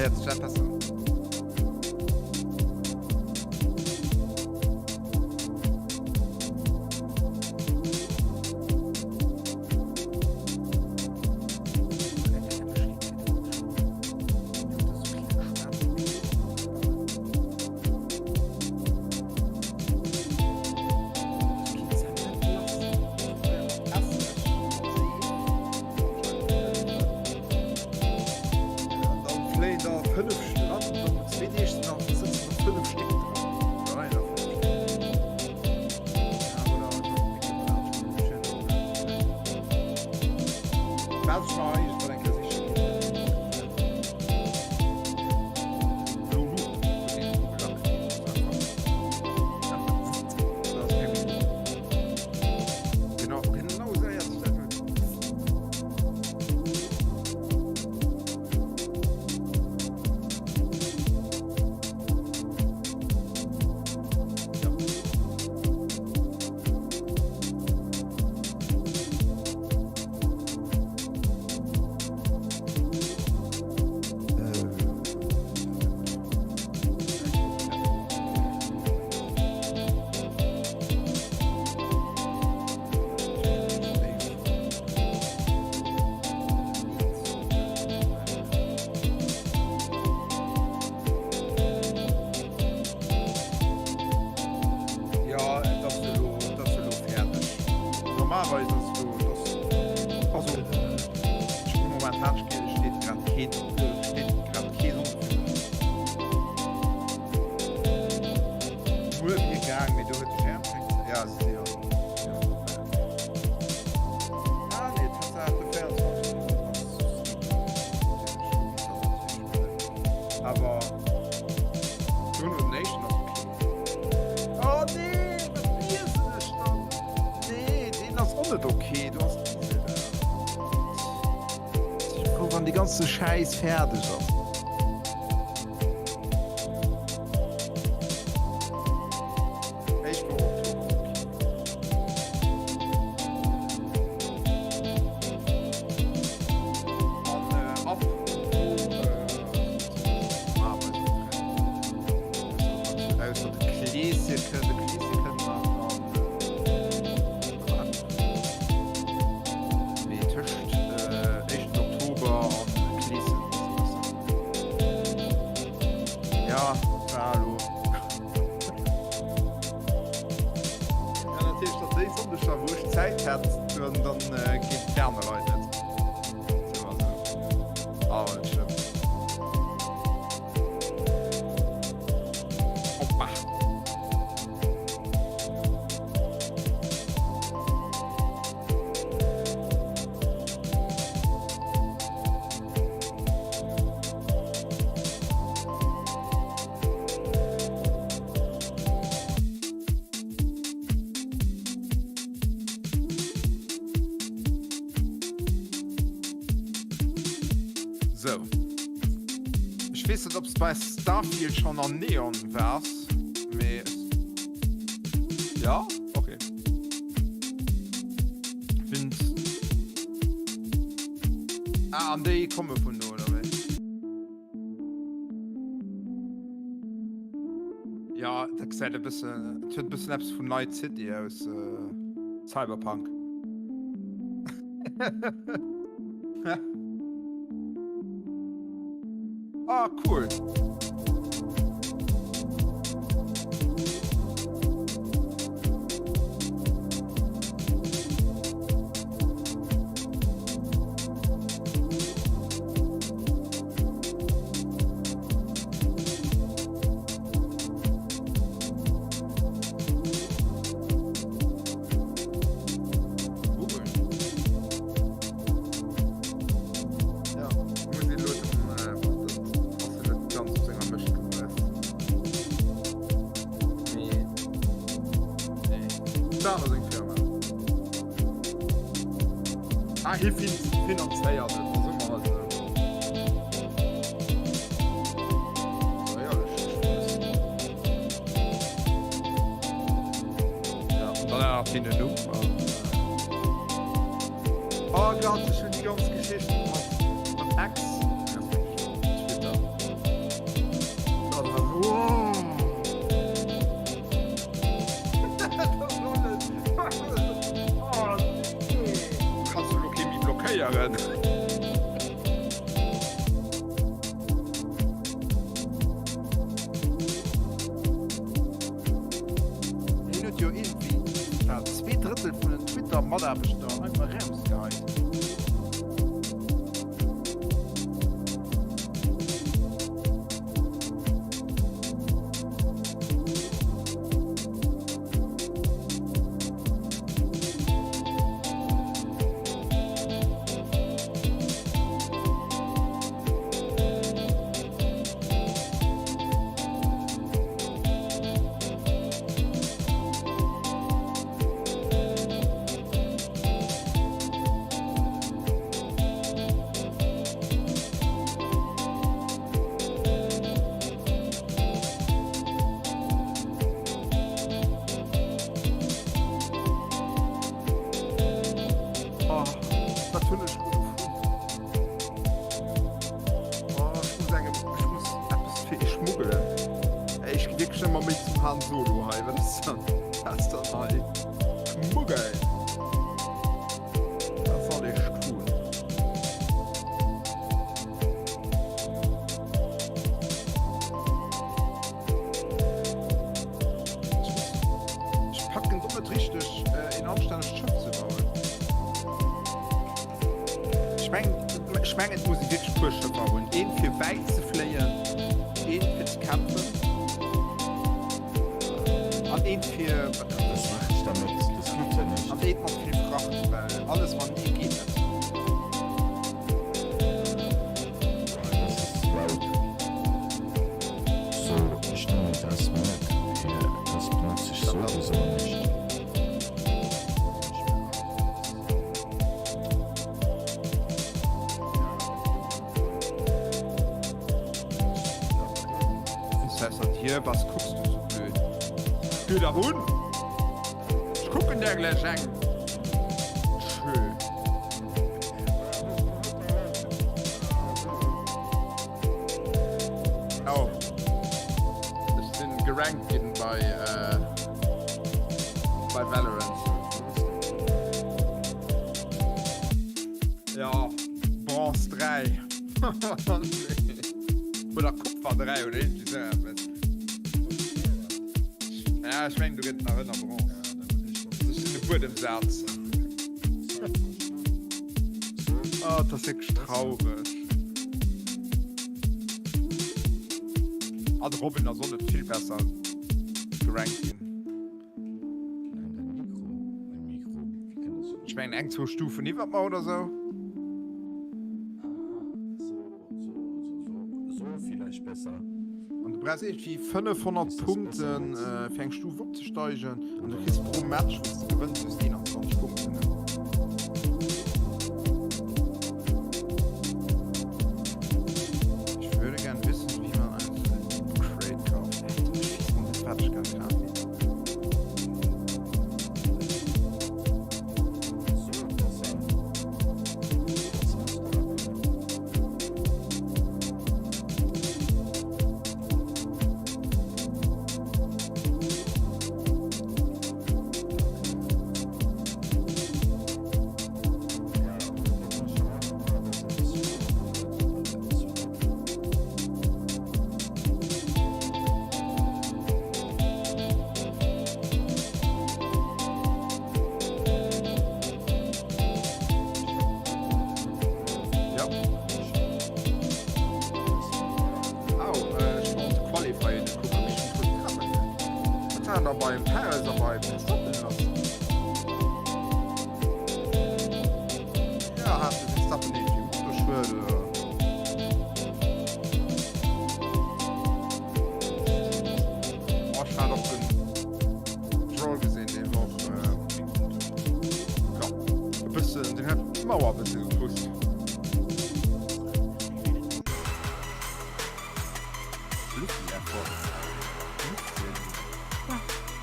Héiert sech dat besser un? Jo, et ass elo, et ass elo fäerdeg. Normalerweis ass elo, et ass, also momentan steet grad keen, steet grad kee Sonndefilm un. Muer wier gaang, mee do huet de Jérôme keng Zäit. Ja, si si jo, jo. Ah nee, Tatsaach, de 24. ass Sleep. Awer dono den éischten ass ok. Oh nee, wat liesen ech dann? Nee, deen ass och net ok. Do ass d'Isel da. Sinn frou wann dee ganze Schäiss fäerdeg ass. Éischt Woch Oktober ass ok. An ab do Ausser de Kleeschen kënnt, de Kleeschen kënnt nach an am Mee tëscht éischten Oktober an Kleeschen ass e bëssen. Ja, war elo. Ja, natierlech, datt déi Sonndeger, wou ech Zäit hätt, dann geet et aner Leit net. Awer net schlëmm. Hoppa. Sou. Ech weess net, ob s de bei Starfield schonn an Neon waars, mee ech. Ja? Okay. Finn. Ah, an déi komme vun do, oder wéi? Ja, dat gesäit e bëssen, et huet e bëssen eppes vun Night City aus Cyberpunk. Ah, cool. Ah, hie finanzéiert et, da soe mer halt esou. Oh Gott, ech hunn déi ganz Geschicht mat, mat X, respektiv Twitter. Kanns du lo kee méi blockéieren? Hien huet jo iergendwéi wat 2 Drëttel vun den Twitter-Mataarbechter einfach erausgeheit. Oh, wat hunn ech elo dovun? Oh, ech muss engem, ech muss eppes fir ee schmuggelen. Ey, ech gi wierklech ëmmer méi zum Han Solo hei. Wat ass dann, wat ass dann hei? Schmuggeln! Wat soll ech tun? Ech packen et och net richteg, een anstännegt Schëff ze bauen. Ech mengen, ech mengen, et muss ee wierklech puer Schëffer hunn. Eent fir wäit ze fléien, eent fir ze kämpfen an eent fir, Was mach ich damit? Das geht ja nicht. an eent mat vill Fracht, well alles matenee geet net. Das ist zu laut. So, ich nehme das mit. Hier, das benutze ich sowieso nicht. Prinzessin, hier, was guckst du so blöd? Geh da hun! Ich gucken der gleich eng. Schön. Oh. Ech sinn gerankt ginn bei, äh, bei Valorant. Ja, Bronze 3. Oder Kupfer 3 oder irgendwie so etwas. Ja, ich mengen, du gëtt nach ënner Bronze. Das ist de Buedemsaz. Oh, das ist wirklich traurig. Ah, de Robin ass och net vill besser gerankt ginn. Ech mengen eng, zwou Stufen iwwert mer oder sou. An du brauchs iergendwéi 500 Punkten fir eng Stuf opzesteigen an du kriss pro Match wou s de gewënns just 21 Punkten. Ich würde gern wissen wie man einen Crate kauft. Ech weess net wat ech gern kafen. Ja. Au, äh, ech wollt Qualifying kucken, mee ech muss kuerz treffen. Wat war denn da beim Perez a beim Verstappen lass? Ja, hat de Verstappen irgendwie Motorschued oder? Oh, ech hat och den Stroll gesinn, deen war och, äh, ja, e bëssen, deen hat d'Mauer e bësse gekusst. Lucky Effort.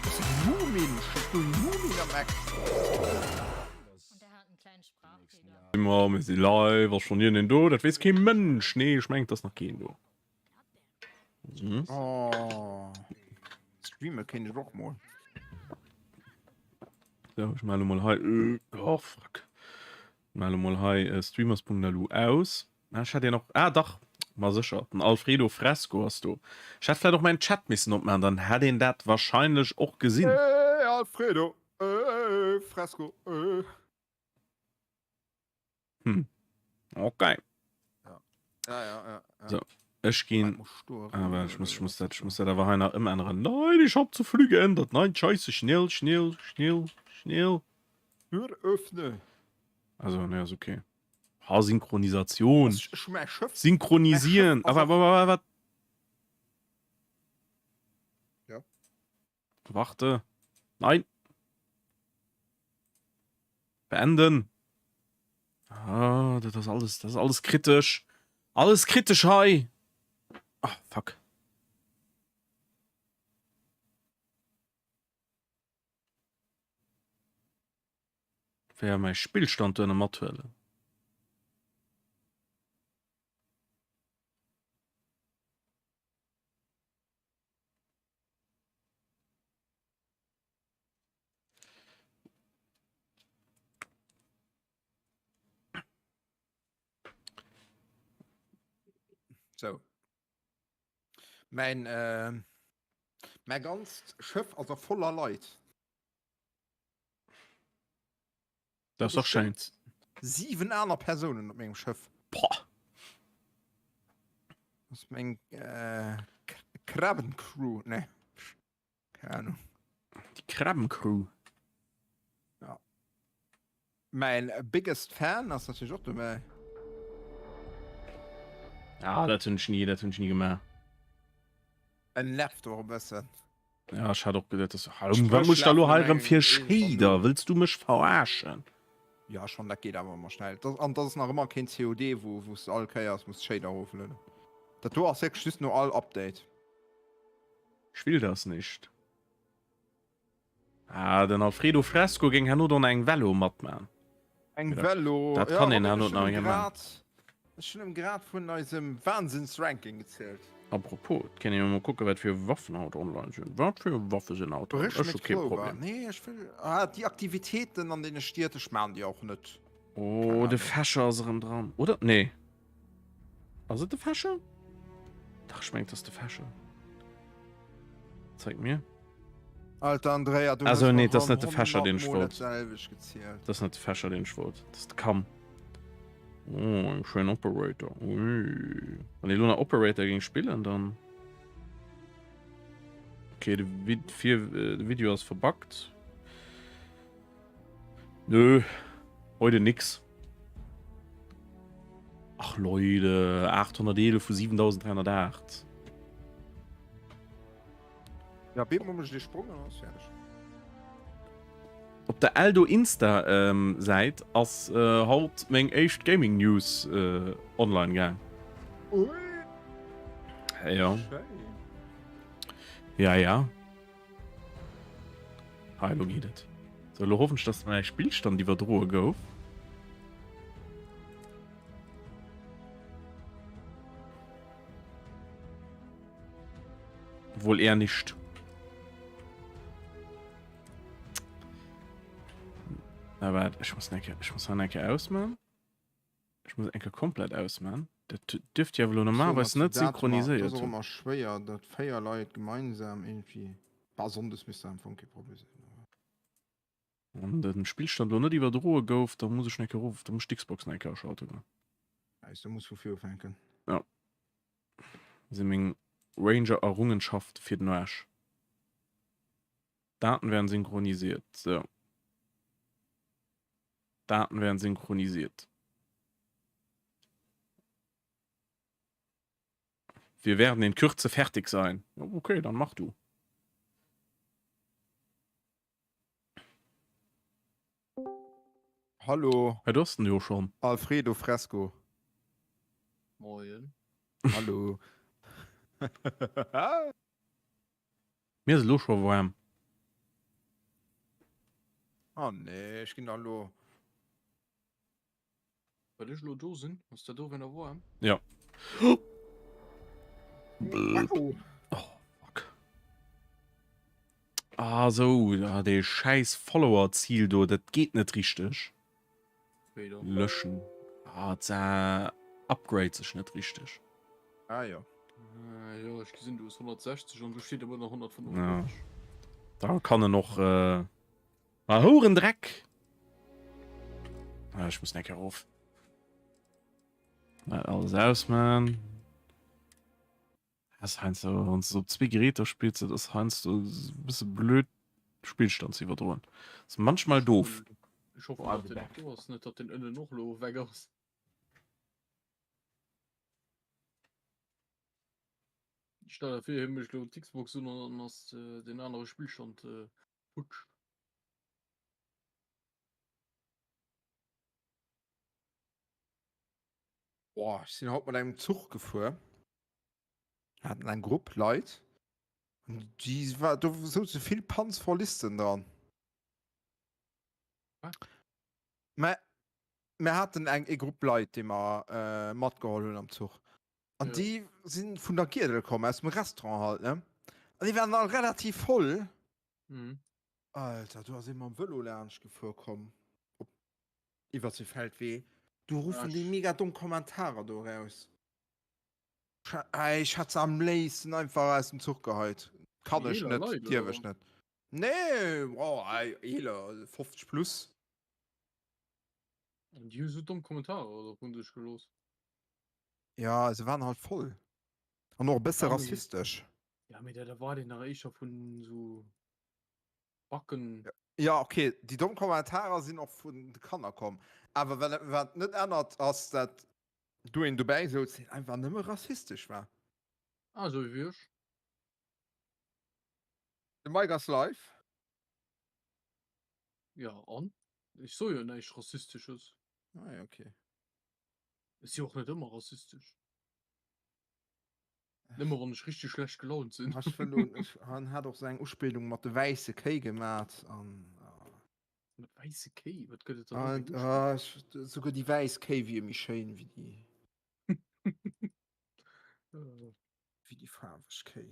Was ist Mumin? Steht do Mumin am Eck? Immer, mir si live, ass schonn iergendeen do? Dat weess kee Mënsch. Nee, ech mengen, et ass nach keen do. Mhm. Oh. Streame kéint ech och mol. So, ech male mol hei. Äh, oh, fuck. Male mol hei äh, streamers.lu aus. Ah, ech hätt een och. Ah, dach. Ma sécher. Den Alfredo Fresco ass do. Ech hätt vläicht och mäin Chat missen opmaachen, dann hätt een dat wahrscheinlech och gesinn. Hey Alfredo, hey Fresco, hey. Hm. Okay. Ja. Ja, ja, ja, ja. So, ech ginn. Aber ich muss, ich muss dat, ich muss dat awer hei nach ëmänneren. Nein, ich hab zu früh geändert. Nein, scheiße, schnell, schnell, schnell, schnell. Tür öffne. Also, ne, ist okay. Ha, Synchronisation. Synchronisieren. Aber, aber, aber, aber. Ja. Warte. Nein. Beenden. Ah, das ist alles, das ist alles kritisch. Alles kritisch hei. Ah, fuck. Wär mein Spielstand duerno mathuelen. So. Mein, äh, mein ganzt Schëff ass a voller Leit. Dat ass och schéin. 7 aner Persounen op mengem Schëff. Boah. Das ist meng äh, Krabbencrew, ne? Keine Ahnung. Die Krabbencrew. Ja. Mein biggest Fan ass natürlich och dobäi. Ah, dat hunn ech nie, dat hunn ech nie gemaach. En nervt och e bëssen. Ja, ech hat och geduet, dass Wat muss da lo hei erëm fir Shader? Wëlls du mech verarschen? Ja schon, dat geet awer ëmmer schnell. Dat, an dat ass nach ëmmer keen COD, wou wou s de all Kéiers muss Shader eroflueden. Dat do ass wierklech just no all Update. Ich will das nicht. Ah, den Alfredo Fresco géing herno do nach eng Velo matman. Eng Velo, Dat kann een herno nach eng Kéier man. Ech hunn em grad vun eisem Wahnsinns-Ranking gezielt. Apropos, et kéint een jo mol kucken, wat fir Waffen haut online sinn. Wat fir Waffe sinn haut dran? Brich Ech hu mit kee Clover. Problem. Nee, ech wëll. Ah, déi Aktivitéiten an deene Stied, ech maan déi och net. Oh, de Fescher ass erëm dran, oder? Nee. Ass et de Fescher? Dach, ech mengen, et ass de Fescher. Zeig mir. Alter Andrea, du Also hues nee, mer et ass ronn net de Fescher, 100 deen ech Mol wollt. dat selwecht gezielt. Et ass net de Fescher, deen ech wollt. Et ass de Kamm. Oh, eng schéin Operator. Ui. Wann ee lo nach Operator géing spillen, dann. Okay, de, Vid fir, äh, de Video ass verbuggt. Nö, heute nix. Ach Leute, 811 vu 7308. Ja, Bemo mécht ee Sprong an ass fäerdeg. Op der Eldo Insta Säit ass haut meng éischt Gaming News online gaang. Ui. Ja. Schéin. Ja, ja. Hei, elo geet et. So, elo hoffen ech, dass mäi Spillstand iwwerdroe gouf. Wohl eher nicht. Aber ich muss enke, ich muss enke ausmachen. Ich muss enke komplett ausmachen. Dat dürft ja wohl normalerweise net synchronisiert. Das ist auch immer schwer, dat véier Leit gemeinsam irgendwie. Bah, Sonndes müsste am Fong kein Problem sinn. Wann den Spielstand lo net iwwerdroe gouf, da muss ech enke rof, da muss ich d'Xbox enke aschalten. Also, du musst vu vir ufänken. Ja. Si meng Ranger Errungenschaft fir den Aarsch. Daten werden synchronisiert. So. Daten werden synchronisiert. Wir werden in Kürze fertig sein. Okay, dann mach du. Hallo. Hei, do ass den jo schon. Alfredo Fresco. Moien. Hallo. Mir ass elo scho waarm. Oh nee, ech ginn da elo. Well ech elo do sinn, ass der do wéinner waarm? Ja. Wow. Oh, fuck. Ah, sou, ah, dee schäiss Follower-Ziel do, dat geet net richteg. Löschen. Ah, dat upgrade sech net richteg. Ah jo. Äh, jo, ech gesinn du hues 160 an do steet awer nach 145. Ja. Da kann en och äh, ah, Hourendreck. Ah, ech muss eng Kéier erof. Alles ausman. Ass heiansdo, wann s de op zwee Geräter spills, dat ass heiansdo e bësse blöd Spillstand ze iwwerdroen. Ass manchmal doof. Ech hoffen datt den nach do ass, net datt den ënnen och elo weg ass. Stell der vir hie mécht elo d'Xbox un an dann ass den anere Spillstand futsch. Boah, ech sinn haut mat engem Zuch gefuer. Haten eng Grupp Leit. An déi war, do souze vill Panzvollisten dran. Wat? Mä mir haten eng e Grupp Leit, déi mer äh, matgeholl hunn am Zuch. An Ja. déi sinn vun der Giedel komm, aus dem Restaurant halt, ne? An déi waren all relativ voll. Mhm. Alter, do ass ee mam Vëlo laanscht gefuer komm. Op iwwer de Feldwee. Du ruffen déi mega domm Kommentarer do eraus. Ech hätt se am léifsten einfach aus dem Zuch geheit. Kann ech net, dierf ech net. Nee, oh, eeler, 50 plus. An déi hu sou domm Kommentarer oder vun sech gelooss? Ja, se waren halt voll. An och e bësse rassistesch. Ja, mee dat erwaart een dach éischter vun sou Backen. Ja, okay, déi domm Kommentarer sinn och vun de Kanner komm. Awer wat wat net ännert, ass dat do een dobäi souz, deen einfach nëmme rassistesch war. Ah, sou wéi ech. De Mike ass live. Ja, an? Ech soe jo näischt Rassistesches. Ah ja, okay. Ech si och net ëmmer rassistesch. Nëmme wann ech richteg schlecht gelaunt sinn. Ech wëll lo, ech han hat och sou eng Uspillung mat de wäisse Kéi gemat an. Mat wäisse Kéi? Wat gëtt et da do fir eng Uspillung? Ah, ech, souguer déi wäiss Kéi wier méi schéin wéi déi. Wéi déi faarweg Kéi.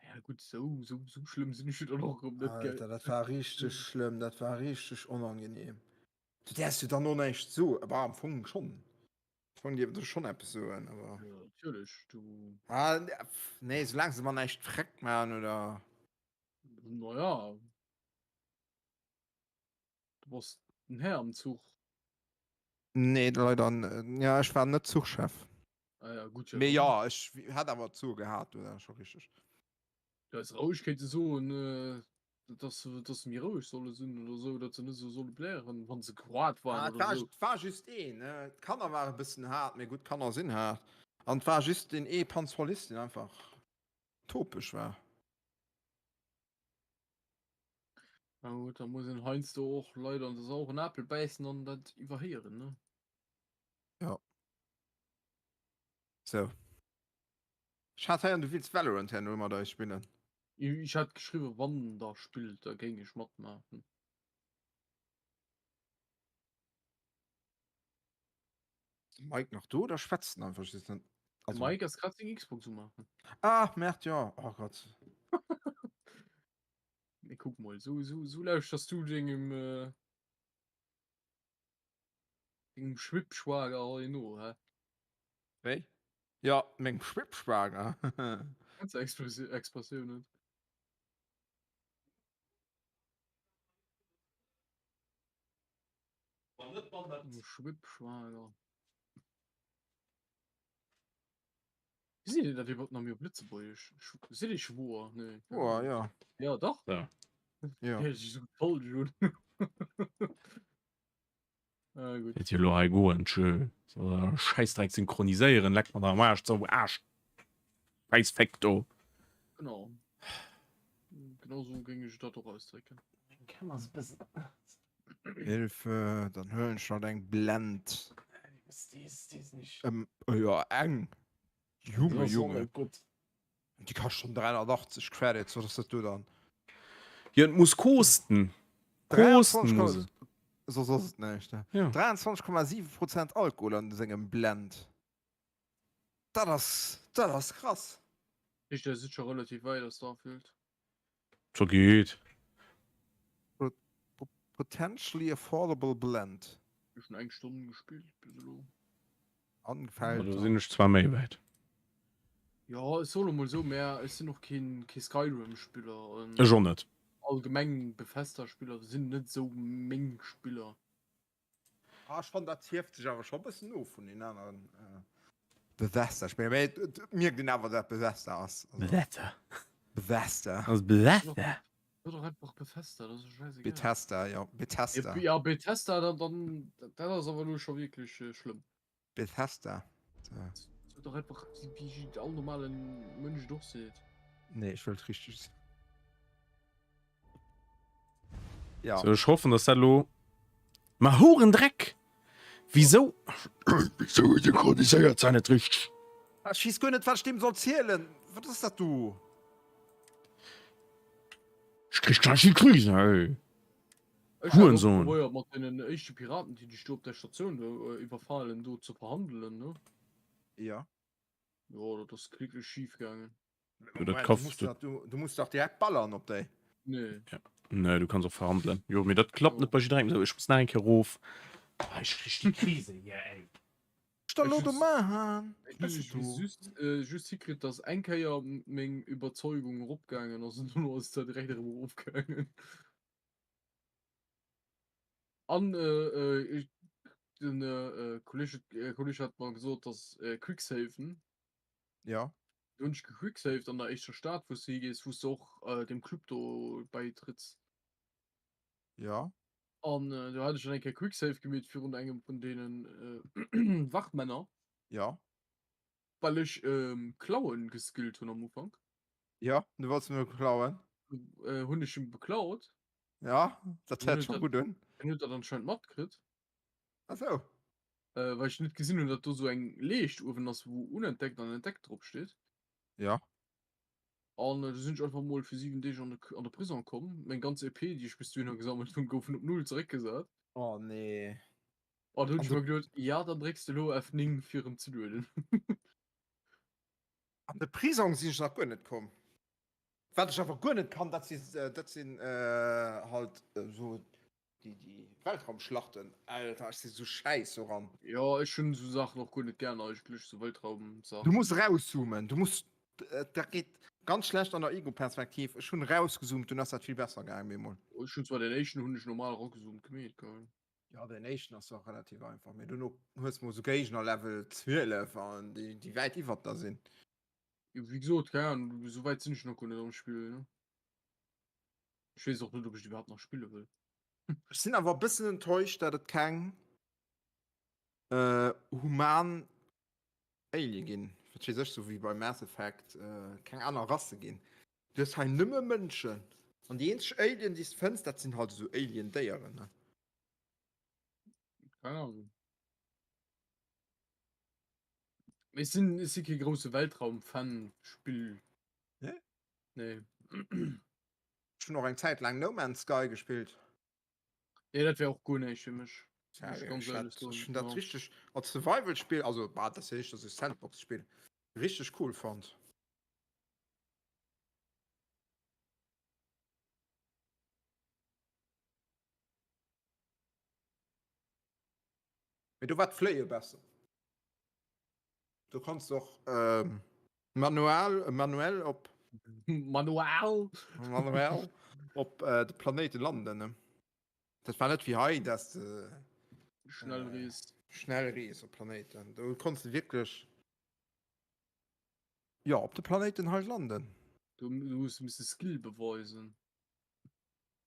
Ja gutt, sou, sou, sou schlëmm sinn ech jo dann och erëm net, gell? Alter, dat war richteg schlëmm, dat war richteg onangenehm. Du däerfs jo dann och näischt soen, bah, am Fong schonn. Fong dierf ech schonn eppes soen, awer. Ja, natierlech, du. Ah, nee, soulaang se mer näischt freck man oder. Naja. Du bass den Här am Zuch. Nee, leider, ja, ech war net Zuchchef. Ah ja, gutt, ja Mee dann. ja, ech hätt awer d'Soe gehat, dat ass scho richteg. Du häss roueg kéinte soen, dass se, dass se méi roueg solle sinn oder esou, datt se net esou solle blären, wann se kroat Ah, waren et oder war, esou. et war just een, ne? D'Kanner ware e bëssen haart, mee gutt, Kanner sinn haart. An et war just deen ee Panzerholist, deen einfach topeg war. Na gutt, da muss een heiansdo och leider an de sauren Apel bäissen an dat iwwerhéieren, ne? Ja. Sou. Ech hat héieren, du wills Valorant herno mat eis spillen. Ech hat geschriwwen, wann der spillt, da géing ech matmaachen. Ass de Mike nach do oder schwätzt en einfach just net? De Also. Mike ass grad seng Xbox umaachen. Ah, Merde, jo. Oh Gott. Mee kuck mol, sou, sou, sou lauschters du dengem, dengem Schwippschwager hei no, hä? Wéi? Jo, mengem Schwippschwager. Kenns de Expressioun net? Schwippschwager. Wéi seet een dat iwwerhaapt nach méi op Lëtzebuergesch? Seet ee Schwoer? Nee. Schwoer, jo. Ja, dach. Ja. Ja. Héiert sech esou falsch un. Ah, gutt. Wäert jo elo hei goen, tschö. So, Schäissdreck synchroniséieren, leck mer der am Aarsch, sou Aarsch. Schäissfeck do. Genau. Genau sou géing ech dat och ausdrécken. Meng Cam ass e bëssen. Hilfe, dann huelen ech halt eng Blend. Déi ass nicht. Ähm, jo, eng. Junge, Junge. Gutt. Déi kascht schon 380 Credits, wat ass dat do dann? Jo, et muss kosten. Kosten muss et. Soss ass et näischt, ne? Ja. 23,7 Prozent Alkohol an sengem Blend. Dat ass, dat ass krass. Heescht der sidd scho relativ wäit a Starfield. Scho geet. Potentially affordable blend. Ech hunn eng Stonn gespillt bis elo. An gefällt Do sinn ech zwar méi wäit. Jo ech soen emol esou, mä ech sinn och keen kee Skyrim Spiller an Ech och net. allgemeng Bethesda Spiller sinn net esou meng Spiller. Ah, ech fannen dat hieft sech awer scho bëssen of vun den aneren Bethesda Spiller, mee et mierkt een awer dat Bethesda ass. Bethesda. Bethesda. Ass Bethesda. Sot doch einfach Bethesda, dat ass doch scheißegal. Bethesda, jo, Bethesda. Ja, Bethesda, dann, dann, dat ass awer elo scho wierklech schlëmm. Bethesda. Sot doch einfach, wéi all normalen Mënsch et och seet. Nee, ech wëllt richteg soen. Ja. So, ech hoffen, dass dat elo. Ma Hurendreck! Wisou? Wisou synchroniséiert se net richteg? Ech weess guer net, wat ech deem soll zielen. Wat ass dat do? Ech krich gleich déi Krise, ey. Ech hat och Hurensohn. probéiert mat deenen éischte Piraten, déi dech do op der Statioun do iwwerfalen, do ze verhandelen, ne? Ja. Jo, dat ass kläglech schif gaangen. Du, dat Moment, ka du musst dach, du, du musst dach direkt ballern op déi. Nee. Ja. Nee, du kanns och verhandelen. Jo, mee dat klappt Jo. net bei jidderengem esou. Ech muss nach eng Kéier erof. Ah, ech krich déi Krise hier, ey. Ech da lo do maachen? Ech hunn ech hu just, äh, just hikritt, dass eng Kéier meng Überzeugung eropgaangen ass an dono ass se direkt erëm erofgaangen. An äh, äh, ich, den äh, Kolleg, äh, Kolleg hat mer gesot, dass äh, Quicksaven, Ja. do hunn ech gequicksaved an der éischter Stad, wou s du higees, wou s du och äh, dem Club do bäitrëtts. Ja. An äh, do hat ech dann eng Kéier Quicksave gemeet virun engem vun deenen äh, Wachmänner. Ja. Well ech ähm, Klauen geskillt hunn am Ufank. Ja, du wollts mir klauen. Äh, hunn ech em beklaut. Ja, dat Dann hört huet schon dat, gut un. dann huet dat anscheinend matkritt. Ach so. Äh, well ech net gesinn hunn, datt do sou eng Leescht uewen ass, wou unentdeckt an entdeckt drop steet. Ja. An äh, du sinn ech einfach mol fir 7 Deeg an de, an de Prison komm. Meng ganz EP, déi ech bis dohinner gesammelt hunn, goufen op null zeréckgesat. Oh nee. An du hunn An ech de, mer geduet, ja, dann drécks de elo F9 fir erëm ze lueden. an de Prisong sinn ech nach guer net komm. Wat ech awer guer net kann, dat si, dat sinn äh, halt esou déi, déi Weltraumschlachten. Alter, ech si sou schäiss doran. Jo, ech hunn esou Saachen och guer net gär eigentlech, esou Du Weltraumsaachen. muss rauszoomen, du muss, dat geet ganz schlecht an der Ego-Perspektiv. Ech hunn rausgezoomt, dunn ass dat vill besser gaangen bemol. Ech hunn zwar den éischten hunn ech normal eragezoomt gemeet, gell. Jo, den éischten ass och relativ einfach, mee dono hues de mol sou Géigner Level 12 an déi, déi wäit iwwert der sinn. Jo, wéi gesot, keng Ahnung, esou wäit sinn ech nach guer net am Spill, ne. Ech weess och net, ob ech et iwwerhaapt nach spille wëll. Ech sinn awer e bëssen enttäuscht, dat et keng human Alien ginn, wat weess ech, sou wéi bei Mass Effect, keng aner Rasse ginn. Du hues hei nëmme Mënschen an déi eenzeg Alien, déi s de fënns, dat sinn halt esou Alien-Déieren, ne. Keng Ahnung. Mee ech sinn, ech si kee grousse Weltraum-Fan, Spill. Nee? Nee. Ech hunn och eng Zäit laang No Man's Sky gespillt. Nee, dat wär och guer näischt fir mech. Ja, Muss ich ganz ech ehrlich hat, soen. ech hunn dat Ja. richteg als Survival-Spill, also bah, dat ass ja nicht, dass ech Sandbox-Spill richteg cool fonnt. Mee do war d'Fléie besser. Du konns och ähm, manual, manuell op Manual. manuell op äh, de Planéite landen. Ne? Dat war net wéi hei, dass de Schnell äh, reest. schnell rees op Planéiten. Do konns de wierklech ja, op de Planéiten halt landen. Du, du hues misse Skill beweisen.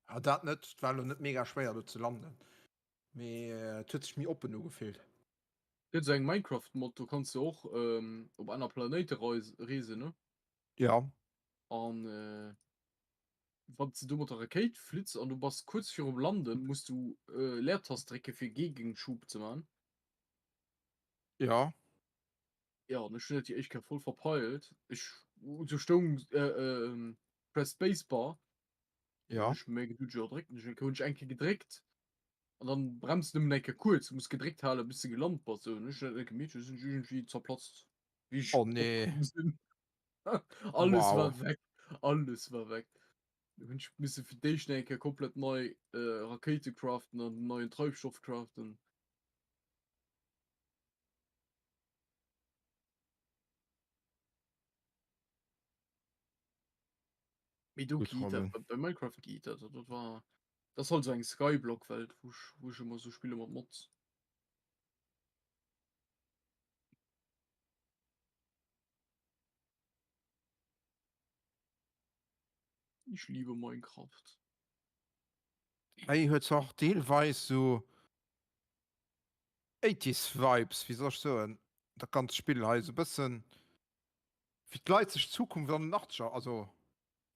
Ja, dat net, et war lo net mega schwéier do ze landen. Mee äh, et huet sech méi oppen ugefillt. Gëtt esou eng Minecraft Mod, do kanns de och op aner Planéite reesen, ne? Ja. An wann s de do mat der Rakéit flitts an du bass kuerz virum Landen, muss du Leertast drécke fir Gegenschub ze man. Ja. Ja, an ech hunn dat déi éischt Kéier voll verpeilt. Ech, do stoung Press Spacebar. Ja. Ech hu mir geduet, jo drécken ech eng Kéier. Hunn ech eng Kéier gedréckt an dann bremst nëmmen eng Kéier kuerz, du muss gedréckt halen bis de gelant bass. Sou, hunn ech dat net gemeet, du sinn ech iergendwéi zerplatzt. Wéi ech Oh nee. opkomm sinn. Alles Wow. war weg. Alles war weg. Du hunn ech misse fir d'éischt eng Kéier komplett nei äh, Rakéite craften an neien Treibstoff craften. Mee do Gutt, geet dat, Robin. bei bei Minecraft geet dat. Dat war, dat ass halt esou eng Skyblock-Welt, wou ech, wou ech ëmmer esou spille mat Mods. Ich liebe Minecraft. Hei huet se och deelweis sou 80s Vibes, wéi soll ech soen, dat ganzt Spill hei sou bëssen wéi d'Leit sech d'Zukunft an den Achtzeger, also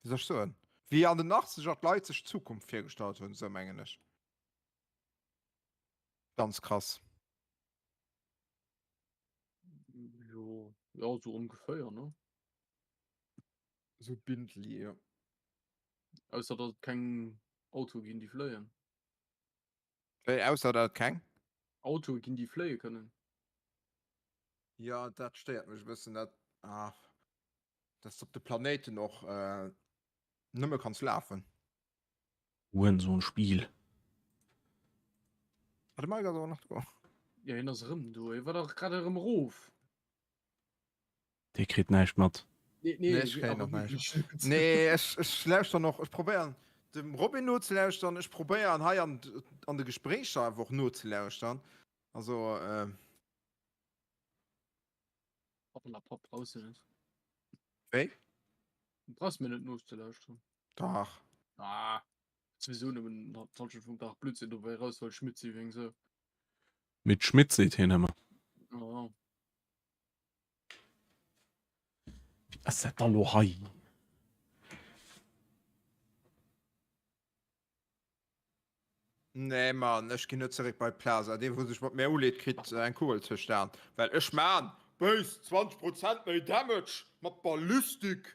wéi soll ech soen, wéi an den Achtzeger d'Leit sech d'Zukunft virgestallt hunn, sou mengen ech. Ganz krass. Jo, ja, sou ongeféier, ne? Sou bindli, jo. Ausser datt et keng Autoe ginn, déi fléien. Wéi, ausser datt et keng? Autoe ginn, déi fléie kënnen. Jo, dat stéiert mech e bëssen, dat, ah, dass de op de Planéiten och nëmme kanns lafen. Hurensohn Spiel. Ah, de Mike ass awer nach do. Jo, hien ass erëm do. Hie war dach grad erëm erof. Dee kritt näischt mat. Nee, nee, Nee, ech kréien awer och näischt. wierklech net. Nee, ech, ech lauschteren och, ech probéieren dem Robin nozelauschteren, ech probéieren hei an, an de Gespréicher einfach och nozelauschteren. Also, äh. Pappelapapp, brauchs du net. Wéi? Brauchs mir net nozelauschteren. Dach. Ah, sowieso nëmmen d'Halschent vum Dag Blödsinn dobäi raus, well ech midd si wéi eng Sau. Mit Schmidt seet hien ëmmer. Ja. Wéi ass dat da lo hei? Nee Mann, ech ginn net zeréck bei d'Plaza. Dee wou sech mat mär uleet kritt eng Kugel zwëscht d'Aen, well ech maan béis 20 Prozent méi Damage mat Ballistik.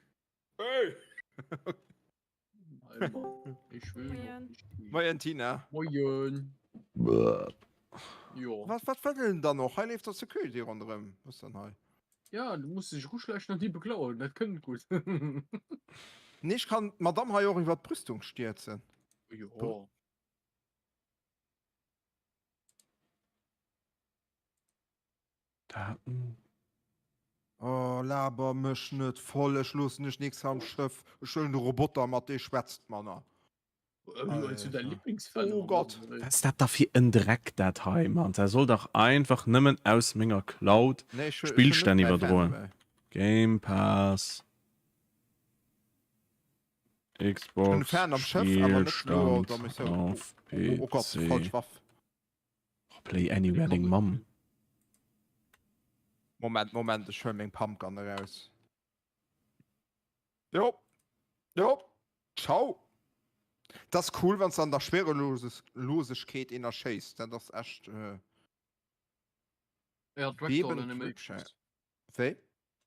Ey! Moien Tina. Moien. Jo. Wat wat wëll en dann och? Hei leeft der Security ronderëm. Was dann hei? Ja, du musst dech ruschlächen an déi beklauen, dat kënnt gutt. Nee, ech kann d'Madame hei och iwwer d'Brüstung stierzen. Jo. Daten. Oh, laber mech net voll, ech loossen dech nächst am Schëff. Ech huelen de Roboter mat, dee schwätzt manner. Oh Gott. Wat ass dat da fir en Dreck dat hei, Mann? Dat soll dach einfach nëmmen aus menger Cloud Spillstänn iwwerdroen. Game Pass. Xbox Spielstand auf PC. Oh, Play Anywhere, deng Mamm. Moment, Moment, ech huelen meng Pumpgun eraus. Jo, jo, ciao. Dat ass cool, wann s de an der Schwerelosegkeet een erschéisst. Dat ass echt. Äh, Ja, Beben Ragdoll Animations. Wéi?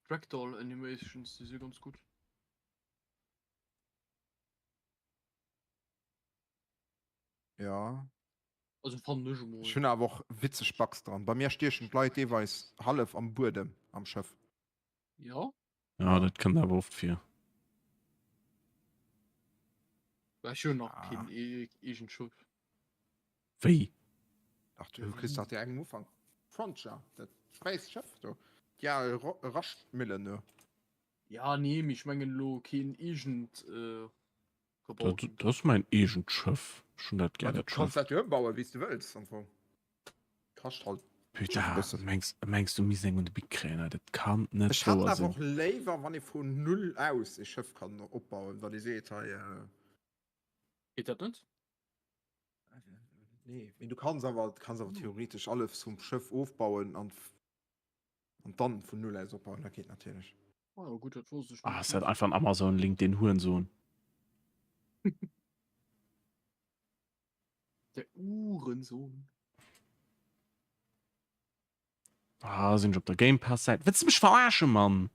Ragdoll Animations, déi si ganz gutt. Ja. Also fannen ech emol. Ech hunn awer och witzeg Bugs dran. Bei mir stiechen d'Leit deelweis hallef am Buedem am Schëff. Ja. Ja, dat kënnt awer oft vir. Ech hunn nach Ah. keen eegent Schëff. Wéi? Ach, du kriss dach direkt am Ufank Frontier, dat fräist Schëff do. Déi al Raschtmillen do. Ja, nee, mee ech mengen elo keen eegent äh, Dat, dat ass mäin eegent Schëff. Ech hunn dat gär, Du dat kanns Schëff. dat jo ëmbauen, wéi s du wëlls am Fong. Kascht halt Putain, bëssen. mengs, mengs du misst eng un de Bic kréien, hei? Dat kann net Ech hätt wouer awer sinn. och léiwer, wann ee vun null aus ee Schëff kann opbauen, wann ee seet, hei. Geet dat net? Nee, mee du kanns awer, kanns awer theoretesch alles vum Schëff ofbauen an an dann vun null aus opbauen, dat geet natierlech. Ah ja, gutt, dat wosst ech Ah, net. ass dat einfach en Amazon-Link, den Hurensohn. Der Uhrensohn. Ah, sinn ech op der Game Pass Säit. Wëlls de mech verarschen, Mann?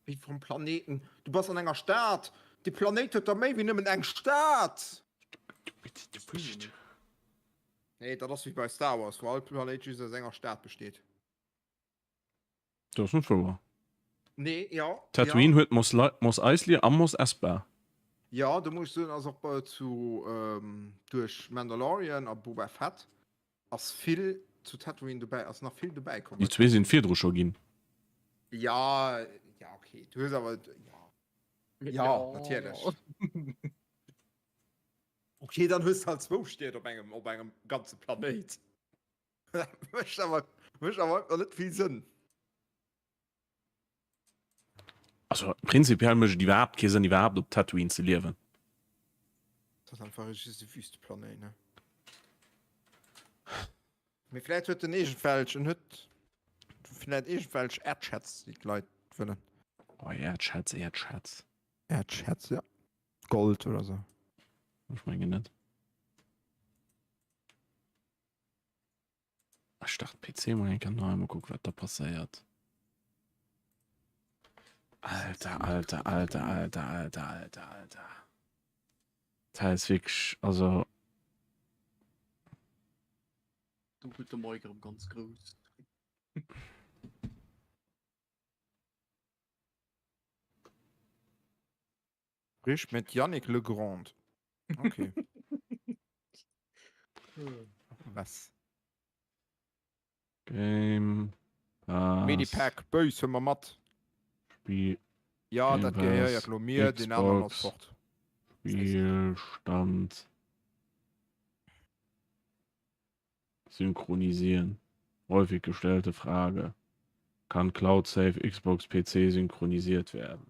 Wéi vum Planeten? Du bass an enger Stad. De Planéit huet der méi wéi nëmmen eng Stad. Nee, dat ass wéi bei Star Wars, wou all Planéit just aus enger Stad besteet. Dat ass net wouer. Nee, ja. Tatooine huet Mos, Mos Eisley a Mos Espa. Ja, do muss ech soen, ass och bei zu duerch Mandalorian a Boba Fett ass vill zu Tatooine dobäi, ass nach vill dobäi komm. Déi zwee sinn virdru scho ginn. Ja, ja okay, du hues awer ja. Ja, natierlech. Okay, dann hues halt zwou Stied op engem op engem ganze Planéit. Mécht awer mécht awer einfach net vill Sënn. Also prinzipiell mécht et iwwerhaapt kee Sënn iwwerhaapt op Tatooine ze liewen. Dat ass einfach just e Wüsteplanéit, ne? Mee vläit huet en iergendwelch, en huet vläit iergendwelch Äerdschätz, déi d'Leit wëllen. Oh, Äerdschätz, Äerdschätz. Äerdschätz, ja. Gold oder sou. Ech mengen net. Ech start PC mol eng Kéier nei, mol kucken wat da passéiert. Alter, Alter, Alter, Alter, Alter, Alter, Alter. Dat ass wierklech, also. Do gëtt de Mike erëm ganz grouss. Sprich mit Yannick Legrand. Okay. Was? Game Pass. Medipack, Bös hu mer mat. Spiel. Ja, dat gehéiert lo mir, den aneren ass fort. Spielstand. Synchronisieren. Häufig gestellte Frage. Kann Cloud Save Xbox PC synchronisiert werden?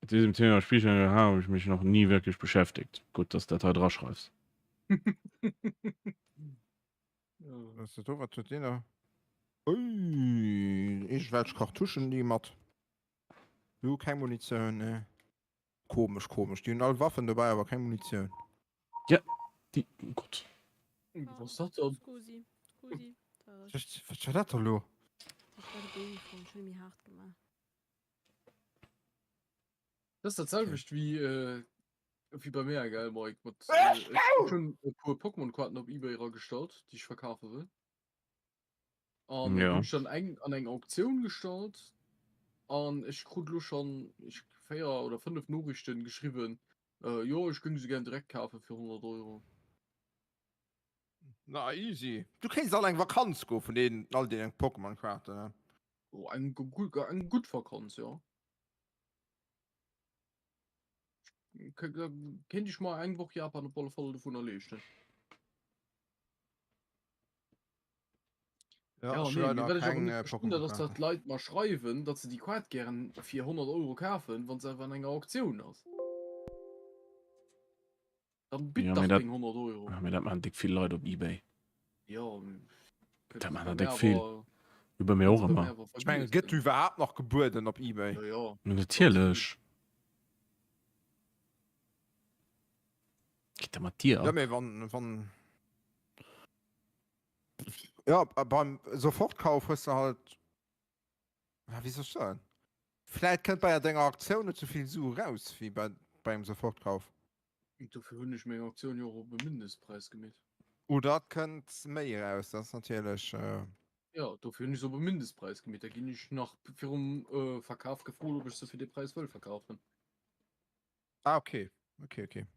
Mit diesem Thema Speichern habe ich mich noch nie wirklich beschäftigt. Gutt, dass du dat hei draschreifs. Was ist do? Wat huet deen da? Ui, iergendwelch Kartuschen déi mat. Du, keng Munitioun, nee. Komesch, komesch. Déi hunn all Waffen dobäi, awer keng Munitioun. Ja, déi, oh Gott. Was dat dann? Scusi, scusi. Wat war dat da lo? Dat war de Babyfon, ech hunn e méi haart gemaach. Dat ass dat selwecht wéi äh, wéi bei mir, gell, Mike? Mat, äh, ech hunn e puer Pokémon-Karten op eBay eragestallt, déi ech verkafe wëll. An Ja. hunn ech dann eng an eng Auktioun gestallt an ech krut lo schonn ech 4 oder 5 Noriichten geschriwwen, äh, jo ech géing se gär direkt kafe fir 100 Euro. Na easy. Du kéints all eng Vakanz goe vun deenen all deenen Pokémon-Kaarten, ne? Oh, eng gu eng gutt Vakanz, jo. Kéint ech mer eng Woch Japan op alle Fall dovunner leeschten. Ja, Ja, ech nee, leider mee wat ech awer keng net äh, verstinn, dat ass, Pokémon-Kaarten. datt d'Leit mer schreiwen, datt se déi Kaart gären fir 100 Euro kafen, wann se awer an enger Auktioun ass. Dann bitt Ja, dach mee dat, deng 100 Euro. ja, mee dat maachen déck vill Leit op eBay. Ja, mee Dat kënns de maachen bei der mär déck vill. awer, Jo, bei mir kënns och de bei mär ëmmer. awer Ech mengen, vergiessen. gëtt iwwerhaapt nach gebueden op eBay? Ja, ja, Ja, ganz vill. natierlech. Geet dat mat dir Ja, ab? mee wann, wann. Ja, beim Sofortkauf hues de halt, ja, wéi soll ech soen, vläit kënnt bei denger Aktioun net souvill Su raus wéi bei, bei engem Sofortkauf. Dofir hunn ech meng Aktioun jo och op e Mindestpräis gemeet. Oder et kënnt méi eraus, dat ass natierlech. Jo, dofir hunn ech se op e Mindestpräis gemeet. Da ginn ech nach virum Verkaf gefrot, ob ech se fir dee Präis wëll verkafen. Ah, okay, okay, okay.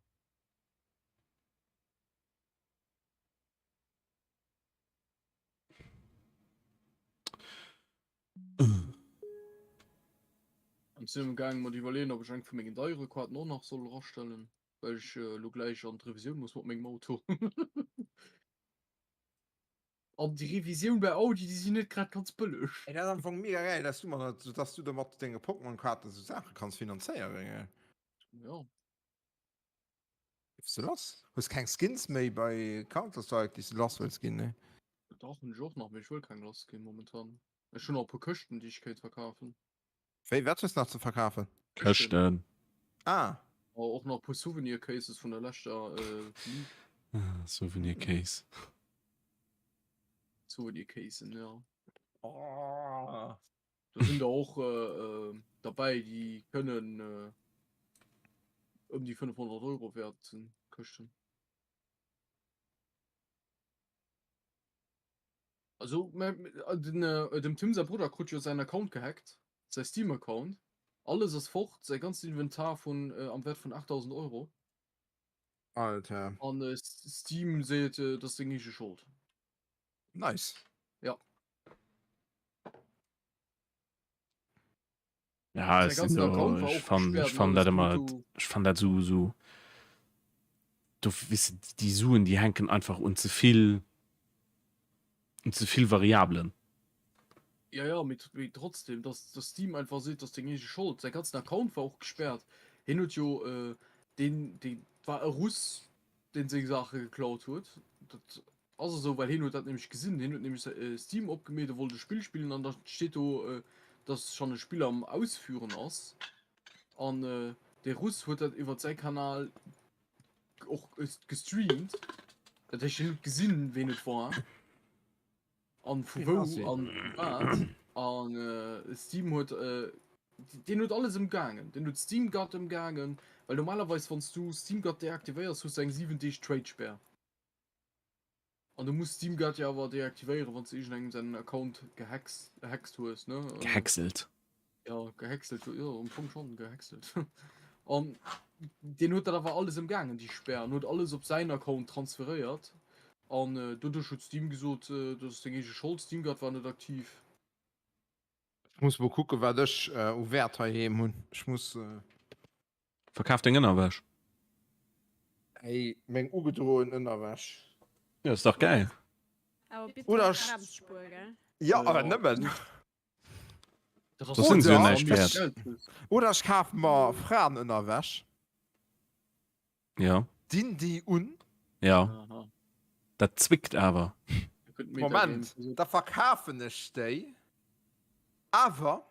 An sinn am gaang mat iwwerleeën, ob ech eng vu mengen deiere Quaten och nach soll erastellen, well ech elo gläich an d'Revisioun muss mat mengem Auto. An déi Revisioun bei Audi, déi sinn net grad ganz bëlleg. Ey, dat ass am Fong mega gäil, dass du mat, dass du da mat denge Pokémon-Kaarten esou Saache kanns finanzéieren, gell? Jo. Gëffs de lass? Hues keng Skins méi bei Counter Strike déi s de lass wëlls ginn, ne? Dach hunn ech och nach, mee ech wëll keng lass ginn momentan. Ech hunn nach e puer Këschten déi ech kéint verkafen. Wéi, wat hues de nach ze verkafen? Këschten. Ah. A och nach e puer Souvenir Cases vun der leschter League. Souvenir Case. Souvenir Casen, jo. Oh. Do sinn der och derbäi, déi kënnen ëm déi 500 Euro wäert sinn, Këschten. Also den dem Tim säi Brudder krut jo säin Account gehackt, säi Steam Account. Alles ass fort, säi ganzen Inventar vun am Wäert vun 8.000 Euro. Alter. An Steam seet, dat ass seng eege Schold. Nice. Ja. Ja, ech sinn do, ech fannen, ech fannen dat ëmmer, ech fannen dat esou, esou, do, weess de, déi Suen, déi hänken einfach un ze vill, un ze vill Variabelen. Ja, ja, mee, mee trotzdem, dass, dass Steam einfach seet, dass deng eege Schold, säi ganzen Account war och gespäert. Hien huet jo, deen, deen war e Russ, deen seng Saache geklaut huet. Dat Ass esou, well hien huet dat nämlech gesinn. Hien huet nämlech Steam opgemeet a wollt e Spill spillen an da steet do, dass schonn e Spill am Ausführen ass. An dee Russ huet dat iwwer säi Kanal och gestreamt. Dat heescht, hien huet gesinn, ween et war an vu wou an wat. An Steam huet, deen huet alles ëmgaangen. Deen huet Steam Guard ëmgaangen, well normalerweis, wann s du Steam Guard deaktivéiers, hues du eng 7 Deeg Trade-Spär. An du muss Steam Guard jo awer deaktivéieren, wann s du iergendengem säin Account gehackst, gehackst hues, ne? Gehäckselt. Ja, gehäckselt, jo, am Fong schon, gehäckselt. An deen huet dat awer alles ëmgaangen, déi Spär, an huet alles op säin Account transferéiert. An doduerch huet Steam gesot, dat ass deng eege Schold, Steam Guard war net aktiv. Ech muss mol kucken, wat ech u Wäert heiheem hunn. Ech muss. Verkaf deng Ënnerwäsch. Hey, meng ugedroen Ënnerwäsch. Jo, ass dach gäil. Awer bitte Oder net ech. Bremsspuer, gell? Jo, awer nëmmen. Soss sinn se jo näischt wäert. Oder ech kafe mer Fraenënnerwäsch. Jo. Dinn déi un. Jo. Dat zwickt awer. Moment, da verkafen ech déi awer.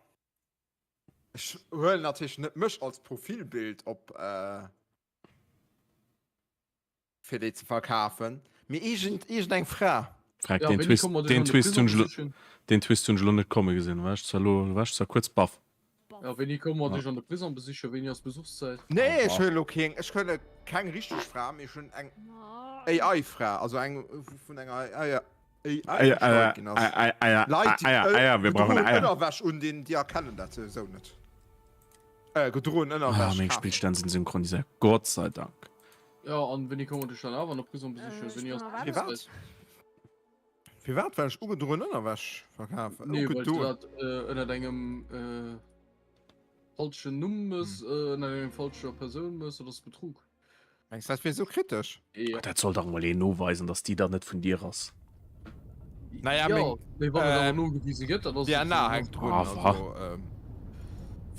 Ech huelen natierlech net mech als Profilbild op fir déi ze verkafen, mee iergend iergend eng Fra. Freck, deen Twist, deen Twist hunn ech elo, deen Twist hunn ech elo net komme gesinn. War ech zwar elo, war ech zwar kuerz baff. Ja, wéini komme mer dech an de Prison besichen? Wéini ass Besuchszäit? Nee, ech huelen elo keng, ech huele keng richteg Fra, mee ech hunn eng AI-Fra, also eng vun enger AI. Eier, Eier, Eier, Leit, Eier, Eier, wir brauchen Eier. Ënnerwäsch un, deen, déi erkennen dat souwisou net. Äh, gedroen Ënnerwäsch. Ah, meng Spillstänn sinn synchroniséiert, Gott sei Dank. Ja, an wéini komme mer dech dann awer an der Prison besichen? Äh, Wéini ass Firwat? Firwat? Well ech ugedroen Ënnerwäsch verkafen? Nee, well du dat ënnert engem falschen Numm mëss, ënnert engem falscher Persoun mëss, dat ass Betrug. Mengs dat wier sou kritesch? Ja. Dat soll dach mol een noweisen, dass déi dann net vun dir ass. Naja, ja, meng, mee wann et awer äh, nogewise gëtt, dann ass et DNA hänkt drun. Ah, Also, ähm,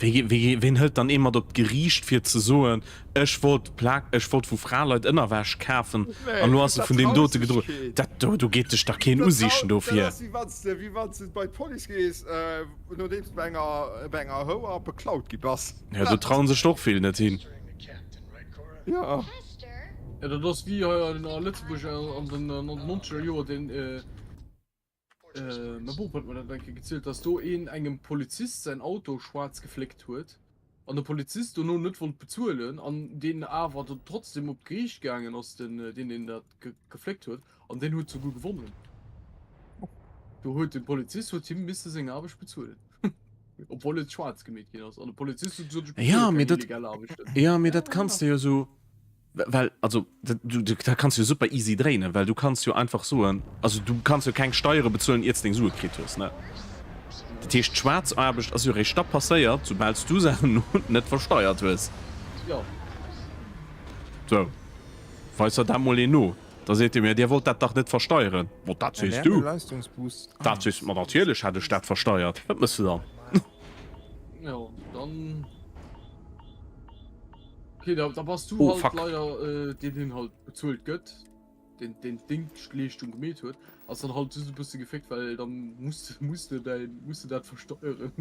Wéi, wéi, ween hëlt dann ee mat op d'Geriicht fir ze soen, ech wollt Pla ech wollt vu Fraleit Ënnerwäsch kafen nee, an lo ass se vun deem dote gedroen. Vertrauenswürdigkeet. Dat, do, do geet dech dach keen usichen Dat dofir. ass wéi wann s de, wéi wann s de bei d'Police gees, äh, nodeems du bei enger, bei enger Houer beklaut gi bass. Ja, do trauen sech och vill net hin. Ja. Ja, dat ass wéi hei an a Lëtzebuerg an den 90er Joer, deen mäi Bop huet mer dat eng Kéier gezielt, dass do een engem Polizist säin Auto schwaarz gefléckt huet an de Polizist dono net wollt bezuelen an deen awer do trotzdem op d'Geriicht gaangen ass, den deen deen dat gefléckt huet an deen huet souguer gewonnen. Do huet de Polizist huet him misse seng Aarbecht bezuelen. Obwohl et schwaarz gemeet ginn ass. An de Polizist huet gesot, ech bezuele Ja, mee keng dat, illegal Aarbechten. ja, mee dat kanns de jo esou, well, also, dat, du, du, dat kanns du jo super easy dréinen, well du kanns jo einfach soen, also du kanns jo keng Steiere bezuelen, iert s deng Sue kritt hues, ne? Dat heescht, d'schwaarz Aarbecht ass jo eréischt da passéiert, soubal s du se net versteiert hues. Ja. Sou, weis der dat mol een no. Da seet e mir, Dir wollt dat dach net versteieren. Ma dat sees du. Dat sees, ma natierlech hätt ech dat versteiert. Wat mëss de dann? Jo, dann. Okay, da, da bass du Oh, halt fuck. leider äh, deen, deen halt bezuelt gëtt, deen, deen d'Dingschtleeschtung gemeet huet, ass dann halt just e bësse geféckt, well dann muss, muss de däin, muss de dat versteieren.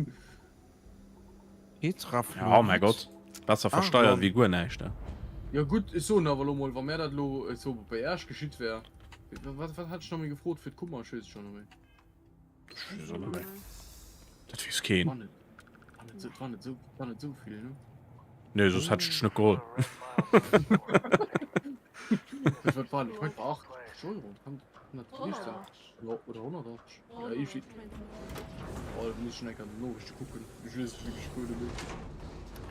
Ja, oh mäi Gott, besser versteiert wéi guer näischt, ne? Jo gutt, ech soen awer elo mol, wa mär dat elo esou bei Äerch geschitt wär, wat wat hat ech nach méi gefrot fir d'Kummer? Ech weess et scho net méi. Ech weess et och net méi. Dat weess keen. War net, war net esou, war net esou, war net esou vill, ne? Nee, soss hätt ech dech net geholl. Wat war dat? Ech mengt war 8. 180 Euro, kann dat gewiescht sinn? Ja, oder 180. Ja, ich, oh, da muss ich schon eng Kéier an den Noriichte kucken. Ech weess et wierklech guer net méi.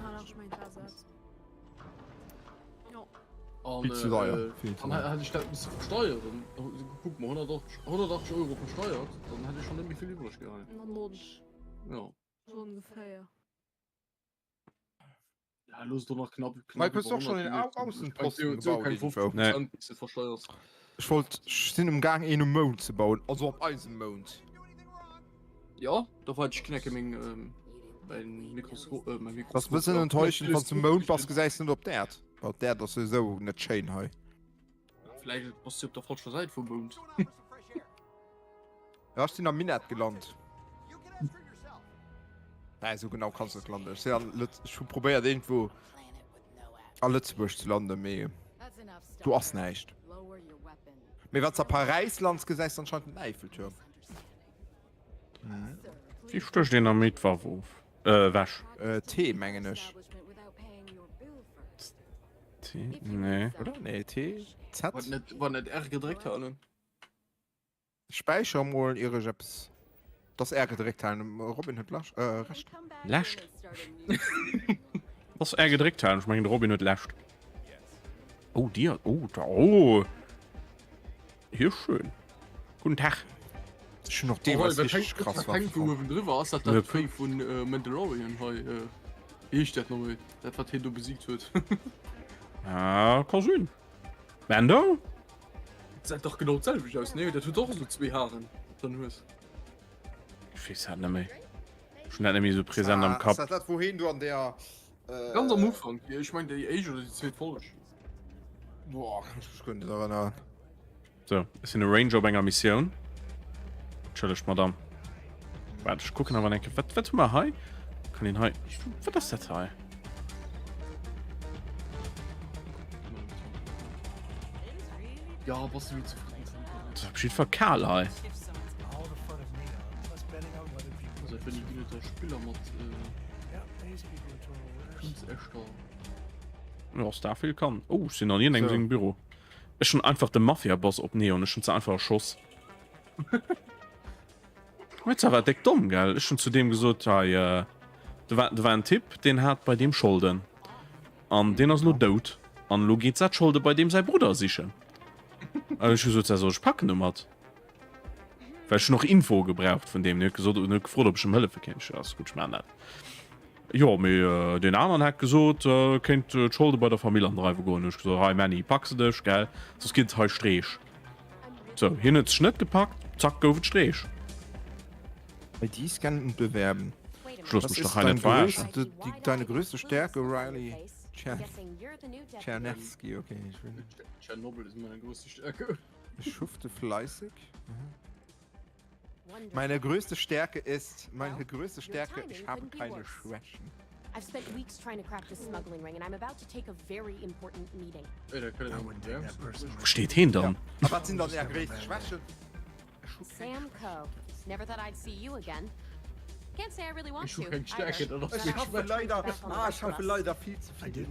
Ah, dach, ech mengen, et war esou eppes. Jo. An, Vill zu deier, äh, vill zu an deier. hätt ech dat misse versteieren, kuck mol, 180, 180 Euro versteiert, dann hätt ech schon net méi vill iwwreg gehat. 99. Ja. So ongeféier. Ja, los do nach knapp, knapp Mike, hues iwwer du och schon 100 een gewiescht. Aussenposten Ich mein, gebaut keng irgendwou? 50 Nee. Cent, bis du versteuerst. Ech wollt, ech sinn um Gaang een um Mound ze bauen, also op eisem Mound. Ja, da wollt ich knecke meng, ähm, mein Mikroskop, äh, mein Das ass Mikroskop. bëssen ja. enttäuschend, wann s du um Mound bass, gesäis du net op d'Äerd. Well d'Äerd ass souwisou net schéin hei. Vielleicht bass du op der falscher Säit vum Mound. Ja, ech sinn am Minett gelant. Nee, esou genau kanns du net landen. Ech sinn an Lëtz ech hu probéiert iergendwou a Lëtzebuerg ze landen, mee do ass näischt. Mee wann s a Paräis lands, gesäis de anscheinend den Äiffeltuerm. Wéi stécht een am Méi d'Waff of? Äh, wech. Äh, T mengen ech. T? Nee. Oder? Nee, T? Z? War net, war net R gedréckt halen? Späicher mol ier ech eppes. Dass R gedréckt halen. Robin huet Lasch, äh, Recht. Lescht? Dass R gedréckt halen. Ech mengen de Robin huet Lescht. Oh, dir. Oh, da. Oh. Hier schön. Guten Tag. Ech hunn och deelweis Oh, richteg krass wat hänkt do Waffen. uewen driwwer? Ass dat dat Véi vun äh, Mandalorian hei? Äh, wéi heescht dat nochmol? Dat wat hien do besiegt huet. Ah, ka sinn. Mando? Dat säit dach genau d'selwecht aus, nee? Dat huet och esou zwee Haren op der Nues. Ech weess dat net méi. Ech hunn dat net méi esou präsent am Ah, Kapp. ass dat dat wou heen do an der äh, Ganz am Ufank, ech meng déi éischt oder déi zweet Folg. Boah, kann ech mech guer net erënneren. So, ech sinn e Ranger op enger Missioun. Entschëllegt, Madame. Waart, ech kucken awer eng Kéier. Wat, wat hu mer hei? Kann een hei... Wat ass dat hei? Ja, bass du zefridden? Dat ass op jiddwer Fall kal hei. Also, wenn die ginn et da Spiller mat äh, Filmsechter. Ja, Starfield kann. Oh, ech sinn an iergendengem So. sengem Büro. Ech hun einfach de Mafiaboss op Neon, ech hun se einfach erschoss. Mee zwar war déck domm, gell? Ech hun zu deem gesot, hei, äh, do war, do war en Typ, deen hat bei deem Scholden. An deen ass elo dout. An elo geet se d'Scholde bei deem säi Brudder sichen. An ech hu gesot, soll ech packen domat? Well ech hun och Infoe gebraucht vun deem. En huet gesot, en huet gefrot, ob ech em hëllefe kéint. Ech sot, ass gutt, ech maachen dat. Jo, mee deen aneren hätt gesot, kéint d'Scholde bei der Famill andreiwe goen. Hu ech gesot, hei Männi, pak se dech, gell, soss ginn et hei Streech. Sou, hien huet sech net gepackt, zack gouf et Streech. ID scannen und bewerben. Ech looss Was mech dach ist hei dein net verarschen. größte, die, deine größte Stärke, Riley? Tscher Tschernewski, okay. Ich will. Tschernobyl ist meine größte Stärke. Ich schufte fleißig. Mhm. Meine größte Stärke ist, meine größte Stärke, ich habe keine Schwächen. Wou steet heen dann? A wat sinn dann är gréisst Schwächen? Ech hu keng Ech hu keng Stärke, dat ass Ech meng schaffe Schwächt. leider, ah, ech schaffe leider vill ze vill.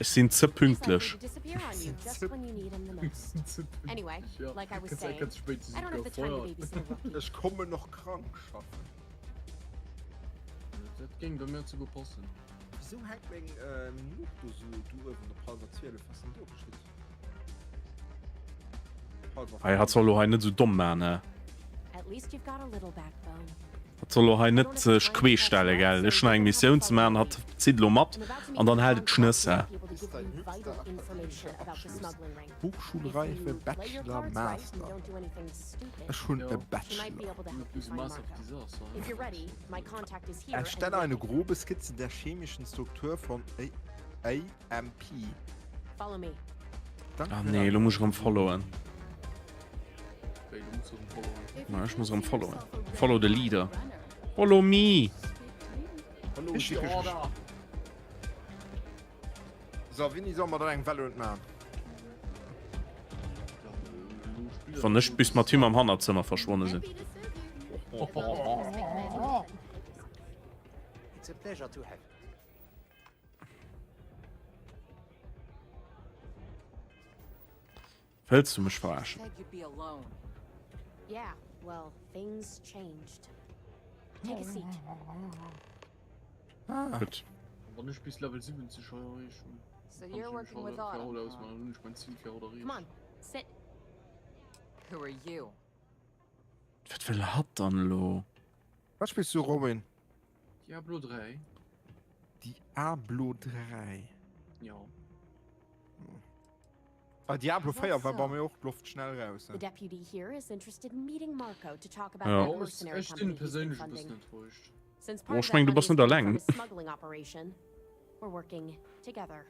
Ech sinn ze pünktlech. Ech kommen och krank schaffen. Dat géing bei mir ze gutt passen. Wisou hänkt meng Luucht do sou do uewen op halwer 12? Wat ass denn do geschitt? Halwer Hei, hat soll lo hei net sou domm man, he? Hat soll lo hei net sech queesch stelle, gell? Ech hun eng Missioun ze man, hat zitt lo mat an dann hält et d'Schnëss, he? Ist dein höchster akademischer Abschluss Hochschulreife, Bachelor, Master? Ech hunn e Bachelor. Erstelle eine grobe Skizze der chemischen Struktur von AMP. Danke Ah für nee, deine lo muss ech erëm followen. Ma ech muss erëm followen. Follow the leader. Follow me! So, wéini solle mer dann eng Valorant maachen? Wann ech bis mat him am Hannerzëmmer verschwonne sinn. Wëlls du mech verarschen? Gutt. Wann ech bis Level 70 hei erreecht hunn, kann ech nämlech haut fir haut ausmaachen, dann hunn ech mein Ziel fir haut erreecht. Wat wëll hatt dann elo? Wat spills du Robin? Diablo 3. Diablo 3. Jo. Bei Diablo 4 war bei mir och d'Loft schnell raus. The deputy here is interested in meeting Marco to talk about Ja. that Oh, mercenary ech sinn company he's been perséinlech e funding. bëssen enttäuscht. Since Oh, part ech of meng, that du bass money net is coming alleng. from his smuggling operation, we're working together.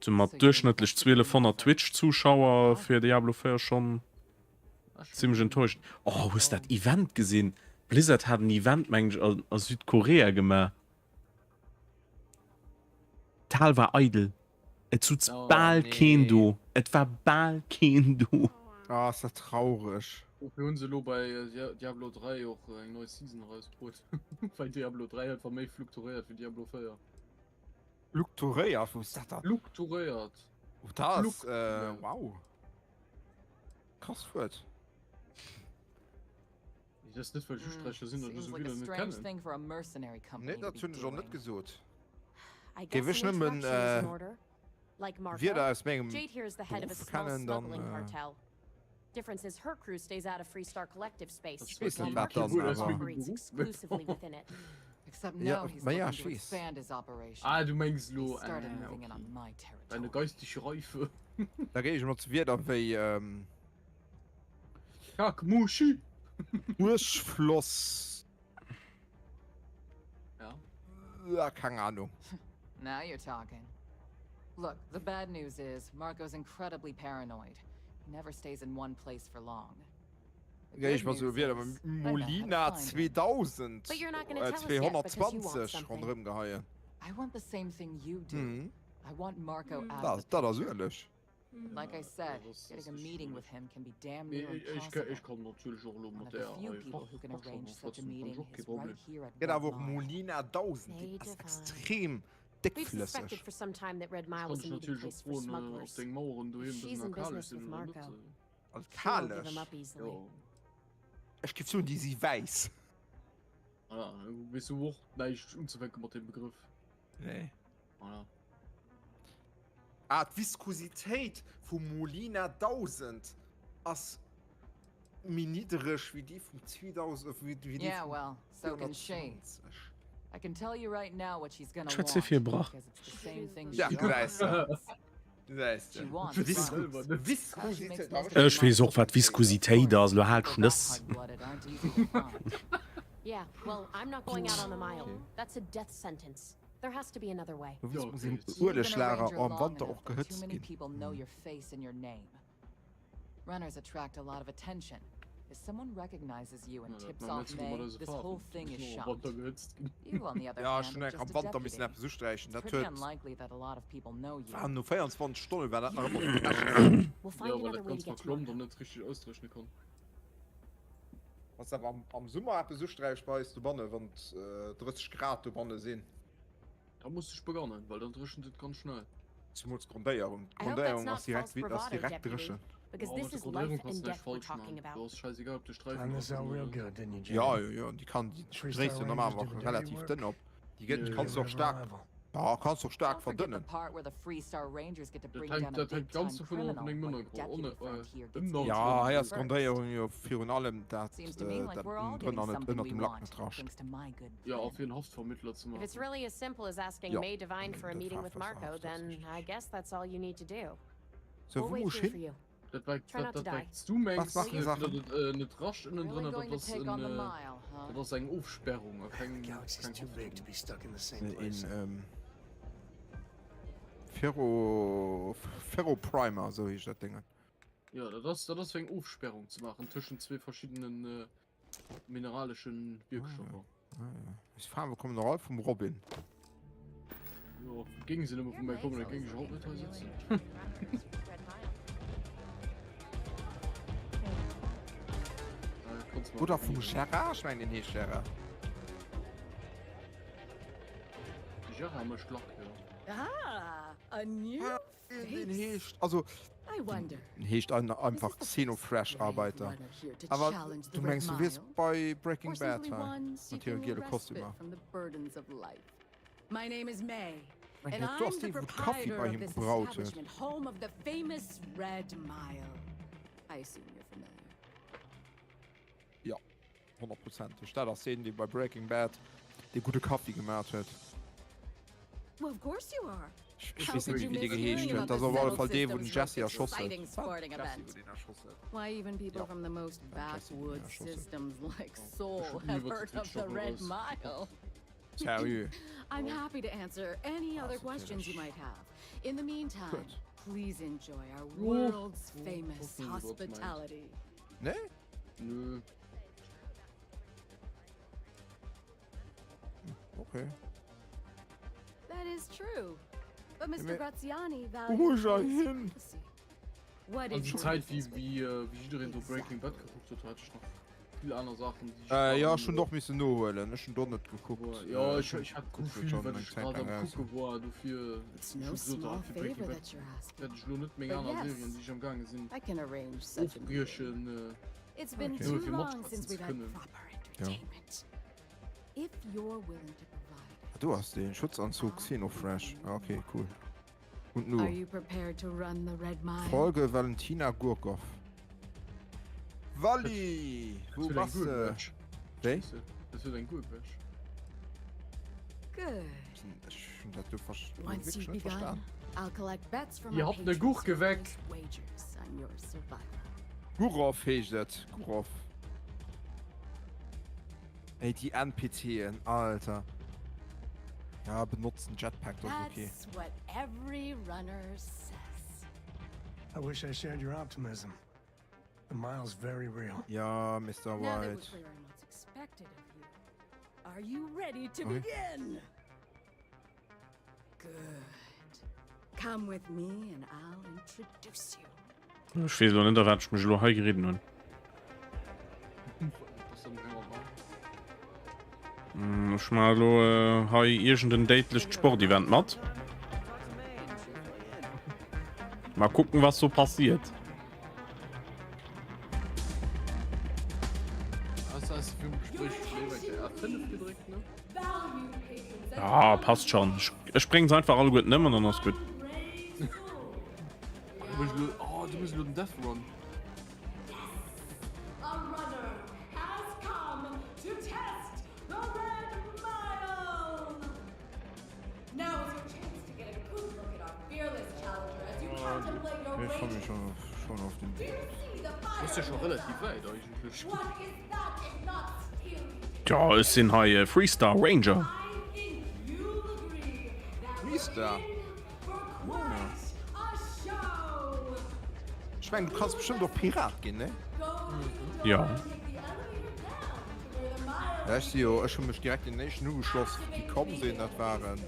Sou mat duerchschnëttlech 1200 Twitch-Zuschauer fir Diablo 4 schonn zimmlech enttäuschend. Oh, hues dat Event gesinn? Blizzard hat en Event, mengen ech, a Südkorea gemaach. D'Hal war eidel. Et sutz Oh, bal keen nee. do. Et war bal keen do. Ah, ass dat traureg. Dofir hunn se elo bei Diablo 3 och eng nei Season erausbruet, well Diablo 3 einfach méi flukturéiert wéi Diablo 4. Flukturéiert? Wou ass dat dann? Flukturéiert. Oh, dat ass, Flukturéiert. äh, wow. Krass Wuert. Nee, dat ass net, well ech Usträicher sinn, dat Seems esou like a vill net strange kennen. thing for a mercenary company Nee, to dat be hunn ech och net doing. gesot. I Géif guess ech an nëmmen, introduction is in äh, order. Like Marco, Wierder aus mengem Jade here is the head of a Beruff small kennen, dann, smuggling äh, cartel. Difference is her crew stays out of Freestar Collective space, Das Ich weess while net, wat Marco's dann, crew awer. operates exclusively within it. Except Ja, now he's ma ja, looking ech to weess. expand his operation. Ah, du mengs He elo, started ah, moving in okay. on my Deine territory. geistige Reife. Da géif ech emol zu Wierder wéi, ähm, Kackmuschi! Ueschfloss. Ja. Ja, keng Ahnung. Now you're talking. Look, the bad news is Marco's incredibly paranoid. He never stays in one place for long. The Géif good ech mal sou news Wierder is, wéi I know how to Molina find him. 2000, But you're not gonna äh, tell us yet because you want 220 something. ronderëm geheien. I want the same thing you do. Mhm. I want Marco Mm. out Dat of the dat ass picture. ueleg. Like I Ja, said, dat ass- getting a dat ass meeting schwierig. with him can be damn Nee, near ech, ech, impossible. ech kann natierlech och elo One mat of the der few hei people who can Fach, arrange Fachjargon such a schwätzen, kann meeting ech och kee is Problem. right here at Gëtt Red awer och Mile. Molina 1000, May déi ass divine. extrem We've suspected déckflësseg. for some time that Red Mile Ech kann was a dech meeting natierlech och place for froen, äh, ob smugglers. deng Maueren doheem If e she's bëssen in alkalesch business sinn with oder net. Marco, äh. she won't give him Alkalesch? up easily. Jo. Ech géif soen, déi si wäiss. Voilà, weess du och näischt unzefänke mat deem Begrëff. Nee. Voilà. Ah, d'Viskositéit vum Molina 1000 ass méi niddereg wéi déi vum 2000, wéi déi Yeah, vum well, so can she. 420. I can tell you right now what she's gonna Schwätzt want, fir Brach. because it's the same thing Ja, she du wants. gesäis de. Du gesäis She de. wants Vis drugs. How she makes Viskositéit. most of her Ech weess money. och wat Viskositéit ass, lo halt People that Schnëss. hard-blooded aren't easy to find. Yeah, well, I'm not going out on the mile. Okay. That's a death sentence. There has to be another way. Dowéinst Ja, muss een okay. You've been a Ueleglager ranger am long Wanter enough och that too gehëtzt many ginn. people know your face and your name. Runners attract a lot of attention. If someone recognizes you and Ja, dat tips man off net mat May, eise this Faarwen. whole thing Déi is sinn och am shot. Wanter gehëtzt ginn. You, on the other Ja, ech hand, hunn are enk am just a Wanter missen deputy. eppes usträichen. It's Dat pretty huet unlikely that a lot of people know you. war no 24 Stonne war dat nach ëmmer frech. We'll find Ja, well another dat way to ganz get to verklommt Marco. an net richteg ausdréchne kann. Wann s de awer am, am Summer eppes usträichs bei eis dobanne, wann et 30 Grad dobanne sinn. Da muss ech begannen, well dann dréchent et ganz schnell. Zemools d'Grondéierung. I hope that's D'Grondéierung not ass direkt, false ass bravado, direkt Deputy, dréchen. because Oh, this mat der is life Grundéierung kannst and du näischt death we're falsch talking man. Do about. ass scheißegal, ob du Sträifen Planned drauf this out sinn real oder net. good, didn't you, Ja, Jade? jo, jo, déi kann, déi Freestar dréist jo Rangers normal do och the dirty relativ work. dënn op. Déi gëtt, Nö. kanns du och River staark, Arrival. ja, kanns du och staark Don't forget the verdënnen. part where the Freestar Rangers get to Dat bring hänkt, down a dat hänkt big-time ganz dovun of, criminal deng while Mënner your gro deputy onne, friend äh, here gets ënner Ja, hei eaten ass first. d'Grondéierung jo virun allem dat, Seems to me äh, like dat we're all drënner getting net something ënnert we dem Lack want, net rascht. thanks to my good Ja, a plan. fir en Haftvermittler ze If it's maachen. really as simple as asking Ja, May Divine for a dat meeting war with was Marco, das then richtig. I guess that's all you need to do. So, We'll wou wait muss here ech for hin? you. Dat war, Try dat, not to dat die. wat du mengs, Was machen äh, fir Sachen? datt et äh, net rascht ënnen Really drënner, dat going to ass take en, on the äh, mile, huh? dat ass eng Ofsperrung a The keng, galaxy's keng too big to Haftvermittlung. be stuck in the same Een, place. ähm, Ferro, Ferro Primer, sou heescht dat Déngen. Ja, dat ass, dat ass fir eng Ofsperrung ze maachen tëschent zwee verschiddenen äh, mineraleschen Wierkstoffer. Ah, ja. Eis Faarwe kommen och all vum Robin. Jo, géinge se nëmme vu Your mär legs kommen, da always géing ech haut looking net hei familiar sëtzen. between the runners with Red Mile. Äh, kannst Oder maachen. vum Gérard? Ech mengen deen heescht Gérard. De Gérard mécht Lack, jo. Ah, a new Deen face. heescht, also. Heescht einfach Xenofresh Arbeiter. Awer du mengs du wiers bei Breaking Bad hei mat hire giele Kostümer? Mengen du ass dee wou de Kaffi bei him gebraut huet. Jo, honnertprozenteg. Dat ass deen dee bei Breaking Bad dee gudde Kaffi gemat huet. Ech weess net méi wéi dee geheescht huet. Dat ass op alle Fall dee wou den Jesse erschoss huet. Wat? Jesse wou deen erschoss huet. Jo, den Jesse wou deen erschoss huet. Seriö? Nee? Nö. Okay. That is true. But Mr. Graziani Wo values muss ich hin? privacy. What Also is die your Zeit, wie, business with wie, äh, wie jiddereen do Breaking Bad gekuckt huet, hat ech nach vill aner Saachen, déi ech Äh, grad ja, am ech hunn och missen nohuelen. Ech hunn do net gekuckt. War. Ja, Äh, ech, ech ech hat kuckt vill, schon wat eng ech Zäit grad lang am raus. kucke war, dofir It's ech no hu gesot, small ah, fir Breaking favor Bad that you're asking. wäert ech lo net meng But aner yes, Serien, déi ech am gaange sinn, I can arrange such a meeting. ofbriechen. Äh, It's been Okay. too Nur fir long matschwätzen since ze we've had kënnen. proper Ja. entertainment. If you're willing to provide Ah, du hast den Schutzanzug Xenofresh. Ah, okay, cool. Und Are nu? you prepared to run the Red Mile? Folge Valentina Gurkov. Wally! Dat Wou huet eng bass guer de? Badge. Wéi? Dat huet eng guer Badge. Good. Ech hunn dat do vers Once wierklech you've net begun, verstan. I'll collect bets from Dir our hatt ne patrons Gurke who weg. place wagers on your survival. Gurov heescht et. Gurov. Ey, déi NPCen, Alter. Ja, benotzen Jetpack, dat ass okay. That's what every runner says. I wish I shared your optimism. The mile's very real. Ja, Mister Now that we're White. clear on what's expected of you, are you ready to Okay. begin? Good. Come with me and I'll introduce you. Ech weess elo net, a wat ech mech elo hei geridden hunn. Ech maache elo hei iergend en déidlecht Sportevent mat. Mal kucken, was so passiert. Ja, passt schon. Ich, ich bring's einfach alleguerten ëm an dann ass gutt. Oh, du muss lo den Death Run. Ech freue mech schon, schon auf den Ass ja schon relativ wäit eigentlech. Tja, ech sinn hei Freestar Ranger. Freestar? Ech mengen du kanns bestëmmt och Pirat ginn, ne? Ja. Ja, ech si jo, ech hu mech direkt den éischten ugeschloss, déi komm sinn, dat waren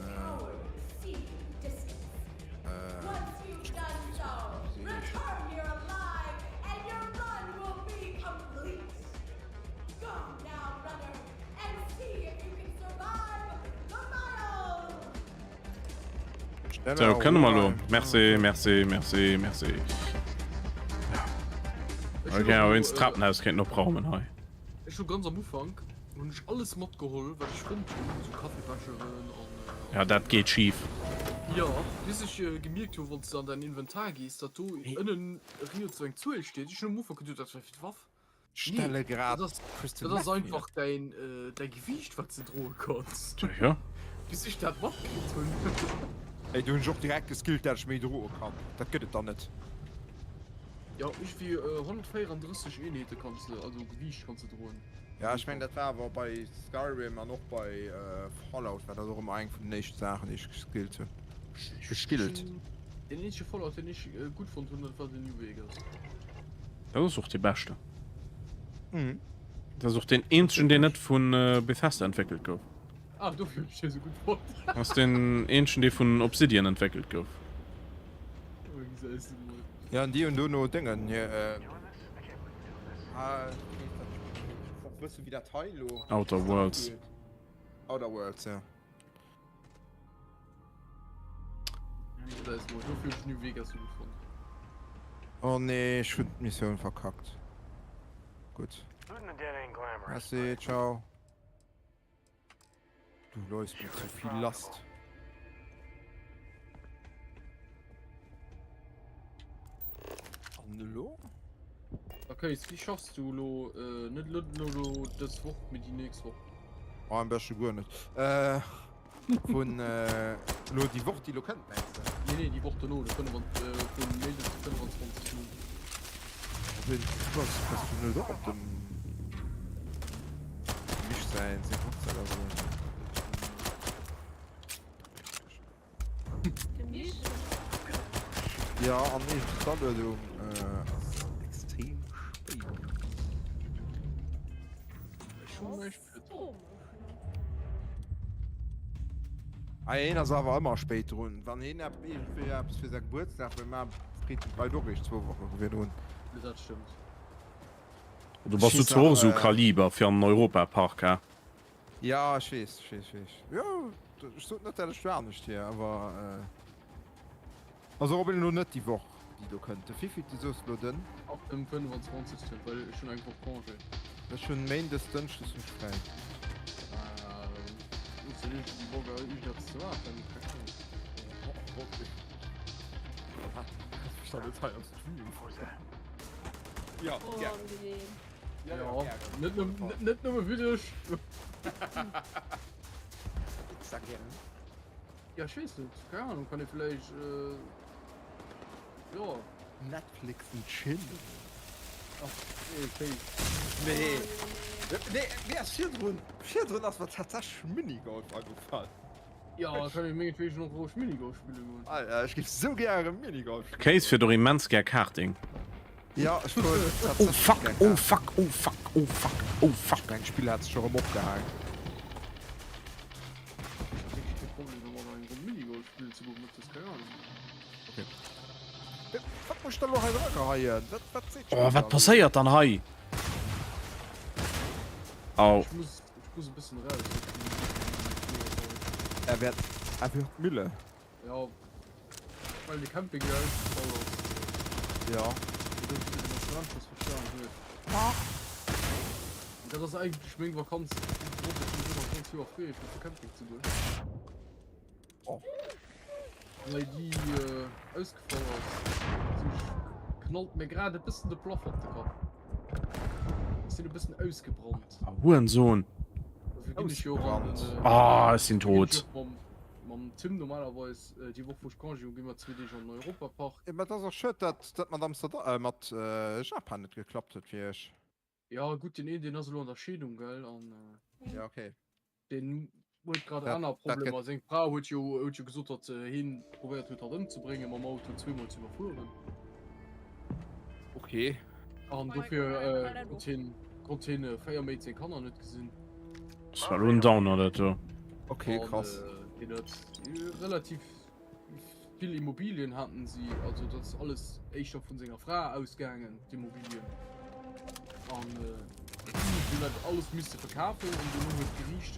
Sou, kënne mer elo. Merci, merci, merci, merci. Ech Okay, awer wéinst d'Trapenhaus kéinten opraumen hei. Ech hu ganz am Ufank hunn ech alles matgeholl wat ech fonnt hunn, sou Kaffibecheren an. Ja, dat geet schif. Jo, bis ech gemierkt hu wann s de an däin Inventar gees, datt do ënnen riets sou eng Zuel steet. Ech hunn am Ufank geduet dat wär fir d'Waff. Stelle grad dat ass, dat ass einfach däin, däi Gewiicht wat s de droe kanns. Tja, jo. Bis ech dat matkritt hunn. Ey, do hunn ech och direkt geskillt dat ech méi droe kann. Dat gëtt et dann net. Jo, iergendwéi 134 Eenheete kanns de, also Gewiicht kanns de droen. Ja, ech mengen dat war awer bei Skyrim an och bei Fallout war dat och ëmmer eng vun den éischte Saachen déi ech geskillt hunn. Geskillt. Deen eenzege Fallout deen ech gutt fonnt hunn, dat war den New Vegas. Dat ass och dee beschten. Dat ass och deen eenzegen deen net vu Bethesda entwéckelt gouf. Ah, dofir hunn ech dee sou gutt fonnt. Ass deen eenzegen dee vun Obsidian entwéckelt gouf. Ja, an déi hunn dono Déngen hier. Wëssen wéi dat hei lo Outer Worlds. Outer Worlds, ja. Oh nee, ech hunn d'Missioun verkackt. Gutt. Merci, ciao. Du läufst mir zu viel Last. An elo? Okay, wéi schaffs du elo äh, net net elo dës Woch, mee déi nächst Woch? Oh, am beschte guer net. Äh, vun äh, lo déi Woch, déi lo kënnt, mengs de? Nee, nee, déi Woch dono, de 25, äh, vun Méindes de 25. un. Ween bass bass du net och op dem Mich säin seng Hochzäit ass oder sou? De Mich? Ja an iergend d'Aluedung ass extrem spéit. Ech hunn näischt kritt. Ah, hien ass awer ëmmer spéit drun. Wann hien iergendwéi eppes fir säi Gebuertsdag wëll maachen, freet en d'Leit och eréischt zwou Woche virdrun. Dat stëmmt. Du bass du zwar och esou Kaliber fir an den Europapark, he? Ja, ech weess, ech weess, ech weess. Jo, ech sot net, dat ech do anescht wier, awer. Also op elo net déi Woch déi do kënnt. De Fifi du soos elo den. Ab dem 25 well ech hunn eng Woch Congé. Ech hunn Méindes, Dënschdes hunn ech fräi. Hues de iergendwéi Bock iergendeppes ze maachen? Keng Ahnung. Jo, gär. Jo, net net nëmme fir dech. Pizza gären. Ja ech weess net, keng Ahnung, kann ee vläicht jo. Netflix and chill. Ach nee, okay. Nee, nee, mir ass virdrun, virdrun ass mer tatsächlech Minigolf agefall. Ja, kann ee mengetwegen och roueg Minigolf spille goen. Alter, ech géif sou gäre Minigolf spille Kéis goen. fiert och immens gär Karting. Ja, ech fueren Oh tatsächlech fuck, gär oh Karting. fuck, oh fuck, oh fuck, oh fuck. Ech mengen, d'Spill hat sech scho rëm opgehaang. Oh, wat passéiert dann hei? Au. Er wird, er wird Mülle. Ja, well de Camping jo ausgefall ass. Ja. Dat ass eigentlech meng Vakanz, wourop ech mech ëmmer d'ganz Joer freeë fir op de Camping ze goen. Oh. Well déi ausgefall ass, sinn ech, knallt mir grad e bëssen de Plafond op de Kapp. Ech sinn e bëssen ausgebrannt. Ah, Hurensohn. Dofir ginn ech jo och an den. Ah, ech sinn tot. Mam Tim normalerweis déi Woch wou ech Congé hunn, gi mer zwee Deeg an den Europapark. Mä et ass och schued, dat dat mat Amsterdam, mat Japan net geklappt huet fir iech. Jo gutt, deen een deen ass elo an der Scheedung, gell, an Ja okay. deen huet grad Dat aner dat gëtt. Problemer. Seng Fra huet jo huet jo gesot, datt hien probéiert huet hatt ëmzebréngen mam Auto, zweemol ze iwwerfueren. Okay. An dofir konnt hien konnt hien 4 Méint seng Kanner net gesinn. Das war lo en Downer dat do. Okay, krass. An deen huet relativ vill Immobilien haten si, also dat ass alles éischter vun senger Fra ausgaangen, d'Immobilien. An si hunn dat alles misse verkafen an dono huet d'Geriicht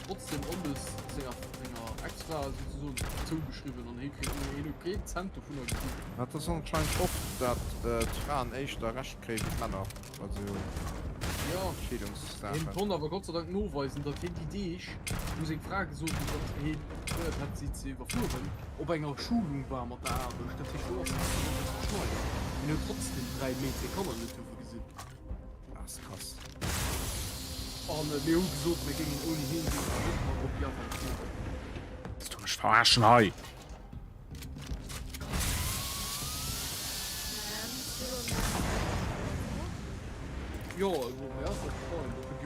trotzdem alles senger senger Ex-Fra souzesoen zougeschriwwen an hie kritt hien huet keen Cent dovunner kritt. Dat ass anscheinend oft, dat d'Fraen éischter Recht kréie wéi d'Männer. Also Ja, Scheedungssaachen. hien konnt awer Gott sei Dank noweisen, datt hien déi Deeg, wou seng Fra gesot huet, datt hien probéiert hätt, si ze iwwerfueren, op enger Schulung war mat der Aarbecht. Dat heescht, do ass en eppes geschneit. Hien huet trotzdem 3 Méint seng Kanner net duerfe gesinn. Dat ass krass. An mir hu gesot, mir géingen ouni hien géinge mer net mat op Japan fueren. Willst du mech verarschen hei?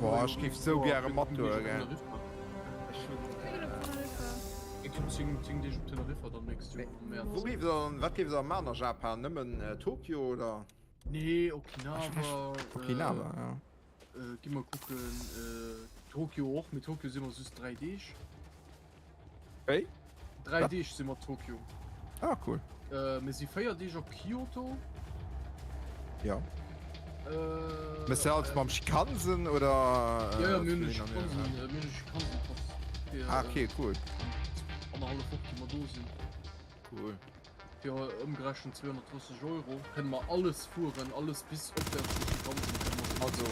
Boah, ech géif sou gäre matgoe gell. Wou géif der dann, wat géif der dann maachen a Japan? Nëmmen Tokio oder? Nee, Okinawa. Okinawa, ja. Gi mer kucken Tokio och, mee Tokio si mer just 3 Deeg. Wéi? 3 Deeg si mer Tokio. Ah, cool. Äh, mir si 4 Deeg op Kyoto. Ja. Äh, Mess de alles mam Shinkansen oder? Ja, ja, mir hunn de Shinkansen, mir hunn de Shinkansen Pass fir. Ah, okay, cool. Annerhallef Woch, déi mer do sinn. Cool. fir ëmgerechent 230 Euro kënne mer alles fueren, alles bis opwäerts zum Shinkansen kënne mer. Also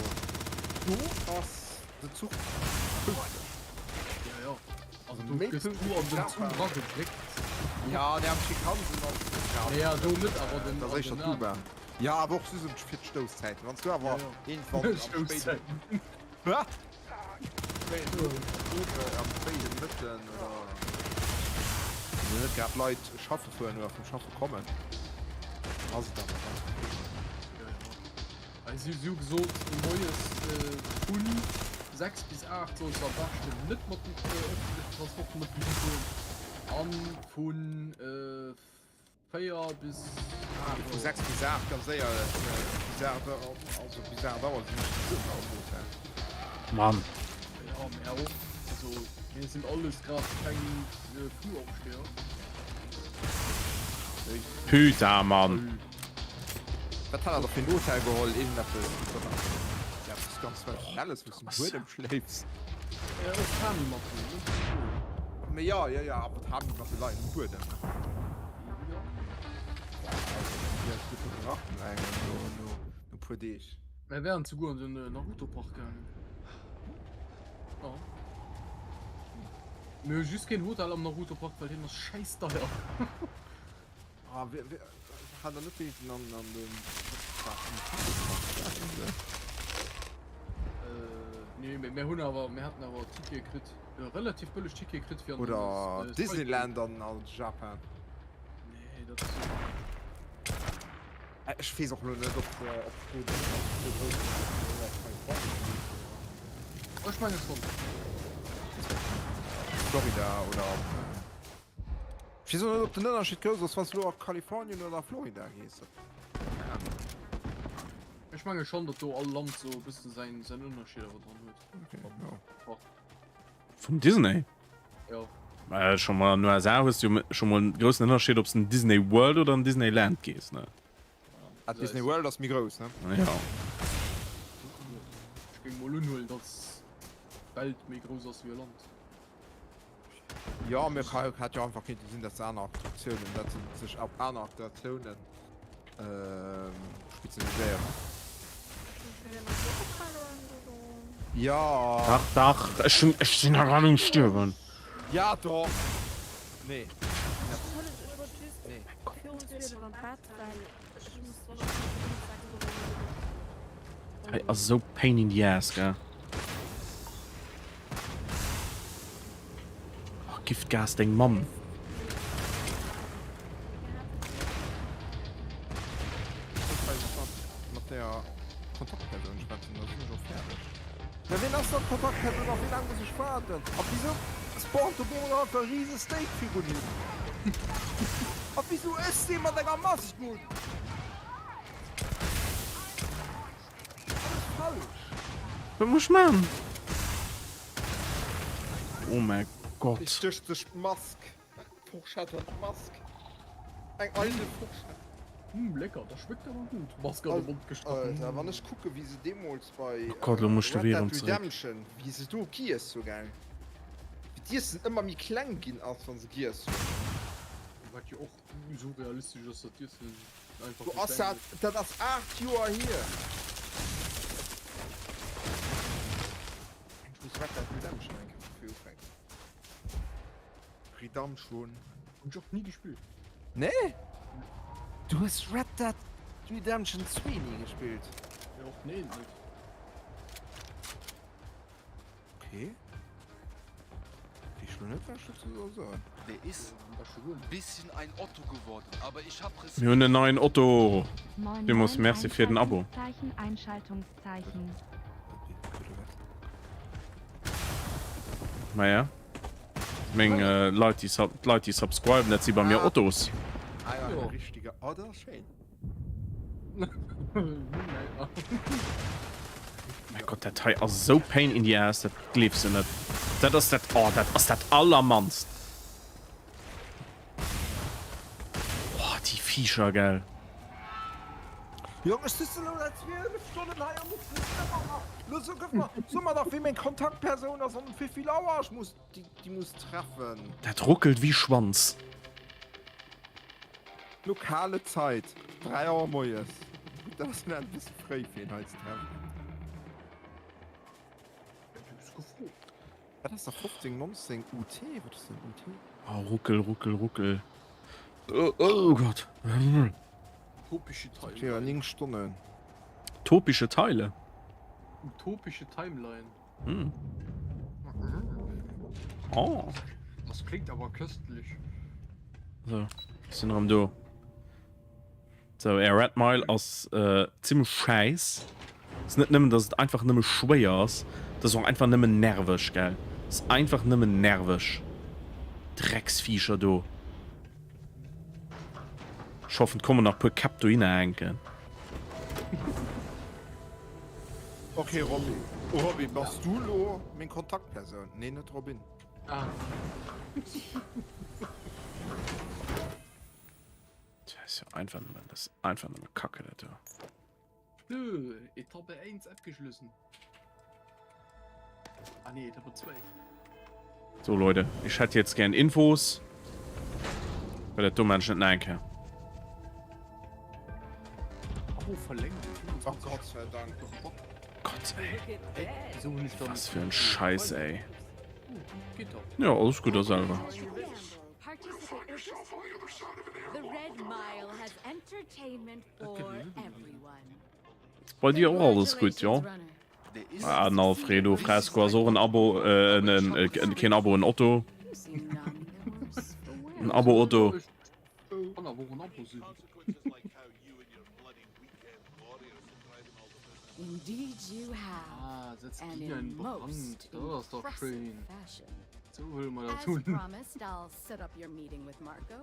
do ass den Zuch pünktlech. Ja, ja. Also do gëss du an den Zuch eragedréckt. Ja, nee, am Shinkansen ass et net grad. Ja, do net, awer den. Dat ass éischter d'U-Bahn. Ja, awer och just fir d'Stousszäiten. Wann s du awer iergendwann am spéiden. Wat? Am spéiden Mëtten oder wann net grad Leit schaffe fueren oder vum Schaffe kommen, ass et awer ganz ok. Jo, jo. Si hu gesot, moies vun 6 bis 8 solls de am beschten net mat dem ëffentlechen Transportmëttel fueren an vun 4 bis 8 Vu 6 bis 8 ganz séier, bis 8 also bis 8 Auer sinn ech zesumme am Hotel. Mann. Jo, mär och. Also mir sinn alles grad keng Frühaufsteher. Putain, Mann. Wat hat der fir en Hotel geholl? Iergendeppes, eppes ganz Traditionelles, wou s du um Buedem schléifs? Och Tamimatten, ne? Mee jo, jo, jo, awer Tamimatte leien um Buedem. No puer Deeg. Mär wären souguer an den Naruto Park gaangen. Jo. Mir hu just keen Hotel am Naruto Park, well deen ass schäiss deier. Ah, wéi, wéi, hat der net wéinstens an, an den, wat war, am Park gaangen, oder? Nee, mee mär hunn awer, mär haten awer Tickete kritt. Relativ bëlleg Ticket kritt fir an Oder Disneyland an a Japan. Nee, dat ass jo. Ech weess och lo net op op do do grouss Ech menge schonn. Florida oder op. Ech weess och net op den Ënnerscheed grouss ass wann s du lo a Kalifornien oder a Florida gees. Keng Ahnung. Ech menge schonn, datt do all Land sou e bëssen säin säin Ënnerscheed awer dran huet. Okay, jo. Vum Disney? Jo. Well scho mol an den USA hues du jo scho mol en groussen Ënnerscheed, ob s de an Disney World oder an Disneyland gees, ne? Ah, Disney World ass méi grouss, ne? Jo. Ech géing mol unhuelen, datt d'Welt méi grouss ass wéi e Land. Jo, mee hätt jo einfach kéinte sinn, datt se aner Attraktiounen, datt se sech op aner Attraktiounen Spezialiséieren. Ja. Dach, dach, ech hunn, ech sinn nach grad um Stierwen. Ja, doch. Nee. Nee. Hei ass esou pain in the ass, gell. Oh, Giftgas deng Mamm. Mat der Kontaktpersoun schwätzen, da sinn ech och fäerdeg. Mä wien ass dann d'Kontaktpersoun a wéi laang muss ech waarden? A wisou spawnt op eemol einfach e rise Steak virun him? A wisou ësst dee mat enger Mask un? Alles falsch. Wat muss ech man? Oh mäi Gott. Dee stécht sech d'Mask. D'Forschett an d'Mask. Eng eidel Forschett. Hm, lecker, dat schmeckt awer gutt. Mask an de Mond gestach. Alter, wann ech kucke wéi se deemools bei Oh Gott, lo muss ech de Red Wee Dead erëm zeréck. Redemption, wéi se do giess hu, gell? Wéi d'Iessen ëmmer méi kleng ginn ass, wann se giess hunn. Wat jo och esou realistesch ass, datt d'Iessen Du ass dat, dat ass 8 Joer hier. Ech muss Red Dead Redemption eng Kéier vu vir ufänken. Redemption. Hunn ech och ni gespillt. Nee? Du hues Red Dead Redemption 2 ni gespillt? Jo, och nee net. Okay. Weess lo net wat ech dozou soll soen. Der is bisschen ein Otto geworden, aber ich hab Mir hunn en neien Otto! Moin Villmools moin Merci fir den Abo. Einschaltungszeichen Einschaltungszeichen. Maja. Meng Leit déi sub, d'Leit déi subscriben, dat si bei mir Ottos. Ah ja, en richtige, oh dat ass schéin. Mein Gott, dat hei ass esou pain in the ass, dat gleefs de net. Dat ass dat, oh, dat ass dat allermannst. Oh, déi Viecher, gell. Jong, ech sitzen elo säit 12 Stonnen hei an et sinn ëmmer nach. Lo so, gëff mer, so mer dach, wie meng Kontaktpersoun ass an um wéivill Auer ech muss déi, déi muss treffen. Dat ruckelt wéi Schwanz. Lokale Zait, 3 Auer moies. Gutt, dat ass nach e bësse fréi fir een hei ze treffen. Wat ass da 15, 19 UT? Wat ass denn UT? Oh, ruckel, ruckel, ruckel. Oh, oh Gott. Utopische Dat wieren Timeline. 9 Stonnen. Topische Teile. Utopische Timeline. Hm. Oh. Das klingt aber köstlich. So, ech sinn erëm do. So, Är Red Mile ass äh, zimmlech schäiss. Ass net nëmmen, dass et einfach nëmme schwéier ass, et ass och einfach nëmmen nerveg, gell? Ass einfach nëmmen nerveg. Drecksviecher do. Ech hoffen, et kommen nach puer Käpp dohinner hänken. Ok Robby, Robby bass du lo meng Kontaktpersoun? Nee net Robin. Ah. Dat ass jo einfach nëmmen, dat ass einfach nëmme Kacke dat do. Nö, Etappe 1 abgeschlossen. Ah nee, Etappe 2. So Leute, ich hätte jetzt gern Infos. Well dat do man ech net nach eng Kéier. Abo verlängert. Oh Gott sei Dank. Gott ey. Wieso hun ich dann Was für ein Scheiß ey. Geht doch. Ja, alles gut da selber. The Red Mile has entertainment for everyone. Bei dir och alles gutt, jo? Ah, den Alfredo Fresco ass och en Abo, äh, en, en, äh, keen Abo, en Otto. En Abo Otto. Kann awer och en Abo sinn. Indeed you have. Ah, setzt And Gina in in Brand. most Dat ass dach impressive schéin. fashion. Sou wëlle mer dat As hunn. promised, I'll set up your meeting with Marco.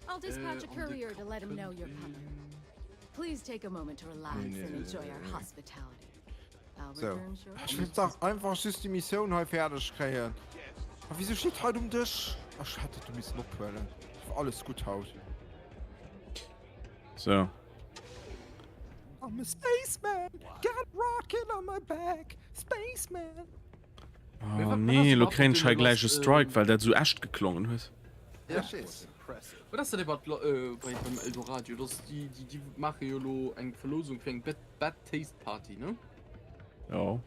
I'll dispatch Äh, a an de courier to Kapp let him know kënnt you're coming. een. Please take a moment to relax Nee, nee, and nee, enjoy nee, our nee. hospitality. I'll So. return shortly. Ech wëllt dach einfach just déi Missioun hei fäerdeg kréien. A wieso steet haut um Dësch? Ech hätt dat do missen ophuelen. Alles gutt haut. So. I'm a spaceman, got a rocket on my back, spaceman. Oh nee, lo kréien ech hei gläich e Strike, well dat esou echt geklongen huet. Ja, ech weess. Wat ass dat iwwer äh, bei beim Eldoradio? Dass déi, déi, déi maache jo lo eng Verlosung fir eng Bad, Bad Taste Party, ne? Jo.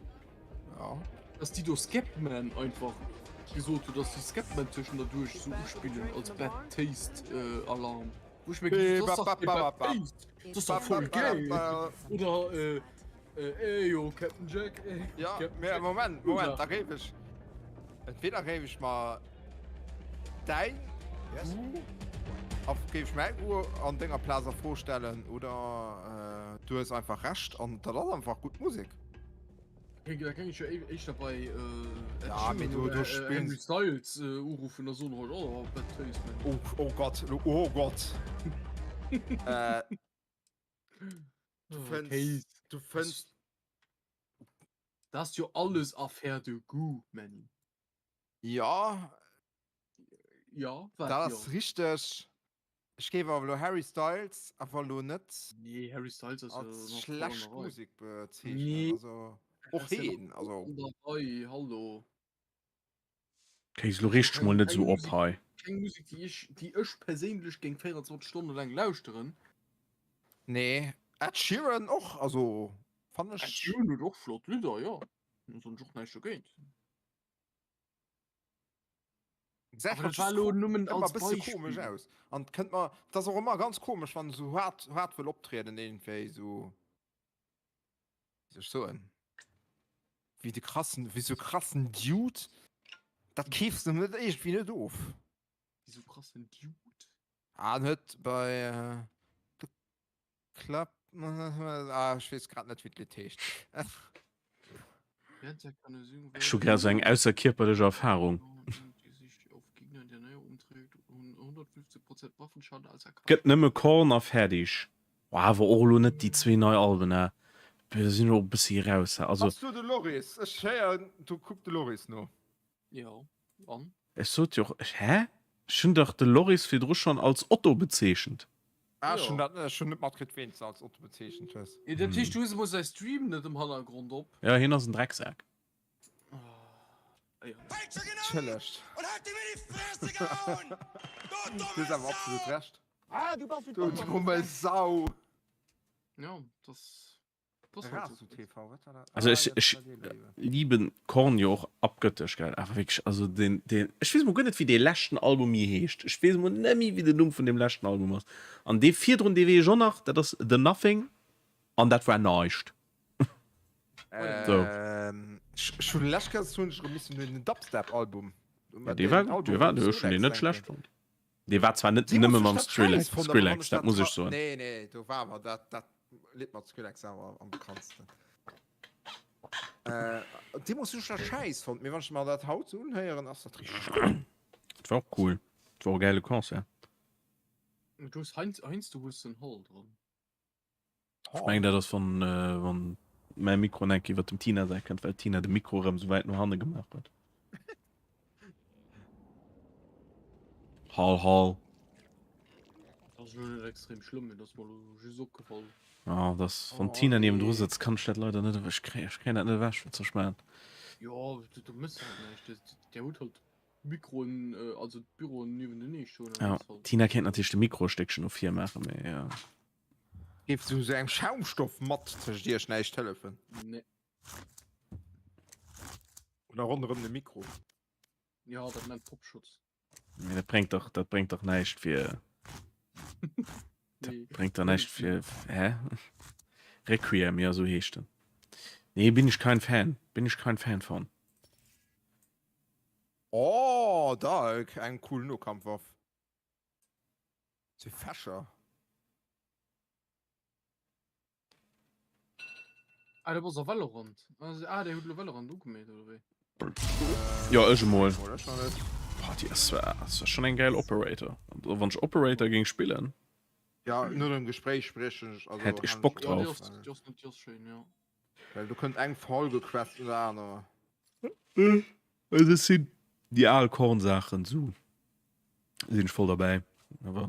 Ja. Dass déi do Scatman einfach gesot hunn, dass déi Scatman tëschen derduerch sou uspillen als Bad Taste äh, Alarm. Wou ech mir geduecht hunn, das ass dach kee Bad Taste, das ass dach voll gäil. Oder äh, äh, Eyo Captain Jack, ey, Ja, Captain mä Jack. Moment, Moment, da géif ech, entweder géif ech mer däin Goût, a géif ech mäi Goût an denger Plaz a Fro stellen, oder du hues einfach Recht an dat ass einfach gutt Musek. Da géing ech jo éischter bei Ed Ja, mee Sheeran do, oder do spillen Harry Styles uruffen a soen, hei, oh, Bad Taste, man. Oh, oh Gott, oh Gott. Äh, du fënns, du fënns. Dat ass jo alles Affaire de goût, Manny. Ja. Ja, wat Dat jo? ass richteg. Ech géif awer elo Harry Styles awer elo net Nee, Harry Styles ass jo als nach voll an schlecht der Rei. Musek bezeechnen. Nee, Also och ass jo nach heen, voll also. an der Rei, hallo. Kéis, lo reeg dech mol net Keng esou op Musek, hei. keng Musek, déi ech, déi ech perséinlech géing 24 Stonne laang lauschteren. Nee, Ed Sheeran och, also fannen Ed ech. Sheeran huet och flott Lidder, jo, do soen ech och näischt dogéint. Gesäit Aber halt dat war just lo ko nëmmen ëmmer als bësse komesch Beispill. aus. An kënnt mer, et ass och ëmmer ganz komesch, wann esou haart, haart wëll optrieden iergendwéi esou, wéi soll ech soen, wéi de krassen, wéi sou krassen Dude. Dat keefs de net iergendwéi net of. Wéi sou krassen Dude? Ah, en huet bei The Club, ah, ech weess grad net, wéi d'Lidd heescht. Ech hu grad esou eng ausserkierperlech Erfarung. Gëtt nëmme Korn a fäerdeg. Oh, awer och elo net déi zwee nei Alben, eh. Da sinn ech och e bëssi raus, eh. Also. Bass du de Loris? Ech héieren, du kuck de Loris no. Jo, an? Ech sot jo och, hä? Ech hunn dach de Loris virdru schonn als Otto bezeechent. Ah, ech hunn dat, ech hunn net matkritt, ween s de als Otto bezeechent hues. Jo, dat heescht, du hues emol säi Stream net am Hannergrond op? Jo, hien ass en Drecksak. Ah, jo. Entschëllegt. Du hues awer absolut Recht. Du domme Sau! Ja, das, das halt so. TV, wat war dat? Also ech, ech lieben Korn jo och abgöttesch, gell, awer wierklech, also den, den, ech weess mol guer net wéi dee leschten Album méi heescht, ech weess mol net méi wéi den Numm vun deem leschten Album ass, an dee virdrun dee weess ech och nach, dat ass The Nothing an dat war naischt. So. Ech hunn lescht Kéier hunn ech erëm missen un den Dubstep Album. Ja, dee war gutt, dee war, ech hunn deen net schlecht fonnt. Dee war zwar net nëmme mam Skrillex, Skrillex, dat muss ech soen. Nee, nee, do war awer dat, dat Lidd mat Skrillex awer am bekanntsten. Äh, deemools hunn ech dat schäiss fonnt, mee wann ech mer dat haut sou unhéieren, ass dat richteg gutt. Dat war och cool. Dat war och e gäile Concert. Du hues heiansdo hues de en Hall dran. Ech mengen dat ass wann wann mäi Mikro enk iwwer dem Tina säi kënnt, well d'Tina de Mikro erëm sou wäit no hanne gemaach huet. Hall hall. Dat ass elo net extrem schlëmm, mee dat ass mer elo just opgefall. Ja, dat wann d'Tina niewendru sëtzt, kann ech dat leider net ewech kréien. Ech kréien dat net ewech, wat soll ech maachen? Jo, do méchs de halt näischt. Där hutt halt D'Mikroen, also d'Büroen niewentenee stoen. Ja, d'Tina kéint natierlech de Mikro e Stéckchen no vir maachen, mee jo. Géif sou eng Schaumstoffmatt tëscht iech näischt hëllefen? Nee. Oder ronderëm de Mikro? Jo, dat nennt Popschutz. Mee dat bréngt dach, dat bréngt dach näischt fir. Dat bréngt dach näischt fir, hä? Requiem, jo, sou heescht en. Nee, bin ich kein Fan, bin ich kein Fan von. Oh da eng cool Nokampfwaff. Sou Fächer. Ah du bass a Valorant. Ah dir hutt elo Valorant ugemeet oder wéi? Jo ech emol. Boah déi ass zwar ass zwar schon eng geil Operator. Also wann ech Operator géing spillen. Ja no dem Gespréich spriechen ech also hätt ech Bock drauf. Jo déi ass déi ass schéin jo. Well do kënnt eng Folgequest no der anerer. Also ech sinn déi al Korn-Saachen sou sinn ech voll derbäi. Awer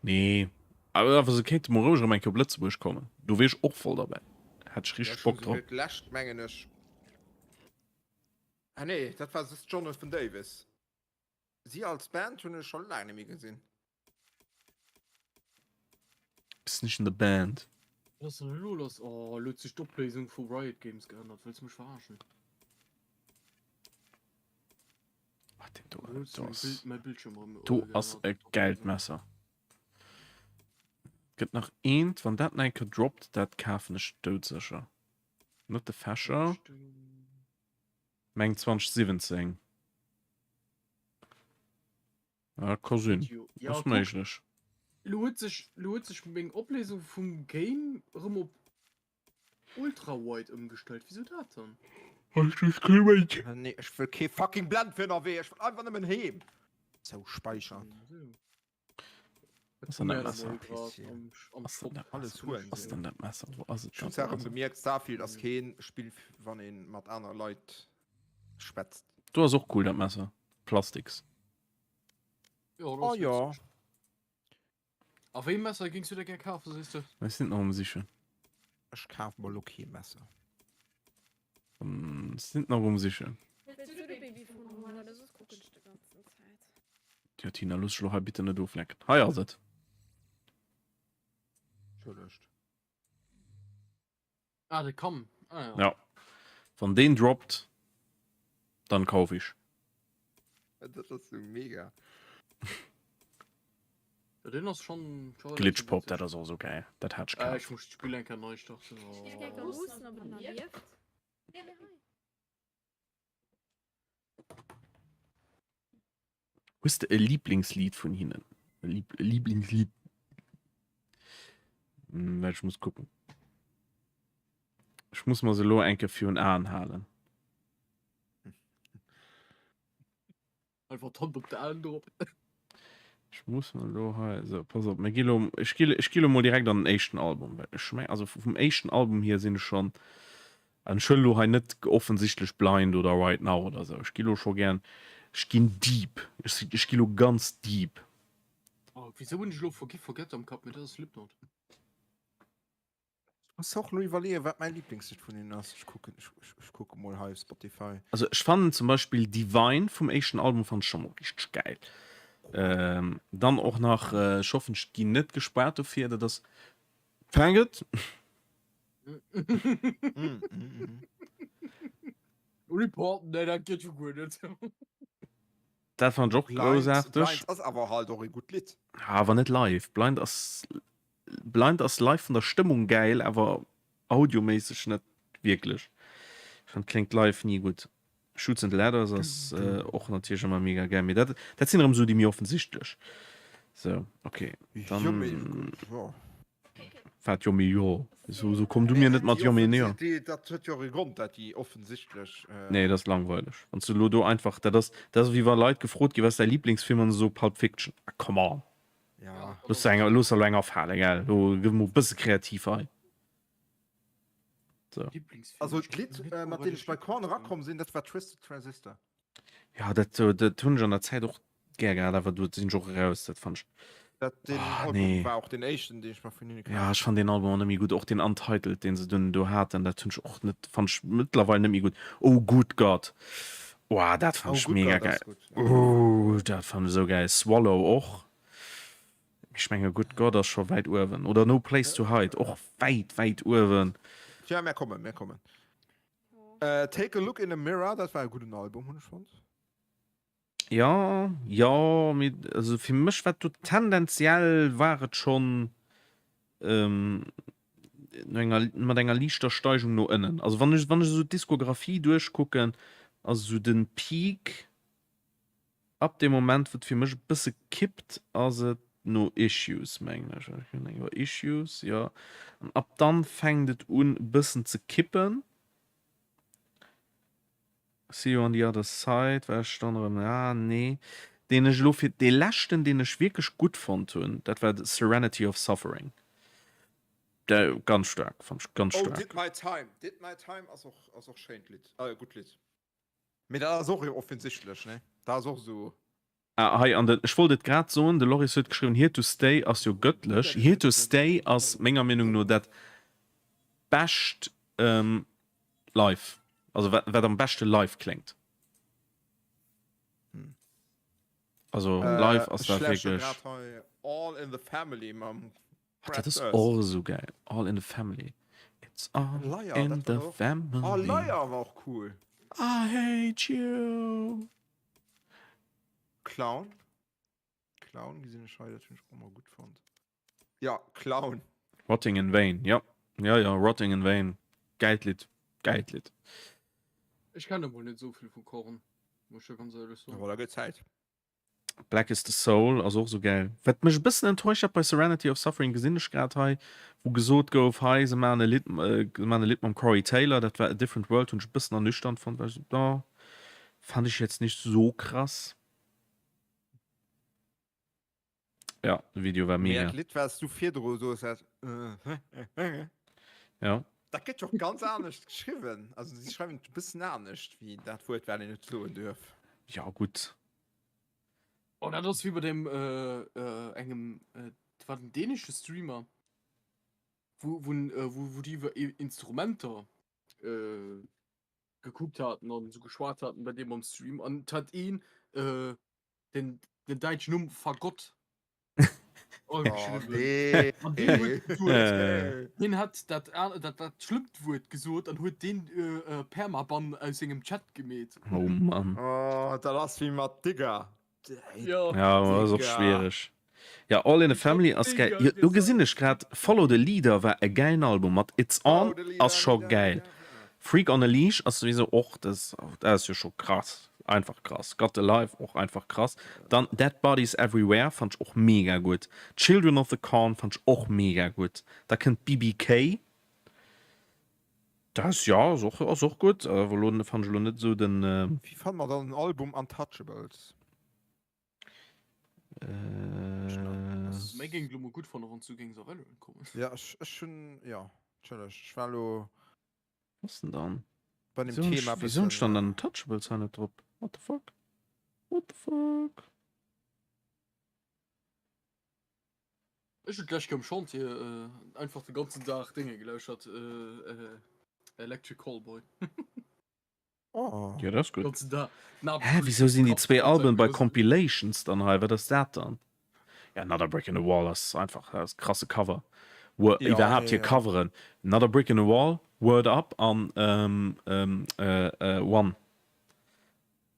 nee awer awer se kéinte mol roueg erëm eng Kéier op Lëtzebuerg kommen. Do wier ech och voll derbäi. Hätt ech richteg Bock drop. D'lescht mengen ech. Ah nee, dat war just Jonathan Davis. Si als Band hunn ech scho laang net méi gesinn. Bist nicht in der Band. Was ass denn elo lass? Oh, elo huet sech d'Opléisung vu Riot Games geännert. Wëlls du mech verarschen? Ach, den do, Elo huet do sech ass, Bild, mäi Bildschirm erëm do ass e geilt Messer. Gëtt nach eent, wann dat nach eng Kéier droppt, dat kafen ech doudsécher. Net de Fächer. Meng 2017. Ja, ka sinn. Ja, Ass kuck. méiglech. Lo huet sech, lo huet sech meng Opléisung vum Game erëm op Ultrawide ëmgestallt. Wisou dat dann? Nee, ech wëll kee fucking Blend fir ënnerwee, ech wëll einfach nëmmen heem. Sou, speichern. Ass dann dat Messer? Ass dann dat Alles Messer? huelen. Ass dann dat Messer? Wou ass et Ech hunn dann? zwar erëm gemierkt, Starfield ass keen Spill wann een mat anere Leit schwätzt. Do ass och cool dat Messer. Plastiks. Jo, Oh jo. A wéi Messer gings du der gär kafen, sees de? Ech sinn nach um sichen. Ech kaf mer lo kee Messer. Ech sinn nach um sichen. Wëlls du de Babyfon huelen oder soss kucken ech de ganzen Zäit. Jo Tina, looss dech lo hei bitte net oflenken. Hei ass et. Entschëllegt. Ah, de Kamm. Ah, ja. Ja. Wann deen droppt, dann kauf ich. Dat ass sou mega. Ja, den ass schon, schon Glitch Pop, dat ass och sou geil. Dat hat ech Ah, kaf. ich muss d'Spill eng Kéier nei starten. Ich géif gär luussen, ob et nach lieft. Nee, mee hei. Hues de e Lieblingslied vun hinnen? E Lieb Lieblingslied? Hm, well ech muss kucken. Ech muss mer se elo eng Kéier virun Aen halen. Einfach d'Hand op d'Aen drop. Ech muss mer elo hei, sou, pass op, mir gi lo, ech gi, ech gi lo mol direkt an den éischten Album, well ech meng, also vum éischten Album hier sinn ech schonn, an ech huelen elo hei net offensichtlech Blind oder Right Now oder sou, ech gi lo scho gären, ech ginn deep, ech, ech gi lo ganz deep. Oh, wieso hunn ech elo Forgive Forget am Kapp, mee dat ass Slipknot. Ech muss och lo iwwerleeën, wat mäi Lieblingslidd vun hinnen ass. Ech kucken, ech, ech, ech kucke mol hei op Spotify. Also ech fannen zum Beispill Divine vum éischten Album fannen ech scho mol richteg gäil. Ähm, dann och nach, äh, ech hoffen, ech ginn net gespaart dofir, dat ass Faggot. Report, nee, dat geet jo guer net. Dat fand ech och Blind, groussaarteg. Blind ass awer halt och e gutt Lidd. Awer net live. Blind ass Blind ass live vun der Stëmmung gäil, awer audioméisseg net wierklech. Ech fand kléngt live ni gutt. Shoots and Ladders ass och natierlech ëmmer mega gäil, mee dat dat sinn erëm esou déi méi offensichtlech. Sou, ok, Jo, mee dann jo. wat jo mee jo? Sou sou komm du mir net mat jo mee jo. Déi, dat huet jo och e Grond, dat déi offensichtlech. Nee, dat ass langweileg. Wann s du elo do einfach, dat ass dat ass wéi wa Leit gefrot ginn, wat ass däi Liblingsfilm an se soe Pulp Fiction. Ah come on! Ja. Looss der enger, looss der elo eng afale, gell? Lo gëff mol e bësse kreativ hei. So. Also d'Lidd, äh, mat deem ech bei Korn erakomm sinn, dat war Twisted Transistor. Ja, dat, äh, dat hunn ech an der Zäit och gär gehat, awer do sinn ech och eraus, dat fand ech. Dat, den Ah, Album nee. war och den éischten, deen ech mer vun hinne Ja, kaf ech fand deen Album och net méi gutt. Och deen Untitled, deen se dunn do haten, dat hunn ech och net, fand ech mëttlerweil net méi gutt. Oh Good God! Oah, dat fand Oh, ech Good mega God ass geil. gutt, ja. Oh, dat fand ech esou geil. Swallow och. Ech menge Good God ass scho wäit uewen. Oder No Place to Hide, och wäit, wäit uewen. Tja, mär kommen, mär kommen. Äh, Take a Look in the Mirror, dat war e gudden Album, hunn ech fonnt. Ja, jo, mee also fir mech war do tendenziell war et schonn ähm, no enger, mat enger liichter Steigung no ënnen. Also wann ech, wann ech esou d'Diskografie duerchkucken, ass esou den Peak, Ab deem Moment wou et fir mech e bësse kippt ass et no Issues mengen ech, ech mengen jo Issues jo, an ab dann fänkt et un e bëssen ze kippen. See you on the other side war ech dann erëm ah nee, deen ech elo fir dee leschten deen ech wierklech gutt fonnt hunn dat war Serenity of Suffering, de ganz staark fand ech ganz Oh staark. Did My Time, Did My Time ass och ass och schéint Lidd, äh gutt Lidd. Mee dat ass och offensichtlech, ne? Dat ass och esou. Ah, hei an den, ech wollt et grad soen, de Loris huet geschriwwen, Here to Stay ass jo gëttlech. Here to Stay ass menger Meenung no dat bescht live, also wat am beschte live kléngt. Also live ass dat wierklech. All in the Family mam Ach, dat ass och esou gäil. All in the Family. It's all Liar, in dat the war och. family. Oh, Liar war och cool. I hate you. Clown. Clown gesinn ech hei, dat hunn ech och mol gutt fonnt. Ja, Clown. Rotting in Vain, ja. Ja, ja, Rotting in Vain. Gäilt Lidd. Gäilt Lidd. Ech kenne mol net esou vill vu Korn, muss ech jo ganz éierlech soen. Voilà, gëtt Zäit. Black is the Soul ass och esou gäil. Wat mech e bëssen enttäuscht hat bei Serenity of Suffering, gesinn ech grad hei, wou gesot gouf, hei se maachen e Lidd, se maachen e Lidd mam Corey Taylor, dat war A Different World, hunn ech e bëssen ernüchternd fonnt, well ech esou, oh, fand ich jetzt nicht so krass. Ja, de Video war Mee mega. dat Lidd, wat s du virdru soos hat, Ja. dat gëtt jo och ganz anescht geschriwwen. Also si schreiwen et e bëssen anescht wéi dat Wuert, wat een net soen duerf. Ja, gutt. Oh, dat ass wéi bei dem äh, äh, engem äh, war den dänesche Streamer, wou, wou, äh, wou, wou déi iwwer Instrumenter äh, gekuckt haten an esou geschwat haten bei deem am Stream an et hat een äh, den, den däitschen Numm Fagott. Oh, nee. An deen huet gesot, Äh. deen hat dat, dat, dat schlëmmt Wuert gesot an huet deen äh, äh, Permaban aus sengem Chat gemeet. Oh Mann. Oh, dat ass wéi mat Digger. Ja. Ja, ass och Digger. schwiereg. Ja, All in the Family ass gäil. Jo, do gesinn ech grad, Follow the Leader war e gäilen Album mat It's On ass scho gäil. Freak on a Leash ass souwisou och, dat ass jo scho krass, einfach krass. Got Alive och einfach krass. Dann Dead Bodies Everywhere fannt ech och mega gutt. Children of the Corn fannt ech och mega gutt. Da kënnt BBK, dat ass, jo, ass och, ass och gutt, awer elo fannt ech elo net esou den. Wéi fanne mer dann den Album Untouchables? Äh, Méi géing elo mol gutt fannen, wann s du géings a Valorant kommen. Ja, ech, ech hunn, ja, entschëlleg, ech war elo Was denn dann? bei dem Wieso Thema e wieso bëssen. stand dann Untouchables hei net drop? What the fuck? What the fuck? Ech hunn d'lescht Kéier um Chantier äh, einfach de ganzen Dag Dénge gelauschert, äh, äh, Electric Callboy. Oh. Ja, dat ass gutt. Ganzen Dag. Na, Hä, wisou sinn déi zwee Alben bei Compilations dann hei? Wat ass dat dann? Ja, Another Brick in the Wall ass einfach, dat ass krasse Cover. Wo, Ja, iwwerhaapt ja, hir ja. Coveren. Another Brick in the Wall, Word Up an ähm, ähm, äh, äh, One.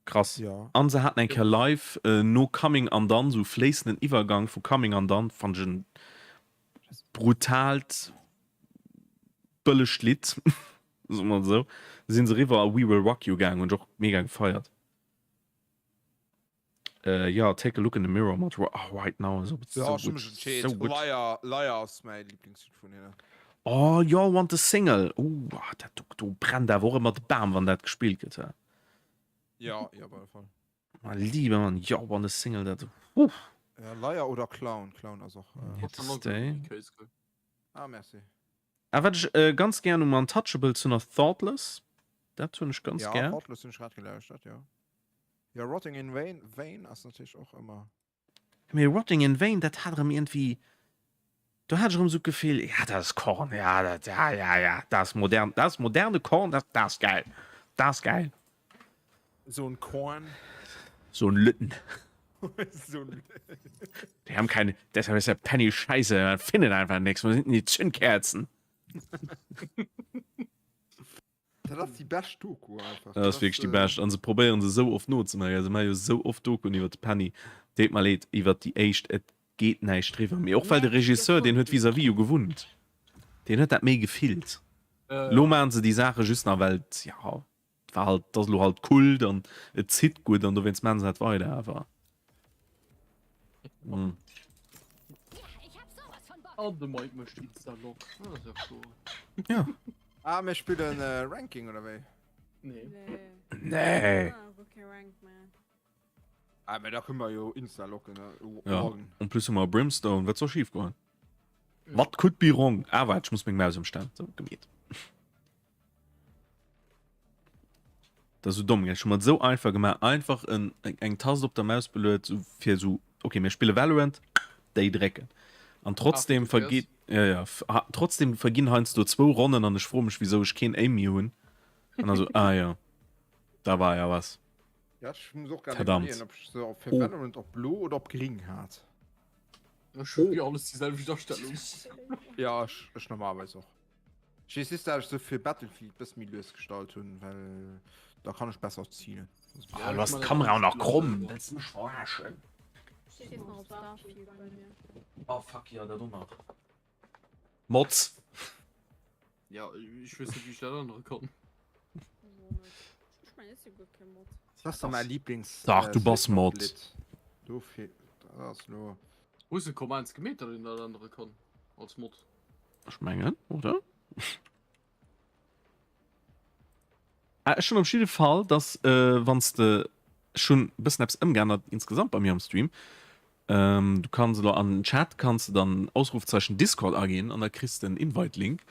Krass. Ja. An se haten eng Kéier live äh, no Coming Undone, sou fléissenden Iwwergang vu Coming Undone, fand ech en brutaalt bëllegt Lidd, soe mer esou, sinn se eriwwer a We Will Rock You gaang, hunn ech och mega gefeiert. Äh, ja, Take a Look in the Mirror mat oh, Right Now ass och Ja, sou ech hu gutt, mech entscheet. sou gutt. Liar, Liar ass mäi Lieblingslidd vun hinnen. Oh, Y'all Want a Single, uh, dat do, do brennt awer och ëmmer de Bam, wann dat gespillt gëtt, he. Ja, ja, op alle Fall. Mein lieber Mann, Y'all Want a Single, dat, huh. Ja, Liar oder Clown, Clown ass och. Äh... Here to stay. Ah, merci. Ah, wat ech äh, ganz gern um Untouchables hunn ass Thoughtless. Dat hunn ech ganz ja, gern. Thoughtless hunn ech grad gelauschtert, jo. Ja, Rotting in Vain, Vain ass natierlech och ëmmer. Mee Rotting in Vain, dat hat erëm iergendwéi, do hat ech erëm esou d'Gefill, ja, dat ass Korn, ja, dat, ja, ja, ja, dat ass modern, dat ass moderne Korn, dat, dat ass gäil, dat ass gäil. So en Korn. So en Lütten. So en Die haben keine, deshalb ist der Penny scheiße, man findet einfach nichts, wo sind denn die Zündkerzen? Dat ass déi bescht Doku einfach. Dat ass wierklech déi bescht. An se probéieren se esou oft nozemaachen. Se maache jo esou oft Dokuen iwwer de Penny. Deet mer leed, iwwer déi éischt, et geet näischt driwwer. Mee och well de Regisseur, deen huet vis-à-vis jo gewunnt. Deen huet dat méi gefillt. Elo maachen se déi Saache just nach, well et, jo, et war halt, et ass elo halt Kult an et zitt gutt an dowéinst maachen se dat weider. Awer. An de Mike mécht Insta-Lock. Dat ass ja cool. Ja. Ah, mir spillen äh, Ranking oder wéi? Nee. Nee. Ah, okay, Rank, man. Ah, mä da kënne mer jo Insta-Locken. Ne? Ja. Morgen. En plus hu mer Brimstone. Wat soll schief goen? What could be wrong? Ah, waart, ech muss meng Maus ëmstellen. So, gemeet. Dat ass sou domm, gell? Ech hu mer et sou einfach gemaach. Einfach en, eng Tast op der Maus beluet, sou fir sou, okay, mir spille Valorant, déi drécken. An trotzdem Ah, fir vergeet, ja, ja, ha, trotzdem verginn heiansdo zwou Ronnen an ech froe mech, wisou ech keen Aim méi hunn. An da sou, ah ja, da war ja was. Ja, ech muss och grad Verdammt. iwwerleeën, ob ech se op fir Oh. Valorant op blo oder op gring hat. Ech hu fir alles déi selwecht Astellung. Ja, ech, ech normalerweis och. Ech weess just, dat ech se fir Battlefield bësse méi lues gestallt hunn, well da kann ech besser zilen. Ah, du hast d'Kamera auch nach kromm. Wëlls du mech verarschen? Steet nach op Starfield bei mir. Oh fuck, ja, dat och nach. Mods. Ja, ech weess net, wéi ech dat ännere kann. Also net. Ech mengen, ech si guer kee Mod. Dat ass da mäi Lieblings. Dach, du bass Mod. Dofir, dat ass lo. Hues de Commands gemeet, datt een dat ännere kann als Mod? Ech mengen, oder? Ah, ech hunn op jidde Fall, dass äh, wann s de ech hunn e bëssen eppes ëmgeännert insgesamt bei mir am Stream. Ähm, du kanns elo an den Chat kanns de dann Ausrufezeichen Discord aginn an da kriss de en Invite-Link.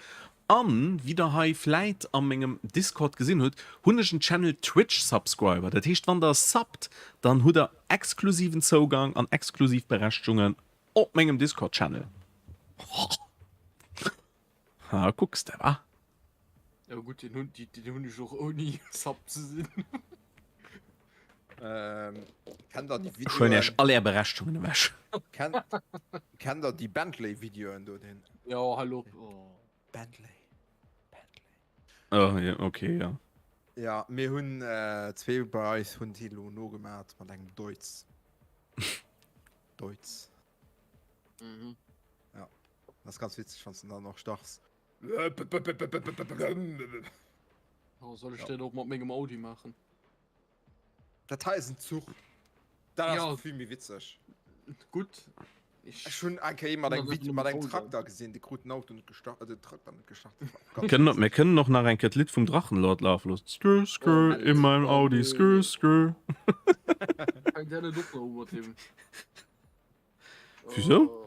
An wéi der hei vläit a mengem Discord gesinn hutt, hunn ech en Channel Twitch Subscriber. Dat heescht, wann der subbt, dann hutt der exklusiven Zougang an exklusiv Berechtegungen Op mengem Discord Channel. Ha kucks de wa? Ja gutt, den hunn déi den hunn ech och ouni Sub ze sinn. Ähm, kennt der déi Ech huelen iech Videoen? all är Berechtegungen ewech. Kennt, kennt der déi Bentley-Videoen do? Den Ja, hal op. Oh. Bentley. Bentley. Oh, ja, okay, ja. Ja, mir hunn äh, zwee bei eis hunn déi elo nogemat mat engem Deutz. Deutz. Mhm. Ja, das ist ganz witzig, wann du dann noch stachst. Oh, soll ich Ja. dat och mat mengem Audi maachen? Dat hei ass en Zuch. Dat ass Ja. vill méi witzeg. Gutt. Ich Ech hunn eng Kéier mat engem Dann Video mat engem Auto. Trakter gesinn, dee krut den Auto net gestart, äh, den Trakter net gestart. Dat war ganz Kënnen, witzeg. mir kënnen och nach eng Kéier d'Lidd vum Drachenlord lafe loossen. Skrr, skrr, in meinem Audi, skrr, skrr. Fänkt der net op nach u mat deem. Wieso?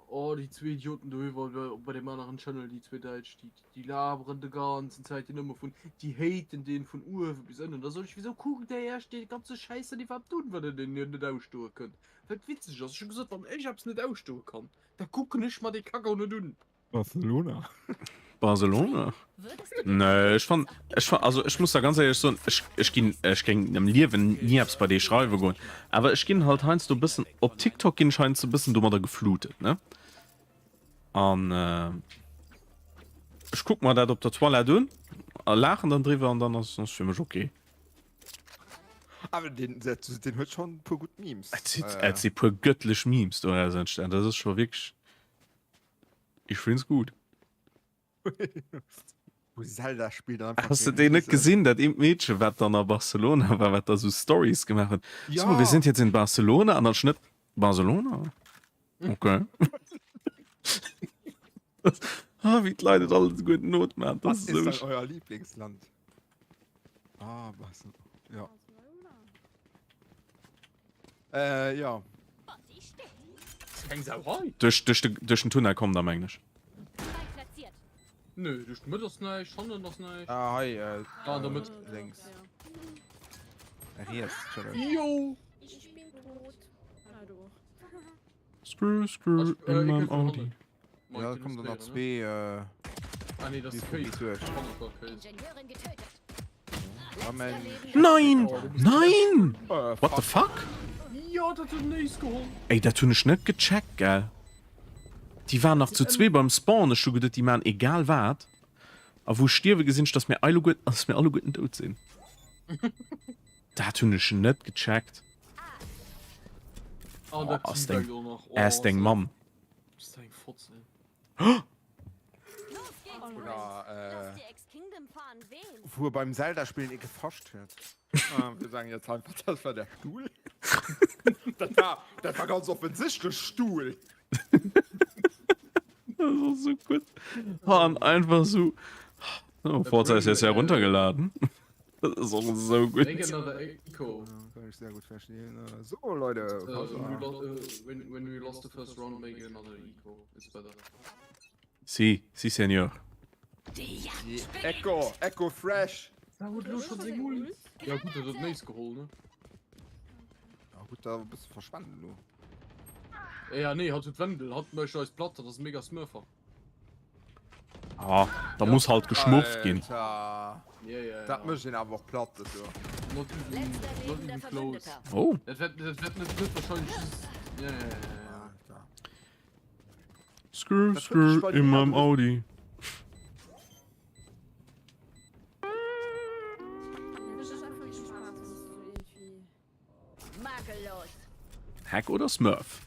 Oh, oh, déi zwee Idioten do iwwer bei, bei dem aneren Channel, déi zwee Däitsch, déi, déi laberen de ganzen Zäit déi nëmme vun, déi haten deen vun uewe bis ënnen. Da sot ech, wieso kuckt der iech dee ganze Schäiss dann iwwerhaapt un, wann der deen net ausstoe kënnt? Wat witzeg ass, ech hu gesot, wann ech eppes net ausstoe kann, da kucken ech mer dee Kack och net un. Barcelona. Barcelona? Nee, ech fand, ech fand, also ech muss da ganz éierlech soen, ech, ech ginn, ech géing am Liewen ni eppes bei dee schreiwe goen. Awer ech ginn halt heiansdo e bëssen, op TikTok ginn ech heiansdo e bëssen domadder geflutet, ne? An äh, ech kuck mer dat op der Toilette un a laachen dann driwwer an dann ass ass fir mech okay. Awer den, den huet schon e puer gutt Memes. Et si, et si puer gëttlech Memes doraus entstan. Dat ass scho wierklech, ich find's gut. Wou Zelda spillt an einfach Has de géint déi net Riesen. gesinn, dat eent Meedche wat dann a Barcelona war, wat da sou Stories gemaach huet, so wir Ja! sind jetzt in Barcelona an dann Schnëtt, Barcelona? Okay. Ah, wéi d'Leit et alles gutt notmachen, dat Was ass ist esou dann sch. euer Lieblingsland? Ah, Barcelona. Ja. Äh, ja. Keng Sauerei. Duerch, duerch de, duerch den Tunnel komm da mengen ech. Nö, duerch d'Mëtt ass näischt, hannen ass näischt. Ah, hei, äh, Ah, an der Mëtt. Lénks. Riets, Entschëllegung. Jo! Ich bin tot. Ah, du och. Screw, screw, Äh, in ich meinem kann Audi. hannen. Ja, da kommen dann nach zwee, äh, Ah, nee, das déi ist vu Case. Bisuerg. Hannen war Case. Ah, mein Nein! Oh, du bist Nein! Äh, What the fuck? Ja, dat huet Néis geholl. Ey, dat hunn ech net gecheckt, gell? Déi waren nach zu zwee beim Spawn, ech hu geduet, déi maachen egal wat. A wou ech stierwe gesinn ech, dass mir alleguerten, dass mir alleguerten dout sinn. Dat hunn ech net gecheckt. Ah, Oh, dat ass Team deng, denkt och nach. Oh, ass deng ass Mamm. ass eng Fotz, ey. Oder, äh, wou e beim Zelda-Spillen ee gefascht huet. Ah, wir sagen jetzt einfach, das war der Stuhl. Dat war, dat war ganz offensichtlech Stuhl. Das ist so gut. Oh, einfach so. Oh, Forza ist jetzt ja runtergeladen. Das ist auch so gut. Make another echo. Ja, kann ich sehr gut verstehen. Äh, So, Leute, Uh, Pause. when, we lo uh, when, when we lost the first round, make another echo. It's better. Si, si, Seigneur. Die Echo, Echo Fresh. Da huet lo schon seng Ult. Ja gut, dat huet Néis geholl, ne? Ja, gut, da bist du verschwenden, du. Ja, nee, hat huet Wendel, hat mécht eis platt, dat ass mega Smurfer. Ah, da muss halt geschmurft ginn. Alter. Ja, ja, Dat ja. mécht een awer och platt, dat do. Not even, not even close. Oh. Dat wäert, dat wäert net, net wahrscheinlich just, ja, ja, ja, ja. Alter. Skrr, Dat huet skrr, sech bei in dir meinem drin. Audi. Hack oder Smurf?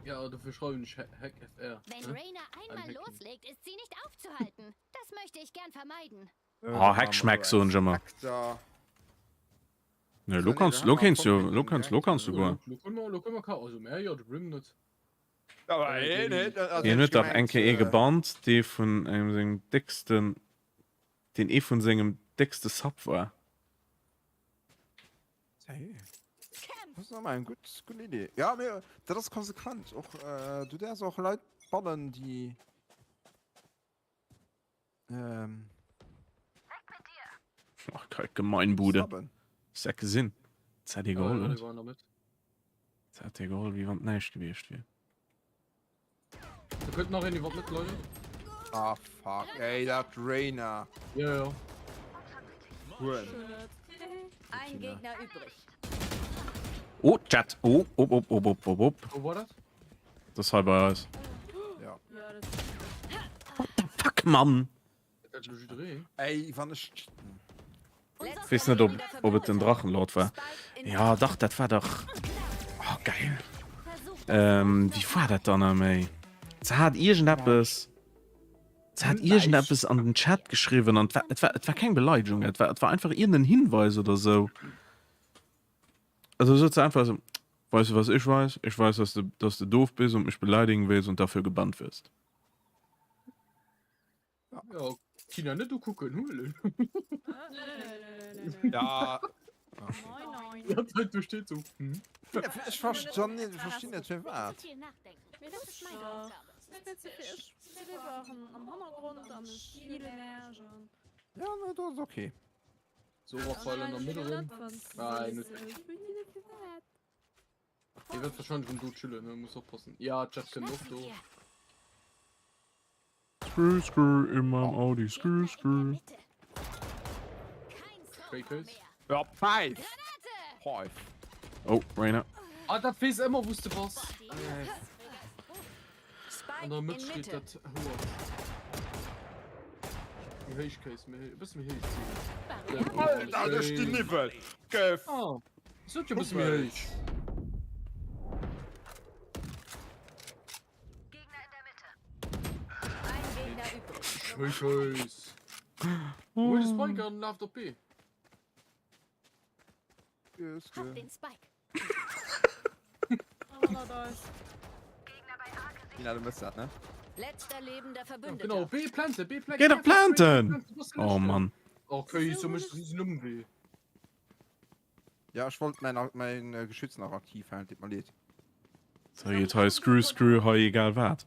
Ja, dofir schreiwen ech Hack FR. Wenn ne? Rainer einmal Hacking. loslegt, ist sie nicht aufzuhalten. Das möchte ich gern vermeiden. Ah, Hack schmeckt so ech ëmmer. Hack Ne, lo kanns, lo kéints du, lo kanns, lo kanns du goen. Lo kënne mer, lo kënne mer ka, also mär jo, de Brim net. Aber eh, ne, also Hien ech huet dach gemengt, eng Kéier ee äh, gebannt, dee vun engem sengem décksten, deen ee vun sengem déckste Sub war. Hey. Das ist ëmmer eng gutt, gutt Idee. Ja, mee dat ass konsequent. Och, äh, du däerfs och Leit bannen, déi ähm, Ach, geil, Gemeinbude. subben. Hast du gesinn? Das hat dir Ja, geholl, ja, oder? déi waren da mit. Das hat dir geholl, wéi wann näischt gewiescht wier. Da kënnt nach een iwwer d'Mëtt, Leute. Ah, fuck, ey, dat Reyna. Ja, ja. Huren. Ein Gegner übrig. Oh, Chat. Oh, op, op, op, op, op, op. Wo war dat? Das ist hei bei eis. Ja. What the fuck, Mann? Dat lo jidderee. Ey, wann ech. Ich weess net, ob, ob et den Drachenlord war. Ja, dach, dat war dach. Oh, geil. Ähm, wéi war dat dann méi? Se hat iergendeppes. Se hat iergendeppes an den Chat geschriwwen an et war, et war, et war keng Beleidigung, et war, et war einfach irgendein Hinweis oder sou. Also sot se einfach so, weißt du was ich weiß? Ich weiß, dass du, dass du doof bist und mich beleidigen willst und dafür gebannt wirst. Ja, Tina net ukucken, huelen. Ja. Ja, d'Leit do steet so. Hm. Ech verstinn net, verstinn net fir wat. Ja, nee, dat ass okay. So, Raphael an der Mëtt erëm. Nein, net. Dee wäert wahrscheinlech rëm do chillen, ne? Muss oppassen. Ja, Jet kënnt och do. Skrr, skrr, in meinem Audi, skrr, skrr. Schéi Kéis. Ja, Pfeif! Pfeif. Oh, Rainer. Ah, dat weess ëmmer wou s de bass. An der Mëtt steet dat Houer. Méi héich Kéis, méi héich, e bësse méi héich zéien. Alter, duerch déi Niwwel! Gëff! Ah, sot jo e bësse méi héich. Schéi Kéis. Huel de Spike an laaft op B. Hab den Spike. Nina, du mëss dat, ne? Letzter lebender Verbündeter. Genau, B plante, B plante. Geh doch planten! Oh Mann. Okay, so méchs du riesen Ëmwee. Ja, ech wollt mäin, mäin äh, Geschütz nach aktiv halen, deet mer leed. So geet hei Screw, Screw, hei egal wat.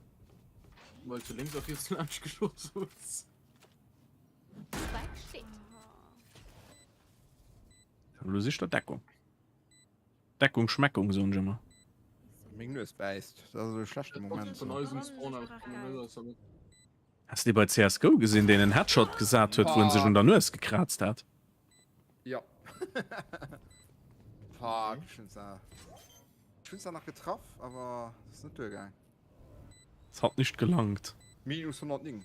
Well du lénks a riets laanscht geschoss hues. Spike steht. Lo sicht der Deckung. Deckung, Schmeckung, soen ech ëmmer. Meng Nues bäisst. Dat ass e schlechte Moment. Vun eisem Spawn aus kommen net aus der Mëtt. Has de bei CSGO gesinn, deen en Headshot gesat huet, wou en sech un der Nues gekraazt hat? Ja. Fuck, ech hunn zwar, ech hunn zwar nach getraff, awer et ass net duergaang. Es hat nicht gelangt. Minus 109.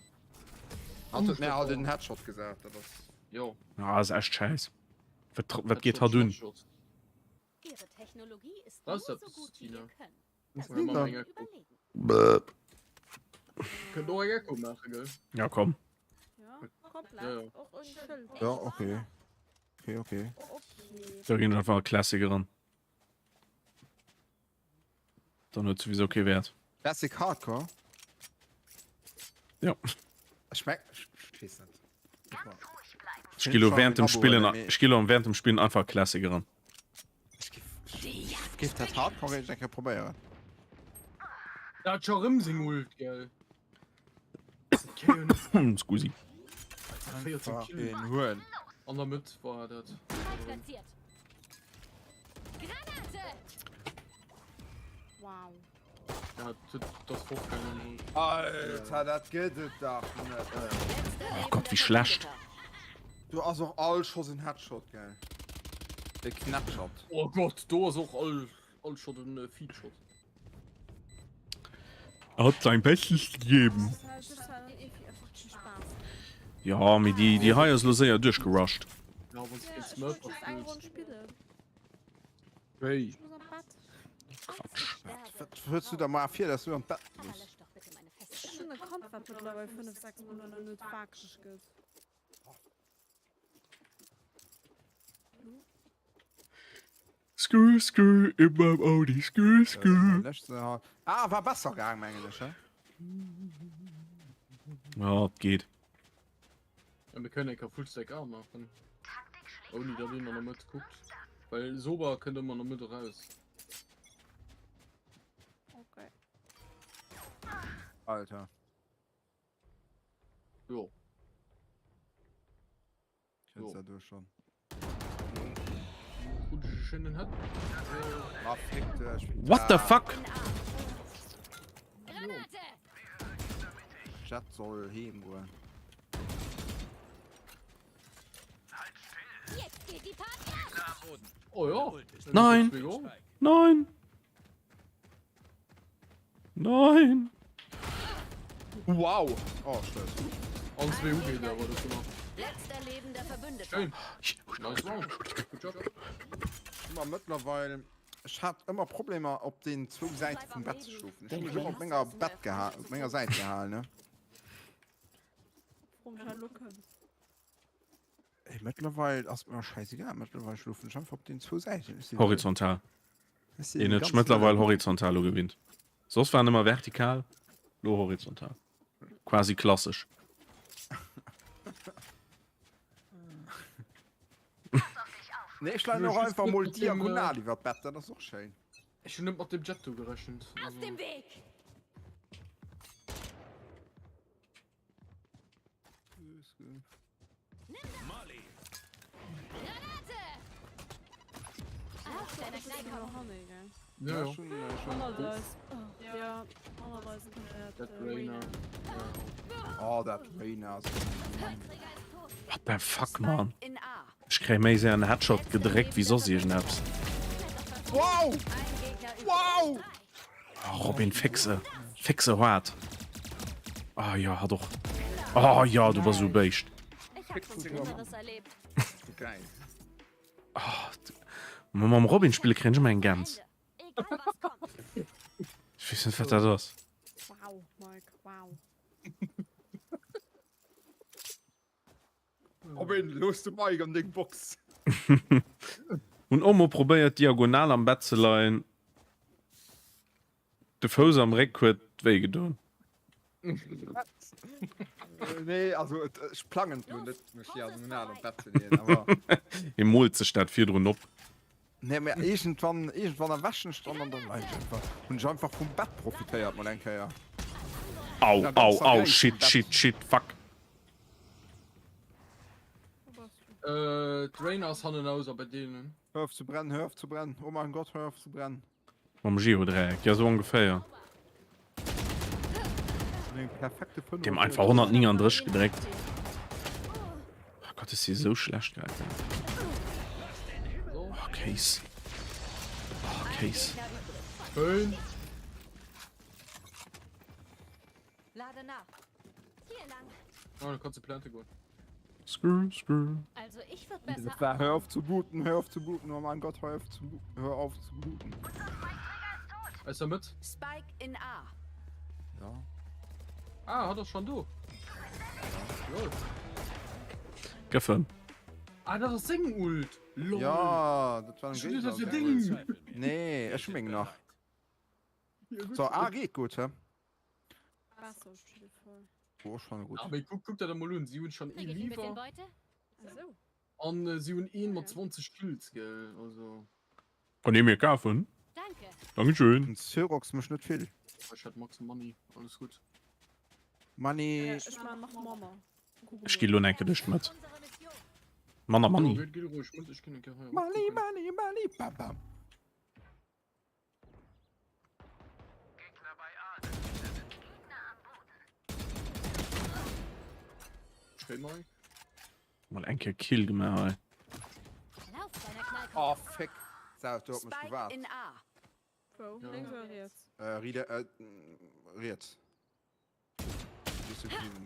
Hat huet mir halt en Headshot gesat, dat ass. Jo. Ah, ass echt scheiss. Wat, wat geet hatt un? Ihre Technologie ist Was nur ist so das, gut wie Tina? ihr Können. Muss Das man muss mal man eng überlegen. Kënnt och eng Echo maachen, gell? Ja, komm. Ja, komplett. Ja, ja. Och un Schëld. Ja, okay. Okay, okay. Okay. Da ginn ech einfach a Classic eran. Dann huet souwisou kee Wäert. Classic Hardcore? Ja. Ech meng, ech weess net. Ech gi lo während dem Spillen, ech gi lo während dem Spillen einfach Classic eran. Ech giff, ech giff dat Hardcore eng Kéier probéieren. Der hat scho rëm seng Ult, gell? Scusi. 14 Kill. Een Huel. An der Mëtt war dat. Platziert. Granate! Wow. Ja, dat ass fortgaangen. Alter, dat gëtt et dach net. Oh Gott, wéi schlecht. Do ass och all Schoss en Headshot, gell? E Knappshot. Oh Gott, do ass och all, all Shot en Feedshot. Er hat sein Bestes gegeben. Ja, mee déi, déi hei ass lo séier duerchgerusht. Ja, wann du géint Smurfer spills. Wéi? Quatsch. Wat hues du da mar vir, dass du an d'Bett muss? Ech hunn e Kand, wat mëttlerweil 5, 6 Monaten net waakreg gëtt. Skrr, skrr, in meinem Audi, skrr, skrr. Äh, ah, war besser gaang, mengen ech, hä? Ja, et geet. Ja, mir kënnen enker Fullstack A maachen. Ouni datt een an der Mëtt kuckt. Well Soba kënnt ëmmer an der Mëtt eraus. Okay. Alter. Jo. Kennst du du schon. What the fuck? Jet soll heem goen. Oh ja. Nein. Nein. Nein. Wow. Oh, scheiße. An zwee ugeet awer dat gemaach. Letzter lebender Verbündeter. Schön. Nice round. Good job. Ech hu mëttlerweil, ech hat ëmmer Problemer op den zwou Säite vum Bett ze schlofen. Ech hu mech ëmmer op menger Bett geha op menger Säit gehalen, ne? Warum ich halt lo kënnt. Ey, mëttlerweil ass mir scheißegal. Mëttlerweil schlofen ech einfach op den zwou Säiten. Ech sinn- Horizontal. ech sinn Een huet ganz mëttlerweil horizontal ugewinnt. Soss waren ëmmer vertikal, lo horizontal. Quasi klassesch. Nee, ech leien och einfach mol diagonal iwwer d'Bett, dat ass och schéin. Ech hunn net mat dem Jet do gerechent. Aus dem Weg! Ja, ja. Ja, Dat Reyna. Oh, dat Reyna. What the fuck, man? Ech kréie méi séier en Headshot gedréckt wéi soss iergendeppes. Wow! Wow! Oh, Robin, fix se. Fix se hart. Ah ja, hat och. Oh ja, du bass esou Béischt. Geil. Oh, mam Robin spille kréien ech ëmmer eng Gäns. Ech weess net, wat dat ass. Wow, Mike, wow. Robin, looss de Mike an deng Box. Hun och mol probéiert diagonal am Bett ze leien, de Fouss am Réck huet wéi gedon. Nee, also et, ech plangen et lo net, mech diagonal am Bett ze leeën, awer. Hie moolt sech dat virdrun op. Nee, mä iergendwann, iergendwann erwächen ech dann an dann leien ech einfach, hunn ech einfach vum Bett profitéiert mol eng Kéier. Au, au, au, shit, shit, shit, fuck. Äh, d'Reyna ass hannenaus a bei deenen. Hör auf zu brennen, hör auf zu brennen, oh mein Gott, hör auf zu brennen. Mam Geodräieck, ja sou ongeféier. Dem einfach 139 gedréckt. Oh Gott, ist sie so schlecht, Alter. Oh, Case. Oh, Case. Schön. Lade nach. Hier lang. Oh, da kannst du Plante goen. Skrr, skrr. Also ich würd besser. Das war, hör auf zu booten, hör auf zu booten, oh mein Gott, hör auf zu, hör auf zu booten. Ass er mit? Spike in A. Ja. Ah, hat er schon du. Ja. Gëffen. Ah, dat ass seng Ult. Lol. Ja, dat war Ech dat fir deng. Nee, ech hu meng nach. So, A geet gutt, hä? Oh, schon gut. Ah, mee kuck, kuck dat emol un, si hunn schon ee Leaver an äh, si hunn een mat 20 Kills, gell, also. Kann ee mir kafen? Dankeschön. Den Xerox mécht net vill. Ech hat max Money, alles gutt. Money. Ech man nach manner. Ech gi lo enke duerch d'Mëtt. Manner Money. Gitt ruhig mat, ech ginn enke hei. Money, money, money, bam, bam. Mal eng Kéier Kill gemaach hei. Oh fick. Sau, du huet mech gewaart. Wou? Lénks oder riets? Äh, riede, äh, riets.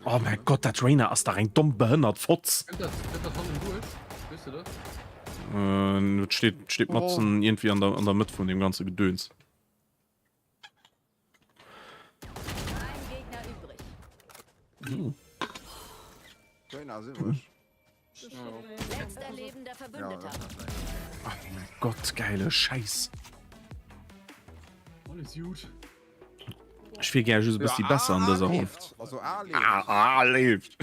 Oh mein Gott, dat Reyna ass dach eng domm behënnert Fotz. Äh, et steet, steet matzen oh. irgendwie an der, an der Mëtt vun dem ganze Gedöns. Hm. Reyna ass iwwreg. Letzter lebender Verbündeter. Oh mein Gott, geile Scheiß. Alles gut. Ech wier gär just e bëssi besser an dëser Ronn. Also A leeft. A, A leeft.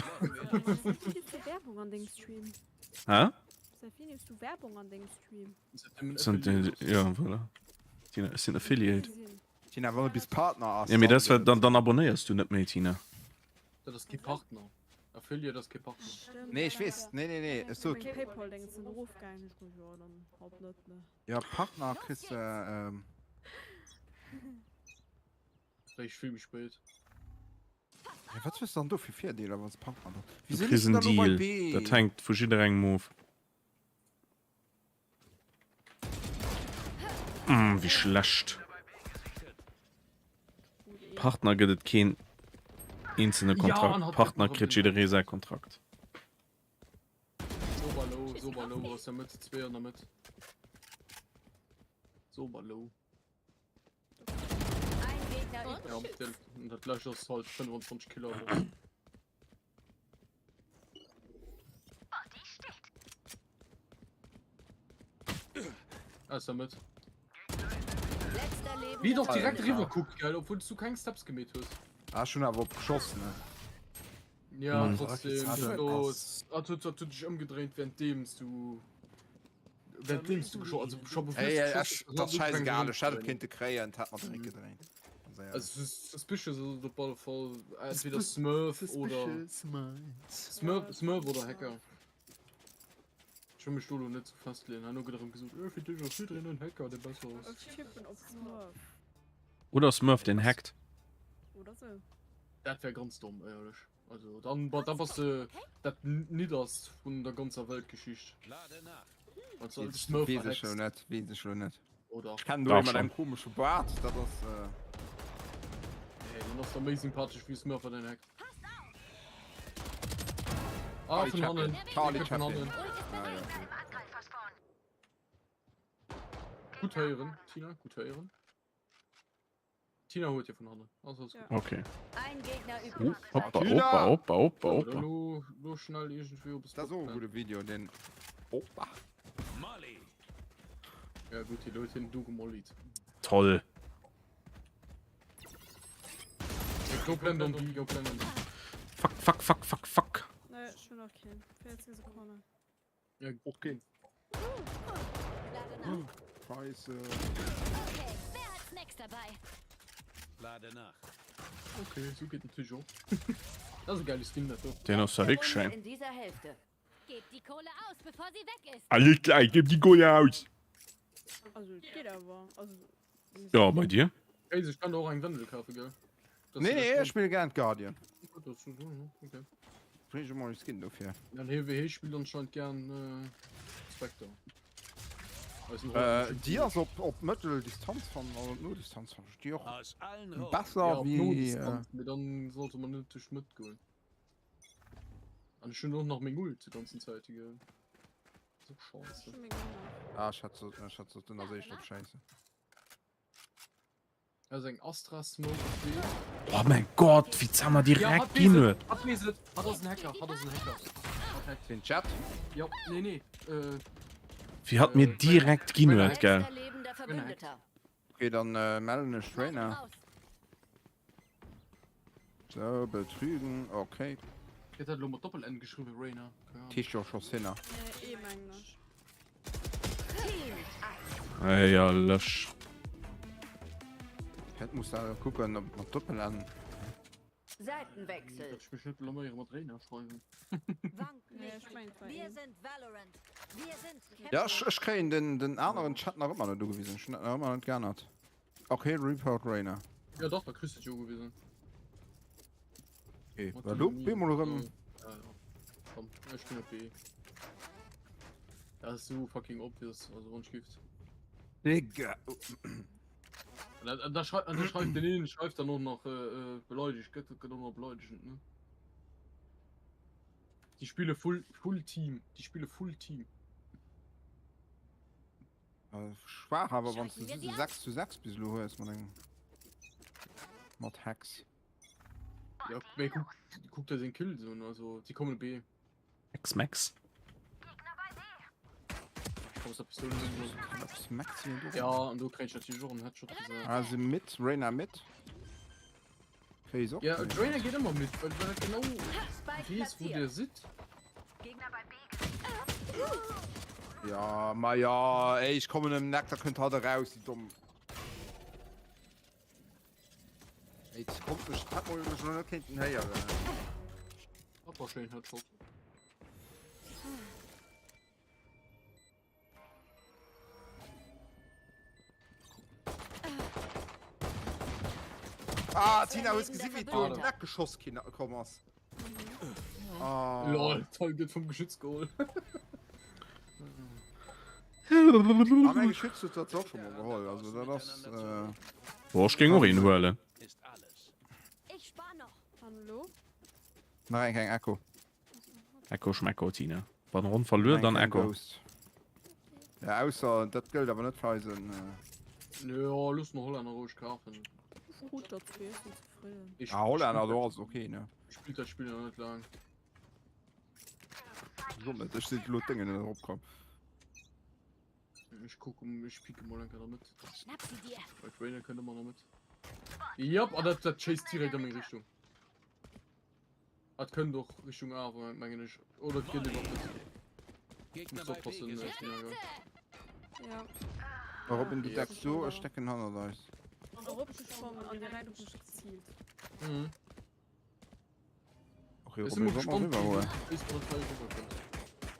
Werbung an dengem Stream? Hä? Seit wéini hues du Werbung an dengem Stream? Sind, ja, voilà. Tina, ech sinn Affiliate. Tina, wann du bis Partner ass. Ja, mee das war, dann, dann abonnéiers du net méi, Tina. Dat ass kee Partner. Affiliate ass kee Partner. Nee, ech weess. Nee, nee, nee. Ech sot. Paypal Deng sinn erofgaangen. Ech gesot, jo, dann haut net, ne. Ja, Partner kriss de. Ähm... Réischt vill méi spéit. Ja, wat hues du dann do fir Virdeeler, wann s Partner bass? Du Wieso kriss liest du en dann lo bei Deal. B? Dat hänkt vu jidderengem of. Mm, wéi schlecht. Partner gëtt et keen eenzelne Ja, Kontrakt. an hat Partner gëtt kritt jidderee säi Kontrakt. Sober low, sober low aus der Mëtt, zwee an der Mëtt. Sober low. Ein Gegner Ja, übrig. den, dat lescht ass halt 25 Kilo. oder. Aus der Mëtt. Letzter lebender Wie doch direkt Alter. riwwer kuckt, geil, obwohl du keng Steps gemeet hues. Ah, schon awer op geschoss, ne? Ja, Mhm. trotzdem. Alter. Los. Hat huet huet dech ëmgedréint währenddeems du währenddeems du geschoss also scho bevor Ey, du ey, geschoss ech, hues, das hat scheißegal, ugefaangen ech hätt et ëmzedréinen. kéinte kréien, et hätt mer den Réck gedréint. Ganz éierlech. Also suspicious ass et op alle Fall entweder Smurf oder Smurf, Smurf oder Hacker. Ech wëll mech do lo net sou festleeën. Herno gëtt erëm gesot, Öh, fir dech ass jiddereen en Hacker, dee besser ass. Ech tippen op Smurf. Oder Smurf deen hackt. Oder sou. Dat wär ganz domm, éierlech. Also dann, da bass de dat Nidderst vun der ganzer Weltgeschicht. Wann s du als Smurf Weess ech lo verhackst. net, weess ech lo net. Oder? Ech kennen do Dach ee mat schon. engem komesche Baart, dat ass. Nee, den ass da méi sympathesch wéi Smurfer den hackt. Ah, Charlie vun Chaplin. hannen. Charlie Vun Chaplin. hannen. Ah, ja, okay. Gutt héieren, Tina, gutt héieren. Tina huet jo vun hannen. Also alles Ja. gut. Okay. Ein Gegner Oh, übrig. hoppa, Tina! hoppa, hoppa, hoppa, So, hoppa. dann lo, lo schnell irgendwie op Dat ass och e gudde Video, den. Opa. Ja gut, die Leute hin du gemollied. Toll. Go plant on B, go plant on B. Fuck, fuck, fuck, fuck, fuck. Nee, ech hunn nach keen. 40 Sekonnen. Ja, okay. Lade nach. Scheisse. Okay, wer hat Snacks dabei? Lade nach. Okay, so geht natürlich auch. Das ist ein geiles Ding, das do. Den ass ja wierklech Runde schéin. in dieser Hälfte. Gebt die Kohle aus, bevor sie weg ist. Alles klar, ich geb die Kohle aus. Also, et geet awer. Also, Ja, bei dir? Ey, ich kann och eng Wendel kaufen, gell? Das Nee, nee, ech spille gern Guardian. Das ist, okay. Bring ech emol e Skin dofir. Dann HWH spielt anscheinend gern äh, Spectre. Also, Äh, déi ass op, op Mëtteldistanz fannen, oder op Nodistanz fannen ech déi och Aus allen Rohren. besser ja, op wéi. Äh, Nodistanz, mee dann sollte man net duerch d'Mëtt goen. An ech hunn och nach meng Ult die ganzen Zäit, gell. So scheiße. ah, ech hat so, ech hat so den ass éischt op Scheiße. Also eng Astra Smoke op B. Oh mein Gott, wéi d'Summer direkt ginn huet. Hat weess et, hat ass en Hacker, hat ass en Hacker. Hat hackt. Den Chat? Ja, nee, nee. Äh, Wéi hatt mir direkt ginn huet, gell. Letzter lebender Verbündeter. Okay, dann äh, mellen ech Trainer. Raus. So, betrügen, okay. Gëtt dat elo mat Doppel-N geschriwwen, Rayna? Keine Ahnung. Tisch jo scho Sinner. Nee, E mengen ech. Éierlech. Het muss da kucken, ob mat Doppel-N. Seitenwechsel. Dass ech mech net blaméiere mat Rayna schreiwen. Wankt Nee, nicht. ech mengen et war Wir E. sind Valorant. Wir sind Ja, Kämpfer. ech, ech kréien den, den aneren Chat nach ëmmer net ugewisen. Ech hunn dat nach ëmmer net geännert. Okay, Report Rayna. Ja dach, da kriss du et jo ugewisen. Okay, da lo bemol erëm. Ja, ja. Komm, ech ginn op B. Dat ass so fucking obvious, also wann ich gift. Digga. An da, da schreift, an da schreift den een schreift dann och nach äh, äh, beleidigt, gëtt gëtt och nach beleidigend, ne? Die spiele full full Team, die spiele full Team. Schwaach awer wann du 6 zu 6 bis elo hues mat engem mat Hacks. Ja, mee kuck, kuck der seng Kills un, also sie kommen B. Max Max. Ja an do kréint natierlech och en Headshot gesat. Ah se mid, Reyna mid. Ja, Reyna geet ëmmer mid, well well genau weess wou dir sidd. Ja, ma ja, ey, ech kommen ëm den Eck, da kënnt hatt eraus, déi domm. Ey, das kommt mech, hat mol mech noch net kéinten héieren. Dat war schéin Headshot. Ah, Tina, hues gesi wéi du an den Eck geschoss kinn komm ass? Ah. Lol, toll gëtt vum Geschütz geholl. Ah, mein Geschütz huet dat och schon mal geholl, also dat ass äh... Boah, ech géing och een huelen. Ich spar noch. An elo? Nach eng kleng Echo. Echo schmecko, Tina. Wann Ronn verluer, dann Echo. Ja, ausser dat gëllt awer net fir eisen. Nö, ja, looss mer Hollänner roueg kafen. Krut der zwee, ech sinn zefridden. Ich, Ah, Hollänner, do ass okay, ne? Spillt dat Spill nach net laang. So net, ech sinn elo d'Déngen net eropkomm. Ech kucken, ech picke mol eng Kéier der Mëtt. Schnapp sie dir. Well d'Reyna kënnt ëmmer an der Mëtt. Jop, an dat, dat schéisst direkt a meng Richtung. Et kënnt och Richtung A, mengen ech. Oder et geet iwwer net. Muss oppassen, äh, Tina, gell? Ja. Robin, du decks do, ech decken hannert eis. Eropgesprongen an direkt op mech geziilt. Mhm. Okay, Ech sinn Robin, mol sollt mer gespannt, rüber wéi goen? wéi es mat der Teil rüberkënnt.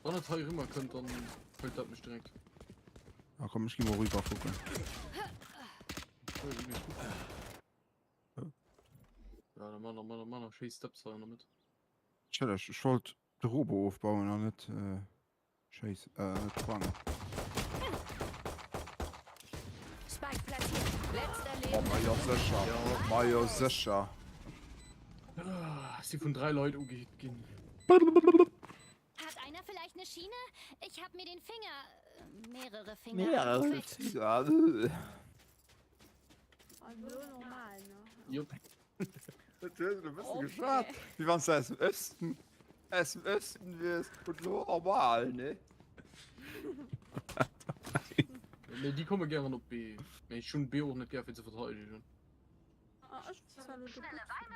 Wann et hei rëmmer kënnt, dann hëlt dat mech direkt. Ah komm, ech gi mol rüber kucken. Ja, da man, man, man, schéi Steps hei an der Mëtt. Entschëlleg, ech wollt de Robo ofbauen an net äh, schéiss, äh, net sprangen. Spike platziert. Letzter Oh, ma jo sécher, ma jo sécher. Ah, si vun 3 Leit ugehit ginn. Hat einer vielleicht eine Schiene? Ich hab mir den Finger, äh, mehrere Finger Mehrere abgequetscht. Finger. Also normal, ne? Jupp. Du hues elo e bësse geschwat, wéi wann s du aus dem Östen, aus dem Östen wiers. Und lo normal, ne? Nee, déi komme gären op B. Mee ech hunn B och net gär fir ze verteidegen. Ah, ech zwar lo gutt fannen.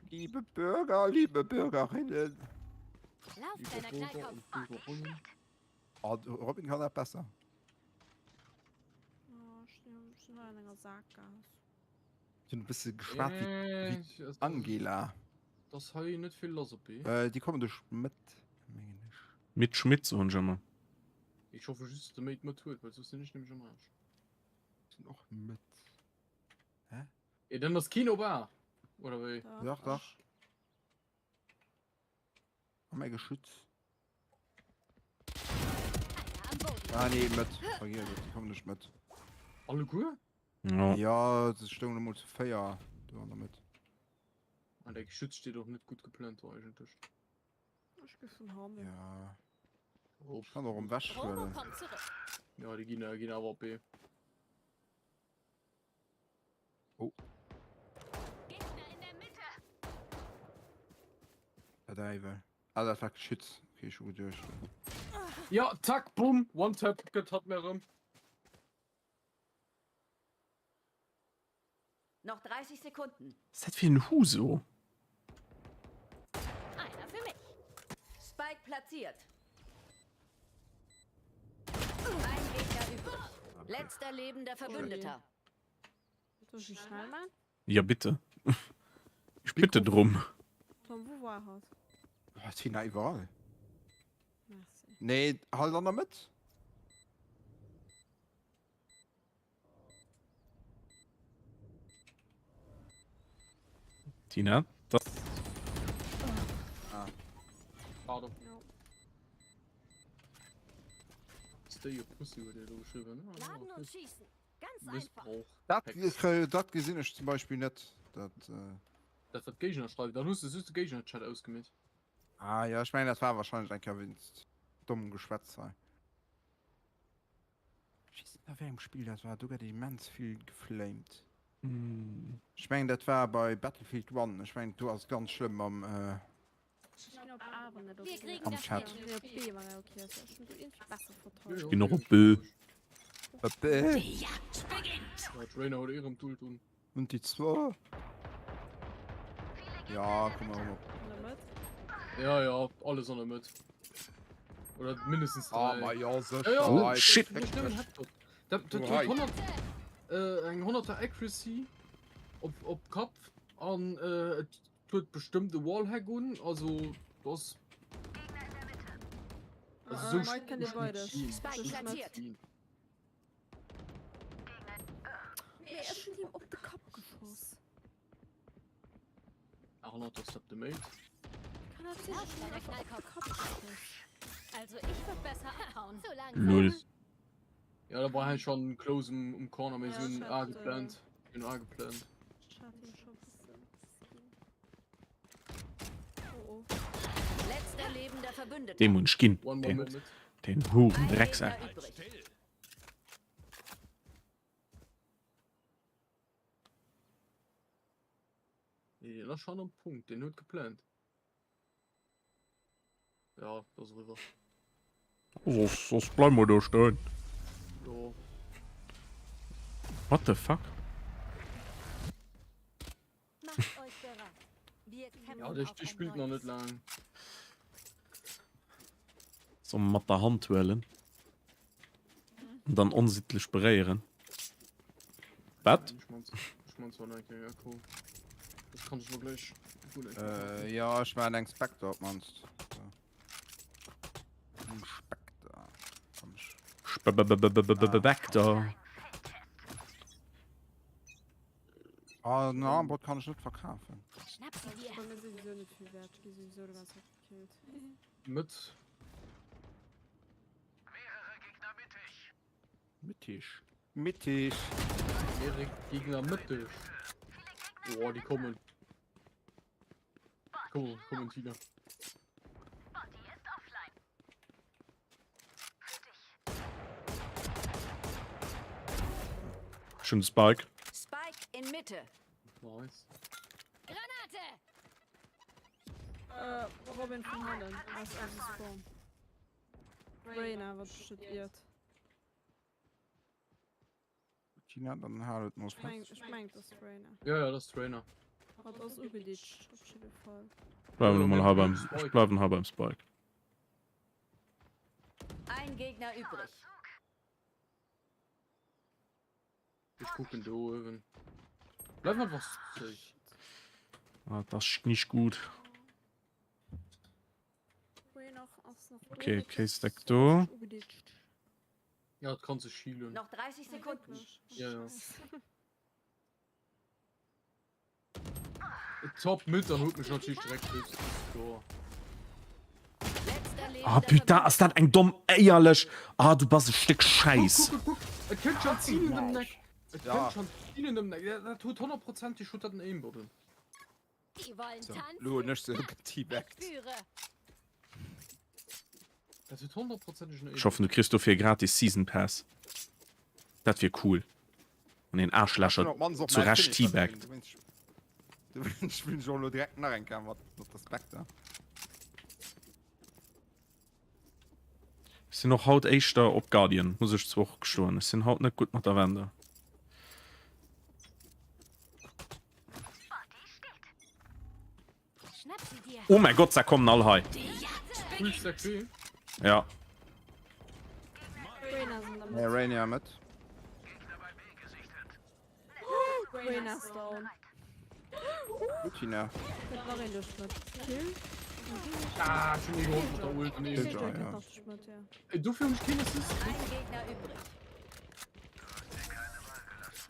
Liebe Bürger, liebe Bürgerinnen. Lauf, Liebe kleiner Bürger Knallkopf. und Bürgerinnen. Oh, de Robin kann dat besser. Oh, ech sinn hei an enger Saakgaass. Si hunn e bësse geschwat wéi Äh, wéi d'Angela. Dass hei net vill lass op B. Äh, déi kommen duerch d'Mëtt, mengen ech. Mit Schmidt soen ech ëmmer. Ech hoffe just, dass de Mate mat huet, well soss sinn ech nämlech am Aarsch. Sinn och Mëtt. Hä? Eh, dann ass keen op A, oder wéi? Dach, dach. A mäi Geschütz. Ah nee, Mëtt. Vergiess et, déi kommen duerch d'Mëtt. Alleguer? Ja. Ja, se stoungen emol zu 4 do an der Mëtt. An däi Geschütz steet och net gutt geplant do eigentlech. Ech gi vun hannen. Ja. Oh. Kann och um Wäsch Robo huelen. kommt zurück. Ja, déi ginn, ginn awer op B. Oh. Gegner in der Mitte. Der Däiwel. Ah, dat war Geschütz. Okay, ech hu geduecht. Ja, zack, bumm, one tap gëtt hatt mir erëm. Noch 30 Sekunden. Was ist dat fir en Huso? Einer für mich. Spike platziert. Ein Gegner übrig. Letzter lebender Verbündeter. Soll ich schnell machen? Ja bitte. Ich bitte drum. Tom, wo war hatt? Oh, Tina, iwwerall. Merci. Nee, halt an der Mëtt. Tina, das. Ah. Pardon. Ja. Stay your pussy huet er do geschriwwen. Ah, Laden okay. und schießen. Ganz einfach. Missbrauch. Dat, Hex. dat gesinn ech zum Beispill net. Dat, äh... Dat wat d'Géigner schreiwen, dann hues de just de Géigner-Chat ausgemeet. Ah ja, ech mengen dat war wahrscheinlech eng Kéier wéinst dommem Geschwätz hei. Ech weess net méi a wéi engem Spill dat war, do gëtt immens vill geflamed. Ech mengen dat war bei Battlefield 1, ech mengen do ass et ganz schlëmm mam am Chat. Ech ginn och op B. Op B. Die Jagd beginnt. Ja, d'Reyna huet erëm d'Ult un. Und die zwou. Ja, komm mal op. Ja, ja, alles an der Mëtt. Oder mindestens Ah, drei. ma ja, sécher. Ja, ja, Oh, shit. Ech nëmmen Headshot. Dat, dat Du huet hei. 100, äh, eng 100er Accuracy op, op Kapp an äh, et huet bestimmt e Wallhack un, also das. Also so Ah, Mike kennt ihr beides. Spike platziert. Nee, ech hun him op de Kapp geschoss. Arnold, das habt ihr made. Kann dat sinn? Ech hun him einfach op de Kapp geschoss. Also ich würde besser abhauen. So langsam. Lol. Ja, da war halt schon close um, um Corner, mir Ja, sind ich A hatte- geplant. In A geplant. Ich hatte ihn schon ein bisschen skin. Oh oh. Letzter lebender Verbündeter. Deem hunn ech ginn. One Den, more minute. den Huren Ein Drecksack. Gegner übrig. Nee, den ass schon am Punkt, den huet geplant. Ja, das ist rüber. Soss, soss bleiwen mer do stoen. Jo. What the fuck? Macht euch bereit. Wir kämpfen Ja, der, auf der ein spielt noch neues. net lang. Soll mer mat der Hand huelen? An dann onsittlich beréieren. Wat? Ich mein's, ich mein's zwar nicht, ja, cool. Das kann ich noch gleich. Äh, ja, ech war eng Spectre op mannst. Spectre. Ah, den Armbot kann ech net verkafen. Schnapp sie dir. Bei mir sowieso net vill wert. Ich gi sowieso die ganze Zeit gekillt. Mit. Mittig. Mittig. Mehrere Gegner mittig. Oh, die kommen. Komm, kommen, Tina. Schon Spike. Spike in Mitte. Nice. Granate! Äh, Robin von Holland aus aus Spawn. Reyna, wat steht iert? Tina, dann halet mol Ich mein, fest. ich mein, das ist Reyna. Ja, ja, das ist Trainer. Hat ass ugelitscht, op jidde Fall. Bleiwen Ja, mol mir hei beim, Spike. ech bleiwen hei beim Spike. Ein Gegner übrig. Ich gucken do oben. Bleib einfach safe. Ah, das ist nicht gut. Okay, Case Stack do. Ja, dat kann sech healen. Noch 30 Sekunden. Ja, ja. Top mit, dann holt mich natürlich direkt bis Tor. Letzter Ah, lebender putain, ass dat eng domm éierlech. Ah, du bass e Stéck Schäiss. Guck, guck, guck. Et kënnt schon zielen dem Neck. Et Ja. kënnt schon zielen dem Neck. Ja, Dat huet honnertprozentig huet dat en Aimbot. Die wollen So, tanzen. lo hunn ech se Ich geteabagt. führe. Dat huet honnertprozentig en Ech Aimbot. hoffen, du kriss dofir e gratis Season Pass. Dat wier cool. Wann een Aarschlächer zu Recht teabagt. Du spillen ech och lo direkt nach eng Kéier mat mat der Spectre. Ech sinn och haut éischter op Guardian, muss ech zwar och gestoen. Ech sinn haut net gutt mat der Wende. Schnapp sie dir. Oh mäi Gott, se kommen all hei. Full Stack B. Ja. Reyna ass an der Nee, Mëtt. Reyna mat. Reyna ass down. Gut, Tina. Kënnt nach een duerch d'Mëtt. Kill. Ah, ech hunn ee geholl mat der Ult. Nee. Killjoy, Killjoy ja. kënnt nach duerch d'Mëtt, ja. Ey, dofir hunn ech keen Assist. Ein Gegner übrig.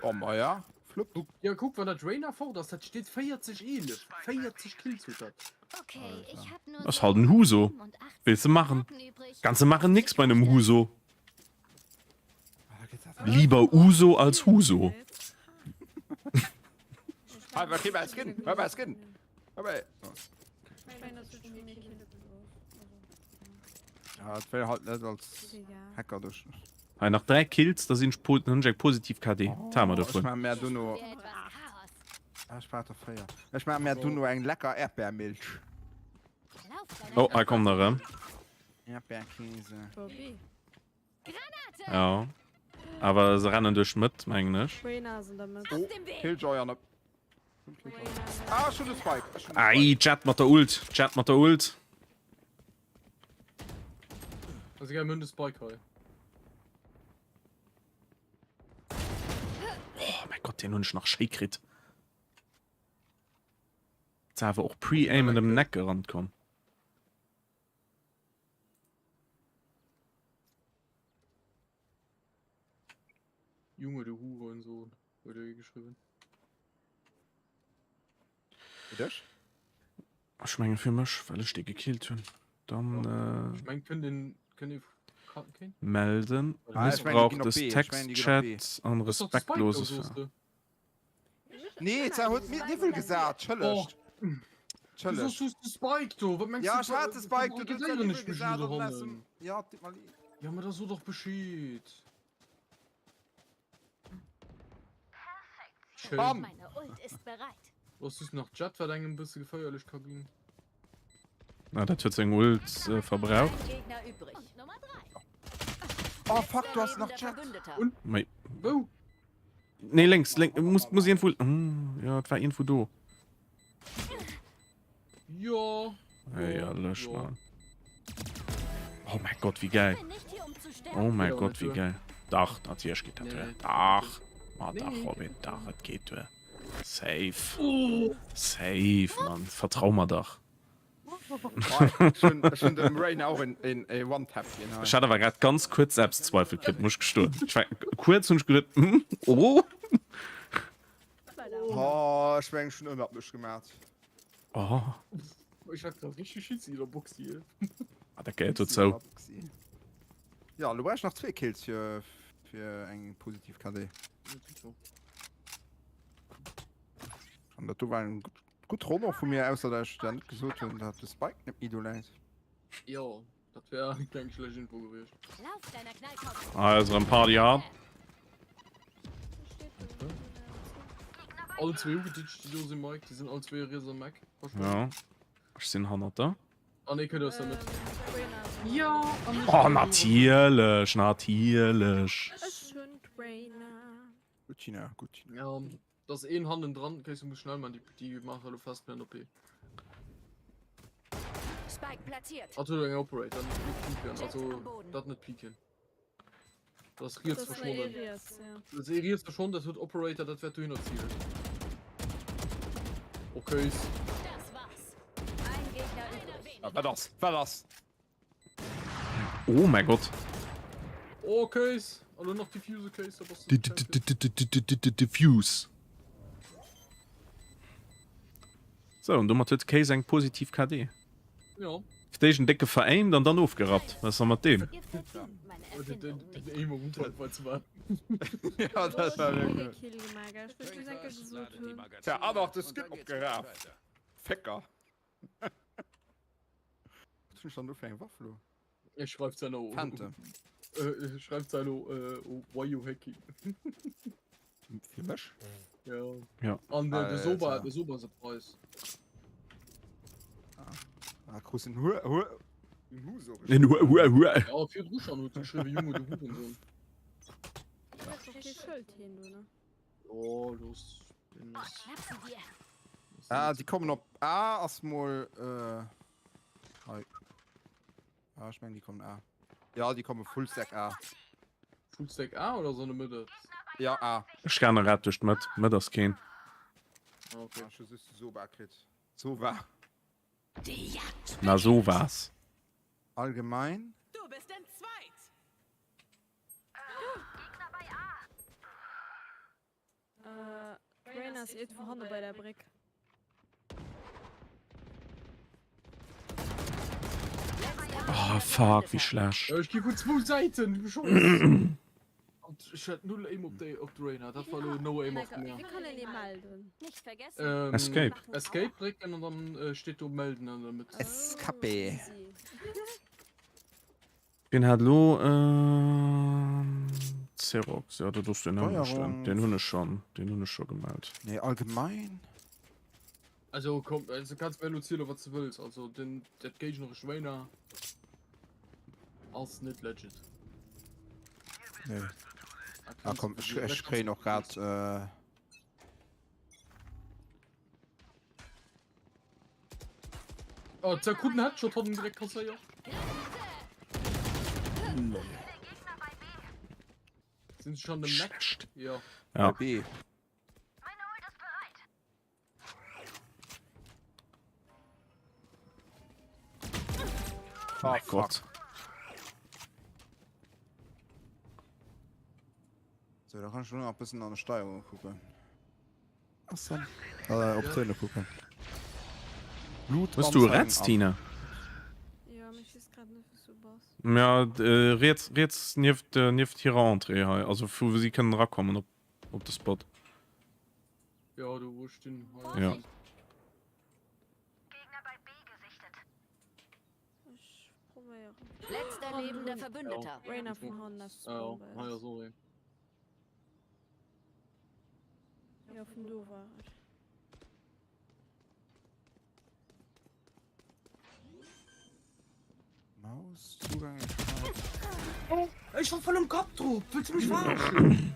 Oh, ma ja. Flupp. Ja, kuck, wann dat Reyna fort ass, dat steet 40 11. 40 Kills huet dat. Okay, ich hab nur Ass so halt en Huso. 85 Willst de machen? Karten übrig. Kannst de machen nix bei nem Huso. Ah, da geht's einfach. Lieber Uso als Huso. Hei, wat kritt mäi Skin? Hei, mäi Skin! Hei, mäi. Ich mein, das wird schon méi Kill Ja, et wär halt net als Hacker duerch. Hei nach 3 Kills, da sinn ech po hunn ech eng positiv KD. Dat hu mer Ech dovun. maache mär dono. Wer etwas Chaos. Ah, ech brauch der 4. Ech maache mär dono eng lecker Äerdbeermilch. Lauf deiner Oh, hei kommt der erëm. Äerdbeerkäse. Bobby. Granate! Ja. Awer se rennen duerch d'Mëtt, mengen ech. Reyna ass an der Mëtt. Oh, Killjoy an der. Ah, ech hunn de Spike. Ech hunn de Ai, Spike. Jett mat der Ult. Jett mat der Ult. Also egal, mir hunn de Spike hei. Oh mäi Gott, deen hunn ech nach schéi kritt. Ze awer och pre-aim an dem Neck gerannt komm. Junge, du Hurensohn, huet e geschriwwen. Fir dech? Ech menge fir mech, well ech dee gekillt hunn. Dann äh, Ech meng, kënnt een, kënnt ee cutten? melden. Ah, ech mengen, déi Missbrauch ginn op des B. Ech mengen, déi ginn op B. Textchats an Ass doch de Spike do, respektloses soos Ver. de. Nee, ze huet mir Niwwel gesat. Oh, Tschëllegt. du soos, Tschëllegt. du hues de Spike do. Wat mengs Ja, du, ech hat de Spike, du hues barrikadéieren Niwwel ech mech elo gesat an dann ass dohannen? em. Ja, deet mer leed. Ja, ma da so doch Bescheed. Schön. Bam! Meine Ult ist bereit. Du hast just nach Jet, wat engem bësse geféierlech ka ginn. Na, dat huet seng Ult äh, verbraucht. Ein Gegner übrig. Und Nummer drei. Oh fuck, du Letzter hast nach lebender Jet. Verbündeter. Und? Mei. Wou? Nee, lénks, lénks, muss, muss irgendwo. Hm, ja, et war irgendwo do. Jo. Éierlech, Jo. Mann. Oh mein Gott, wie geil. Bin nicht hier, um zu sterben. Oh mein Geht aber Gott, net wie duer. geil. Dach, natierlech geet dat Nee, duer. nee. Dach. Ma Nee, dach, nee. Robin, dach, et geet duer. Safe. Oh. Safe, Mann. Vertrau mer dach. Ech hunn dem Rain och en One-Tap ginn hei. Ech hat awer grad ganz kuerz Selbstzweifel kritt, muss ech gestoen. Ech war kuerz hunn ech geduet, hm, oh. Oh, ech mengen ech hunn ënnert mech gemat. Oh. Ech hat grad richteg Schiss in der Box hier. Ah, dat gehéiert dozou. Ja, lo brauch ech nach zwee Kills fir fir eng positiv KD. An dat do war eng gutt gutt Ronn och vu mir, ausser dat ech der net gesot hunn, dat de Spike net méi do läit. Jo, dat wär keng schlecht Info gewiescht. Lauf, kleiner Knallkopf. Ah, ass erëm Party hard. All zwee ugeditscht, déi do sinn, Mike. Déi sinn all zwee riets am Eck. Ja, ech sinn hannert der. Ah nee, kënnt aus der Mëtt. Ja, an Oh, natierlech, natierlech. Ech hunn d'Reyna. Gutt, Tina, gutt, Tina. Ja, Da ass een hannen dran, Kéis muss schnell man, déi déi maache elo fest plan op B. Spike platziert. Hat huet eng Operator, net net peeken, also dat net peeken. Dat ass riets Das ass ee verschwonnen. riets, ja. Dat ass ee riets verschwonnen, dat huet Operator, dat wäert dohinner zielen. Oh Kéis. Das war's. Ein Gegner übrig. Ja, wat ass? Wat ass? Oh mäi Gott. Oh Kéis! Elo nach Diffuse Kéis, da bass de Champion. Diffuse. Sou, an domat huet de Kéis eng positiv KD. Jo. Fir d'éischt en décke veräimt an dann ofgerappt. Wat ass da mat deem? Ihr verdient meine Den Erfindung nicht. Aim am Ufank war ze waarm. Ja, dat war wierklech. Kill gemaach, gell? Ech wëll just eng Kéier gesot hunn. Tja, an och de Skin opgeraf. Fécker. Wat hunn ech dann do fir eng Waff lo? Ech schreift se elo. Phantom. Äh, schreift se elo, äh, why you hacking? Fir mech? Ja. Ja. An äh, de Soba, Alter. de Soba ass e Preis. Ah, krus en Hu Hu en Huso En Hu Hu Hu. Ja, virdru schon huet geschriwwen, Junge, du Hurensohn. Du hues och kee Schëld heen do, ne? Oh, los. Den Oh, ass. schnapp sie dir. Ah, déi kommen op A ass mol äh, hei. Ah, ech mengen déi kommen A. Ja, déi komme full stack A. Full stack A oder so an der Mëtte? Ja, A. Ech gaan erad duerch d'Mëtt. Mëtt ass keen. Ah, okay. Ah, ech hu just de Soba kritt. Soba. Die Jagd Na so was. Allgemein. Du bist entzweit. D'Reyna ass iergendwou hanne bei der Bréck. Oh fuck, wéi schlecht. Ech gi vun zwou Säiten beschoss. An ech hat null Aim op déi op d'Reyna. Dat war elo no Aim auf mir. Wéi kann een ee melden? Nicht vergessen. Escape. Escape drécken an dann steet do melden an der Mëtt. Escape. Easy. Wien hat elo Xerox? Ja, dat ass deen aneschten. Steuerung. Deen hunn ech schonn, deen hunn ech scho gemellt. Nee, allgemein. Also komm, also kanns mir elo zielen wat s de wëlls. Also den dat géignerescht Reyna ass net legit. Nee. Ah komm, ech, ech kréien och grad. Äh... Oh, der krut en Headshot, hat en direkt kasséiert. Sind sie schon im Mac? Schlecht. Ja. Ja. B. Mein Gott. So, da kann ich nur noch ein bisschen an der Steuerung gucken. Awesome. Äh, op Töne kucken. Blut Hues du Retz, Tina? Jo, mee ech weess grad net, wou s du bass. Ja, äh, riets, riets nieft, äh, nieft hirer Entrée hei. Also vu wou si kënnen erakommen op, op de Spot. Ja, do wou ech stinn. Hei. Ja. Ech probéieren. Letzter lebender Verbündeter. Reyna vun hannen ass Ja, Spawn bei hei eis. ass och een. Jo, vun do war ech. Maus, Zugang. Oh, ech war voll am Kapp drop. Wëlls du mech verarschen?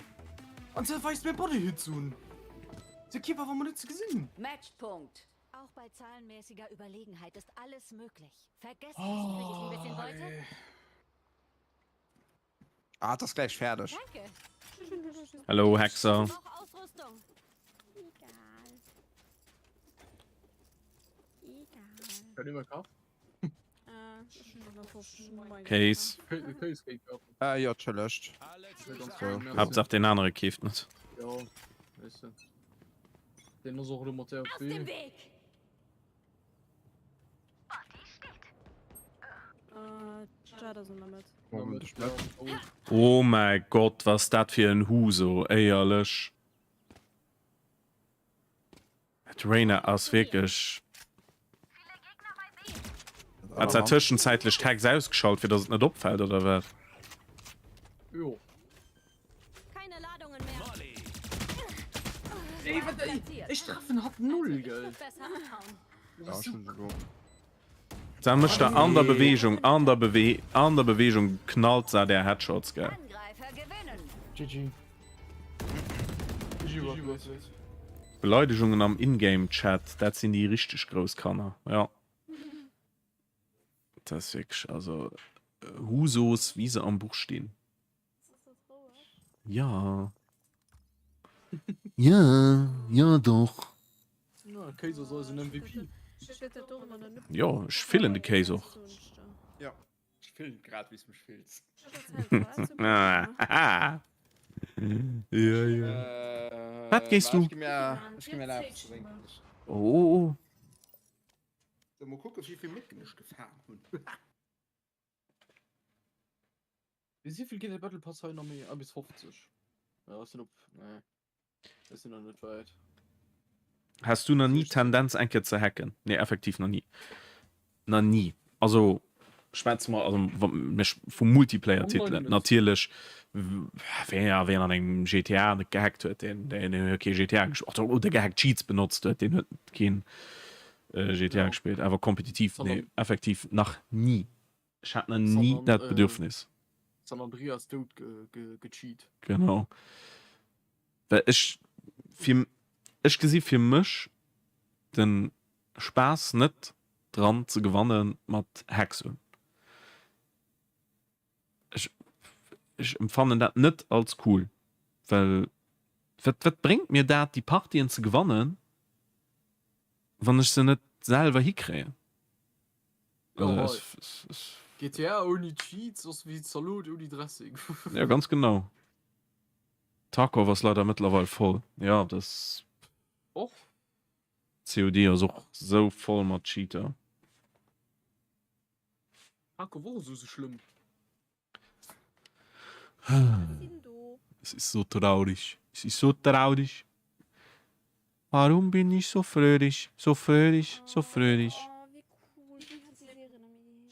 An se weist mir Bodyhits un. De Kierper war mol net ze gesinn. Matchpunkt. Auch bei zahlenmäßiger Überlegenheit ist alles möglich. Vergesst nicht, krieg ich ein bisschen Oh, Beute? ey. Ah, das ist gleich fertig. Danke. Hallo, Hexer. Ich brauche Ausrüstung. Egal. Egal. Kann jemand Kaff? Case. Äh, jo, tschëllegt. Haaptsaach deen anere keeft net. Jo, weess de. Deen ass och elo mat der op B. Oh mäi Gott, was dat fir en Huso, éierlech. D'Reyna ass wierklech. Hat se tëschenzäitlech d'Hacks ausgeschalt, fir datt et net opfält, oder wat? Jo. Ey, wat, ey, ech treffen hatt null, gell? Da mécht der an der Bewegung, an der Bewe an der Bewegung knallt se der Headshots, gell? GG. Beleidegungen am Ingame Chat, dat sinn déi richteg grouss Kanner, jo. Dat ass wierklech, also Husos wéi se am Buch stinn. Ja. Ja, ja doch. Ja, Kéis ass eisen MVP. Jo, ech fillen de Kéis och. Ja, ech fillen grad wéi s mech fills. Ja, ja. Wat gees du? Ech gi mir, ech gi mir eppes ze drénken. Oh. So, mol kucken, wéi vill Mécken ech gefaang hunn. Bis wéivill geet de Battle Pass hei nach méi? Ah, bis 50. Ja, ech sinn op. Nee. Ech sinn nach net wäit. Has du nach ni Tendenz eng Kéier ze hacken? Nee, effektiv nach ni. Nach ni. Also schwätze mer also wa mir vu Multiplayer-Titelen. Natierlech wien ja wien an engem GTA net gehackt huet, deen deen huet kee GTA gespillt oder oder gehackt Cheats benotzt huet, deen huet keen GTA gespillt. Awer kompetitiv, nee, effektiv nach ni. Ech hat nach ni dat Bedürfnis. San Andreas dout gecheat. Genau. Well ech fir ech gesi fir mech de Spaass net dran ze gewanne mat Hacks un. Ech ech empfannen dat net als cool, well wat wat bréngt mir dat déi Partien ze gewannen, wann ech se net selwer hikréien? Also, es, es, es GTA ouni Cheats ass wéi Zalot ouni Dressing. Ja, ganz genau. Tarkov ass leider mëttlerweil voll. Ja, das. Och? COD ass och sou voll mat Cheater. Tarkov och esou schlëmm. Es ist so traurig. Es ist so traurig. Warum bin ich so fröhlich, so fröhlich, so fröhlich?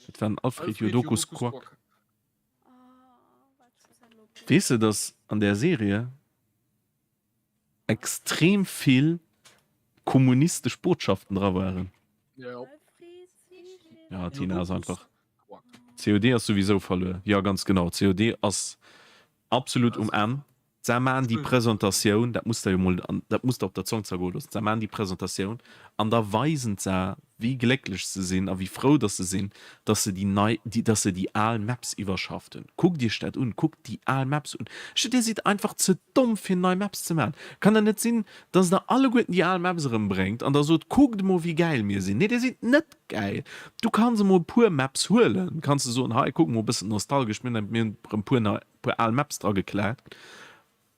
Dat war den Alfred Jodokus Kwak. Weess de, dass an där Serie extrem vill kommunistesch Botschaften dra waren? Ja, Tina ass einfach. COD ass souwisou verluer. Jo, ganz genau. COD ass absolut um Enn. Se maan déi Presentatioun, dat musst der jo mol, dat musst der op der Zong zergoe loossen, se maan déi Presentatioun an da weisen se, wéi glécklech se sinn a wéi frou dass se sinn, dass se déi nei, dass se déi al Maps iwwerschafft hunn. Kuckt iech dat un, kuckt déi al Maps un. Ech, dir sidd einfach ze domm fir nei Maps ze maachen. Kann dat net sinn, dass der alleguerten déi al Maps erëmbréngt an da sot, kuckt emol wéi gäil mir sinn. Nee, dir sidd net gäil. Du kanns emol e puer Maps huelen, kanns de soen, hei kuck mol e bëssen nostalgesch, mir hunn erëm puer nei, puer al Maps dra geklaakt.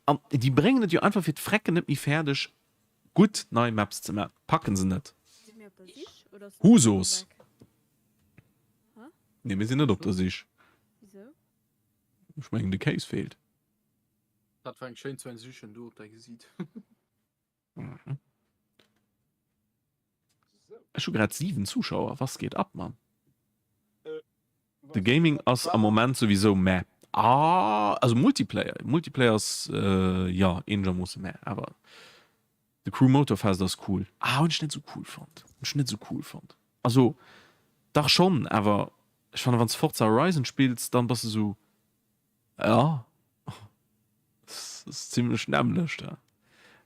An déi bréngen et jo einfach fir d'Frecken net méi fäerdeg gutt nei Maps ze maachen. Packen se net. Husos. Nee, mir sinn net op der Sich. Ech mengen de Kéis feelt. Dat war eng schéin Transition do op däi Gesiit. Mhm. Ech hu grad 7 Zuschauer, was geht ab, Mann? De Gaming ass am Moment souwisou meh. Ah, also Multiplayer, Multiplayer ass äh, ja eenegermoosse meh, awer The Crew Motorfest ass cool. Ah, hunn ech net sou cool fonnt. Hunn ech net sou cool fonnt. Also dach schonn, awer ech fannen wann s Forza Horizon spills, dann bass de sou Ja, ass zimlech nämmlecht. Ja.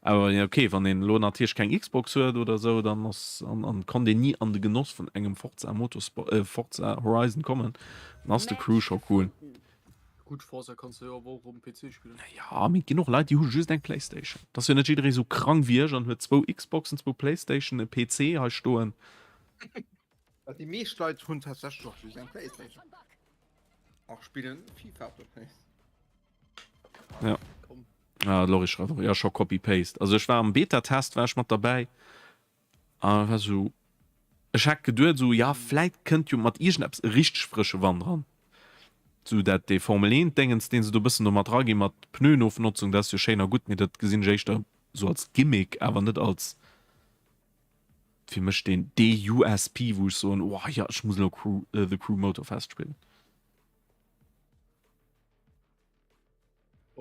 Awer ja, okay, wann een elo natierlech keng Xbox huet oder sou, dann ass an an konnt een ni an de Genoss vun engem Forza Motorsport äh, Forza Horizon kommen, dann ass de Crew scho cool. Gutt, Forza kanns de jo awer och um PC spillen. Ja, mee et ginn och Leit, déi hu just eng Playstation. Et ass jo net jidderee sou krank wéi ech an huet zwou Xboxen, zwou Playstationen, e PC hei stoen. Well déi meescht Leit hunn tatsächlech och just eng Playstation. Och spillen FIFA op der Play. Ja. Ah, Lori schreift och, ja, scho Copy-Paste. Also ech war am Beta-Test war ech mat derbäi a war sou, ech hat geduet sou, ja vläit kënnt jo mat iergendeppes e richteg frësche Wand ran. Sou dat dee Formel 1 Déngens deen se do bëssen do mat raginn mat Pneuenofnotzung, dat ass jo schéin a gutt, mee dat gesinn ech éischter sou als Gimmick, awer net als fir mech deen dee USP wou ech soen, oh ja ech muss elo Crew, The Crew Motorfest spillen.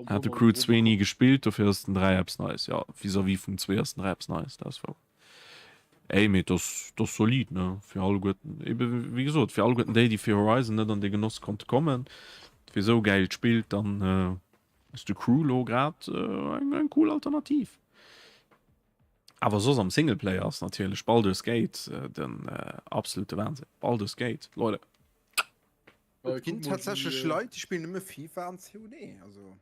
Hat de Crew 2 ni gespillt, dofir ass den 3 eppes Neies. Ja, vis-à-vis vum 2 ass den 3 eppes Neies, dat ass wouer. Ey, mee dat ass solid, ne? Fir alleguerten, ebe wéi gesot, fir alleguerten déi, déi fir Horizon net an de Genoss konnte kommen, fir esou gäilt Spill, dann ass de Crew lo grad eng eng cool Alternativ. Awer soss am Singleplayer ass natierlech Baldur's Gate den absolute Wahnsinn. Baldur's Gate, Leute. Et ginn tatsächlech Leit, déi spillen nëmme FIFA an COD. Also.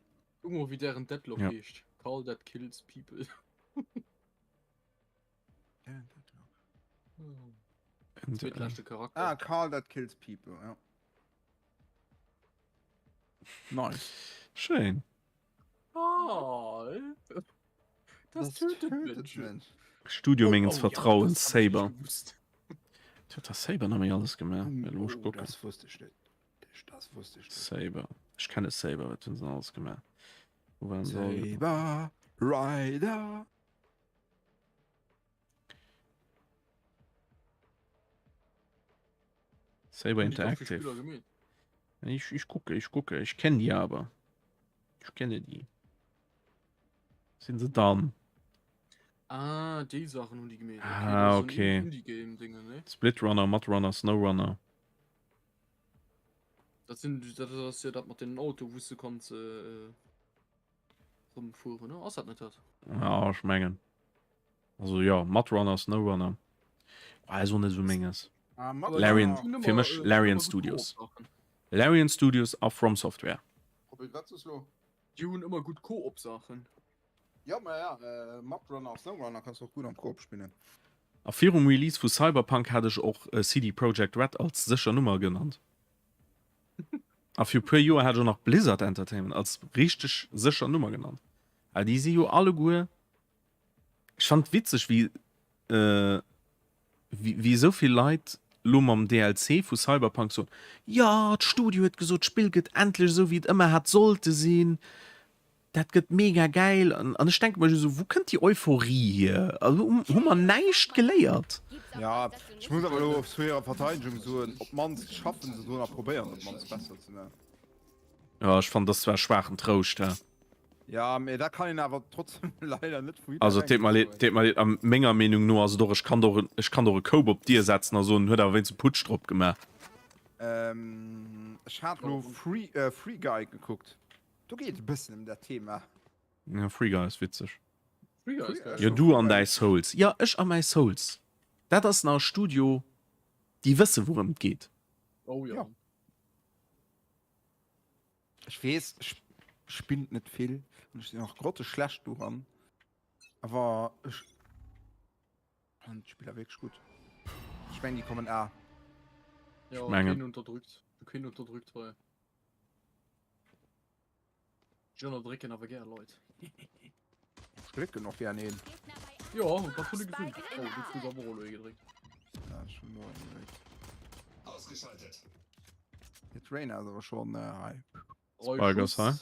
Kuck mol wéi dären Deadlock Ja. heescht. Carl that kills people. Dären Deadlock. Und, äh, Zweetleschte Charakter. Ah, Carl that kills people, ja. Nice. Schéin. Carl. Das, tötet Menschen. Studio Oh, mengens oh, ja, Vertrauens, das hab ich Saber. nicht gewusst. Huet der Saber nach méi alles gemaach? Hm, Elo muss oh, ech kucken. das wusst ech net. Das wusst ech net. Saber. Ech kenne Saber, wat hunn se nach alles gemaach? Wou waren se all? Saber Rider. Saber Hunn déi da vill Interactive. Spiller gemeet? Ich, ich gucke, ich gucke. Ich kenne die aber. Ich kenne die. Sind se dann? Ah, déi Saachen hunn déi gemeet. Ah, das ist so ein okay. Indie-Game-Dinge, ne? Split Runner, Mud Runner, Snow Runner. Dat sinn, dat ass jo dat mat den Auto, wou s du kanns äh, rumfueren, ne? Ass dat net dat? Ja, ech mengen. Also ja, Mud Runner, Snow Runner. Ah, ist och net sou menges. Ah, Mud Larian, Runner. fir mech Larian Studios. Larian Studios a From Software. Robin, wat soss lo? Déi hunn ëmmer gutt Koop-Saachen. Jo, ma ja, Mud Runner a Snow Runner kanns du och gutt am Koop spillen. A virum Release vu Cyberpunk hat ech och CD Projekt Red als sécher Nummer genannt. A fir puer Joer hat ech och nach Blizzard Entertainment als richteg sécher Nummer genannt. Awer déi si jo alleguer. Ech fannen et witzeg wéi wéi esou vill Leit lo mam DLC vu Cyberpunk soen, jo d'Studio huet gesot d'Spill gëtt endlech esou wéi et ëmmer hat sollte sinn, dat gëtt mega gäil. An ech denke mer just esou, wou kënnt déi Euphorie hier? Also hu mer näischt geléiert? Jo, ech muss awer elo zu hirer Verteidegung soen, op d'mannst schaffen se drun a probéieren op d'mannst besser ze maachen. Jo, ech fannen, dat ass zwar schwaachen Trouscht, hä? Ja, mee dat kann een awer trotzdem leider net vu Also et deet mer leed, deet mer leed, a menger Meenung no ass et och, ech kann der och, ech kann der och e Koup op d'Dier setzen a soen, en huet awer wéinst e Putsch drop gemaach. Ähm, ech hat lo Free, äh, Free Guy gekuckt. Do geet et e bëssen ëm dat Thema. Ja, Free Guy ass witzeg. Free Guy ass geil. Jo, du an däi Souls. Jo, ech a mäi Souls. Dat ass nach e Studio, déi wësse wourëm et geet. Oh jo. Ja. Ech weess, ech spillen net vill an ech sinn och grotteschlecht doran, awer ech fannen d'Spiller wierklech gutt. Ech mengen déi kommen A. Ja, Ech mengen. keen unterdrückt. Du keen unterdrückt hei. Ech ënnerdrécken awer gär Leit. Ech drécken och gär een. Jo, dat hunn ech gesinn. Oh, du kriss awer och elo ee gedréckt. Ja, ech hunn elo een gedréckt. De Trainer ass awer schonn hei. Spike ass hei.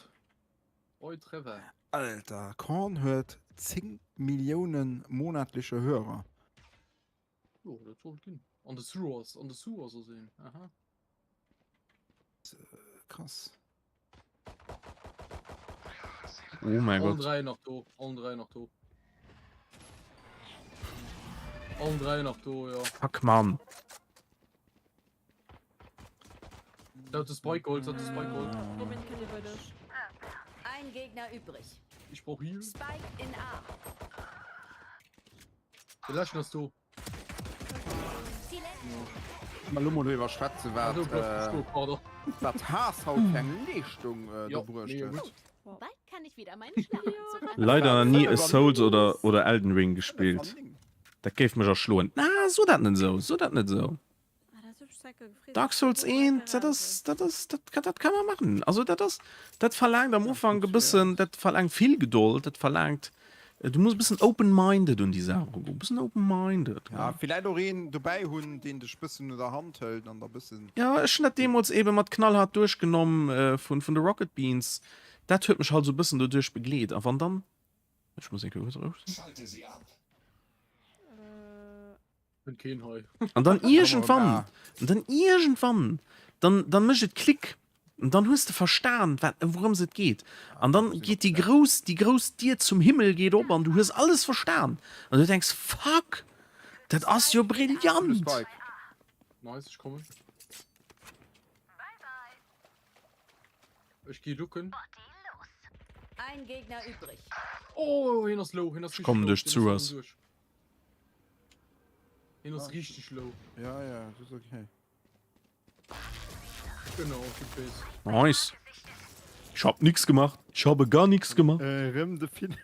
Oi Trevor. Alter, Korn huet 10 Millioune monatleche Hörer. Jo, dat sollt ginn. An de Sue ass, an de Sue ass ass een. Aha. Krass. Oh mein Allen Gott. 3 nach do, allen 3 nach do. Allen 3 nach do, ja. Fuck, Mann. Der hat de Spike geholt, der hat de Spike geholt. Robin, kennt ihr bei dich? Ein Gegner übrig. Ich brauch Heal. Spike in A. De leschten ass do. Mal lo mol driwwer schwätze wat äh, wat Haas haut fir eng Leeschtung äh, do bruecht huet. Leider nach ni e Souls oder oder Elden Ring gespillt. Dat géif mech erschloen. Na, so dat net esou, so dat net esou. Dark Souls 1, dat ass, dat ass, dat, dat kann man machen. Also dat ass, dat verlaangt am Ufank e bëssen, dat verlaangt vill Gedold, dat verlaangt, du muss e bëssen open-minded un déi Saach erugoen, e bëssen open-minded. Ja, villäit och een dobäi hunn, deen dech bëssen un der Hand hëlt an der bëssen. Ja, ech hunn dat deemools ebe mat knallhart duerchgenommen vun, vun de Rocket Beans. Dat huet mech halt esou e bëssen doduerch begleet. A wann dann, ech muss eng Kéier kuerz roueg sinn. Schalte sie ab. Fënnt keen hei. An dann iergendwann, an dann iergendwann, dann, dann mécht et Klick. An dann hues de verstan, wat, wourëms et geet. An dann geet déi grouss, déi grouss Dier zum Himmel geet op an du hues alles verstan. An du denks, Fuck, dat ass jo brillant! Nice, ech kommen. Ech gi ducken. Ein Gegner übrig. Oh, hien ass low, hien ass Ech kommen duerch d'Sewers. Hien ass richteg low. Ja, ja, das ist okay. Genau, du bist. Nice. Ich hab nix gemacht. Ich habe gar nix gemacht. Äh, rem de Finish.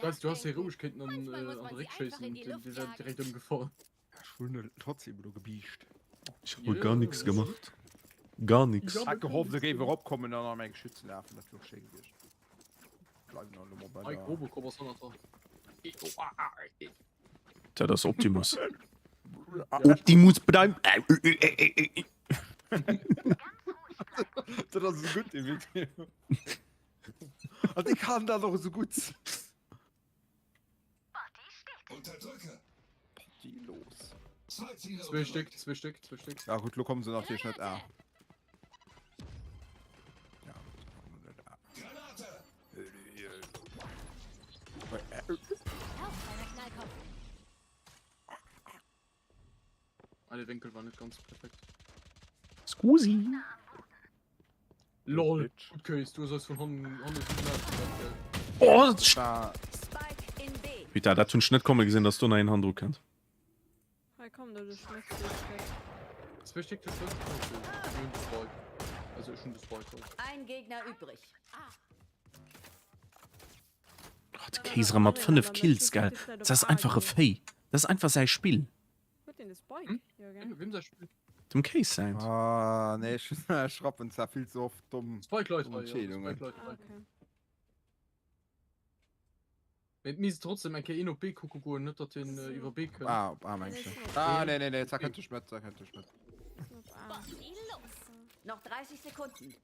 Weißt du, du hast heroisch könnten an, äh, an den Dreck schießen und die, die sind direkt umgefallen. Ich wurde trotzdem nur gebiescht. Ich habe gar nix gemacht. Gar nix. Ich hab gehofft, du géif eropkommen an an mein Geschütz laufen. Dat wär schéin gewiescht. Dat ass Optimus. Optimus Prime. Dat ass esou gutt dee Video. An dee kann dat och esou gutt. Party los. Zwee Stéck, zwee Stéck, zwee Stéck. Ja gutt, lo kommen se natierlech net A. Ja, kommen net A. Ah, de Wénkel war net ganz perfekt. Scusi. Lol, gut Case, du hues eis vun hannen hannen gemaach. Oh, Putain, dat hunn ech net komme gesinn, dass do nach een hannendru kënnt. Hei komm du de Schmëtt duerch. Zwee Stéck de Schmëtt. Mir hunn de Spike. Also ech hunn de Spike halt. Ein Gegner übrig. Oh, de Kéiserer mat 5 Kills, gell? Dat ass einfach e Véi. Dat ass einfach säi Spill. Huet deen de Spike? Hm? Jo, gell? Wem säi Spill? Dem Kéis säint. Ah, nee, ech, ech rappen zwar vill ze oft domm, Spike Leit domm hei, ja. Entscheedungen. Spike Leit Ah, hei. okay. Mee et misst trotzdem eng Kéier een op B kucke goen, net datt hien äh, iwwer B kënnt. Ah, op A meng ech. Nee, ist Ah, nee, nee, nee, da kënnt de Schmëtt, da kënnt de Schmëtt. Ist op A. Noch 30 Sekunden.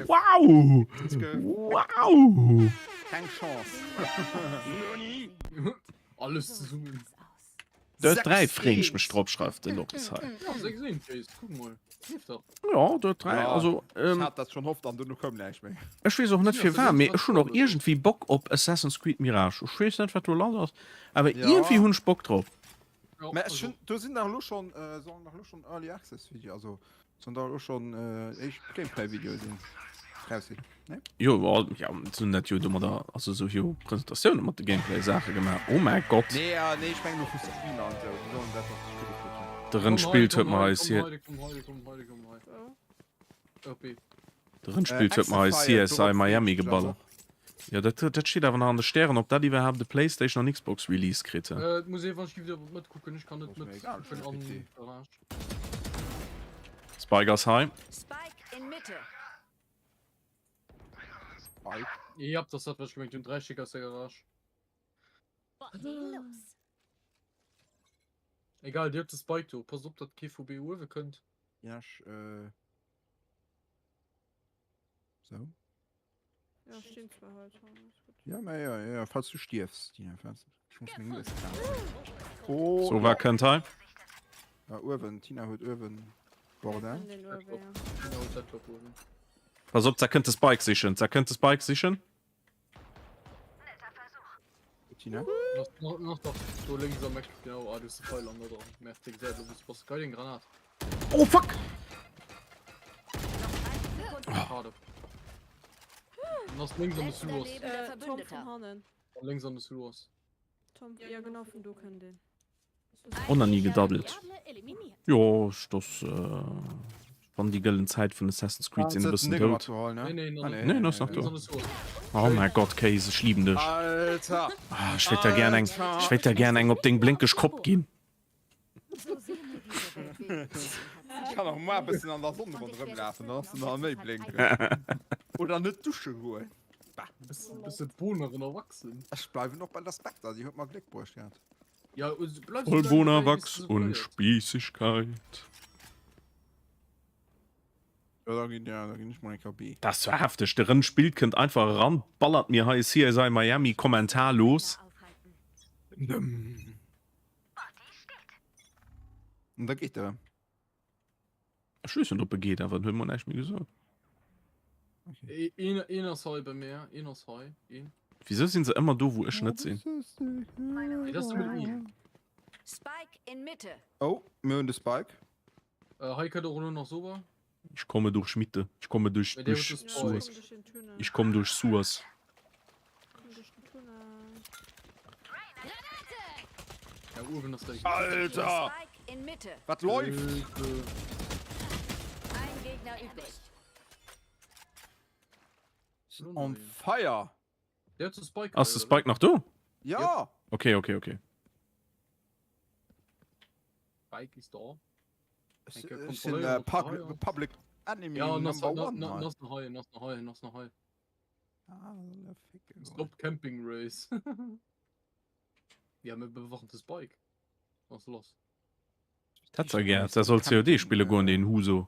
Wow! Wow! Keng Chance. Alles zesummen. Der 3 freeën ech mech drop, schreift den Loris hei. Ja, 6 1, Case, kuck mol. Leeft dach. Ja, der 3, Ja, also Ech ähm, hat dat schon hofft an duerno koum näischt méi. ech weess och net Ja, firwat, mee dat ech hunn och iergendwéi Bock op Assassin's Creed Mirage. Ech weess net wat do lass ass, awer Ja. iergendwéi hunn ech Bock drop. Ja, Mä ech also, hunn, do sinn dach elo schon, äh, sollen dach elo schon Early Access Video, also sollen dach elo schon äh, éischt Gameplay Videoe sinn raus sinn, ne? Jo, wa- ja, se hunn dat jo domadder, also sou jo Presentatioune mat de Gameplay-Saache gemaach. Oh mäi Gott! Nee, äh, nee, ech mengen elo vu Streamer an esou, déi sollen dat dach ze spille kritt hunn. De komm Rënn hei, spillt komm huet mer hei, eis komm hier. hei, komm hei, komm hei, komm hei. So. Op B. De Rënn Äh, spillt huet mer eis Exifire, CSI dorop Miami freet ech mech geballert. awer. Jo, dat, dat steet awer nach an de Stären, ob dat iwwerhaapt e Playstation an Xbox Release kritt. Äh, et muss ee wann ech giff dir matkucken, ech kann net Ass mir mat egal, ech kucken hunn an e PC. Garage. Spike ass hei. Spike in Mitte. Spike. Ja, das hat wat ech gemengt hunn, 3 Stéck aus der Garage. Los. Egal, dir hutt de Spike do, passt op datt kee vu B uewe kënnt. Ja, ech, äh. Sou. Ja, stinn zwar hei schon. Ist gut. Ja, mä ja, ja, falls du stierfs, Dina, falls. Ech muss meng Nues krazen. Oh, So, war ja. kënnt hei? Ja, uewen, Tina huet uewen Bordell. An den Uwe, ja. Genau, dat war uewen. Pass op, da kënnt de Spike sichen, da kënnt de Spike sichen. Tina? Nach, nach, nach, do lénks am Eck, genau, ah, du hues de Pfeil an der dran. Merkt, deng Säit, lo muss passen. Geil, eng Granat. Oh fuck! Schade. Dann ass lénks an de Letzter Sewers. lebender Äh, Tom Verbündeter. vun hannen. Lénks an de Sewers. Tom, ja genau, vun do kënnt een. Och nach ni gedaddelt. Variable eliminiert. Jo, das, äh, Wann déi gëllen Zäit vun Assassin's Creed sinn e bëssen dout. Nee, nee, nee, nee, nee, ass nach do. Oh mein Gott, Case, ech lieben dech. Alter! Ah, ech wéilt der gär eng, ech wéilt der gär eng op deng blénkeg Kopp ginn. Ech kann och mar e bëssen an der Sonn ronderëm lafen, dann ass se nach méi blénkeg. Oder net dusche goen. Bah. Bësse Boneren erwachsen. Ech bleiwen och bei der Spectre, déi huet mer Gléck bruecht gehat. Ja, bleif Voll Bohner, Wachs und Spießigkeit. Ja, da ginn, ja, da ginn ech mol eng Kéier B. Dat ass zwar hefteg, de Rënn spillt, kënnt einfach eran, ballert mir hei CSI Miami kommentarlos. Und da geet er. Ech weess net op e geet, awer en huet mol näischt méi gesot. Een, een ass hei bei mir, een ass hei, een. Wisou sinn se ëmmer do wou ech net sinn? Nee, dat ass nëmmen een. Spike in Mitte. Oh, mir hunn de Spike. Äh, hei kënnt och elo nach Soba. Ich komme durch Mitte, ich komme durch, Bei dir durch huet de Spike. Suez. Ich komme durch Suez. Ja, uewen ass der. Alter! Spike in Mitte. Wat läuft? Ein Gegner übrig. On fire! Der huet de Spike. Ass de Spike nach do? Ja! Okay, okay, okay. Spike ist da. Ech sinn Public Enemy Ja, Number One. Ja, nass nach hei, nass nach hei, nass nach hei. Ah, soll er ficken. Stop Camping Race. ja, mir bewachen de Spike. Was los? Dat war gär. Dat soll COD spille goen, deen Huso.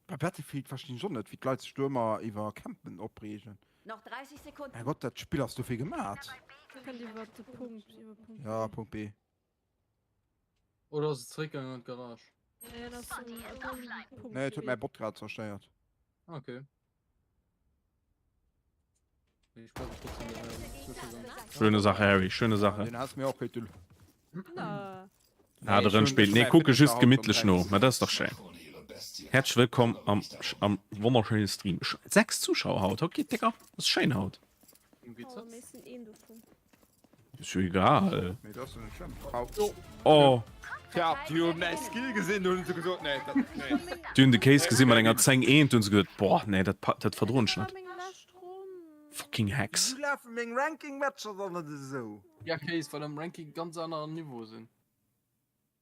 Bei Battlefield verstinn ech och net, wéi d'Leit sech do ëmmer iwwer Campen opreegen. Noch 30 Sekunden. Mein Gott, dat Spill ass dofir gemat. Kënnt iwwer de Punkt, iwwer Punkt Ja, B. Punkt B. Oder ass et zeréckgaangen an d'Garage? Nee, dat ass um Punkt Nee, et huet B. mäi Bot grad zerstéiert. Ah, okay. Nee, ich bleibe trotzdem dabei am Zwischengang. Schöne Sache, Harry, schöne Sache. Den has mir och kéinte. Na. Ah, de Rënn spillt. Nee, kucke just gemittlech no. Ma dat ass dach schéin. Häerzlech wëllkomm am, am wonnerschéine Stream. 6 Zuschauer haut. Okay, Digga, dat ass schéin haut. Oh, mir sinn een dovun. Ist jo egal. Nee, dat ass jo net schlëmm. Oh. Tja, déi hunn mäi Skill gesinn, hunn se gesot, nee, dat, nee. Déi hunn de Case gesinn mat enger 10 eent, hunn se gesot, boah, nee, dat, dat verdroen ech net. Fucking Hacks. Wéi lafen meng Ranking-Matcher dann net esou? Ja, Case, well am Ranking ganz aneren Niveau sinn.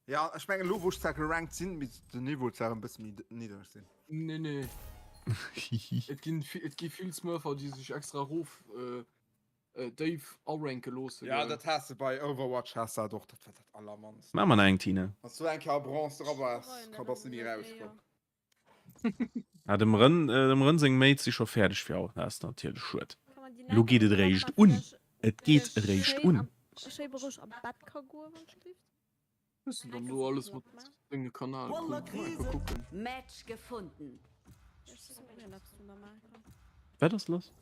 Ja, ech mengen elo wou ech zwar gerankt sinn, misst den Niveau zwar en bësse méi niddreg sinn. Nee, nee. Et ginn, et gi vill Smurfer, déi sech extra erof, déif aranke loossen. Ja, dat has de bei Overwatch has dat och, dat war dat allermannst. Maa mer nach eng, Tine. Wanns du eng Kéier a Bronze dra bass, ka bass de ni erauskomm. Ah, dem Rën, dem Rën seng Mates si scho fäerdeg fir haut. Dat ass natierlech schued. Lo geet et eréischt un. Et geet eréischt un. Schéi berouegt an d'Bett ka goen, wann ech gelift. Hues du dann do alles mat denge Kanal kucken? Match gefunden. Wat ass lass?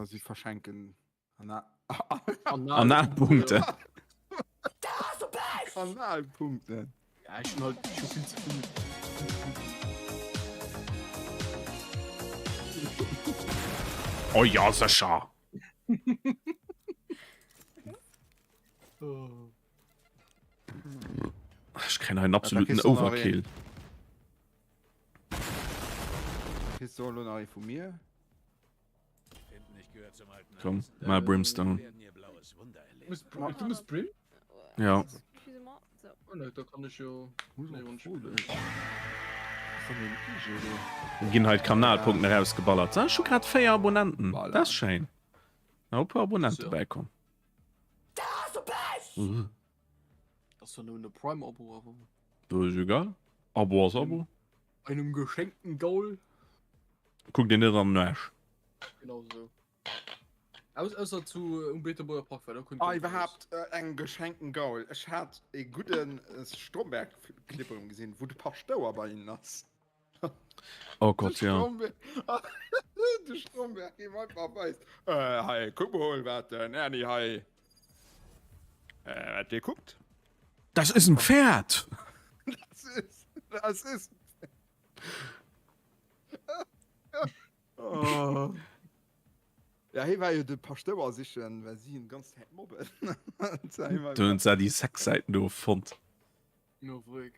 Si verschenken Analpunkte. Analpunkte. Ja, ech hun halt scho vill ze vill. Oh ja, sécher. Ech kréien hei en absoluten Overkill. Kriss du elo nach ee vu mir? Komm, mal Brimstone. Du muss Brim? Ja. Oh, ne, da kann ich jo. Ginn hei d'Kanalpunkten erausgeballert. Ech hu grad 4 Abonnenten. Dat ass schéin. Na, e puer Abonnente bäikomm. Mhm. Ass doch nëmmen e Prime-Abo, awer. Do ass egal. Abo ass Abo. Einem geschenkten Gaul. Kuckt een net an den Aarsch. Genau sou. Aus, ausser zu äh, um Beetebuerger Park, well da kënnt Ah, ganz iwwerhaapt äh, engem geschenkten Gaul. Ech hat e gudden äh, Stromberg-Clip erëm gesinn, wou de Paschtouer bei hinnen ass. Oh Gott, ja. De Stromberg him einfach weist, äh, hei, kuck mol, wat den Erni hei, äh, wat dee kuckt. Das ist ein Pferd! Das ist, das ist. Oh. Ja, hie war jo de Paschtouer sichen, well si hien d'ganz Zäit mobben. Du hunn se déi Sexsäiten do fonnt. No, wréck.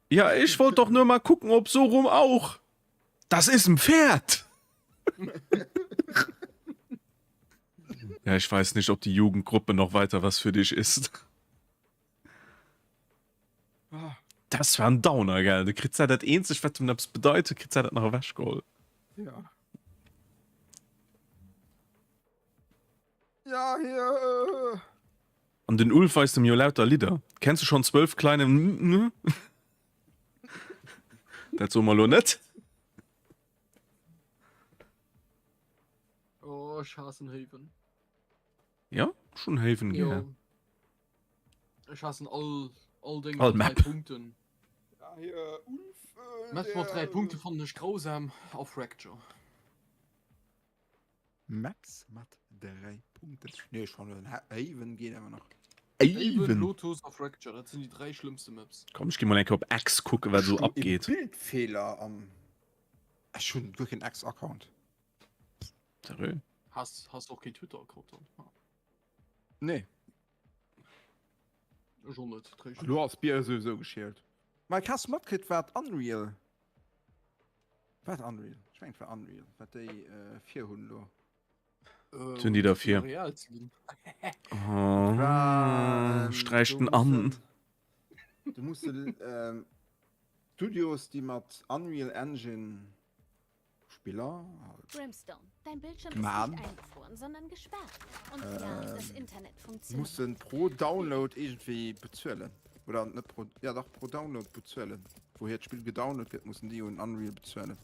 Ja, ich wollt doch nur mal gucken, ob so rum auch. Das ist ein Pferd! Ja, ich weiß nicht, ob die Jugendgruppe noch weiter was für dich ist. Das war en Downer, gell? Du kritt dat eenzeg, wat dem eppes bedeit huet, kritt dat nach ewechgeholl. Ja. Ja, hier. Äh. An den Ulf weist em jo lauter Lidder. Kennst du schon 12 kleine m-m-m? Dat soe mer lo net. Oh, ech haassen Haven. Ja, ech hunn Haven gär. Jo. Ech haassen all, all Deng All mat 3 Map. Punkten. Ja, hier, Ulf. Äh, Maps mat der, 3 Punkte fannen ech grausam a Fracture. Maps mat 3 Punkten. Nee, ech fannen Haven geet awer nach. Haven, Haven. Lotus a Fracture, dat sinn déi 3 schlëmmste Maps. Komm, ech gi mol eng Kéier op X kucken, wat esou Ech hunn e abgeet. Bildfeeler am. Ech hunn guer keen X-Account. Seriö? Has, has och keen Twitter-Account dann? Ah. Nee. Ech och net. Tréischt. Elo ass d'Bier souwisou geschielt. Mike, has de matkritt wat Unreal, wat Unreal, ech mengen et war Unreal, wat déi virhunn elo? Wat hunn déi da vir? Real ze ginn. Oh, sträicht en an. Du muss Studios déi mat Unreal Engine Spiller Brimstone, dein Bildschirm ist man. nicht eingefroren, sondern gesperrt. Und ja, das Internet funktioniert. Mussen pro Download iergendwéi bezuelen. Oder net pro, ja dach pro Download bezuelen. Wou hiert Spill gedownload gëtt, mussen déi un Unreal bezuelen.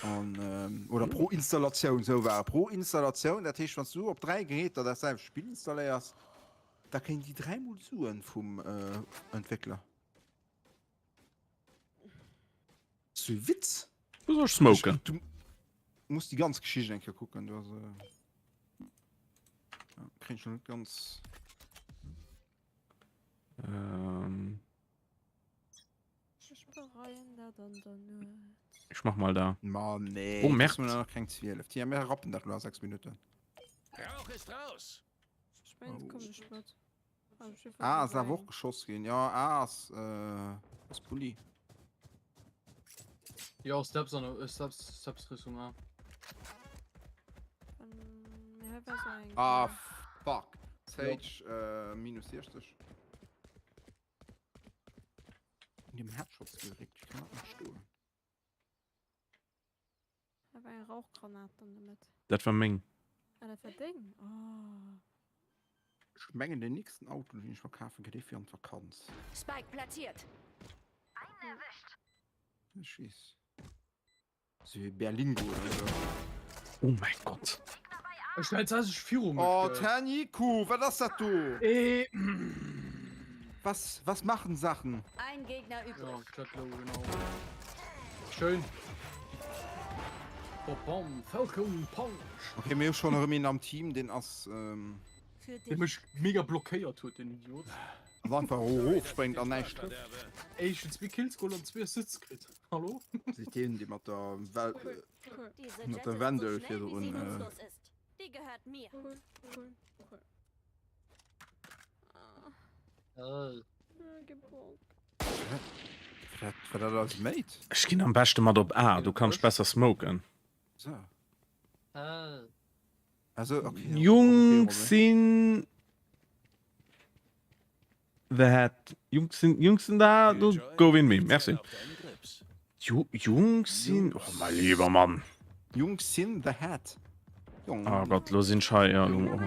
An, ähm, oder pro Installatioun, sou war et. Pro Installatioun, dat heescht, wann s du op 3 Geräter dat selwecht Spill installéiers, da kréien déi dräimol Suen vum Entwéckler. Ass e Witz. Wo soll ech smoken? Du muss déi ganz Geschicht eng Kéier kucken. Du ass äh, ja, kréint schon net ganz. Ähm. Ech bereien dat an der Nuet. Ech mach mal da. Ma nee. Oh, Merd. nach keng 12. Tia, mir rappen dat lo a 6 Minuten. Rauch ist raus. Ech mengen, komm ech mat. Ah, ass awer och geschoss ginn. Ja, A ass, äh, ass Bulli. Jo, Steps an äh, Steps, Steps Richtung A. Ah, fuck. Sage, äh, minus 60. In dem Headshots gerickt, ich kann dat net stoen. Da war eng Rauchgranat an der Mëtt. Dat war meng. Ah, dat war deng? Oh. Ech mengen den nächsten Auto deen ech verkafen gëtt ee fir an d'Vakanz. Spike platziert. Ech weess. Sou wéi Berlingo oder sou. Oh mäi Gott. Ech stellt se sech viru mech. Oh Taniku, wat ass dat do? Eh. Was, was machen Sachen? Ein Gegner übrig. Ja, Jet Low, genau. Schön. Bom, bom, Falcon Punch. Okay, mir hu schon erëm een am Team, deen ass. Ähm, Dee mech mega blockéiert huet, den Idiot. Ass einfach erofspréngt an näischt trëfft. Ey, ech hunn zwee Kills geholl an zwee Assists kritt. Hallo? Seet deen, dee mat der Wel mat der Wendel virdrun. Äh, Die gehört mir. Cool, cool, cool. Wat dat als Mate? Ech ginn am beschte mat op A, do kann ech besser smoken. So. Also, okay. Jungs sinn The Head. Jungs sinn, Jungs sinn da, do go in me. Merci. Ju Jungs sinn, oh mein lieber Mann. Jungs sinn The Head. Jong. Oh Gott, lo sinn ech hei, ja, lo, oh.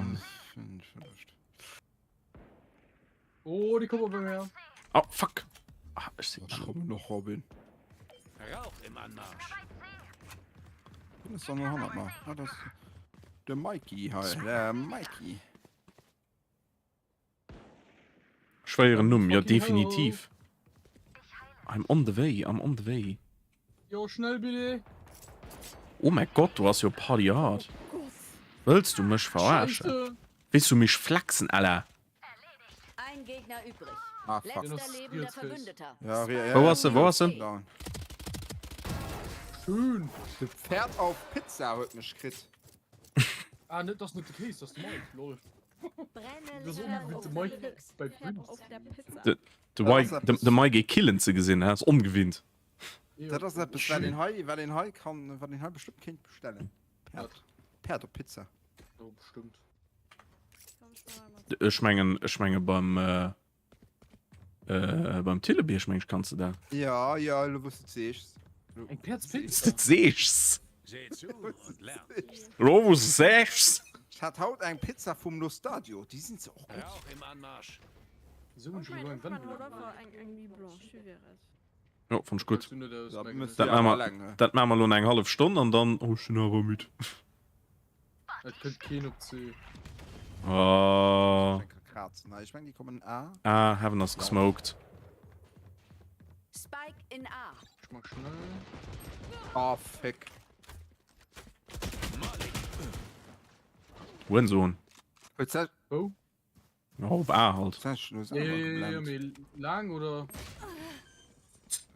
Oh, die kommen bei mir. Oh, fuck. Ah, ich seh Ich komme noch, Robin. Rauch im Anmarsch. Das ist doch noch 100 Mal. Ah, das der Mikey halt. Der Mikey. Schwéieren Numm, jo definitiv. I'm on the way, I'm on the way. Jo, schnell bitte. Oh mein Gott, du hast jo Party hard. Wëlls du mech verarschen? Willst du mich flexen, Alter? Ein Gegner übrig. Ah, fuck. Letzter lebender Verbündeter. Ja, ja, Wo ass se? Wo ass se? Down. Schön. De Pferd auf Pizza huet mech kritt. Ah, net, das net de Case, das de Mike, lol. De Mike, de, de Mike ee killen ze gesinn, ass ongewinnt. Dat ass eppes, wat een hei, wat een hei kann, wat een hei bestëmmt kéint bestellen. Päerd, Päerd op Pizza. Jo, bestëmmt. Ech mengen, ech menge beim, äh, äh, beim Thillebierg meng ech kanns de dat. Ja, ja, elo wou s de et seechs. Eng Päerdspizza? S de et seechs. Elo wou s de et seechs. Ech hat haut eng Pizza vum Lo Stadio, déi sinn ze och gutt. Jo, fand ech gutt. Dat maache mer, dat maache mer elo eng hallef Stonn an dann, oh, ech sinn awer müd. Et kënnt keen op C. Oh. Kratzen. Ech meng, déi kommen A. Ah, Heaven ass gesmoked. Spike in A. Ech mach schnell. Oh, fick. Hurensohn. Huet se. Wou? Ja, op A halt. Sech lo selwer Ja, geblennt. mee laang oder?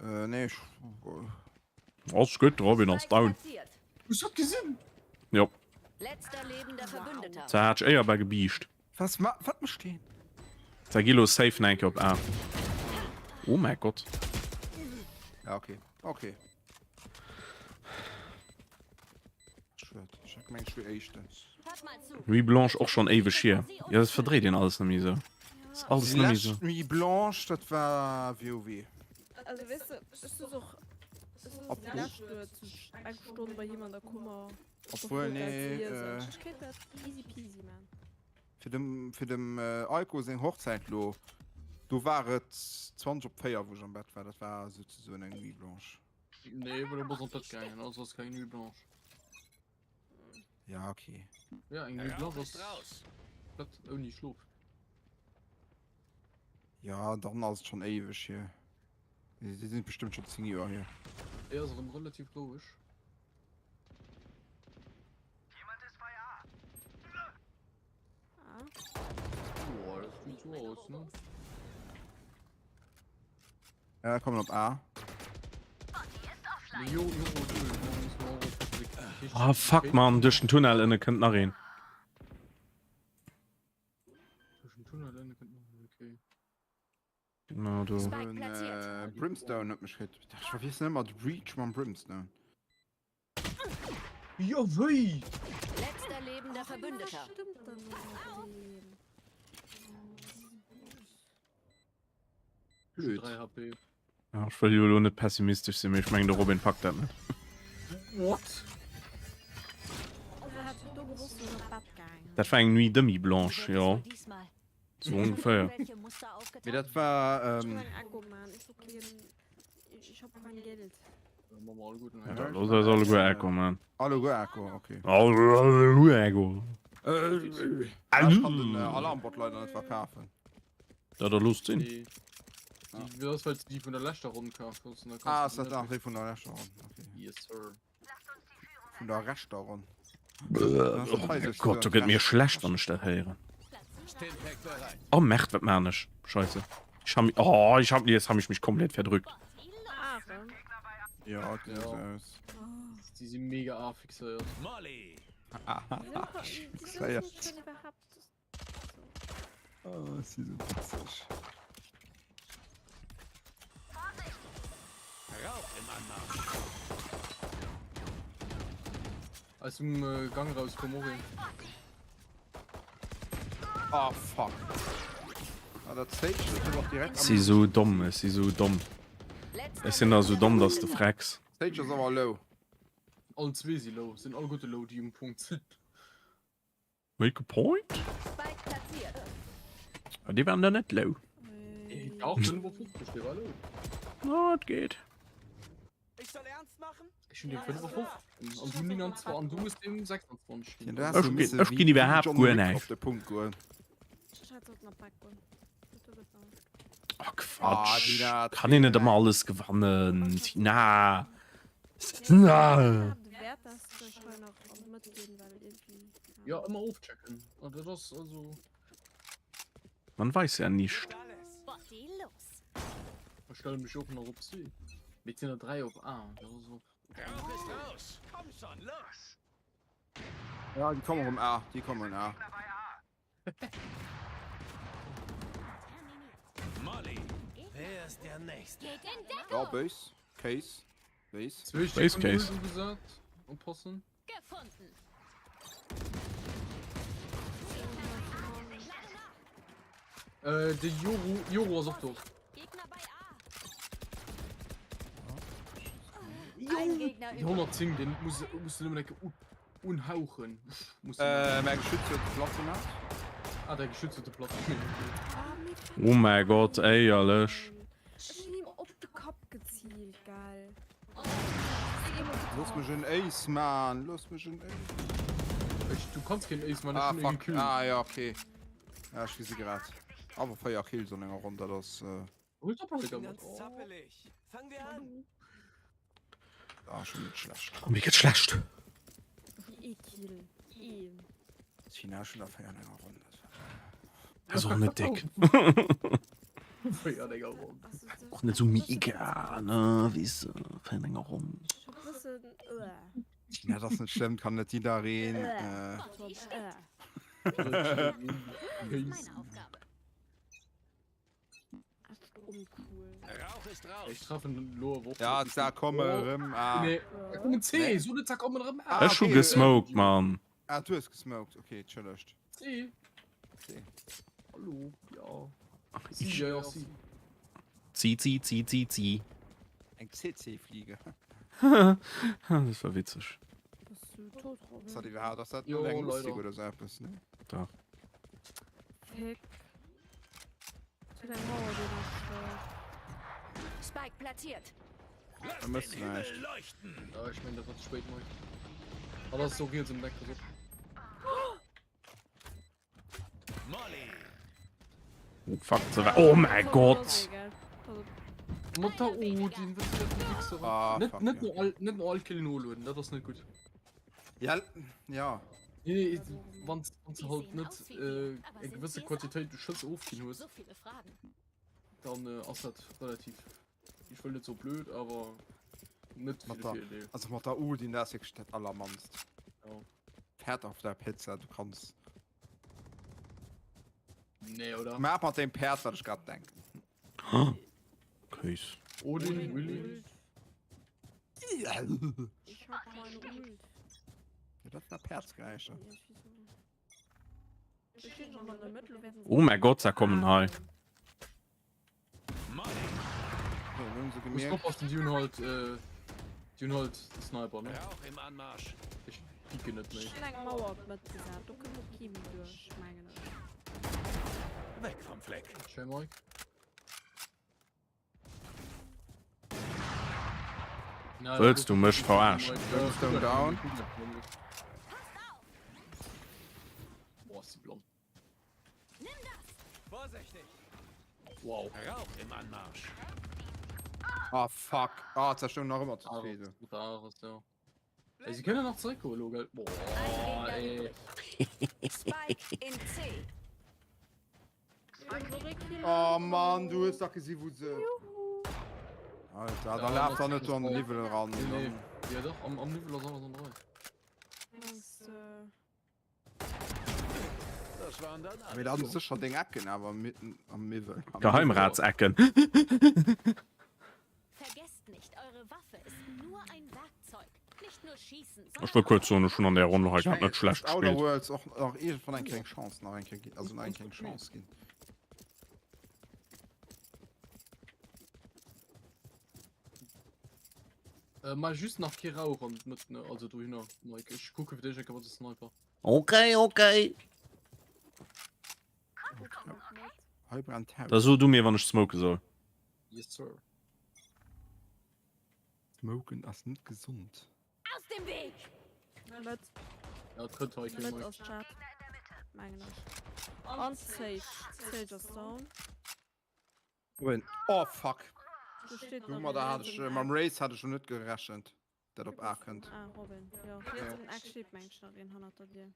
Äh, nee, ech. Ass gutt, Robin ass down. Hues du dat gesinn? Jo. Letzter lebender Verbündeter. Zwar hat ech éier bei gebiischt. Was ma wat mécht deen? Da gi lo safe nach eng Kéier op A. Oh mäi Gott. Ja, okay. Okay. Schued. Ech hat gemengt, ech wier Éischten. Nuit Blanche och schon éiweg hier. Ja, dat verdréit een alles net méi esou. Ass alles net méi esou. Déi lescht Nuit Blanche, dat war WoW. Also weess de, ech souz och, ech souz déi lescht Nuet eng Stonn bei him an der Kummer. Obwuel, nee, Ech kéint dat easy peasy man. Fir dem, fir dem Aiko seng Hochzäit lo, do war et 20 op 4, wou ech am Bett war. Dat war souzesoen eng Nuit Blanche. Nee, well du bass an d'Bett gaangen, also ass keng Nuit Blanche. Ja, okay. Ja, eng Nuit Blanche ass komplett ouni Schlof. Ja, dann ass et schon éiweg hier. Déi sinn bestëmmt schon 10 Joer hier. Hei ass erëm relativ roueg. Boah, das sieht so aus, ne? Ja, kommen op A. Ah fuck man, duerch den Tunnel ënne kënnt nach een. Genau do. Äh, Brimstone huet mech kritt. Ech verwiessel ëmmer de Breach mam Brimstone. Jo wéi? Letzter lebender Verbündeter. Blöd. 3 HP. Ja, ech wëll jo elo net pessimistesch sinn, mee ech mengen de Robin packt dat net. What? Dat war eng Nuit demi blanche, jo. Sou ongeféier. Mee dat war ähm. Ja, da looss eis alleguer Echo man. Alleguer Echo, okay. Alleguer Echo. Äh, ech kann den Alarmbot leider net verkafen. Ja, da loosst sinn. Nee. Die, das well du déi vun der leschter Ronn kaf hues. Ah, ass dat nach déi vun der leschter Ronn? Okay. Yes, sir. Vun der rechter Ronn. Oh mein Gott, do gëtt mir schlecht, wann ech dat héieren. Oh Merd, wat maan ech? Scheisse. Ich hab, oh, ich hab, jetzt hab ich mich komplett verdrückt. Ja, das ja. Aus. Die sind mega A fixéiert. Fixéiert. Oh, si sou witzeg. Aus dem äh, Gang raus komm och een. Ah, fuck. Ah, dat Sage ass och direkt Si sou domm, ech si sou domm. Ech sinn da sou domm, dass de frecks. Sage ass awer low. All zwee si low, sinn all gute low, déi um Punkt sinn. Make a point? Ah, déi waren da net low. Dach, 55, dee war low. Na, et geet. Ech hunn dem 55 an du 29 an du hues dem 26 ginn. Ech ginn, ech ginn iwwerhaapt guer näischt. Oh, Quatsch. Kann een net ëmmer alles gewannen, Tina. Tina. Ja, ëmmer ofchecken. An dat ass also. Man weiß ja nicht. Ech stelle mech och nach op C. Mee et sinn der 3 op A. Dat ass och. Ja, déi kommen erëm A. Déi kommen A. ist der Nächste. Geht in Ja, Deckung! Base. Case. Base. Zwee Base Stéck Case. Ult ugesat. Oppassen. Gefunden! Äh, de Yoru, Yoru ass och do. Gegner bei A. Ein Gegner Den übrig. 110, den muss, muss du nëmmen eng Kéier unhauchen. Muss du Äh, mäi Geschütz huet de Platz gemaach. Ah, däi Geschütz huet de Platz Oh mäi Gott, éierlech. Ech hunn him op de Kapp geziilt, gell. Looss mech en Ace man, looss mech en Ace. Ech, du kanns keen Ace man, ech Ah hunn ee fuck, gekillt. ah ja okay. Ja, ech gesi grad. Awer 4 Kills an enger Ronn, dat ass. Äh... Huel d'Operator Ganz mat. Oh. zappelig. Fangen wir an. Ah, schon net schlecht. Oh, mir geet schlecht. Wéi ee Kill. Een. Tina schon der 4 an enger Ronn. Dat ass och net déck. 4 an enger Ronn. Och net sou mega, ne, weess de, 4 an enger Ronn. Tina, dat ass net schlëmm, kann net jiddereen. Äh... Meine Aufgabe. Rauch ist raus. Ech treffen lo awer och. Ja, da komme erëm. Ah. Nee, da kommen C, nee. So net, da kommen erëm A. Ech hu gesmoked, Mann. Ah, du hues gesmoked, okay, entschëllegt. C. C. Hallo, ja. C, ja, ja, C. C, C, C, C, C. Eng CC-Fliege. Dat war witzeg. Bass du tot, Robin? Ass dat iwwerhaapt, ass dat Jo, net eng lustig leider. oder sou eppes, ne? Dach. Fick. Spike platziert. Da mëss du näischt. Ja, ich mein, dat war ze spéit, Mike. Aber das ist so riets um Deck, pass op. Oh, fuck, ze wa- Oh mäi Gott! Mat der Odin, wat fir en Wichser. Ah, Net, fuck, net ja. no all, net no all Kill noloden, dat ass net gutt. Ja, ja. Nee, nee, wann wann du halt net äh, eng gewësse Quantitéit u Schëss ofginn hues, dann äh, ass dat relativ, ich wëll net so blöd, awer net Mat vill der, Virdeel. also mat der Odin, dat ass wierklech dat allermannst. Ja. Fett auf der Pizza, du kanns. Nee, oder? Maach mat deem Päerd, wat ech grad denken. Kéis. Odin, Willy. Ich hab meine Ult. Ja, dat war Päerdsgeräischer. Oh mäi Gott, se kommen hei. Muss oppassen, déi hunn halt, äh, déi hunn halt de Sniper, ne? Rauch im Anmarsch. Ech picken net méi. Ech hunn eng Mauer op d'Mëtt gesat, do kënnt och kee méi duerch, mengen ech. Weg vom Fleck. Schéin, Mike. Wëlls du mech verarschen? Brimstone down. Boah, ist die blond. Vorsichtig. Wow. Rauch im Anmarsch. Ah, fuck. Ah, zerstören nach ëmmer ze zwee. Ares, ja. Ey, sie können nach zurückkommen, lo, gell? Boah, ey. Spike in C. Oh Mann, du hues dach gesi wou se. Alter, da laf da net do an den Niwwel eran. Nee, nee. Ja doch, am, am Niwwel ass alles an der Rei. Das waren dann alle. Mee da hunn sécher deng Ecken awer mitten am Niwwel. Geheimratsecken. Vergesst nicht, eure Waffe ist nur ein Werkzeug. Nicht nur schießen, Ech wëll kuerz soen, ech hunn an där Ronn hei grad net schlecht Outer gespillt. Worlds och nach iergendwann eng kleng Chance nach eng Kéier ginn, also nach eng kleng Chance ginn. Äh, mach just nach kee Rauch an d'Mëtt, ne? Also dohinner, Mike. Ech kucke fir d'éischt eng Kéier mat de Sniper. Okay, okay. Hei brennt d'Haus. Da so du mir, wann ech smoke soll. Yes, sir. Smoken ass net gesond. Aus dem Weg! Mëtt. Ja, trëtt hei kee Mëtt Mike. ass Chat. Mengen ech. An Sage. Sage ass down. Win. Oh fuck. Do steet nach Domadder een hat ech, riets am mam Eck. Raze hat ech schon net gerechent, dat op A kënnt. Ah, Robin. Jo, riets am Eck steet mengen ech nach een hannert der Dier.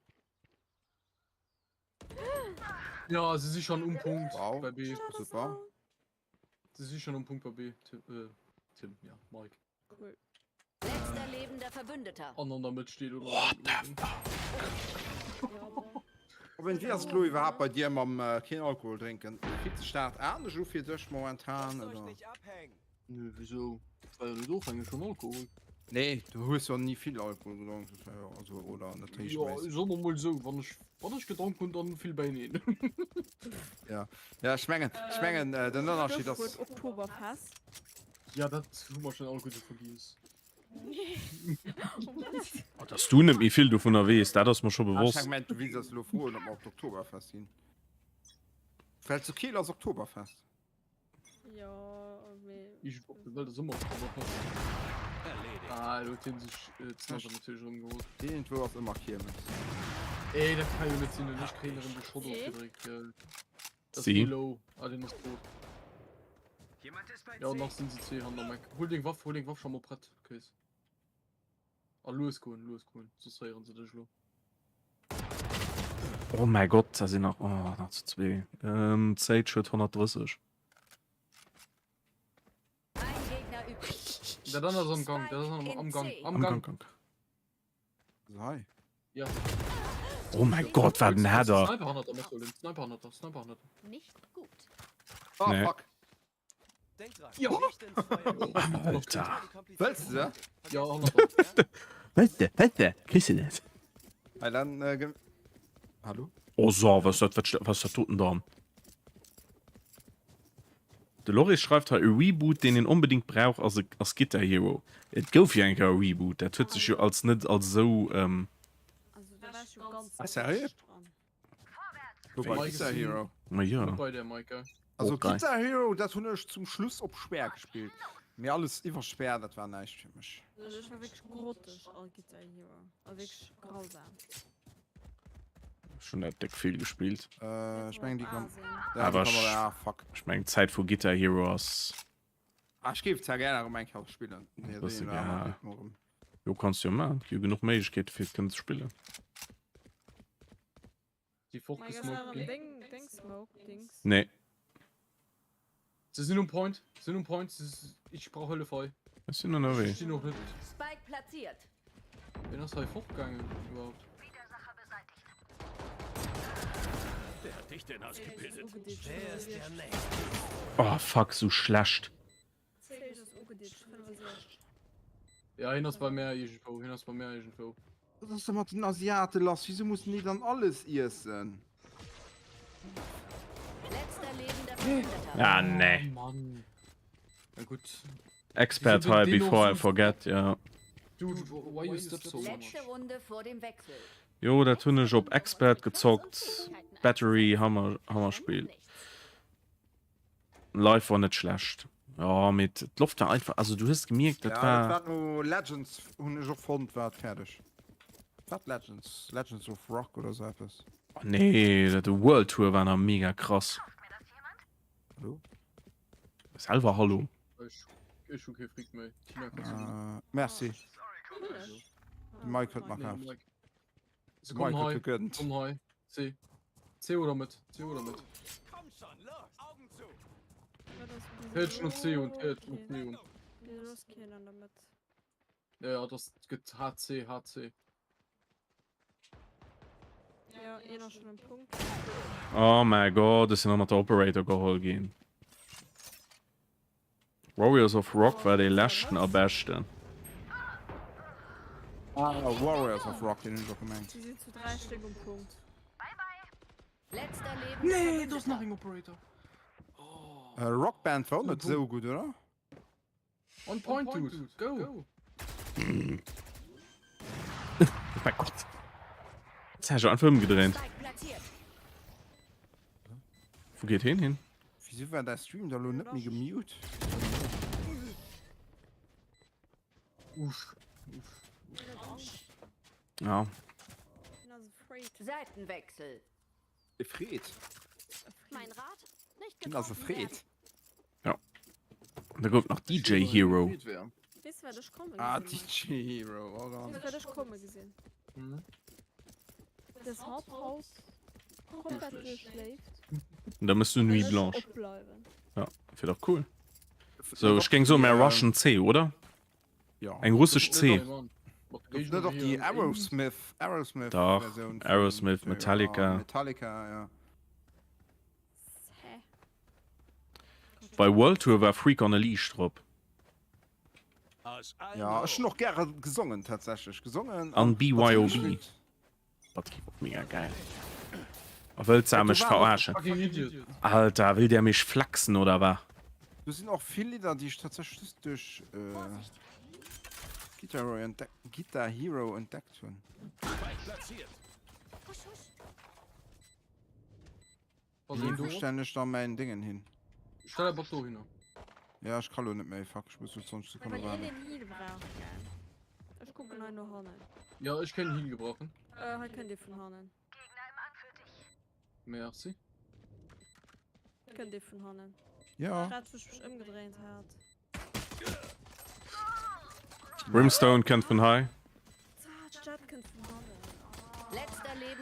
Ja, se si schon um Punkt Wow. bei B. Super. Se si schon um Punkt bei B. Tim, äh, Tim, ja, Mike. Cool. Letzter lebender Verbündeter. An an der Mëtt steet oder What the fuck? Robin, wéi ass et elo iwwerhaapt bei dir mam keen Alkohol drénken? Fillt sech dat anescht u fir dech momentan oder? Nö, wisou? Ech war jo net ofhängeg vun Alkohol. Nee, du hues jo ni vill Alkohol gedronk, das war jo, also, oder net Jo, regelméisseg. soe mer mol esou, wann ech, wann ech gedronk hunn, dann vill beieneen. Ja, ja, ech mengen, ech mengen, den Ënnerschied ass. Stëchwuert Oktoberfest. Ja, dat hu mer schon alleguerte vergiess. Oh, dass du net méi vill dovunner weess, dat ass mer scho Ah, ech bewosst. hat gemengt, du wills eis elo froen, ob mer op d'Oktoberfest ginn. Well zu Keel ass Oktoberfest. Jo, mee. Iergendwou op der Welt ass ëmmer Oktoberfest. Erledigt. Ah, elo huet hien sech d'Sniper natierlech erëm geholl. Iergendwou ass ëmmer Kiermes. Ey, dat ka jo net sinn, ech kréien erëm de Shot ofgedréckt, gell. Das Si. Low. Ah, den ass tot. Ja, nach sinn se zwee hanner Mac. Hol deng Waff, hol deng Waff schon mal prett, Chris. A lues goen, lues goen, soss héieren se dech lo. Oh mäi Gott, da sinn nach, oh, nach zu zwee. Ähm, d'Sage huet 130. Ein Gegner übrig. Dat anert ass am Gang, dat ass am, am Gang, am Am Gang. Gang, Gang. Hei. Ja. Oh mein Gott, wat en Header! Sniper hannert der Mathe, Sniper hannert der, Sniper hannert der. Nicht gut. Oh, Nee. fuck. Denk dran, Ja. nicht ins Feuer. Alter. Wëlls du se? Ja, hannert der. Wëlls de, wëlls de, kriss de net. Hei, dann, äh, ge Hallo? Oh so, was dat, wat, was dat doten dann? De Loris schreift hei, e Reboot deen een onbedingt brauch ass e ass Guitar Hero. Et gouf jo eng Kéier e Reboot, dat huet sech jo als net als esou ähm. Also da war ech jo ganz Ah, seriö? schlecht dran. Du bei Guitar Hero? Ma jo. Net bei der Maike. Also Och geil. Guitar Hero, dat hunn ech zum Schluss op schwer gespillt. Mee alles iwwer schwer, dat war näischt fir mech. Also ech war wierklech groteg a Guitar Hero. Also wierklech grausam. Ech hunn dat déck vill gespillt. Äh, ech mengen déi kann. Awer ech, ah, fuck. Ech mengen d'Zäit vu Guitar Hero ass. Ah, ech géif zwar gär nach eng Kéier spillen. Nee, Bësse geha. Jo kanns jo man, gi jo genuch Méiglechkeete fir et kënnen ze spillen. Si fortgesmoked ginn. Deng, deng Smoke Dings. Nee. Se sinn um Point, sinn um Point, ich brauch Hëllef hei. Ech sinn ënnerwee. Ech sinn och net. Spike platziert. Wien ass hei fortgaangen iwwerhaupt? Wer hat dich denn ausgebildet? Wer ist der Nächste? Oh fuck, sou schlecht. Ja, hien ass bei mär iergendwou, hien ass bei mär iergendwou. Was ass denn mat den Asiate lass? Wieso mussen déi dann alles iessen? Letzter lebender Verbündeter. Ah nee. Oh Mann. Na gutt. Expert Wieso hei den before I so- forget, ja. Dude, why you step so much? Letzte Runde vor dem Wechsel. Jo, dat hunn ech op Expert gezockt. Battery, Hammer, Hammerspill. Live war net schlecht. Jo, mee d'Loft war einfach, also du hues gemierkt, dat Ja, war. dat war no Legends, hunn ech och fonnt, war et fäerdeg. Wat Legends? Legends of Rock oder sou eppes. Oh nee, dat de World Tour war nach mega krass. Hallo? Selwer hallo. Ech, ech hu kee Fric méi. Tina, kannst du. Äh, merci. De Mike huet mer Nee, kaaft. Mike. Se kommen Mike hei, huet gegënnt. kommen hei. C. C oder mit? C oder mit? Komm schon, los! Augen zu! Hält noch C und hält noch C und. Wieso ist keiner an der Mitte? Ja, ja, das gëtt HC, HC. Ja, einer schon am Punkt. Oh mein Gott, ech sinn nach mat der Operator geholl ginn. Warriors of Rock war dee leschten a beschten. Ah, Warriors of Rock, den hunn ech och gemengt. Sie sind zu drei Stück um Punkt. Letzter lebender Nee, do ass nach eng Operator. Äh, Rock Band war och net sou gutt, oder? On point, dude. Go. Oh mein Gott. Jetzt habe ich einfach umgedreht. Spike platziert. Wo geht hin hin? Wieso war der Stream da lo net méi gemute? Uff. Uff. Ja. Seitenwechsel. Efreet. Mein Rat? Nicht Hien ass getroffen efreet. werden. Ja. Und da gouf nach DJ Hero. Wees du, wat ech komme Ah, gesinn DJ Hero. Oh, hunn? Wees du, wat ech komme gesinn? Mhm. Dass Haupthaus komplett duerchschléift. Und da mëss du Nuit Blanche. Opbleiwen. Ja, fir dach cool. So, ech géing soen, mär rushen C, oder? Ja. Eng russesch C. Gouf net och déi Aerosmith, Aerosmith Dach, Versioun vun Aerosmith, ja, Metallica. Metallica, ja. Hä? Bei World Tour war Freak on a Leash drop. Ja, ech hunn och gäre gesongen tatsächlech. Gesongen An an BYOB. natierlech Dat gi och mega geil. A wëllt se mech verarschen? Fucking idiot. Alter, will der mech flexen oder wa? Do sinn och vill Lidder, déi ech tatsächlech just duerch Guitar Hero entdeckt, Guitar Hero entdeckt hunn. Wou stellen ech da mäin Déngen hin? Stell einfach dohinner. Ja, ech ka lo net méi, fuck, ech muss lo 20 Sekonne Wann waarden. een een Heal brauch, gell? Ech kucken hei no hannen. Ja, ech kéint en Heal gebrauchen. Äh, hei kënnt ee vun hannen. Merci. Kënnt ee vun hannen. Ja. Grad wou ech mech ëmgedréint hat. Brimstone kënnt vun hei. D'Jett kënnt vun hannen.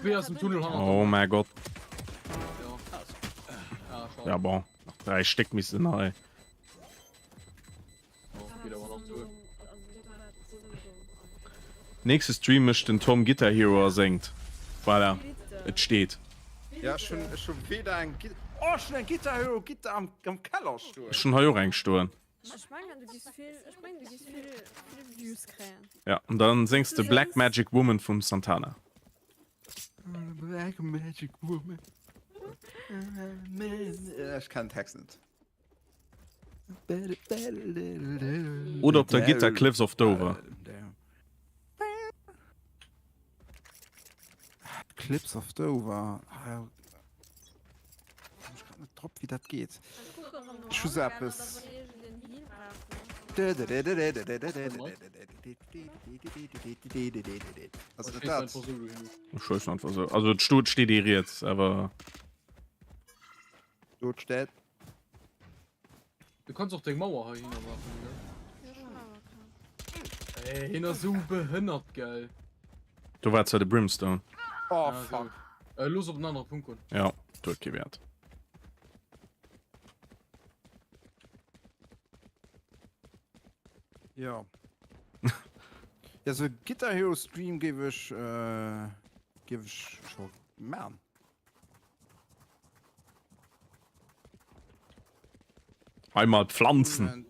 Wéi ass den Tunnel hannert Oh mäi Gott. Ja. Ja bon, nach 3 Stéck missten hei. Nächste Stream mécht den Tom Guitar Hero a séngt. Voilà, et steet. Ja, ech hunn ech hu weder eng Git Oh, ech hunn eng Guitar Hero Gitter am am Keller stoen. Ech hunn hei och eng stoen. Ech mengen du giss vill, ech mengen du giss vill, vill Views kréien. Ja, an dann séngs de Black Magic Woman vum Santana. Black Magic Woman. Ech kennen Text net. Oder op der Gitter Cliffs of Dover. Cliffs of Dover. Ah, komm ech grad net drop, wéi dat geet. Ech hu sou eppes. Also dat dat. Ech scheissen einfach sou. Also et steet ee riets, awer. Do steet. Du kanns och deng Mauer hei hinner maachen, ne? Ey, hien ass sou behënnert, gell? Do war zwar de Brimstone. Oh, Ah, fuck. Äh, looss op den anere Punkt goen. Ja, do huet kee Wäert. Ja. Ja, so Guitar Hero Stream géif ech, äh, géif ech scho man. Hei mal Pflanzen.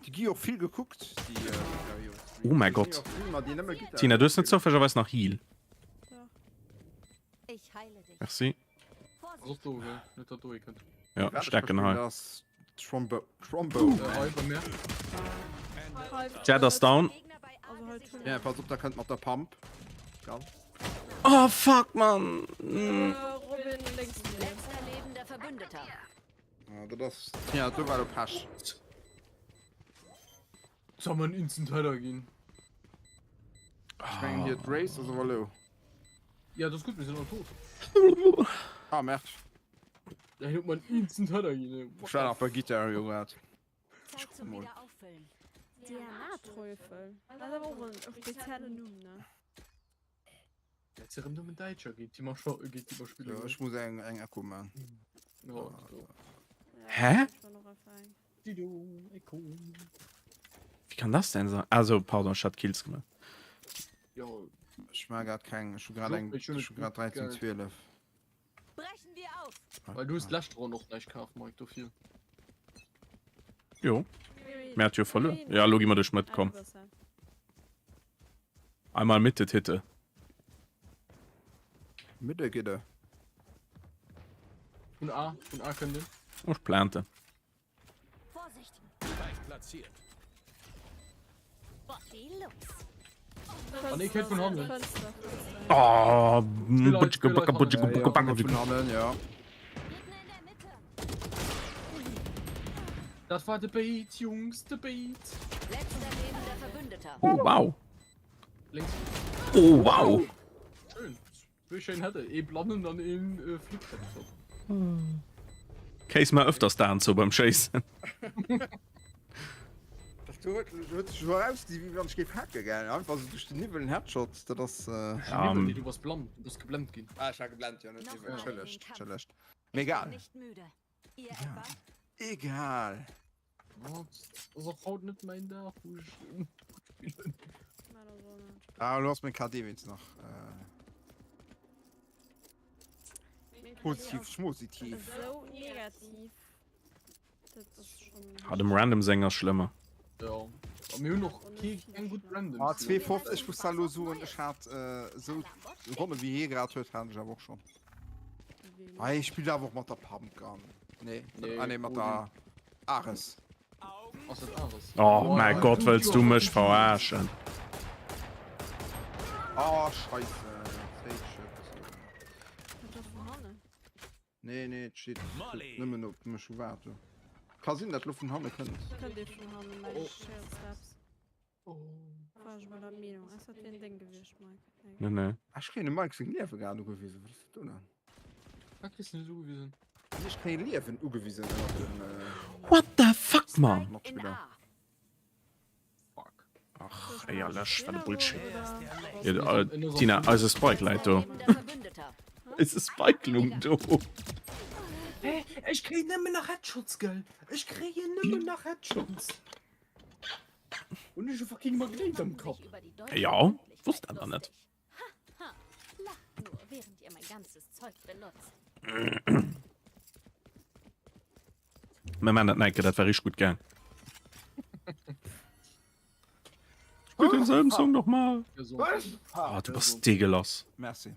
Déi gi och vill gekuckt, déi Guitar Hero Streams. Oh mäi Gott. Tina, du hues net zoufällegerweis nach Heal? Merci. Ja, stecken hei. Trombo. Jett ass down. Ja, pass op, da kënnt mat der Pump. Gell? Oh fuck, Mann! Äh, Robin lénks vun dir. Letzter lebender Verbündeter. Ja, dat ass. Ja, do war lo Pech. Soll man instant Header ginn? Ech mengen hier d'Race ass awer lo. Ja, das ist gut, wir sind alle tot. Ah, merde. Da huet man instant Header ginn. Ech war nach bei Guitar Hero grad. Zeit zum Mol. wieder auffüllen. DNA-Teufel. Dat ass awer och en speziellen Numm, ne? Dat ass erëm nëmmen Däitscher géint déi mer scho géint déi mer spillen. Jo, ech muss eng eng Echo man. Ja, do. Hä? Ech war noch F1. Dido, Echo. Wie kann das denn sein? Also, pardon, ich hat Kills gemacht. Jo, Ech mar grad keng, ech hu grad Jo, eng, ech hunn ech hu et grad 13 gell. 12. Brechen wir auf! Well du hues d'lescht Ronn och näischt kaf, Mike, dofir. Jo, mir hat jo verluer. Ja, lo gi mer duerch d'Mëtt, komm. Einmal Mitte, Titte. Mitte Gitte. Vun A, vun A kënnt en. Oh, ech plante. Vorsicht! Spike platziert. Body los! Ah, nee, kënnt vun hannen. Fënster, Fënster. Oh, Leit, vill Leit hannen. Ja, ja, vun hannen, ja. Gegner in der Mitte! Dat war de Bait, Jungs, de Bait. Letzter lebender Verbündeter. Oh, wow. Lénks. Oh, wow. Schön. Wéi schéin hätt e ee Blannen an een äh, Flick-Headshot. Kéis mar öfters d'Aen zou beim Schéissen. Dat huet huet sech elo erausgesi wéi wann ech géif hacke gell, einfach esou duerch den Niwwel en Headshot, dat ass. Ja, Niwwel, nee, du bass blann, du bass geblennt ginn. Ah, ech war geblennt, jo, net Noch Niwwel, mal in den entschëllegt, Kampf. entschëllegt. Mee Ich bin egal. nicht müde. Ihr Ja. etwa? Egal. Oh, das ass och haut net mäin Dag, wou ech gutt spillen. Mä dat ass och net. Ah, lo ass meng KD wéinst nach positiv, schmositiv. Esou negativ. Dat ass schon. Ah, dem Random seng ass schlëmmer. Jo, a mir hunn och kee keng gutt Randoms. Ah, 2,50, ech muss da lo soen, ech hat esou Ronne wéi hie grad huet, hat ech awer och schonn. Ah, hie spillt awer och mat der Pumpgun. Nee, ah nee, mat der Ares. Oh mäi Gott, wëlls du mech verarschen? Oh, scheisse. Nee, nee, et steet nëmmen op mech waarden. Ka sinn, dat lo vun hanne kënnt. Kënnt ee vun hannen, meng ech. Steps. War ech mol der Meenung. Ass dat wien deng gewiescht, Mike? Nee, nee. Ech kréien dem Mike seng Liewe grad ugewisen. Wat ass dat do dann? Wat kriss du net ugewisen? Ech kréie Liewen ugewisen ënnert dem. What the fuck, man? Matspiller. Fuck. Ach, éierlech, wat e Bullshit. Ja, Tina, eise Spike läit do. Eise Spike lung do. Hä? Ech kréien nëmmen nach Headshots, gell? Ech kréien nëmmen nach Headshots. Hunn ech e fucking Magnéit am Kapp? Ja, wosst dat nach net. Mir man dat Nike, dat war richtig gut gaang. Spill den selben Song noch mal. Ah, du bass deegelass. Merci.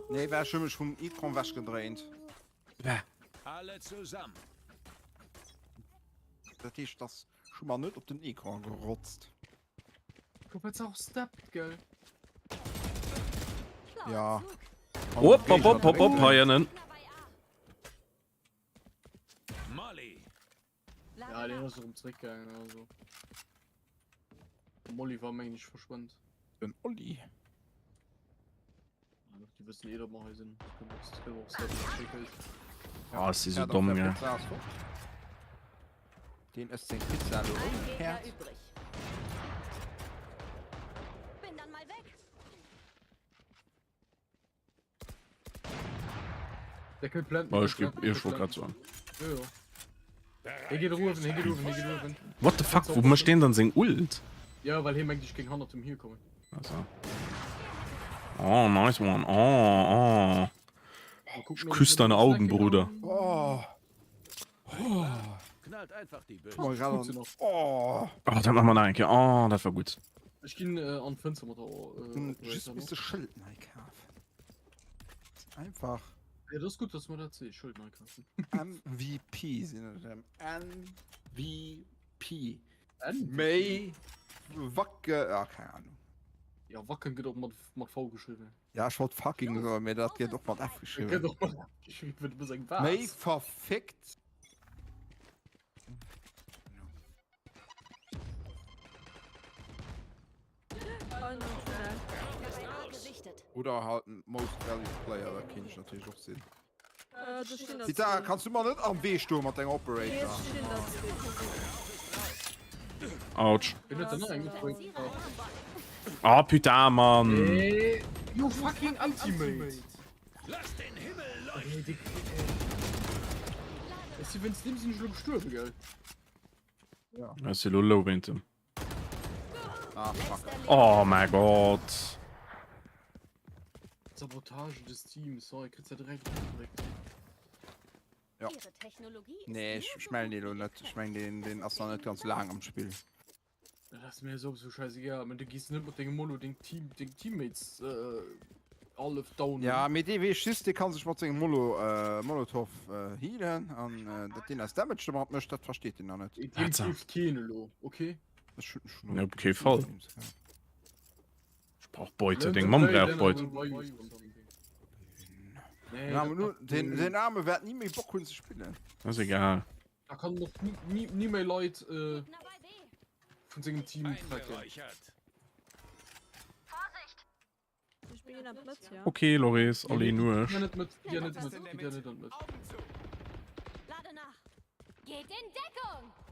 Nee, war ech hu mech vum Ecran wech gedréint. Bäh. Alle zusammen. Dat heescht, dass ech hu mer net op den Ecran gerotzt. Guck, wat se och steppt, gell? Ja. Hopp, hopp, hopp, hopp, hopp, hei ënnen. Molly. Ja, den ass erëm zréckgaangen, also. De Molly war mengen ech verschwënnt. Den Olli. Déi wëssen eh, datt mer hei sinn. Ah, ech si sou domm, gell. Deen ësst seng Pizza elo ouni Päerd. Der kënnt planten. Oh, ech geb, ech wollt grad soen. Jo, jo. Hie geet eruewen, hie geet eruewen, hie geet eruewen. What the fuck, wou mécht deen dann seng Ult? Ja, well hie mengt, ech géing hannert em hierkommen. Also. Oh, nice one. Oh, oh. Ich küsse deine Augen, Bruder. Oh. Oh. Knallt einfach die Böse. Oh. Oh, dat maache mer nach eng Kéier. Oh, dat war gutt. Ech ginn äh, an d'Fënster mat der äh, Just bis de Schëld nei kafen. Einfach. Ja, das ist gut, dass man dat seet. Schëld nei kafen. MVP sinn et. MVP. Méi wacke ah, keine Ahnung. Ja, Wacken gëtt och mat, mat V geschriwwen. Ja, ech wollt fucking soen, mee dat gëtt och mat F geschriwwen. Gëtt och mat F geschriwwen, du bist eng Vase. Méi verfickt. Oder halt most valued player, dat kéint ech natierlech och sinn. Zita, kanns du mer net am Wee stoe mat denger Operator? Autsch. Oh putain, Mann. You fucking anti-mate. Lass den Himmel leuchten. Ech si wéinst deem sinn ech elo gestuerwe, gell? Ja. Ech si lo low wéint em. Ah, fuck. Oh mäi Gott. Sabotage des Teams, oh, kritt ja direkt opgedréckt. Ja. Nee, ech, ech mellen dee lo net. Ech meng, deen, deen ass nach net ganz laang am Spill. Dat ass mir sowieso scheißegal, mä du gees net mat dengem Molo deng Team, deng Teammates äh, alle downen. Ja, mee dee weess just, dee kann sech mat sengem Molo, äh, Molotov äh, healen an äh, dat deen eis Damage domat mécht, dat versteet deen nach net. Deem hilft keen elo, okay? Ech hunn schon Op kee Fall. Ech brauch Beute, deng Mamm brauch Beute. Den armen, den, den Arme wäert ni méi Bock hunn ze spillen. Ass egal. Da kann och ni, ni, ni méi Leit äh, vun sengem Team trecken. Ok Loris, allez Nuesch. Geh net mit, geh net mit, geh net mit.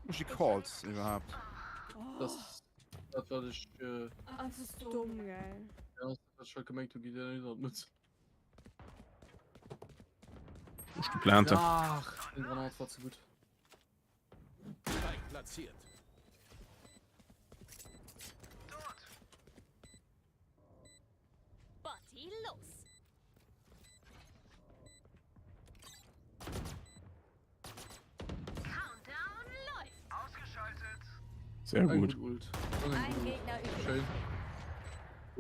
Muss die Calls überhaupt? Das, dat wat ech. Äh, ah, das ist dumm, gell. Ja, das wat ech halt gemengt hu, geht ja net mit. Ech geplante. Ach, den Granat war zu gut. Platziert. Sehr gut.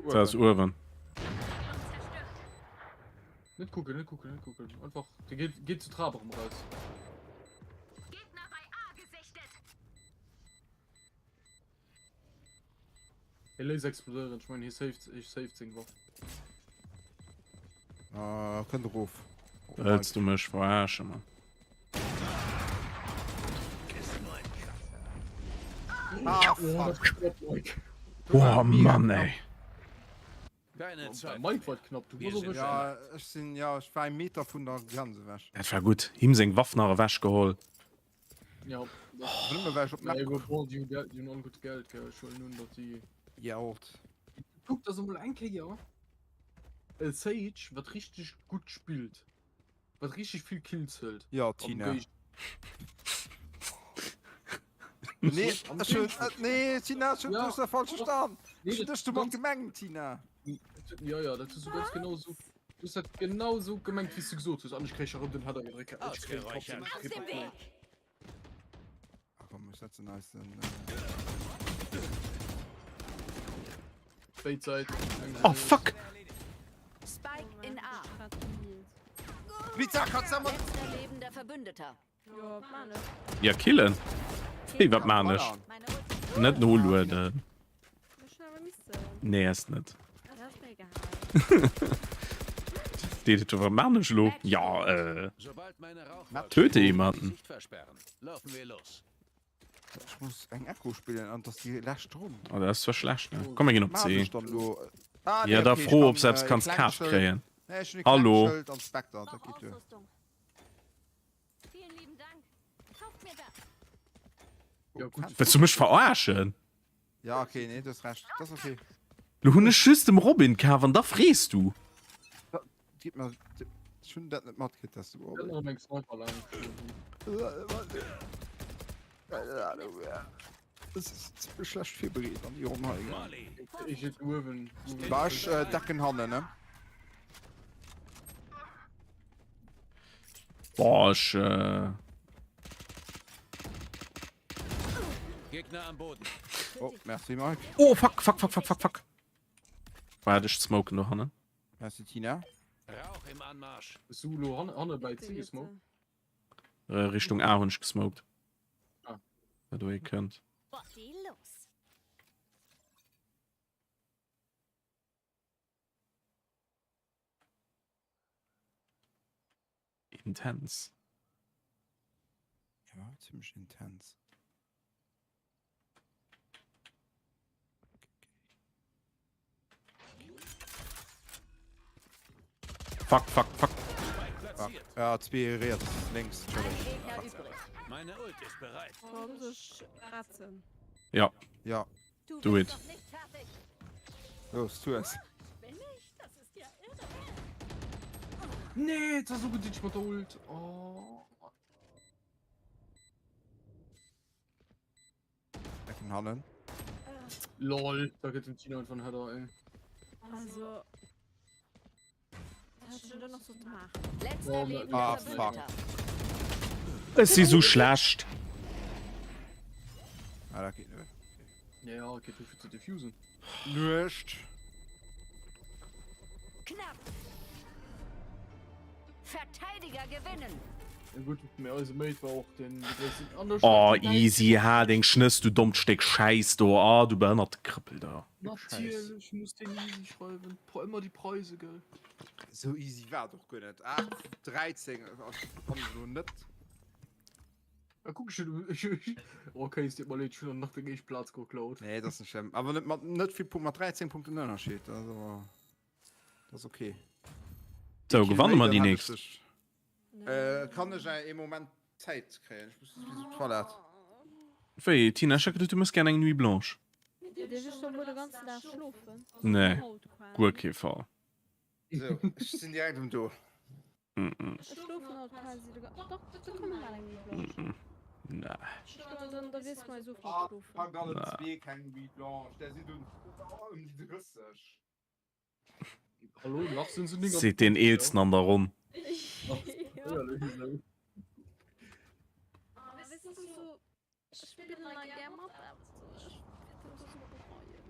Dat ass uewen. Net kucken, net kucken, net kucken. Einfach, de geet, geet zu Trab erëm raus. Hie léisst explodéieren, ech mengen hie saved, hie saved seng Waff. Ah, kënnt erof. Wëlls du mech verarschen, Mann? Ah, fuck. Oh Mann, ey. Deine Zeit. Mike war knapp, du Wir sind Ja, ech sinn, ja, ech war e Meter vun der Grenz ewech. Dat war gutt. Him seng Waff nach ewechgeholl. Ja, Nëmme well ech op Nee, d'Map gut, bon, die hun Geld, die hun all gutt Geld, gell. Ech huelen un, datt die. Jaut. Kuck, dass emol eng Kéier e Sage, wat richteg gutt spillt, wat richteg vill Kills hëlt. Ja, am Tina. Géig- Nee, ech hun, äh, nee, Tina, ech hun, Ja. du hues dat falsch verstan. Nee, Ech hun dat- dech domat gemengt, Tina. Ja, ja, dat hues du ganz genau sou. Du hues dat genau sou gemengt, wéi s du gesot hues. An ech kréich erëm den Header gedréckt. Ech kréien trotzdem Ausgeräuchert. kee Bock méi. Ach komm, ech setzen eis den. Béid Säiten. Oh fuck! Spike in A. Pizza, kannst du mal. Letzter lebender Verbündeter. Ja, killen. Hey, wat maan ech? Net nolueden. Nee, ass net. Deet et wat maan ech lo? Ja, äh. Töte jemanden. Ech muss eng Echo spillen an dass déi lescht Ronn. Oh, dat ass zwar schlecht, ne? Komm, mir ginn op Maan C. ech dann lo? Ah, nee, Ja, da okay, ech fro, kann, ob se eppes äh, e kanns klengt kaf Schëld- kréien. Nee, ech hunn e klengt Hallo? Schëld an Spectre, dat geet duer. Vielen lieben Dank. Kauft mir das. Ja, gut. Wëlls du mech verarschen? Ja, okay, nee, du hues Recht. Dat ass okay. Lo hunn ech just dem Robin kaf an da frees du. Gib mir. Ech hunn dat net matkritt, dass du. Ich hab eng Sniper lang. Keine Ahnung, ja. Das ist ziemlich schlecht virbereet an déi Ronn hei. gell? Ich hätt uewen. War ech äh, decken hannen, ne? Boah, ech. Äh... Gegner am Boden. Oh, merci Mike. Oh, fuck, fuck, fuck, fuck, fuck, fuck. Waart, ech smoken do hannen. Merci Tina. Rauch im Anmarsch. Bist du lo hanne, hanne bei C gesmoked? Äh, Richtung A hunn ech gesmoked. Ah. Wat do ee kënnt. Botti los. Intens. Ja, ziemlich intens. Fuck, fuck, fuck. Fuck. Ja, zwee riets, links, Entschuldigung. Gegner übrig. Meine Ult ist bereit. Warum sech ratzen? Ja. Ja. Du Do bist it. noch nicht fertig. Los, tu es. Bin ich? Das ist ja irre. Nee, jetzt hast du geditcht mat der Ult. Oh. Decken hannen. Lol, da gëtt dem Tina einfach en Header, ey. Also. Was hast du denn noch so gemacht? Letzter Oh, lebender Ah, fuck. Verbündeter. Ech si sou schlecht. Ah, dat geet net. Ja, ja, okay, du fir ze diffusen. Nuecht. Knapp. Verteidiger gewinnen. Ja gut, mee eise Mate war och den gréissten an der Oh, Stadt. easy, ha deng Schnëss, du dommt Stéck Schäiss do. Ah, du behënnerte Krëppel da. Natierlech muss den easy schreiwen. Pro ëmmer déi Preise, gell? Sou easy war et och guer net. 8, 13, ech fannen elo net. Ja, kuck, ech hunn, ech, ech, okay, es deet mer leed, ech hunn nach deng éischt Plaz geklaut. Nee, dat ass net schlëmm. Awer net mat net vill Punkt, mat 13 Punkten Ënnerscheed. Dat ass awer, dat ass okay. Sou, gewanne mer déi Kill Rate nächst? hat ech dech. Äh, kann ech ee Moment Zäit kréien? Ech muss bis op d'Toilette. Wéi, Tina, ech hat geduet, du mëss gär eng Nuit blanche. Dierf ech dann muer de ganzen Dag schlofen? Nee, Haut quasi. guer kee Fall. So, ech sinn direkt um do. Mm-mm. Ech schlofen haut quasi de ganzen Doch, da komme mer eng Nuit blanche. Mm-mm. Nee. Dann, dann, da wiers mer eis of mat Ah, schlofen. packt alle Na. zwee keng Nuit blanche, där sidd un ëm déi 30. Hallo, nach sinn se 29. Seet deen Eelsten an der Ronn. Ja. Ja. Weess du, so. Ech spillen da gär mat, awer ech wäert dat esou bereien.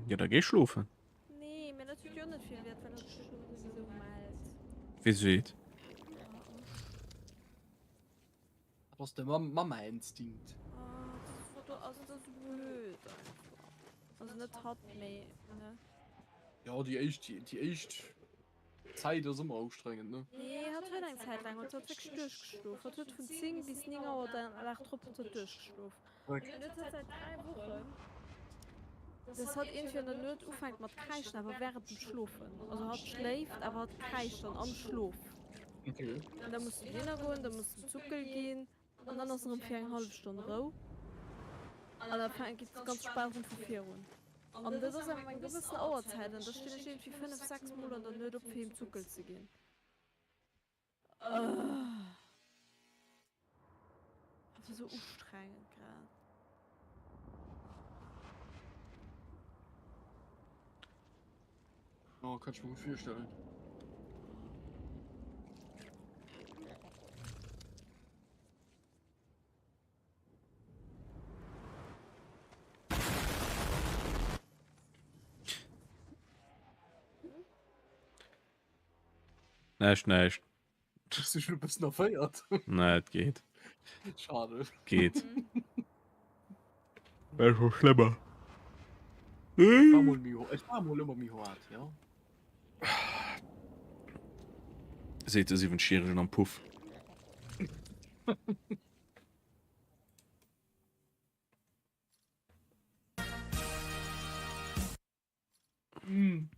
Jo, da géi schlofen. Nee, mä dat huet jo net vill Wäert, well hatt sech jo souwisou mellt. Wee seet? Dat ass de Mamma-Instinkt. Oh, dat ass do, also dat ass blöd einfach. Also net hatt, mee, ne? Jo, déi éischt, déi éischt Zäit ass ëmmer ustrengend, ne? Nee, hatt huet eng Zäit laang huet hatt wierklech duerchgeschlof. Hatt huet vun 10 bis 9 Auer den Dag drop huet hatt duerchgeschlof. An huet hatt säit 3 Wochen, dass hatt iergendwéi an der Nuet ufänkt mat kräischen, awer wärend dem Schlofen. Also hatt schléift, awer hatt kräischt dann am Schlof. An da muss en dohinner goen, da muss en Zuckel ginn. An dann ass erëm fir eng hallef Stonn Rou. An da fänkt geet et ganz spät erëm vu vir un. An dat ass awer eng gewëssen Auerzäit an da stinn ech iergendwéi 5, 6 Mol an der Nuet op fir him Zuckel ze ginn. Ëh. Dat ass esou ustrengend grad. Oh, kann ich mir gut vorstellen. Näischt, näischt. Bist du schon ein bisschen erfeiert? Nee, et geet. Schade. Geet. Wär scho schlimmer. Ich war mal méi, ich war mal ëmmer méi hart, ja. Seet de 7 Jähregen am Puff. Mm.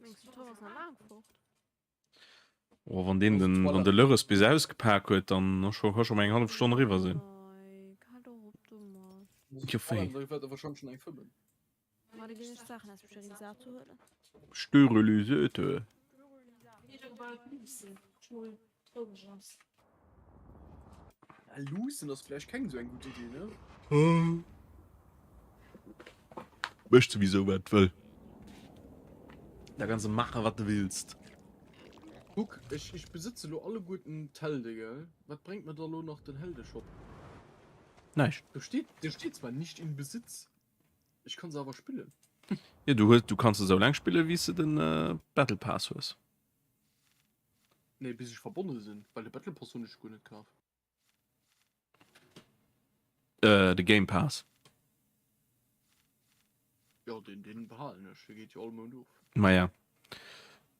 Mengs du, Tom ass nach laang fort? Oh, wann deen den, wann de Lörres bis ausgepak huet, dann ass scho, ka scho mol eng hallef Stonn eriwwer sinn. Nei, hal doch op domat. Jo, wéi? Da wäert er wahrscheinlech schon eng fëmmen. Ma da ginn ech d'Saachen aus dem Sterilisator huelen. Sterilisator. Ja, Luussen ass vläicht keng sou eng gutt Idee, ne? Mécht souwisou wat wëll. Da kanns de maachen wat de willst. Kuck, ech, ech besëtze lo alleguerten d'Helde, gell? Wat bréngt mer da lo nach den Heldeshop? Näischt. Do steet, do steet zwar nicht in Besitz, ech kann se awer spillen. Jo, du hues, du kanns se sou laang spillen, wéi s de den Battle Pass hues. Nee, bis ech verbonne sinn, well de Battle Pass hunn ech guer net kaf. Äh, de Game Pass. Jo, deen, deen behalen ech, dee geet jo all Mount of. Maja.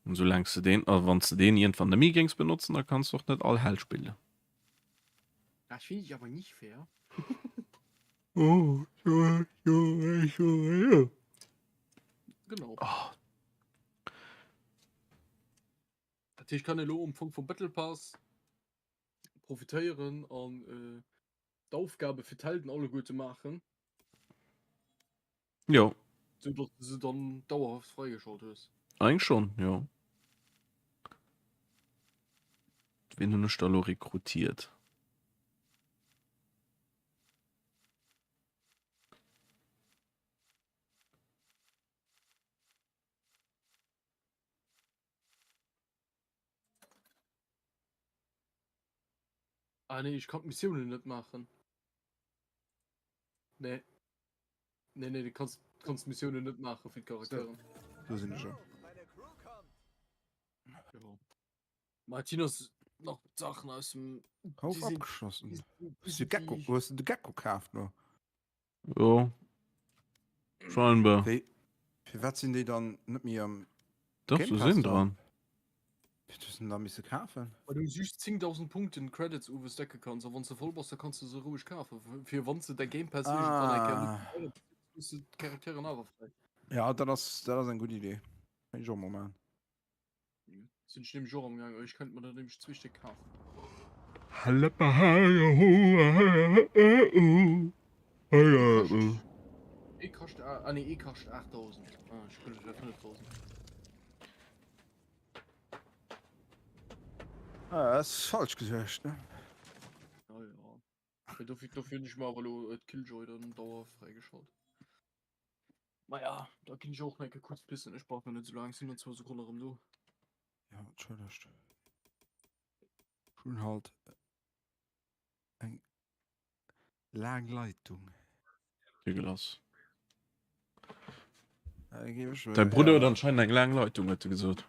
An soulaang s de deen, a wann s de deen iergendwann net méi géings benotzen, da kanns de och net all Held spillen. Dat finde ich aber nicht fair. Oh, Genau. Oh. Dat heescht, ich kann elo am Fong vum Battle Pass profitéieren an äh, d'Aufgabe fir d'Helden alleguerte maachen. Jo. Sou dass du se dann dauerhaft freigeschalt hues. Eigentlich schon, jo. Wen hunn ech da lo rekrutiert? Ah nee, ich kann d'Missiounen net maachen. Nee. Nee, nee, du kannst, kannst Missiounen net maache fir d'Charakteren. Do sinn ech jo. Ja. Martinus nach Sachen aus dem Kauf abgeschlossen. Hues du Gecko, hues du de Gecko kaaft lo? Jo. Scheinbar. Wéi, firwat sinn déi dann net méi am Doch, se sinn dran. Wéi hues du den da misse kafen? Well du just 10.000 Punkten Credits owes decke kanns a wann s de voll bass, da kanns du se roueg kafen, fir wann s de däi Game Pass iergendwann eng Kéier net méi brauchs, hues de d'Charakteren awer fräi. Ja, dat ass, dat ass eng gutt Idee. Kéint ech och mol maachen. Sinn ech nämlech och am gaang, ech kënnt mer der nämlech zwee Stéck kafen. Ee kascht, ah nee, ee kascht 8000. Ah, ech hunn der 5000. Ah, ass falsch gesuergt, ne? Ja, ja. Mee dofir, dofir hunn ech mer awer elo d'Killjoy dann dauerhaft fräigeschalt. Maja, da ginn ech och nach eng Kéier kuerz pissen. Ech brauch nach net esou laang, sinn an zwou Sekonnen erëm do. Ja, entschëllegt. Ech hunn halt eng. Laang Leitung. Dégueulasse. Däi Brudder huet anscheinend eng laang Leitung, huet e gesot.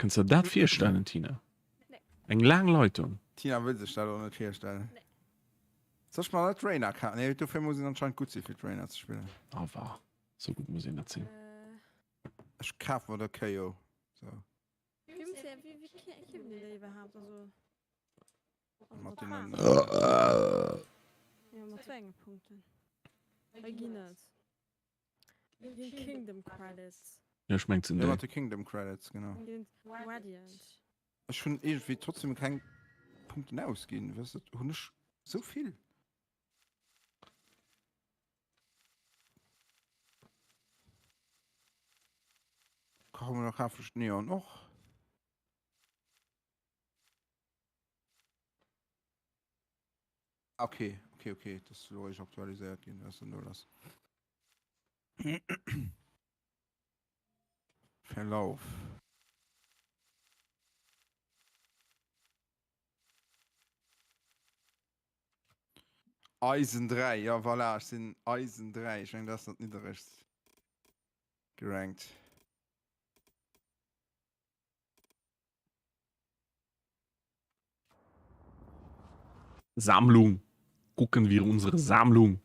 Kënns der dat virstellen, Tina? Eng laang Leitung. Tina wëll sech dat och net virstellen. Soll ech mer net d'Reyna kafen? Nee, dofir muss een anscheinend gutt si fir d'Reyna ze spillen. Ah wa, sou gutt muss een net sinn. Ech kaf mer de Kayo. So. Wéi muss een, wéi, wéi kiewen déi déi iwwerhaapt? Also, also Mat mat deenen. Faarwen. Jo, mat wéi enge Punkten? Hei ginn et. Ginn Kingdom Credits. Jo, ech mengt sinn Jo, déi. mat de Kingdom Credits, genau. Ginn Radiant. Ech hunn iergendwéi trotzdem keng Punkten ausginn, weess net, hunn ech sou vill? Komm, da kafe ech d'Neon och. Okay, okay, okay, dat ass elo eréischt aktualiséiert ginn, wat ass denn do lass? Verlauf. Eisen 3, ja voilà, ech sinn Eisen 3, ech mengen dat ass dat nidderegst gerankt. Sammlung. Gucken wir unsere Sammlung.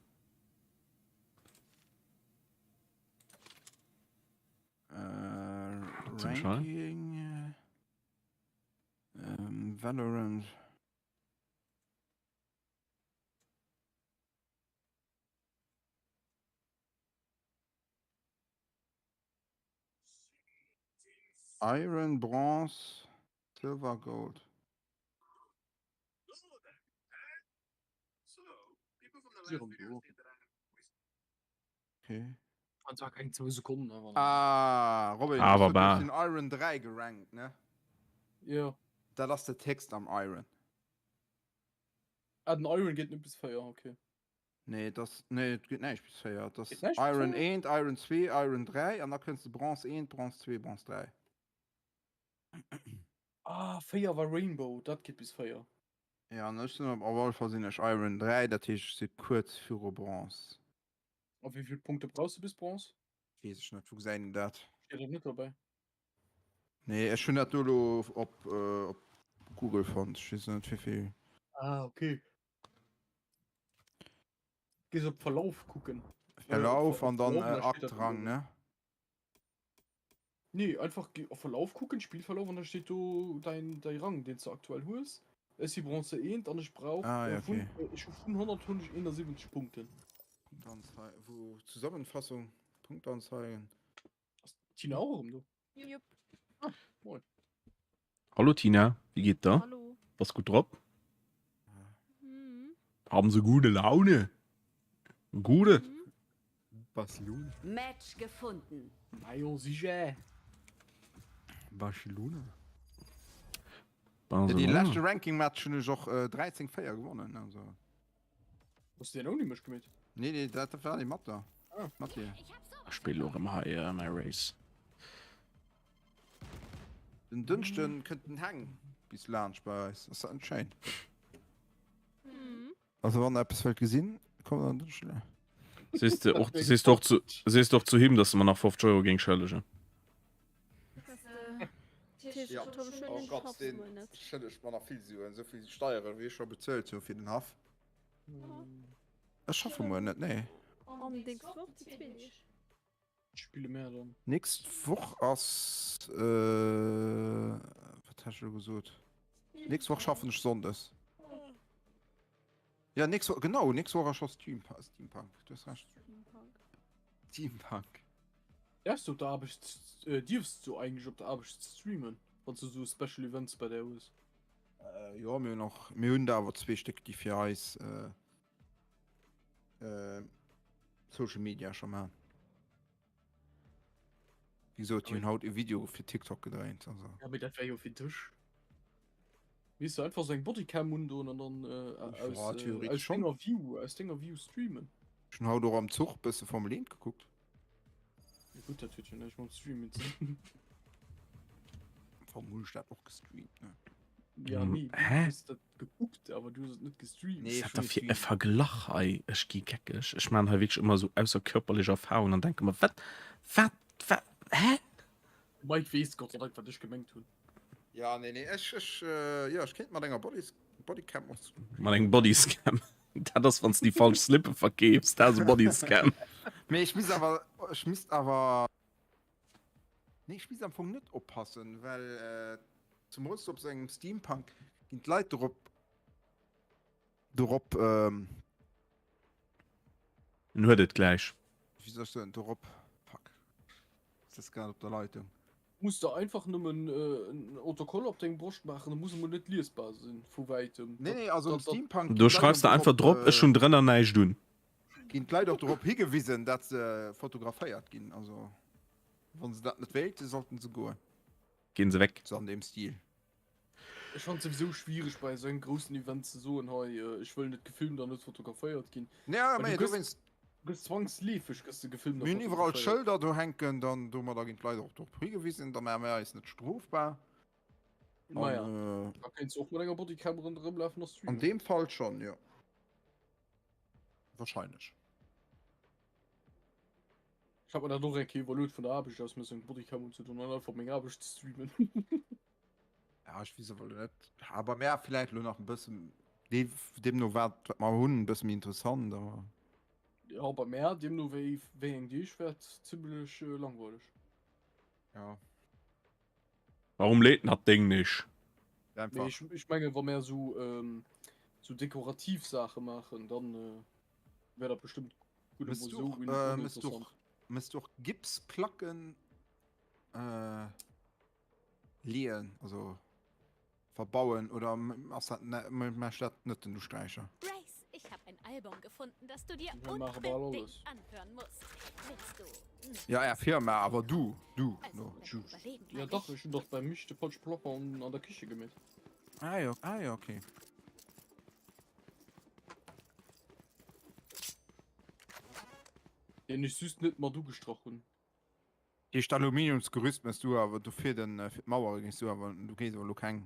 Äh, Ranking. Ähm, Valorant. Iron, Bronze, Silver, Gold. Okay. An zwar keng zwou Sekonnen awer. Ah, Robin, Awer du bah. hues den Iron 3 gerankt, ne? Jo. Dat ass de Text am Iron. Ah, den Iron geet net bis 4, okay. Nee, et ass, nee, et geet näischt bis 4. Et ass Geet näischt bis Iron 4? 1, Iron 2, Iron 3 an da kënns de Bronze 1, Bronze 2, Bronze 3. Ah, 4 war Rainbow, dat geet bis 4. Ja, an ech sinn op alle Fall sinn ech Iron 3, dat heescht ech si kuerz viru Bronze. A wéi vill Punkte brauchs de bis Bronze? Weess ech net, wou gesäit een dat? Steet dat net dobäi? Nee, ech hunn dat do elo op, op Google fonnt, ech weess net wéivill. Ah, okay. Gees op Verlauf kucken. Verlauf an dann Verlauf, da steet dat Aktrang, ne? Nee, einfach op Verlauf kucken, Spielverlauf an da steet do dein, däi Rang, deen s de aktuell hues. Ech si Bronze 1 an ech brauch Ah, ja, vun, okay. ech hu vun 100 hunn ech 71 Punkten. Punktanzeige, wou Zusammenfassung, Punktanzeigen. Ass d'Tina och erëm do? Jupp. Ah, moin. Hallo Tina, wéi geet der? Hallo. Bass gutt drop? Mhm. Haben se gute Laune? Gute? Mhm. Barcelona. Match gefunden. Majo sicher. Barcelona. Ja, Barcelona. dee leschte Ranking-Match hunn ech och 13, 4 gewonnen. Also. Hues du deen ouni mech gemeet? Nee, nee, dat war dee mat der. Ah. Mat dir. Ech spille lo erëm hei äh, my Race. Den Dënschden kënnt den Heng bis laanscht bei eis. Ass dat net schéin? Mhm. Also wann der eppes wëllt gesinn, kommt an den Dënschden. Sees de och, sees de och zu, sees de och zu him, dass e mer nach 50 Euro géing schëllegen? Ja. Oh Gott, deen schëllegt mer nach vill Suen, esou vill Steieren, wéi ech scho bezuelt hu fir den Haff. Ech schaffe muer net, nee. An nächst Woch déi zweet Deeg. Spille mär dann. Nächst Woch ass, wat hat ech elo gesot? Nächst Woch schaffen ech Sonndes. Ja, nächst Woch, genau, nächst Woch ass scho Steampunk, du hues Recht. Steampunk. Därfs du op der Aarbecht, äh, dierfs du eigentlech op der Aarbecht streamen, wann du sou Special Events bei där hues? Äh, jo, mir hunn och, mir hunn der awer zwee Stéck, déi fir eis äh, äh, Social Media scho maachen. Wéi gesot, déi hunn haut e Video fir TikTok gedréint, also. Ja, mee dat wär jo fir dech. Weess du, einfach sou eng Bodycam undoen an dann äh, aus, Ja, äh, theoretisch aus schon. denger View, aus denger View streamen. Ech hunn haut och am Zuch bësse Formel 1 gekuckt. Ja gutt, dat huet jo näischt mam Streamen ze dinn. Am Fong hunn ech dat och gestreamt, ne? Ja, nee, du Hä? hues dat gekuckt, awer du hues et net gestreamt. Nee, Wat ech da hunn fir e gestreamt. Verglach hei? Ech gi geckeg. Ech maan hei wierklech ëmmer esou ausserkörperlech Erfahrungen an denke mer, wat, wat, wat, hä? Mike weess Gott sei Dank, wat ech gemengt hunn. Ja, nee, nee, ech, ech, jo, ech kéint mat enger Body, Bodycam och. Mat engem Bodyscam. Dat ass, wann s de déi falsch Slippe verkeefs, dat ass e Bodyscam. Mee ech misst awer, ech misst awer, nee, ech misst am Fong net oppassen, well zemools op sou engem Steampunk ginn d'Leit dorop, dorop, En huet et gläich. Wéi soll ech soen, dorop, fuck, ech sëtz grad op der Leitung. Muss de einfach nëmmen en Autocollant op deng Broscht maachen, da muss emol net liesbar sinn vu wäitem. Nee, nee, also um Steampunk Do schreifs de einfach drop, ech hunn drënner näischt un. Ginn d'Leit och dorop higewisen, dat se fotograféiert ginn, also wa se dat net wéilten, sollten se goen. Ginn se weg. Sou an deem Stil. Ech fannen et souwisou schwiereg bei esou engem groussen Event ze soen, hei ech wëll net gefilmt an net fotograféiert ginn. Ja, Well mee du gëss, dowéinst. gëss zwangsleefeg gëss de gefilmt a Mir hunn iwwerall fotograféiert. Schëlder do hänken, dann domadder ginn d'Leit och drop higewisen, da maache mir eis net strofbar. Naja, An da kéints du och mat enger Bodycam ronderëm lafen a an streamen. deem Fall schonn, jo. Wahrscheinlech. Ech hat mer dat och eng Kéier iwwerluet vun der Aarbecht aus mir esou eng Bodycam unzedon an einfach meng Aarbecht ze streamen. Ja, ech weess awer net. Ja, bei mär villäicht elo nach e bëssen, deemno wat wat mer hunn, e bësse méi interessant, awer. Ja, bei mär deemno wéi wéi eng Deeg wär et zimmlech langweileg. Ja. Warum lädt denn dat Ding nicht? Mee ech ech mengen, wa mär esou esou dekorativ Saache maachen, dann wär dat bestëmmt gutt Mëss emol du esou och, mëss du och, uninteressant. mëss du och Gipsplacken? Leeën, also verbauen oder ass dat mecht dat net den Usträicher? Grace, ich hab ein Album gefunden, das du dir Mir maache bal unbedingt alles. anhören musst. Willst du nicht Ja, är Firma, awer du, du, Also, no. wenn du überleben, Ja meine dach, ich. ech hunn dach bei mech de falsche Plafond an der Kiche gemeet. Ah jo, ah jo, okay. Deen ech just net mat ugestrach hunn. Heescht Aluminiumsgerüst mess du awer do fir den fir d'Mauere géings du awer du géings awer elo keng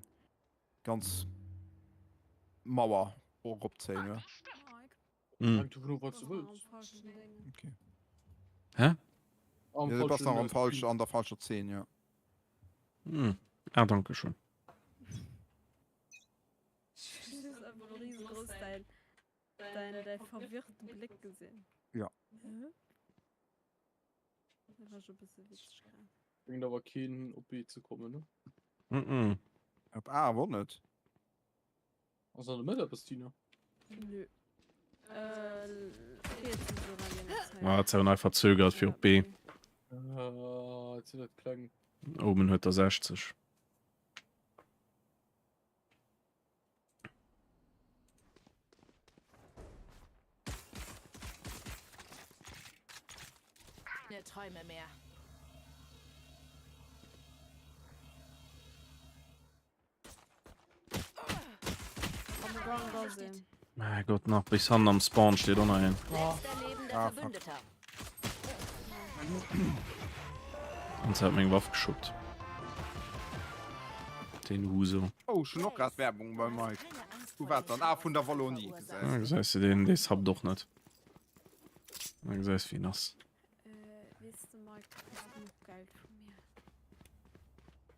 ganz Mauer eropzéien oder? Mm. Hänkt dovun of wat du wëlls. Okay. Hä? Am Ja, du bass nach am falschen falsch Stream. an der falscher Zeen, ja. Hm. Ah, danke schön. Ech hunn einfach elo riesengroß däin däin däi verwirrten Bléck gesinn. Ja. Hä? Dat war scho bësse witzeg grad. Bréngt awer keen op B ze kommen, ne? Mm -mm. Op A awer och net. Ass an der Mëtt eppes, Tina? Nö. Äh, okay, jetzt sind wir mal in der Zeit. Ah, jetzt nei verzögert fir op B. Ah, jetzt sinn dat kleng. Omen huet der 60. Keine Träume mehr. Mein Gott, nach bis hannen am Spawn steht och nach een. Letzter lebender Ah, fuck. Verbündeter. An se hat meng Waff geschuppt. Den Huso. Oh, ech hunn och grad Werbung beim Mike. Vu wat dann? Ah, vun der Wallonie, gesäis Ah, de. gesäis de deen, dee subbt och net. Da gesäis wéi en ass. Äh, weess de Mike, du kriss genuch Geld vu mir.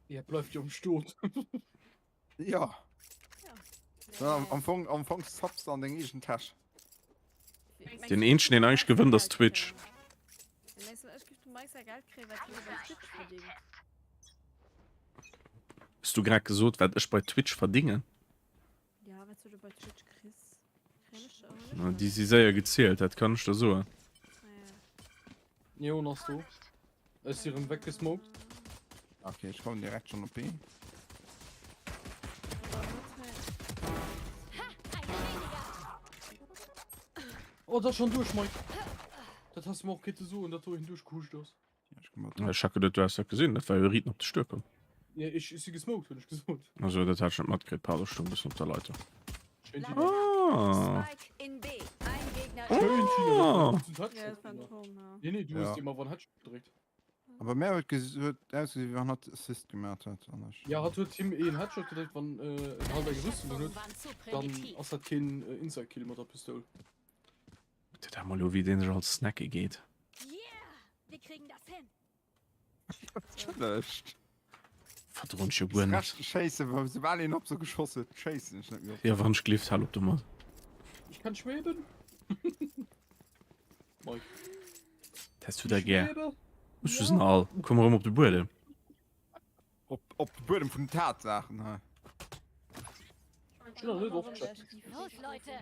Ja, bleift jo am Stot. Ja. Ja. Am Fong, am Fong zapps de an deng eegen Täsch. Den eenzegen, deen eigentlech gewënnt, ass Twitch. Mengst du, ech géif dem Mike säi Geld kréien, wat hie bei Twitch verdingt? Hues du grad gesot, wat ech bei Twitch verdingen? Ja, wat du bei Twitch kriss. Kréien ech awer net Na, méi. déi si séier gezielt, dat kann ech der soen. Ja. Neon ass do. Ech si rëm weggesmoked. Okay, ech kommen direkt schon op B. Oh, dat ass schon duerch, Mike. Dat has de mer och kéinte soen, datt do een duerchgehuscht ass. Ech hat geduet, du häss dat gesinn. Dat war jo Riten op de Stuer komm. Nee, ech si gesmoked, hunn ech gesot. Also, dat hat ech net matkritt. Pardon, ech stoung e bëssen op der Leitung. Schéin, Tina. Ah. Spike in B. Ein Gegner Schön, Tina. Ah. Dat war en guten Headshot, Ja, dat war en Tina. Turm, ja. Nee, nee, du hues Ja. dir emmer en Headshot gedréckt. Aber mär huet huet ausgesinn, wéi wann hatt Assist gemat hätt an ech. Ja hatt huet him een Headshot gedréckt, wann en halt eng Rüstung un huet, dann ass dat keen Insta-Kill mat der Pistoul. Kuck dir dat mol u wéi deen sech als snacke geet. Yeah, wir kriegen das hin. Entschëllegt. Verdroen ech jo guer net. Schéissen, well soubal een op se geschoss huet, schéissen ech net méi op. Jo, wann ech gelift, hal op domat. Ich kann schweben. Mike. Häss du da gär. Ech sinn all. Komm erëm op de Buedem. Op, op de Buedem vun den Tatsaachen hei. Ech hunn nach net oft Chat. Los, Leute!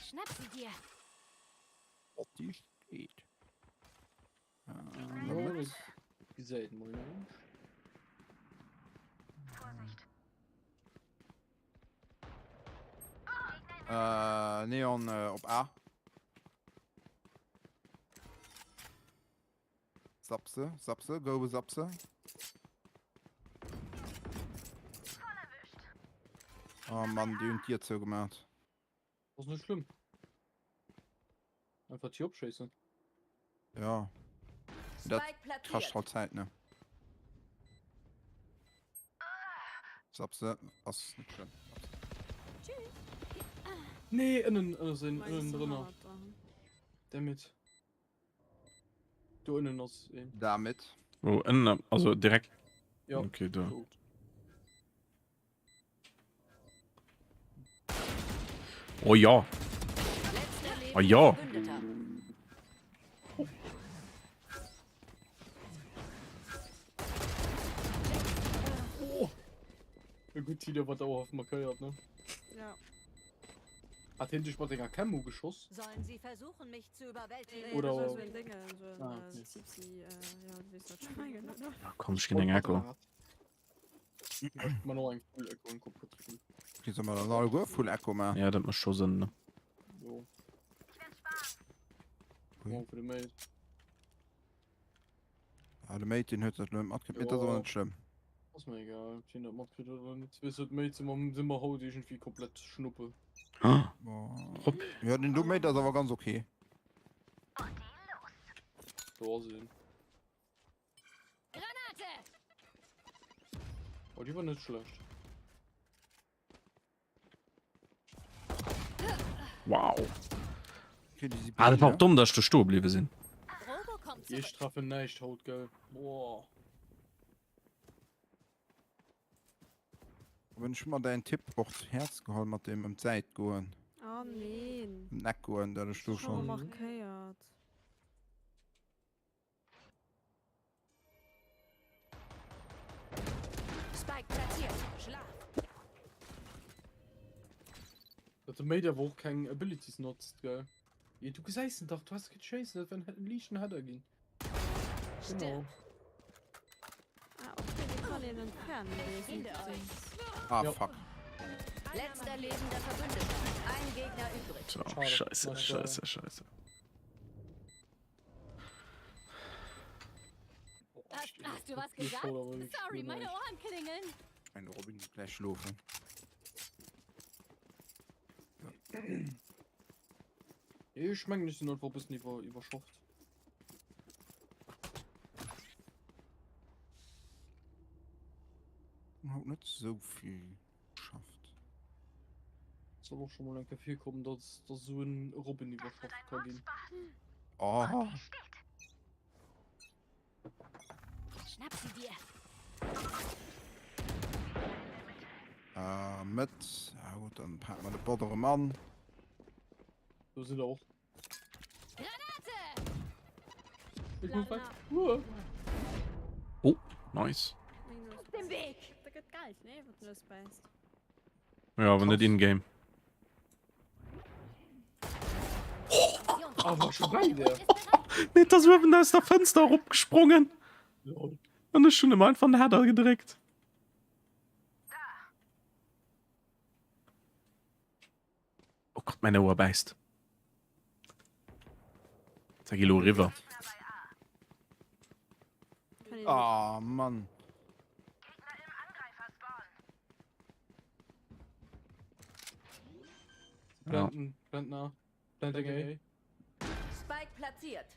Schnapp sie dir! Botti steet. Gesäit mol näischt. Äh, Neon äh, op A. Sapse, Sapse, go Sapse. Oh Mann, déi hunn d'Dier zougemat. Ass net schlëmm. Einfach d'Tier opschéissen. Ja. Dat kascht halt Zäit, ne? Sapse ass net schlëmm. Nee, ënnen, ënne sinn, ënnen drënner. Dammit. Do ënnen ass een. Damit. Oh, ënnen, also direkt. Ja. Okay, da. Oh ja. Oh ja. Oh. Gutt, Tilo war dauerhaft markéiert, ne? Ja. Hat hien dech mat enger Cam ugeschoss? Sollen sie versuchen, mich zu überwältigen? Nee, Oder- das war so ein Ding, so ein Ah, äh, okay. Zipsi, äh, ja, du weess, wat ech mengen, oder? Ja, komm, ech ginn eng Echo. Man och eng Full Echo en Kopf getrieben. Déi soll mer dann alleguer Full Echo maachen. Ja, dat mécht scho Sënn, ne? Jo. Ui. Morgen fir de Mate. Ah, de Mate, deen huet dat elo net matkritt, mee dat ass awer net schlëmm. Ass mir egal, ob hien dat matkritt oder net. Weess de, d'Mates si mer, si mer haut iergendwéi komplett Schnuppe. Ah, Hopp. Ja, den do Mate ass awer ganz okay. Do ass een. Granate! Oh, déi war net schlecht. Wow. Okay, déi si Ah, dat war ne? och domm, dass ech do stoe bliwwe sinn. Robo kommt Ech zurück. treffen näischt haut, gell? Boah. Awer ech hu mer däin Tipp och zu Häerz geholl mat deem ëm d'Säit goen. Oh neen. Ëm d'Eck goen, dat ech do Schon schonn. markéiert. Spike platziert. Schlaf. Dat de Mate awer och keng Abilities notzt, gell? Jo, du gesäis en dach, du has kënnt schéissen, dat wär en liichten Header ginn. Genau. Ah, okay, déi kann een entfernen, déi Finde euch. Dings. Ah, Ja. fuck. Letzter lebender Verbündeter. Ein Gegner übrig. So, Schade. scheiße, Nice, scheiße, scheiße. Hast, hast du was gesagt? Sorry, meine Ohren klingeln. Mein Robin geht gleich schlofen. Ech mengen ech sinn einfach e bëssen iwwer iwwerschafft. Haut net sou vill geschafft. Soll och schon mol eng Kéier virkommen, dass dass esou en Robin iwwerschafft ka ginn. Oh. Schnapp sie dir. Äh, Mëtt. Ah, gut, dann packen wir de Bot erëm an. Do sinn der och. Granate! Ich muss weg. Uah. Oh, nice. Aus dem Weg! Da gëtt Geld, ne, wann du das bäist. Ja, awer net in-game. Ah, war schon bei der. Nee, et ass uewen aus der Fënster eropgesprongen. Lol. An ech hunn em einfach den Header gedréckt. Oh Gott, mein Ouer bäisst. Da gi lo eriwwer. Ah, Mann. Planten, Planten A. Planting A. platziert.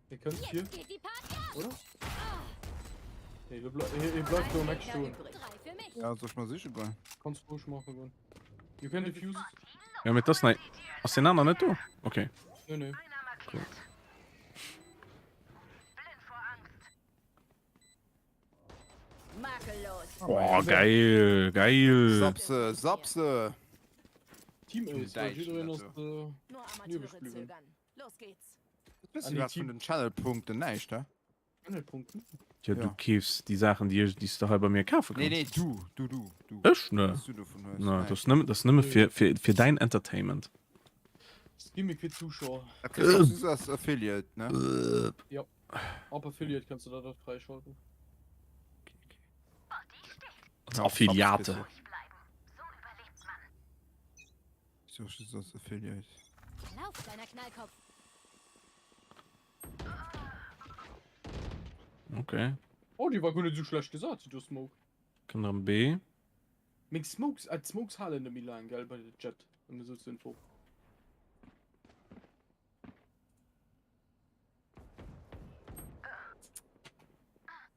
Hie kënnt hier. Oder? Nee, hie ble hie bleift do am Eck stoen. Ja, soll ech mol siche goen? Kanns roueg maache goen. You can defuse. Ja, mee das nei. Ass deen aner net do? Okay. Nee, nee. Cool. Oh, geil, geil. Sapse, Sapse. Team Ace, well jiddereen ass nieweg bliwwen. Bëssi wat vun den Channel-Punkten näischt, he? Channel-Punkten? Ja, du keefs déi Saachen, déi ech, déi s de hei bei mir kafe Nee, kanns. nee, du, du, du, du. Ech? Ne. Was du dovun hues. Ne, dat ass nëmme, dat ass nëmme fir, fir, fir däin Entertainment. Gimmick fir d'Zuschauer. Dat kriss du just als Affiliate, ne? Jo. Ab Affiliate kanns du dat och fräischalten. Als Affiliate. Ist doch just als Affiliate. Lauf, kleiner Knallkopf. Okay. Oh, déi war guer net esou schlecht gesat, déi do Smoke. Kënnt erëm B. Meng Smokes, äh, d'Smokes halen net méi laang, gell, bei der Jet. Nëmme esou zur Info.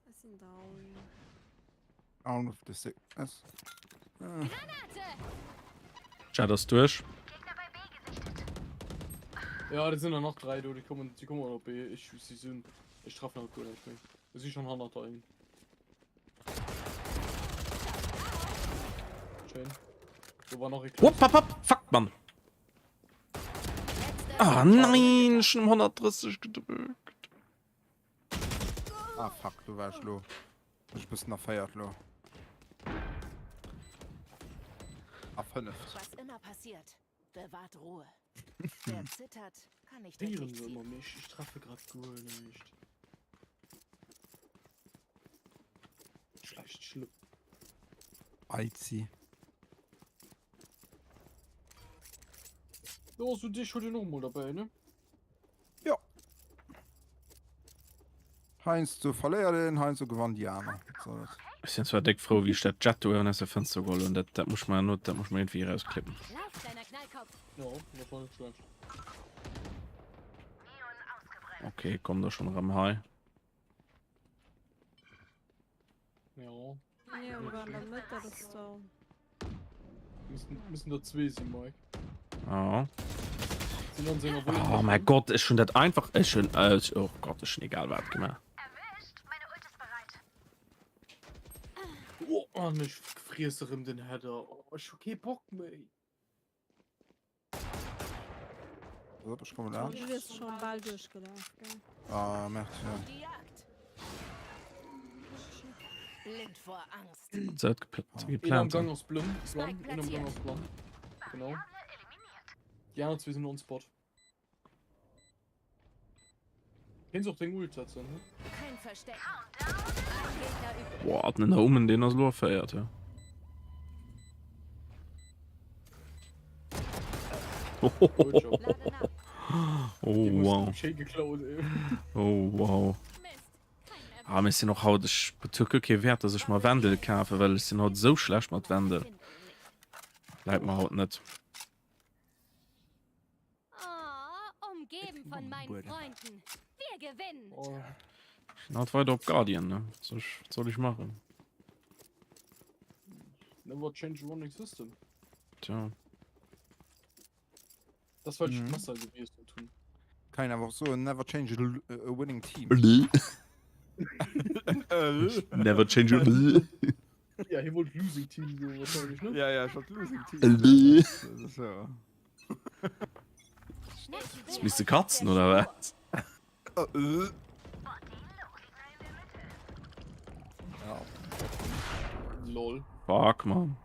Ech sinn down. Down with the sickness. Jet ass duerch. Ja, dat sinn der nach 3 do, déi kommen, déi kommen op B. Ech si sinn, ech treffen haut guer näischt méi. Ech si schon hannert der een. Schön. Do war nach e Hopp, hopp, hopp, fuck, Mann. Ah nein, schon um 130 gedrückt. Ah fuck, du war ich lo. Ich bist nach feiert lo. A 5. Was immer passiert, bewahrt Ruhe. Wer zittert, kann nicht Viren se ëmmer mech, ich treffe grad guer näischt. Schlecht schlimm. Eizi. Jo, so dich huet en och mol derbäi, ne? Jo. Heiansdo verléiert een, heiansdo gewannt déi aner. Wat soll dat? Ech sinn zwar déck frou wéi ech dat Jet do uewen aus der Fënster geholl hunn, dat dat muss ech mer no dat muss ech mer iergendwéi erausklippen. Lauf, kleiner Knallkopf. Jo, dat war net schlecht. Okay, komm da schon erëm hei. Ja. Neon war an der Mëtt, dat ass down. Müssen, müssen der zwee sinn, Mike. Ja. Sinn an senger Wunneng. Oh mein Gott, ech hunn dat einfach ech hunn äh, oh Gott, ech hunn egal wat gemaach. Oh, an ech friess erëm den Header. Oh, ech hu kee Bock méi. Hopp, ech komme laanscht. Du wiers schon bal duerchgelaf, gell? Ah, merde, ja. Blind vor Angst. Zäit geplant. Een am Gang ass blënn, blann, een am Gang ass blann. Genau. Déi aner zwee sinn on spot. Kéints och deng Ult setzen, hm? Kein Verstecken. Ein Gegner übrig. Boah, den Omen, den ass lo erféiert, ja. Oh wow. Schéi geklaut, ey. Oh wow. Ah, mir sinn och haut, ech bezuel guer kee Wäert, dass ech mer Wendel kafen, well ech sinn haut esou schlecht mat Wendel. Läit mer haut net. Oh, umgeben von meinen Freunden. Wir gewinnen. Oh. Ich bin halt weiter op Guardian, ne? Was soll ich, was soll ich machen? Never change a running system. Tja. Das wollte ich Mhm. Messer gewesen tun. Kann een awer och soen, never change a, a winning team. Never change a Ja, hie wollt Losing Team soen wahrscheinlech, ne? Ja, ja, ech wollt Losing Team soen. Das ist ja. Jetzt misst du katzen, oder was? Ja. Lol. Fuck, man.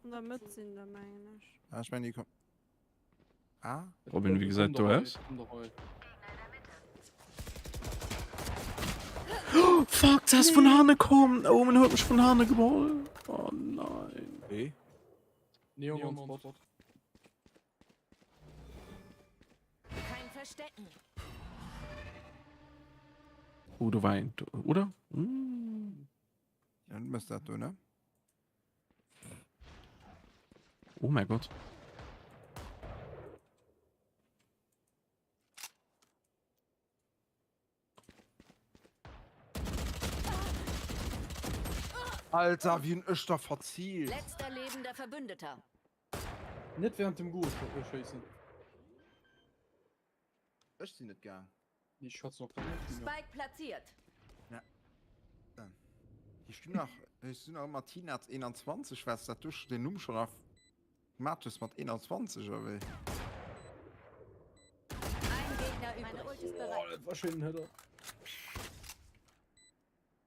An der Mëtt sinn der, mengen ech. Ja, ich meine, die kommen. Ah? Robin, wie gesäit do aus? Fuck, der ass vun hanne komm. Oh, man huet mech vun hanne geholl. Oh nein. Wéi? Neon on Spot. Kein Verstecken. Oh, do war een, oder? Mm. Ja, du mëss dat do, ne? Oh mein Gott. Alter, wéi hunn ech da verzielt? Letzter lebender Verbündeter. Net während dem Goal schéissen. Ech sinn net gaang. Nee, ech schwätzen och grad net vun mir. Spike platziert. Ja. Hier stinn nach, hier stinn nach ëmmer Tinaz 21, was dat du den Numm schon auf Matus mat 21 oder wéi? Ein Gegner übrig. Meine Ult ist Oh, bereit. dat war schéinen Header.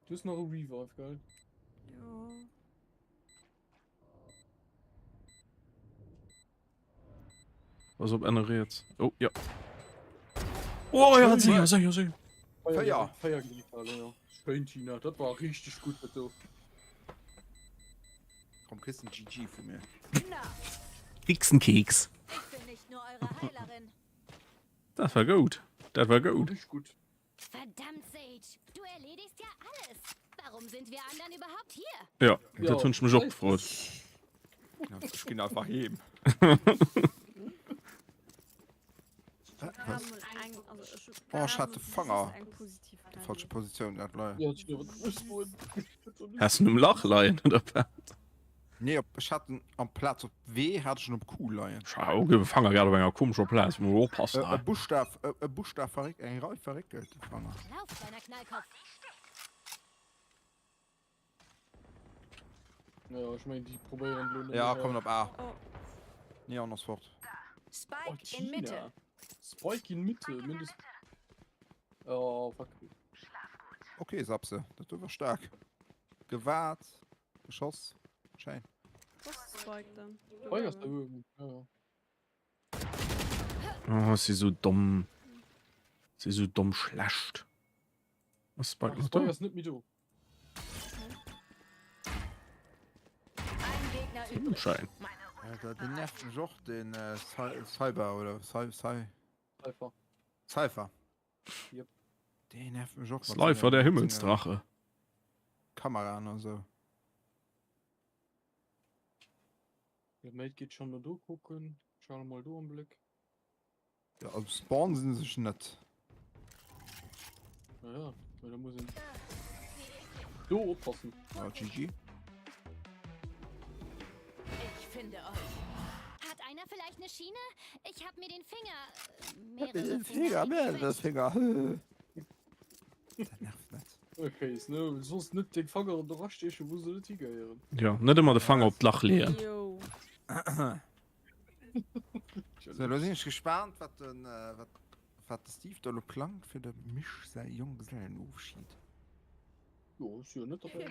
Du hues nach e Revive, gell? Jo. Pass op ënne riets. Oh, ja. Oh, ja, séier, séier, séier. Féier. Féier geliefert, ja. Schéin, Tina, dat war richteg gutt, dat do. Komm, kriss en GG vu mir. Kriegst en Keks. Ich bin nicht nur eure Heilerin. Dat war goud. Dat war goud. Richtig gut. Verdammt, Sage, du erledigst ja alles. Warum sind wir anderen überhaupt hier? Ja, dat hunn ech mech och gefrot. Ech ginn einfach heem. Oh, ech hat de Fanger der falsche Positioun dat leien. Has en um Lach leien oder wat? Nee, op, ech hat en amplaz op W hat ech en op Q leien. Schau, de Fanger grad op enger komescher Plaz, muss oppassen E hei. Buschtaf, e Buschtaf verréck, eng Rei verréckelt de Fanger. Lauf, kleiner Knallkopf. Ja, ech mengen déi probéieren elo net Ja, méi kommen op A. Oh. Neon ass fort. Oh, Spike in Mitte. Tina. Spike in Mitte, mindest. Oh, fuck. Okay, Sapse, dat do war staark. Gewaart, geschoss, schéin. Wo ass de Spike dann? Spike ass da uewen, ja, ja. Oh, si sou domm. Si sou domm schlecht. Ass Spike nach Spike do? ass net méi do. Ein Gegner übrig. Schein. Alter, den nervt mech och, den äh, Cyber oder Cy Cy Cypher. Cypher. Yep. Deen nervt mech och. mat Slifer, senger- der mat senger Himmelsdrache. Kameraen an sou. Ja, Mate geet schon no do kucken. Ech hale mol do am Bléck. Ja, also Spawn sinn sech net. Ja, ja, well da muss een do oppassen. Ja, GG. Ich finde euch. Hat einer vielleicht eine Schiene? Ich hab mir den Finger. Äh, Mehrere Finger, mehrere Finger. Finger. Dat nervt net. Okay, ist, ne? Soss net den Fanger an der stechen, wo se net higeheieren. Ja, net ëmmer de Fanger op d'Lach leeën. Jo. So, lo sinn ech gespaant, wat den, äh, wat, wat de Steve do lo plangt fir dem Misch säi Jonggesellenofschied. Jo, ech si jo net derbäi.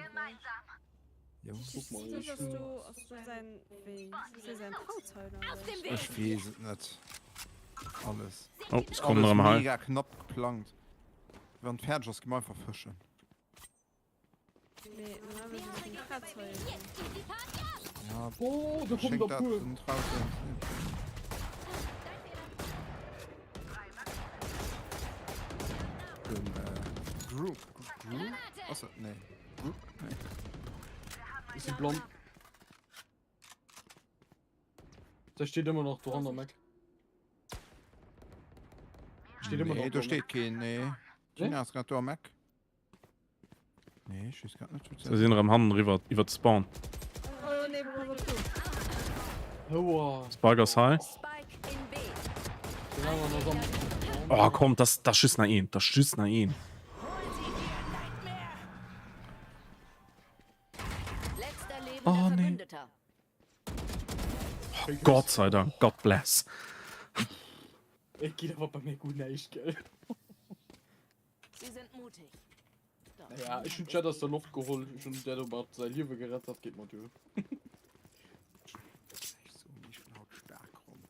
Jo. Guck mal, Steve, ich ass du, ass du säin, wéi, ass du säin Trauzeuge oder Aus dem wéi? Weg! Ech weess et net. Alles. Oh, es kommen Alles erëm hei. mega knapp geplangt. Wann et fäerdeg ass, gi mer einfach fëschen. Nee, normalerweise ass en Trauzeuge. Jetzt geht die Party ab! Ja, Oh, da kommt schenk der dat Puer. den Trauzeugen. Den, äh, Group. Group? Ass et? Nee. Group? Nee. Ist sie blond? Da steht immer noch do hanner Mac. Steht immer Nee, noch do do steet keen, nee. Nee? Tina ass grad do am Eck. Nee, ech weess grad net, wou Se sinn erëm hannen eriwwer, iwwer de Spawn. Oh nee, wo war du? Aua. Spike ass high. Spike in B. Den anderen ass am. Oh, komm, das, das just nach een, das just nach een. Letzter lebender Oh, nee. Verbündeter. Oh, Gott sei Dank, God bless. Et geet awer bei mir guer näischt, gell? Sie sind mutig. Doch Naja, ech hunn d'Jett aus der Loft geholl, ech hunn der domat säi Liewe gerett, dat geet mer duer. Ech soen, ech hunn haut staark ronn.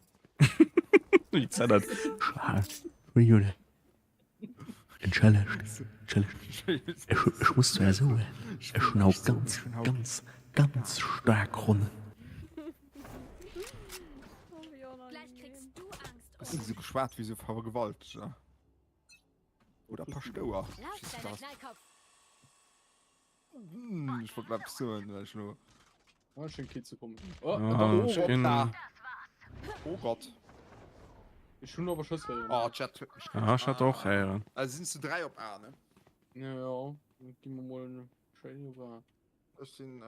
Wéi zennert. Entschëllegt, entschëllegt. Ech, ech muss zwar soen, ech hunn haut ganz, ganz, ganz staark Ronnen. Gleich kriegst du Angst Ech hunn esou geschwat wéi esou Vergewalteger. Oder Paschtouer. Lauf, kleiner Knallkopf! Ech wollt eppes soen, well ech lo. Ah, schéngt kee ze kommen. Oh, Ah, Oh, ech ginn. hoppla. Oh Gott. Ech hunn awer Schëss héieren. Oh, Chat huet mech. Ah, ech hat och héieren. Also sinn zu 3 op A, ne? Ja, ja, gi mer mol schéin op A. Ech sinn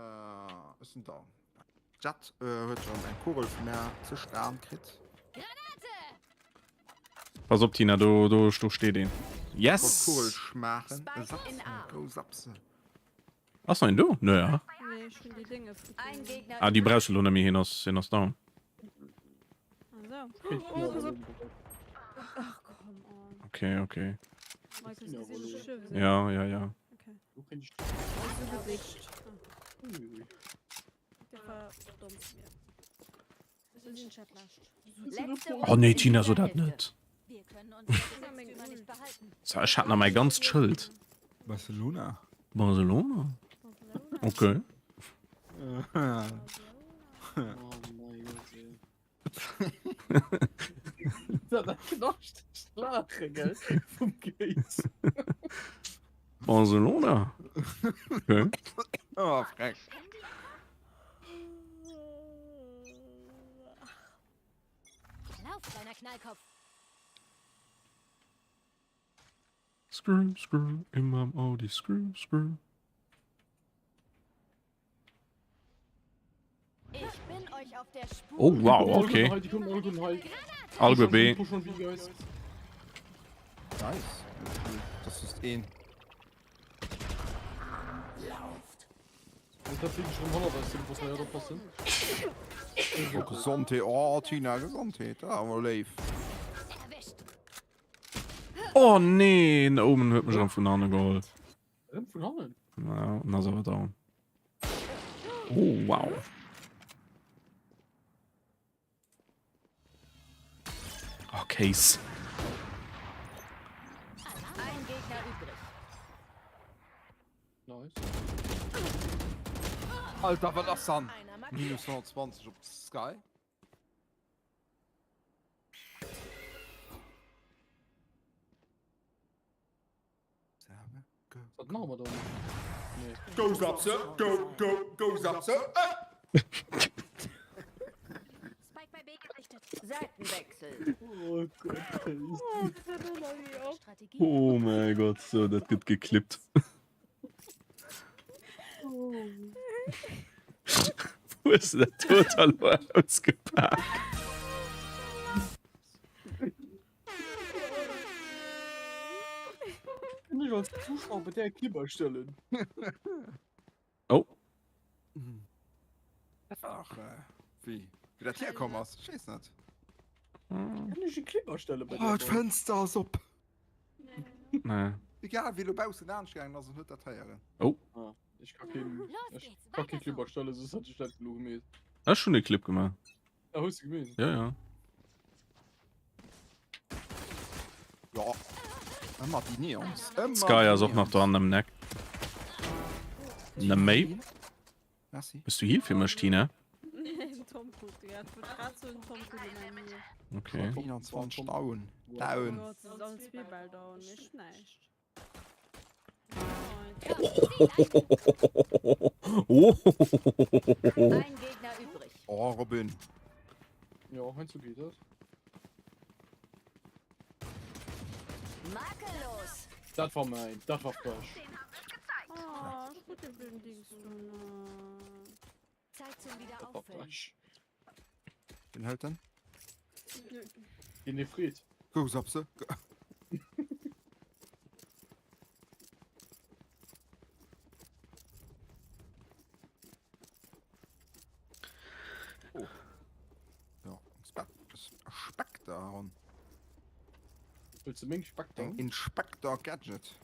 ech sinn down. Jett huet rëm eng Kugel vu mär ze stan kritt. Pass op Tina, do do do steet een. Yes! Kugel schmaachen. Go Sapse. Ass nach een do? Nö, ja. Nee, ech hunn déi Dénges gefunden. Ah, déi brauchs du lo net méi, hien ass hien ass down. Ah sou. Oh, pass op. Ach come on. Okay, okay. Mike, hues gesinn, dass ech gestuerwe sinn? Ja, ja, ja. Okay. Wo kenn ich Ass sou geglitscht. Ah. Dat war domm vu mir. Sou sinn Chat lescht. Oh nee, Tina, so dat net. So, ech hat nach mäi ganzt Schëld. Barcelona. Barcelona? Okay. Barcelona? Okay. Oh, frech. Lauf, kleiner Knallkopf. Screw, screw, immer am Audi, screw, screw. Ich bin euch auf der Spur. Oh, wow, okay. Alleguer B. Nice. Das ist een. Oh, Gesondheet. Oh, Tina, Gesondheet. Ah, léif. Oh nee, den Omen huet mech erëm vun hanne geholl. Erëm vun hannen? Ja, en ass awer down. Oh, wow. Oh, Case. Ein Gegner übrig. Nice. Alter, wat ass dann? Minus 120 op Sky. Wat machen wir da? Nee. Go Sapse, go, go, go Sapse. Spike bei B gerichtet. Seitenwechsel. Oh Gott. Strategie. Oh mein Gott, so, dat gëtt geklippt. Wo hues du dat total ausgepaakt? Kann ich als Zuschauer bei der Clip erstellen? Oh. Dat war och, äh, wéi, wéi dat hierkomm ass, ech weess net. Kann ich e Clip erstellen bei Oh, der? d'Fënster ass op. Nee. Egal, wie lo baussen laanscht gaangen ass en huet dat héieren. Oh. Ah, ich kann kein, Los ich geht's, kann kein weiter Clip so. erstellen, sonst hätte ich das nur gemäht. Ech hunn e Clip gemaach. Ah, hues du gemäht? Ja, ja. Ja. Ëmmer déi Neons. Ëmmer Sky déi ass och nach Neons. dran am Neck. Na méi. Merci. Bist du hier fir mech, Tina? Tom krut grad, wollt grad soen, Tom krut eng Heal. Okay. 21 down. Down. Oh Gott, se sind alle zwee bal down. Ech näischt. Ein Gegner übrig. Oh, Robin. Ja, heinsdo geet dat. Makellos. Dat war mäin, dat war frech. Oh, ech krut den blöden Dings do net. Zeit zum Dat war Wiederauffüllen. frech. Wien hëlt en? Den dee freet. Go, Sapse. Go. Oh. Ja, Inspektor. Wëlls de meng Spekter? Eng Inspektor Gadget.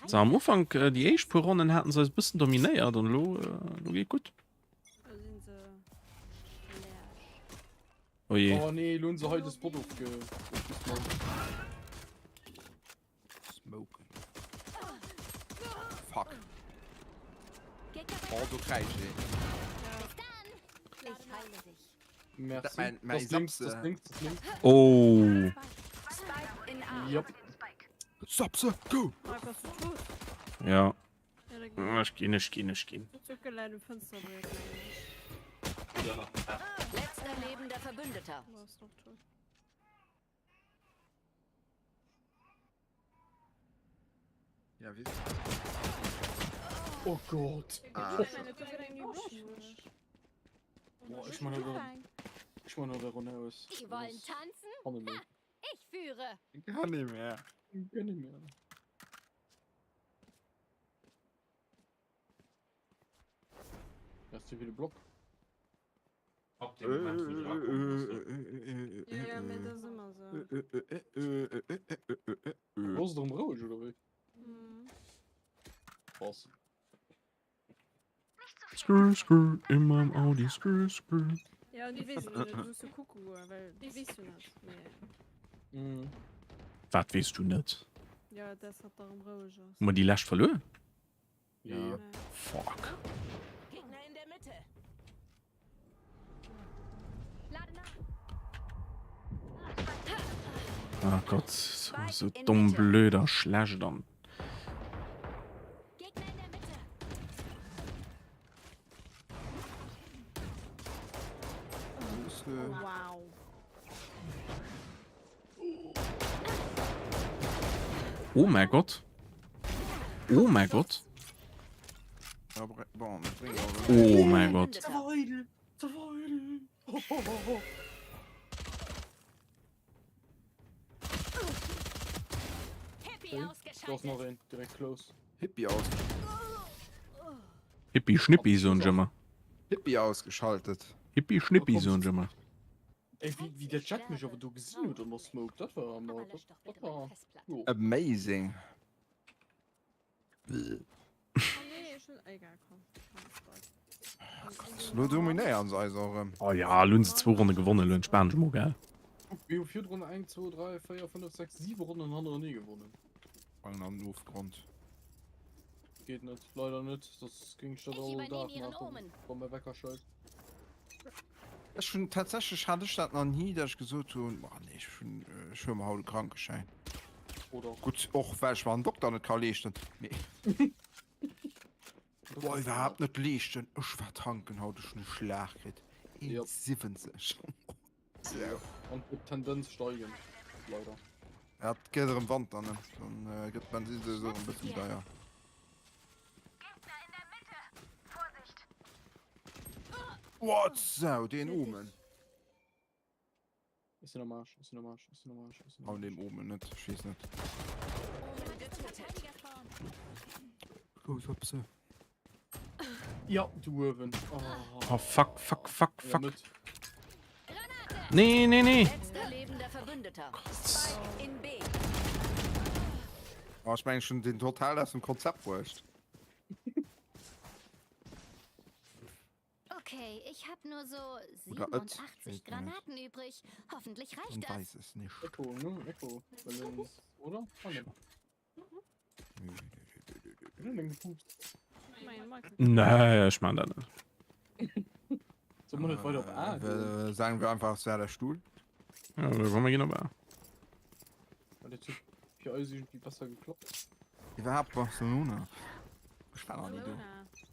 So, am Ufank äh, déi éischt puer Ronnen haten se eis bëssen dominéiert an lo, äh, lo geet gutt. Da sinn se schlecht. Oh je. Oh nee, lo hunn se hei de Spot ofge ofgesmoked. Smoken. Fuck. Oh, do kräischt een. Ich heile dich. Merci. Mein, mein Das links, das Sapse. links, das links. Oh. Spike in A. Yep. Sapse, go! Mike, bass du tot? Ja. Ja, da geh. Ech ginn, ech ginn, ech ginn. Zucke läit um Fënsterbréck, mengen ech. Letzter lebender Verbündeter. Du bass noch tot. Ja, wie? Oh Gott. Ah. Boah, ich meine da, ich meine da raus. Die wollen tanzen? Kann Ha, ich führe. Kann nicht mehr. Kann nicht mehr. Das ist wie Block. Ab dem Moment, wou se erakommen, ass de. Ja, ja, mee dat ass ëmmer esou. Lo ass et erëm roueg, oder wéi? Mhm. Krass. Skrr, skrr, in meinem Audi, skrr, skrr. Ja, an déi weess ech net, du muss jo kucke goen, well déi weess jo net, mee. Mhm. Wat weess du net? Ja, dass hatt da erëm roueg ass. Hu mer déi lescht verluer? Ja. Fuck. Gegner in der Mitte. Ah Gott, so, so dumm, blöd a schlecht an. Wow. Oh mein Gott. Oh mein Gott. Oh mein Gott. Hippie aus. Hippie Schnippi soen ech ëmmer. Hippie ausgeschaltet. Hippie Schnippi soen ech ëmmer. Ey, wéi, wéi der Jett mech awer do gesinn huet an der Smoke, dat war awer, dat, dat war, jo. Amazing. Oh nee, ech hunn, egal, komm. Lo dominéieren se eis och erëm. Oh ja, lo hunn se zwou Ronne gewonnen, lo entspanen ech mol, gell? Mir hu virdrun eng, zwou, dräi, véier, fënnef, sechs, siwe Ronnen hannerenee gewonnen. Sprangen an den Ofgrond. Geet net, leider net, soss géing ech dat Ich all übernehme Dag ihren maachen, Omen. wa mäi Wecker schellt. Ech hunn tatsächlech hat ech dat nach ni, datt ech gesot hunn, boah nee, ech hunn, ech huele mer haut e Krankeschäin. Oder? Gutt, och well ech mer en Dokter net ka leeschten, mee boah iwwerhaapt net leeschten. Ech war tanken haut, ech hunn e Schlag kritt, 1,70. Jo, an et Tendenz steigend, leider. Ja, et gëtt erëm Wanter, ne? Dann gëtt d'Bensinn souwisou erëm e bësse méi deier. What Sau, deen Omen. Ech sinn am Arsch, ech sinn am Arsch, ech sinn am Arsch, ech sinn am Hau Arsch. dem Omen net, ech weess net. Gous op se. Ja, du Uewen. Oh. Oh fuck, fuck, fuck, Ja, fuck. net. Nee, nee, nee. Letzter lebender Verbündeter. Spike in B. Oh, ech mengen, ech hunn den total aus dem Konzept bruecht. Okay, ich hab nur so Oder et, 87 weet net. Granaten übrig. Hoffentlich reicht Man das. weis es nicht. Echo, ne? Echo. Weil, ähm, oder? Ah, ne. Nee, ech man dat net. Soll man net weider op A goen? Äh, sagen wir einfach, es wär der Stuhl. Ja, da kommen wir gehen op A. Well dat huet fir eis irgendwie besser geklappt. Iwwerhaapt Barcelona. Ech war nach ni do.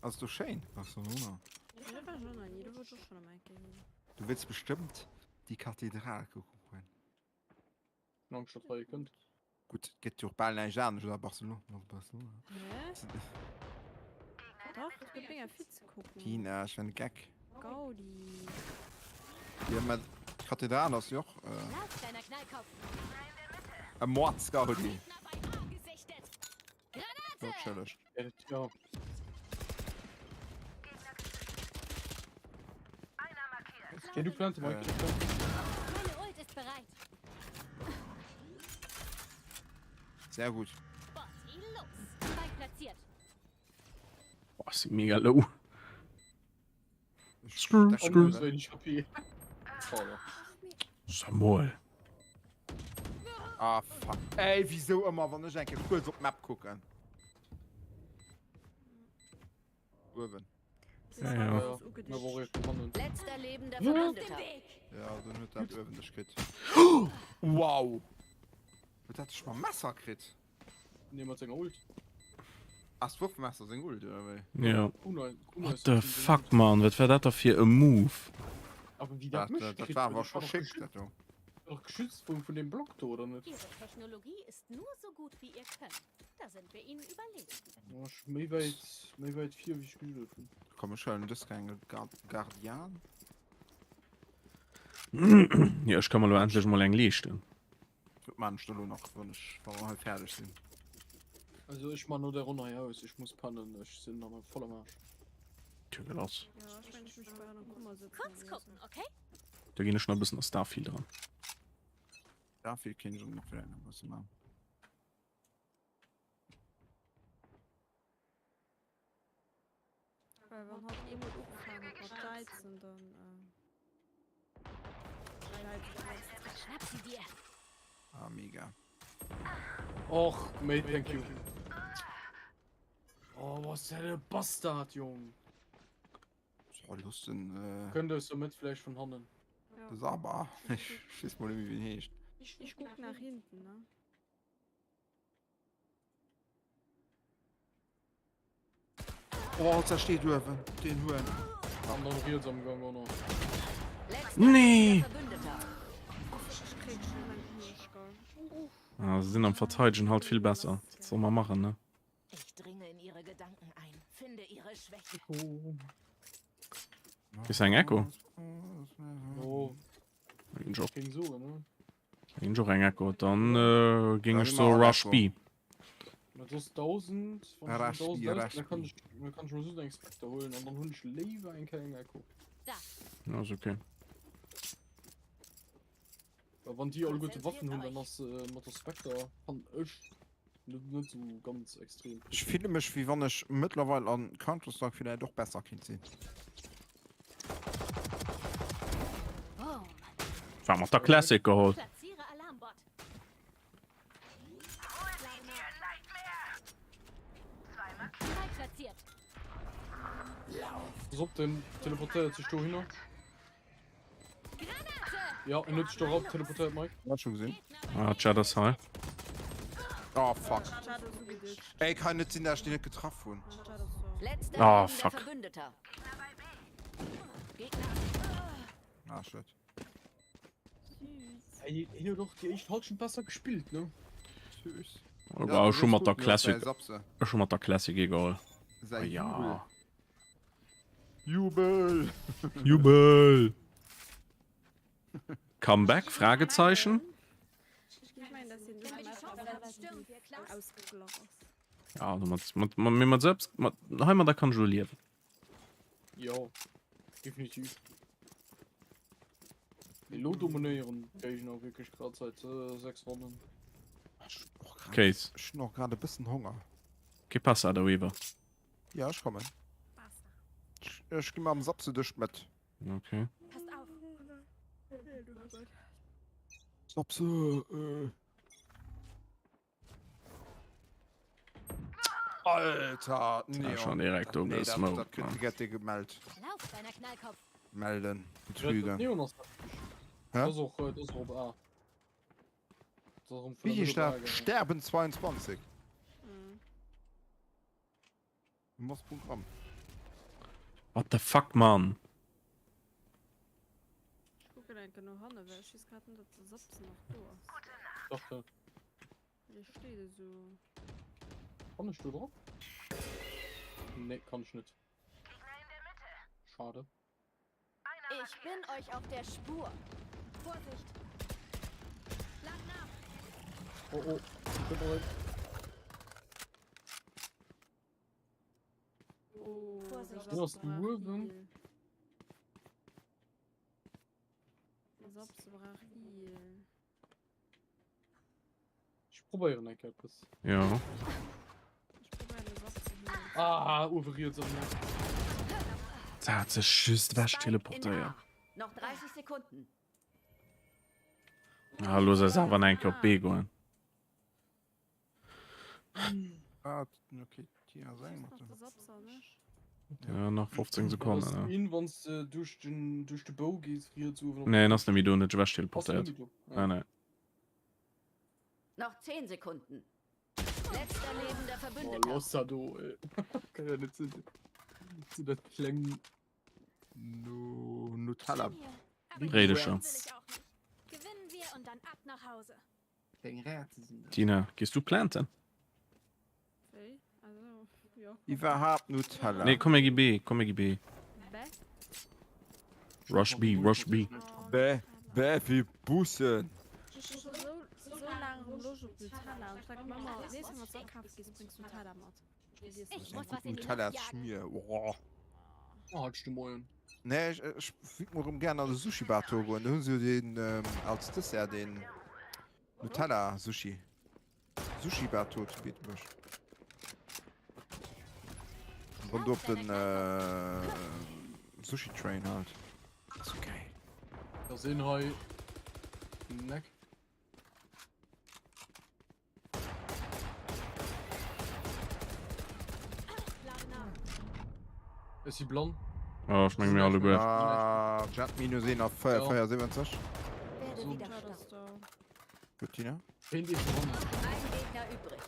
Ass do schéin, Barcelona? Du wëlls bestëmmt déi Kathedral kucke goen. Angscht, datt hei kënnt. Gutt, et gëtt jo och bal näischt anescht a Barcelona. Barcelona. Dach, et gëtt mega vill ze kucken. Tina, ech war de Geck. Gaudi. Jo, mä d'Kathedral ass jo och Lauf, kleiner Knallkopf. e Mordsgaudi. Gegner bei A gesichtet. So, Granate! chilleg. Ja, dat, ja. Ja, du plante, Mike. Du plante. Meine Ult ist bereit. Sehr gut. Botti, los. Spike platziert. Boah, ass mega low. Ech Skrr, stechen skrr. se. Wéineg HP. Schade. Samuel. Ah, fuck. Ey, wieso ëmmer, wann ech eng Kéier kuerz op d'Map kucken? Uewen. Ja, ja. Letzter lebender Verbündeter. Ja, dann huet dat uewen dech kritt. Wow! Huet dat dech mam Messer kritt? Nee, mat senger Ult. Ass d'Wurfmesser seng Ult, oder wéi? Ja. Kunai, Kunai What the fuck, man? Wat war dat da fir e Move? Aber wie dat Dat, mech dat, dat kritt war huet, awer ich scho war doch schick, geschützt, dat do. war doch geschützt vun, vun dem Block do, oder net? Ihre Technologie ist nur so gut wie ihr Können. Da sind wir ihnen überlegen. Ja, ech méi wäit. Méi wäit vir wéi ech geduet hunn. Komm ech huelen dës keng Guardian. Jo ech ka mer lo endlech mol eng leeschten. Dat maan ech da lo nach wann ech wa mer hei fäerdeg sinn. Also ech man no der Ronn hei aus, ech muss pennen, ech sinn am voll am Arsch. Tjo gëtt ass. Ja, ech mengen ech mech bei an Kummer sëtzen. Kurz gucken, okay? Da ginn ech nach e bëssen a Starfield eran. Starfield kéint ech och nach vläicht nach e bësse maan. Well wann hatt eemol ugefaangen huet mat jäizen, dann jäizt en extra. Schnapp sie dir. Ah, mega. Och, mate, thank you. Oh, was dat e Bastard, Jong. So, looss den, äh. Kënnt aus der Mëtt, vläicht vun hannen. De Saba. Ech weess mol net méi, wéi en heescht. Ich guck nach hinten, ne? Oh, da steht uewen, den Huren. An dann riets am Gang och nach. Nee! Ah, se sinn am Verteidegen halt vill besser. Wat soll man machen, ne? Ich dringe in ihre Gedanken ein, finde ihre Schwäche. Ist eng Echo? Oh. Ginn ech och. Géing soen, ne? Ginn ech och eng Echo. Dann äh, géing ech so Rush B. Dat ass 1000 wann ech Rush 1000 B, aus, Rush dann kann B. ech dann kann ech mir soss eng Spectre huelen an dann hunn ech léiwer eng Kéier eng Echo. Ja, ist okay. Well wann déi alleguerte Waffen hunn, dann ass äh, mat der Spectre kann ech net net sou ganz extrem. Ech fille mech wéi wann ech mëttlerweil an Counter-Strike villäit och besser kinnt sinn. War mat der Classic geholl. Platziere Alarmbot. Bereit platziert. Pass op, den teleportéiert sech dohinner. Ja, en huet sech do erop teleportéiert, Mike. Hat schon gesinn. Ah, Chat ass hei. Oh fuck. Ey, kann net sinn, dass ech déi net getraff hunn. Letzter Ah, lebender fuck. Verbündeter. Gegner Ah, shit. Hey, hien huet och déi éischt Halschent besser gespillt, ne? Süß. Ja, ech hu mat der Classic, Sapse. ech hu mat der Classic egal. Säi Ah, ja. Jubel. Jubel! Jubel! Comeback? Fragezeichen? Ja, also mat, mat, mat, mat, mat selbst, mat, heimadder kann ech elo liewen. Jo, definitiv. Mee lo dominéieren d'Géigner wierklech grad seit 6 Ronnen. Case. Ech hunn och grad e bëssen Honger. Que pasa da Weaver? Ja, ech kommen. Ech gi mam Sapse duerch d'Mëtt. Okay. Passt auf. Sapse, äh. Alter, nee. Schon direkt nee, dat, gesmoked, dat kritt Mann. gëtt dir gemellt. Lauf, kleiner Knallkopf. Melden. Betrüger. Neon ass heftig. Hä? Das och, äh, das och op A. Das ass erëm vun Wéi der heescht Mëtt op A dat? gaangen. Sterben 22. Was Programm? What the fuck, Mann? Ech kucken enke no hanne, well ech weess grad net, ob de Sapsen nach do ass. Dach, dach. Dee steet esou. Kann ech do drop? Nee, kann ech net. Schade. Ich bin euch auf der Spur. Vorsicht. Lad nach. Oh oh, ich bin bereit. Oh, Vorsicht. Du hast Uhren. Sapse brauch Heal. Ech probéieren eng Kéier eppes. Ja. Ech probéieren de Sapse healen. Ah, uewe riets am Netz. Se hat sech just ewech Spike in teleportéiert. A. Noch 30 Sekunden. Ah, looss eis awer nach eng Kéier op B goen. Ah, okay, Tina sei Nach de Sapse an ech. Ja, nach 15 Ass Sekonnen. in, wann du duerch den, duerch de Bou gees, riets uewen op. Nee, en ass net méi do, en huet sech ewech Ass net teleportéiert. méi do. Nee, nee. Noch 10 Sekunden. Letzter lebender Oh, Verbündeter. lass dat do, ey. Kann ja net sinn. Sinn dat kleng Nu Nutella. Aber Réidecher. will ich auch nicht. Gewinnen wir und dann ab nach Hause. kleng Räze sinn dat. Tina, gees du planten? Wéi? Also. Iwwerhaapt Nutella. Nee, komm mir gi B, komm mir gi B. Rush B, Rush B. B, B wéi Bussen. Nutella Schmier. Oh. Oh, hat de Moien. Nee, ech, ech wéilt mol rëm gern an de Sushi-Bar do goen. Do hunn se jo den ähm, als Dessert den Nutella-Sushi. Sushi Bateau zu Beetebuerg. Wann du op den äh, Sushi Train halt. Das ist geil. Da sinn hei Neck. Ech si blann. Oh, ech meng mir alleguer. Ah, Jet minus 1 auf 74. Gut, Tina. Kéint ee vun hannen. Ein Gegner übrig.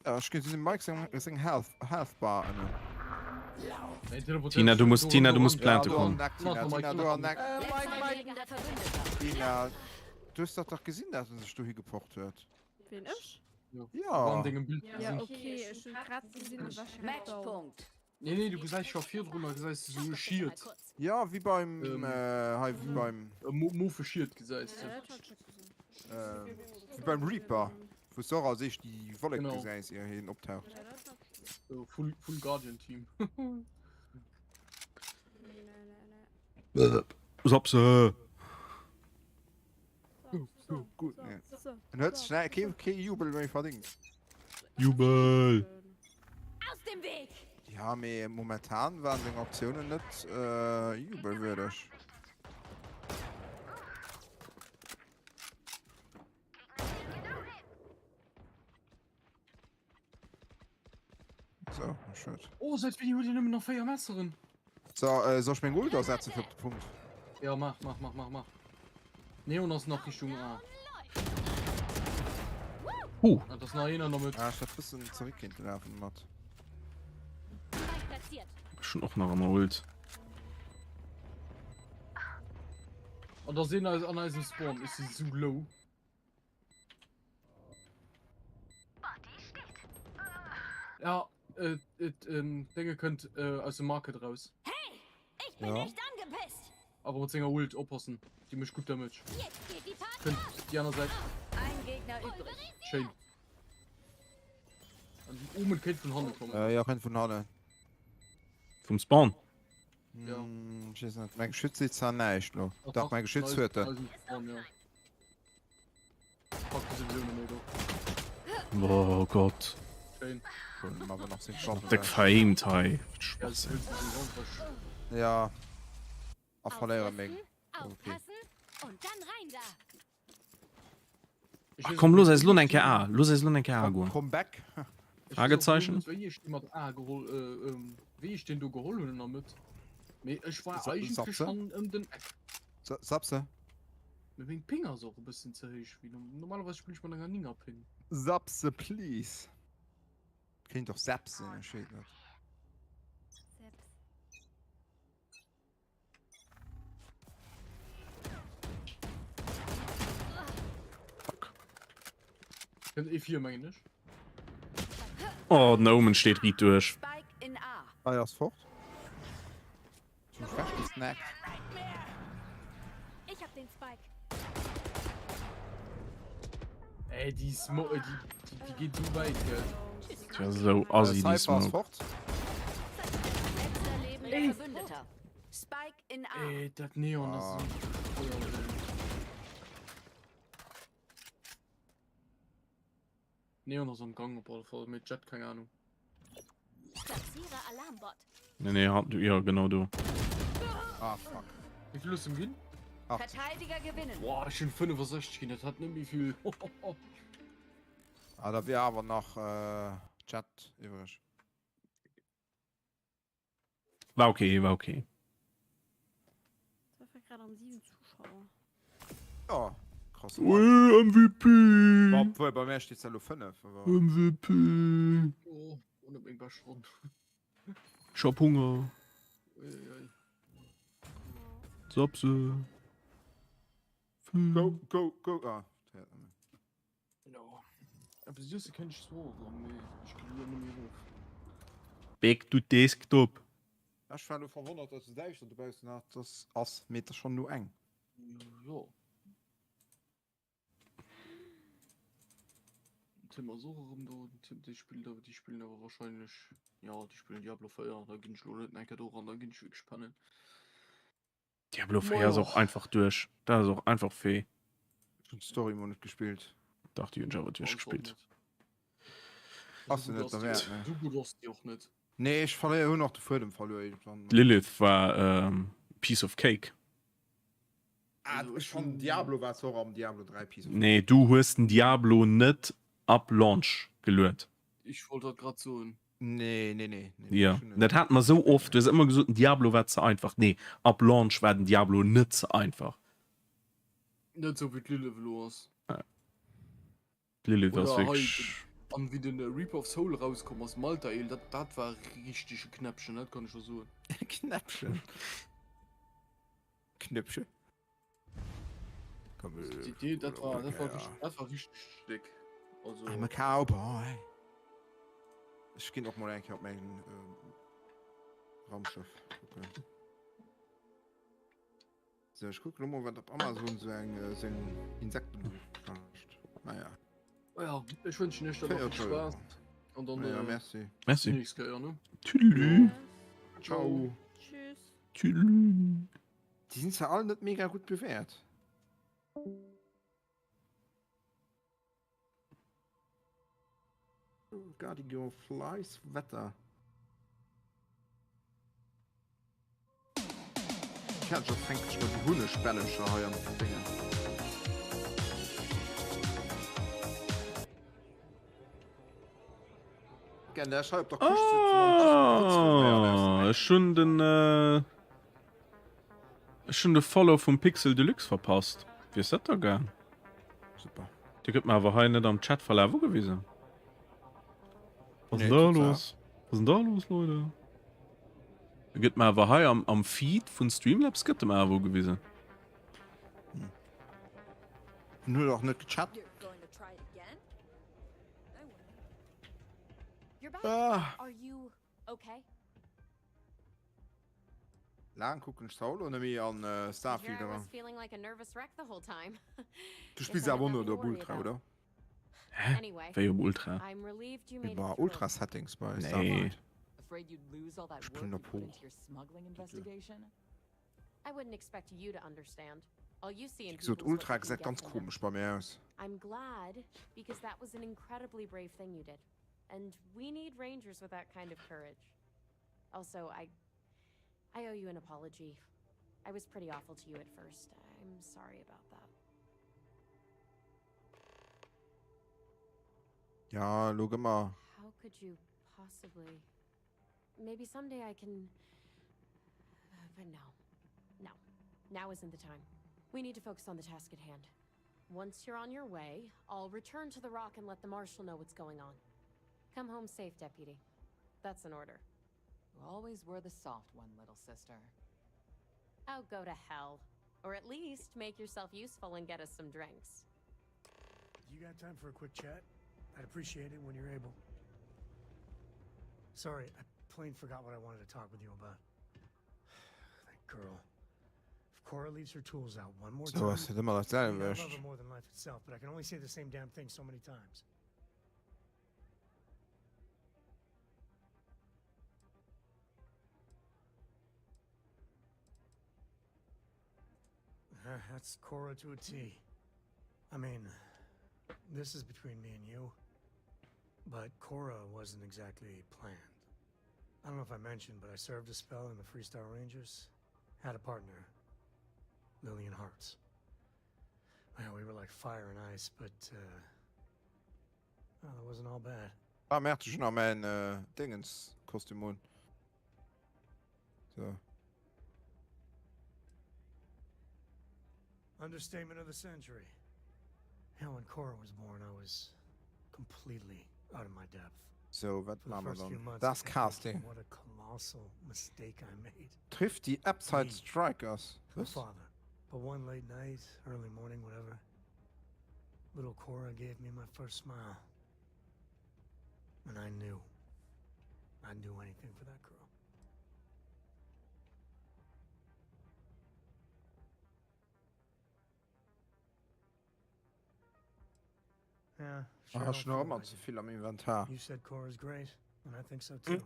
Ja, ech gesinn dem Mike seng, seng Health, Health Bar ënnen. Tina, du musst, Tina, du musst plante Ja, do kommen. an Eck, Tina, Tina, do an Eck. Mike, Mike. Lebender Verbündeter. Tina, du hues dat dach gesinn, dat en sech dohi gepocht huet. Ween ech? Ja. An dengem Bild Ja, gesinn. okay, ech hunn grad gesinn, du warst direkt down. Matchpunkt. Nee, nee, du gesäis scho virdrunner gesäis du sou e Schiet. Ja, wéi beim, Ähm, äh, hei, wéi beim, E Mo mofe Schiet gesäis du. Ja, dat hat ech net gesinn. äh, wéi beim Reaper, wou s du och als éischt déi Wollek Genau. gesäis, ier hien optaucht. Ja, dat hat ech So full, full Guardian Team. Nee, nee, nee. Sapse! Gutt, nee. En huet sech nei- kee, kee Jubel méi verdingt. Jubel! Aus dem Weg! Ja, mee momentan waren seng Aktiounen net äh, jubelwürdeg. So, schued. Oh, seit wéini huet Dir nëmmen nach 4 Messeren? So, äh, soll ich meng Ult asetzen fir op de Punkt? Ja, mach, mach, mach, mach, mach. Neon ass nach Richtung A. Huh. Ah, das nach een an der Mëtt. Ah, ich hätt bëssen zurück kinnt lafen mat. Schon och nach ëmmer Ult. An da sinn eis an eisem Spawn. Ech si sou low. Ja, äh, et, ähm, Dinge könnt äh, aus dem Market raus. Hey, ich bin Ja. echt angepisst. Aber mat senger Ult oppassen. Die mécht gut Damage. Jetzt geht die Party Könnt die aner Säit. Ein Gegner übrig. Schéin. An den Omen kéint vun hannen kommen. Äh, ja, kënnt vun hannen. Vum Spawn. Ja. Hm, ich weiß net. Mein Geschütz seet zwar näischt lo. Doch, Dach, mein Geschütz Eis- huet en. eisen Spawn, ja. Oh Gott. Déck veraimt hei. Schwachsinn. Ja. A verléiere meng. Okay. Ach komm, looss eis lo eng Kéier A. Looss eis lo eng Kéier A goen. Comeback. Fragezeichen? Wéi ech déi mat A geholl, äh, ähm, wéi ech den do geholl hunn an der Mëtt. Mee ech war eigentlech schonn ëm den Eck. Sapse. Mee meng Ping ass och e bëssen ze héich wéi normalerweis spillen ech mat enger 9er Ping. Sapse please. Kéint och Sepp sinn, ech weess net. Seps. Fuck. Kënnt ee vir mengen ech. Oh, den Omen steet riit duerch. Spike in A. Hei ass fort. Zum Fresh gesnackt. Ich hab den Spike. Ey, die Smoke, äh, die, die, die geht so weit, gell. Tja, so assi die Cypher ass Smoke. fort. Letzter lebender Verbündeter. Spike in A. Ey, dat Neon ass Ah. so teuer, ey. Neon ass am Gang op alle Fall, mee Jet keng Ahnung. Platziere Alarmbot. Nee, nee, hat, ja, genau do. Ah, fuck. Wéi vill hues du em ginn? 80. Verteidiger gewinnen. Boah, ech hunn 65 ginn, dat hat net méi vill. Ah, da wier awer nach äh, Jet iwwreg. War okay, war okay. Das war gerade am 7 Zuschauer. Ja, krass. Ui, MVP! Obwohl, bei mir steht es elo 5. Aber... MVP! Oh, ohne meng bescht Ronn. Ich hab Hunger. Uiuiui. Sapse. Go, go, go. Ah, der- No. Eppes iesse kéint ech zwar och erëm, mee ech ginn elo net méi erof. Back to Desktop. Ech war lo verwonnert, dass et sou däischter dobaussen ass, mee et ass schonn no eng. Jo. Tim ass och erëm do. Den Tim, déi spillt awer, déi spillen awer wahrscheinlech, jo, déi spillen Diablo 4, da ginn ech lo net eng Kéier do eran, da ginn ech wierklech pennen. Diablo 4 ass och einfach duerch. Dat ass och einfach fee. Ech hunn d'Story mol net gespillt. Dach, déi hunn ech awer duerchgespillt. Ass se net derwäert, ne? Sou gutt ass déi och net. Nee, ech verléier, hunn och de Fuedem verluer iergendwann. D'Lilith war piece of cake. Ah, ech fannen Diablo war zwar och am Diablo 3 piece of cake. Nee, du hues den Diablo net ab Launch geluet. Ech wollt dat grad soen. Nee, nee, nee, nee. Jo, dat hate mer esou oft. Du hues ëmmer gesot, den Diablo war ze einfach. Nee, ab Launch war den Diablo net ze einfach. Net esou wéi d'Lilith elo ass. D'Lilith ass Oder hei, wierklech. an wéi den Reaper of Soul erauskomm ass, Maltael, dat, dat war richteg e Knäppchen, dat kann ech der soen. E Knäppchen. Knäppchen. Komm, Die, die, dat war, dat war richtig, dat war richtig dick. Also, I'm a Cowboy. Ech ginn och mol eng Kéier op mäin ähm, Raumschëff kucken. So, ech kucken lo mol, wat op Amazon sou eng äh, seng Insektenbuch kascht. Naja. Oh ja, ech wënschen iech dann nach vill Spaass. An dann Ja, äh, merci. Merci. nächst Kéier, ne? Tüdelü. Ciao. Tschüss. Tüdelü. Déi sinn zwar all net mega gutt bewäert. Guardian Flies Wetter. Kercher fänkt sech mat de Hunnegbällecher hei an Déngen. Gern der hei op der Küche sitzen an just Grëtz vum Béier Ah, ech hunn den äh, ech hunn de Follow vum Pixel Deluxe verpasst. Wie ass dat da gaang? Super. Dee gëtt mer awer hei net am Chatverlaf ugewisen. Was Nee, denn da total. los? Was denn da los, Leute? E gëtt mer awer hei am, am Feed vun Streamlabs gëtt e mer awer ugewisen. En huet och net gechat. You're going to try it again? I wouldn't. You're back. Ah. Are you okay? Laang kucken ech zwar och lo net méi an Starfield eran. Du spills awer och net op Ultra, oder? Hä? Wéi op Ultra? Ma Ultra Settings bei Starfield. Nee. Spillen op hoch. Wéi gesot, Ultra gesäit ganz komesch bei mir aus. Also, I I owe you an apology. I was pretty awful to you at first. I'm sorry about that. Ja, lo gëmmer. How could you possibly? Maybe someday I can. But no. No. Now isn't the time. We need to focus on the task at hand. Once you're on your way, I'll return to the rock and let the marshal know what's going on. Come home safe, deputy. That's an order. You always were the soft one, little sister. Oh, go to hell. Or at least make yourself useful and get us some drinks. You got time for a quick chat? I'd appreciate it when you're able. Sorry, I plain forgot what I wanted to talk with you about. That girl. If Cora leaves her tools out one more So time, ass et ëmmer dat I mean, I love selwecht. her more than life itself, but I can only say the same damn thing so many times. That's Cora to a T. I mean, this is between me and you, but Cora wasn't exactly planned. I don't know if I mentioned, but I served a spell in the Freestar Rangers. Had a partner, Lillian Hartz. Well, we were like fire and ice, but uh, well, it wasn't all bad. Ah merde, ech hunn nach mäin Dingens-Kostüm un. So. Understatement of the century. Hell, when Cora was born, I was completely out of my depth. So, wat For the maache mer first few dann? months, Das I kept thinking, Casting. What a colossal mistake I made. Trifft déi Upside Me, Strikers. the Was? father. But one late night, early morning, whatever, little Cora gave me my first smile. And I knew. I'd do anything for that girl. Yeah, sure Ech nach ëmmer ze vill am Inventar. You said Cora's great, and I think so too.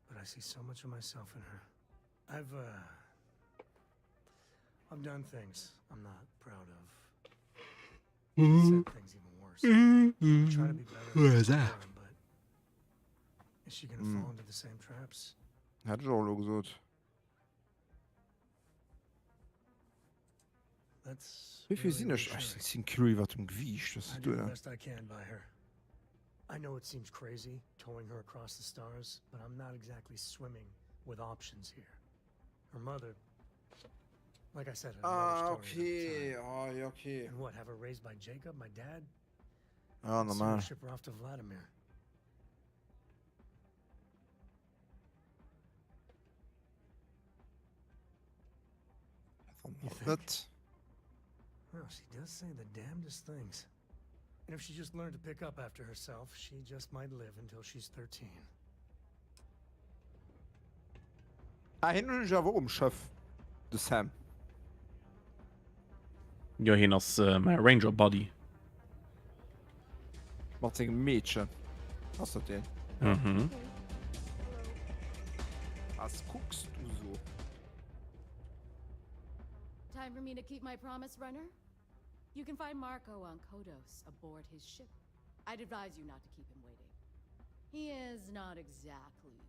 but I see so much of myself in her. I've uh I've done things I'm not proud of. Said things even worse. I try to be better. Who is that? But is she gonna mm. fall into the same traps? Hat ech och elo gesot. Wéi vill sinn ech? Ech sinn 10 Kilo iwwer dem Gewiicht. Was I do the best I can by her. I know it seems crazy towing her across the stars, but I'm not exactly swimming with options here. Her mother, like I said, ah, okay. Oh, ja, okay. And what, have her raised by Jacob, my dad? Ah, normal. Ship her off to Vladimir. You think? Well, she does say the damnedest things. And if she just learned to pick up after herself, she just might live until she's 13. Ah, hien hunn ech awer och um Schëff, de Sam. Jo, hien ass mäi Ranger Buddy. Mat sengem Meedchen. Ass dat deen? Mhm. Was kucks du so? Time for me to keep my promise, Runner. You can find Marco on Kodos aboard his ship. I'd advise you not to keep him waiting. He is not exactly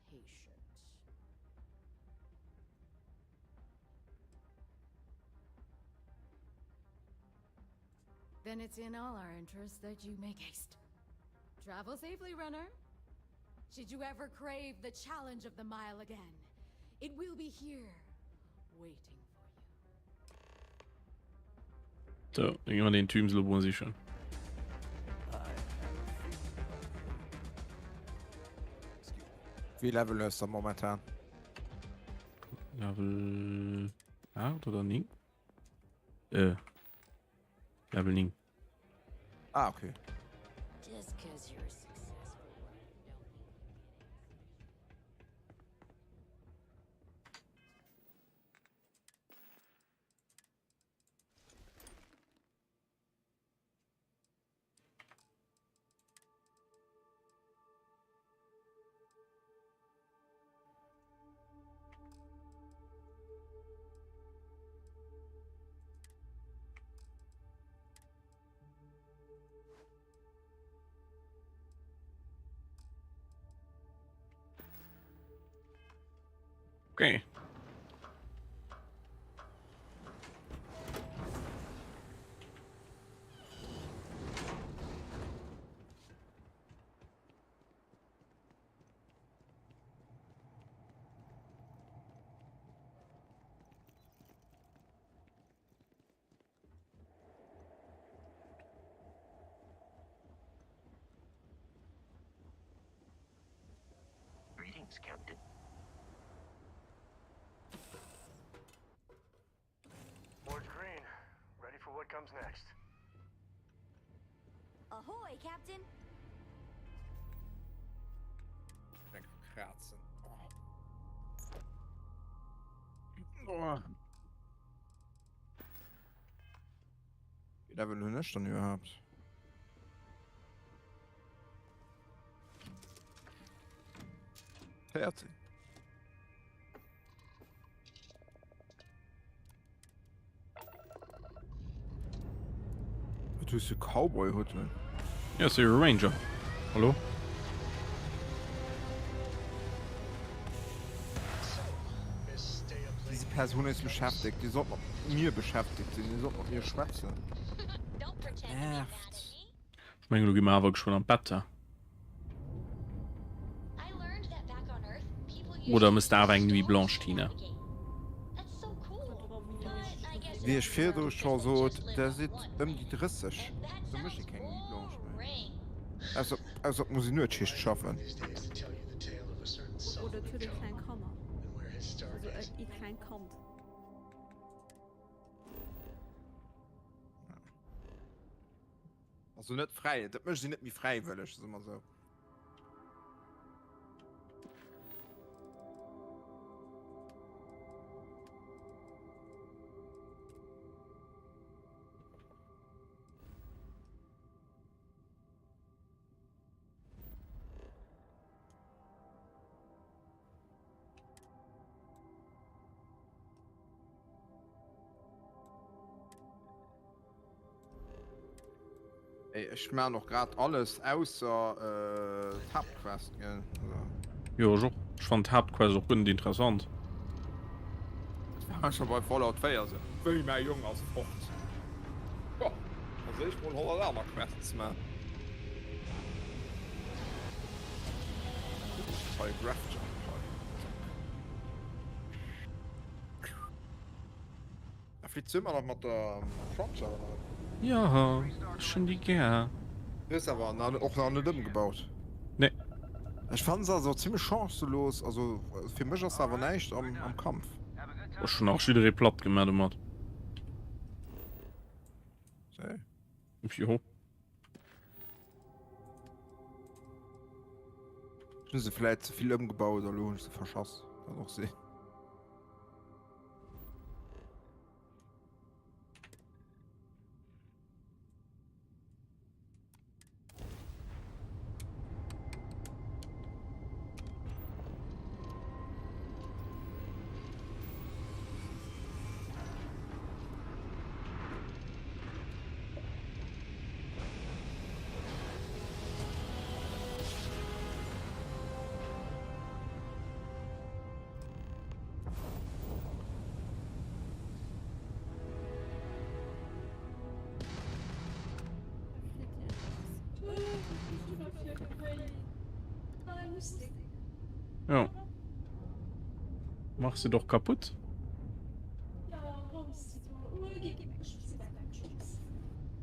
patient. Then it's in all our interest that you make haste. Travel safely, runner. Should you ever crave the challenge of the mile again, it will be here, waiting for you. So, dann gehen wir den Tümsel sichern. Wéi Level hues du momentan? Level 8 oder 9? Äh. Level 9. Ah, okay. Okay. Greetings, Captain. Board's green. Ready for what comes next. Ahoy, Captain! Kratzen. Oh. Wéi Level hunn ech dann iwwerhaapt? 14. Du hues jo Cowboy-Hutten. Ja, ass jo e Ranger. Hallo? Diese Person ist beschäftigt. Die sollt mat mir beschäftigt sinn. Die sollt mat mir schwätzen. Nervt. Ech mengen, elo gi mer awer geschwënn an d'Betta. Oder mëss de awer eng Nuit blanche, Tina? Wéi ech virdru scho sot, der sidd ëm déi 30, do mécht ee keng Nuit blanche méi. Ausser, ausser et muss een Nuetsschicht schaffen. Oder et huet ee kleng Kanner. Also ee klengt Kand. Also net fräi, dat mécht een net méi fräiwëlleg, soe mer esou. Ey, ech maan och grad alles ausser d'Haaptquest, gell? Jo, ech och. Ech fannen d'Haaptquest och guer net interessant. Dat war scho bei Fallout 4 esou. Wéi mäi Jong ass fort. Jo, da soll ech mol 100 aner Quests maan. Hei Grav Jump hei. A flitt du ëmmer nach mat der Cruncher oder wat? Jo, ech hunn déi gär. Du hues awer och nach net ëmgebaut? Nee. Ech fannen se also zimlech chancelos, also fir mech ass se awer näischt am Kampf. Ech hunn nach jidderee platt gemaach domat. Séi. Jo. Ech hunn se vläit ze vill ëmgebaut a lo hunn ech se verschass, kann och sinn. Ja. Mach se doch kaputt.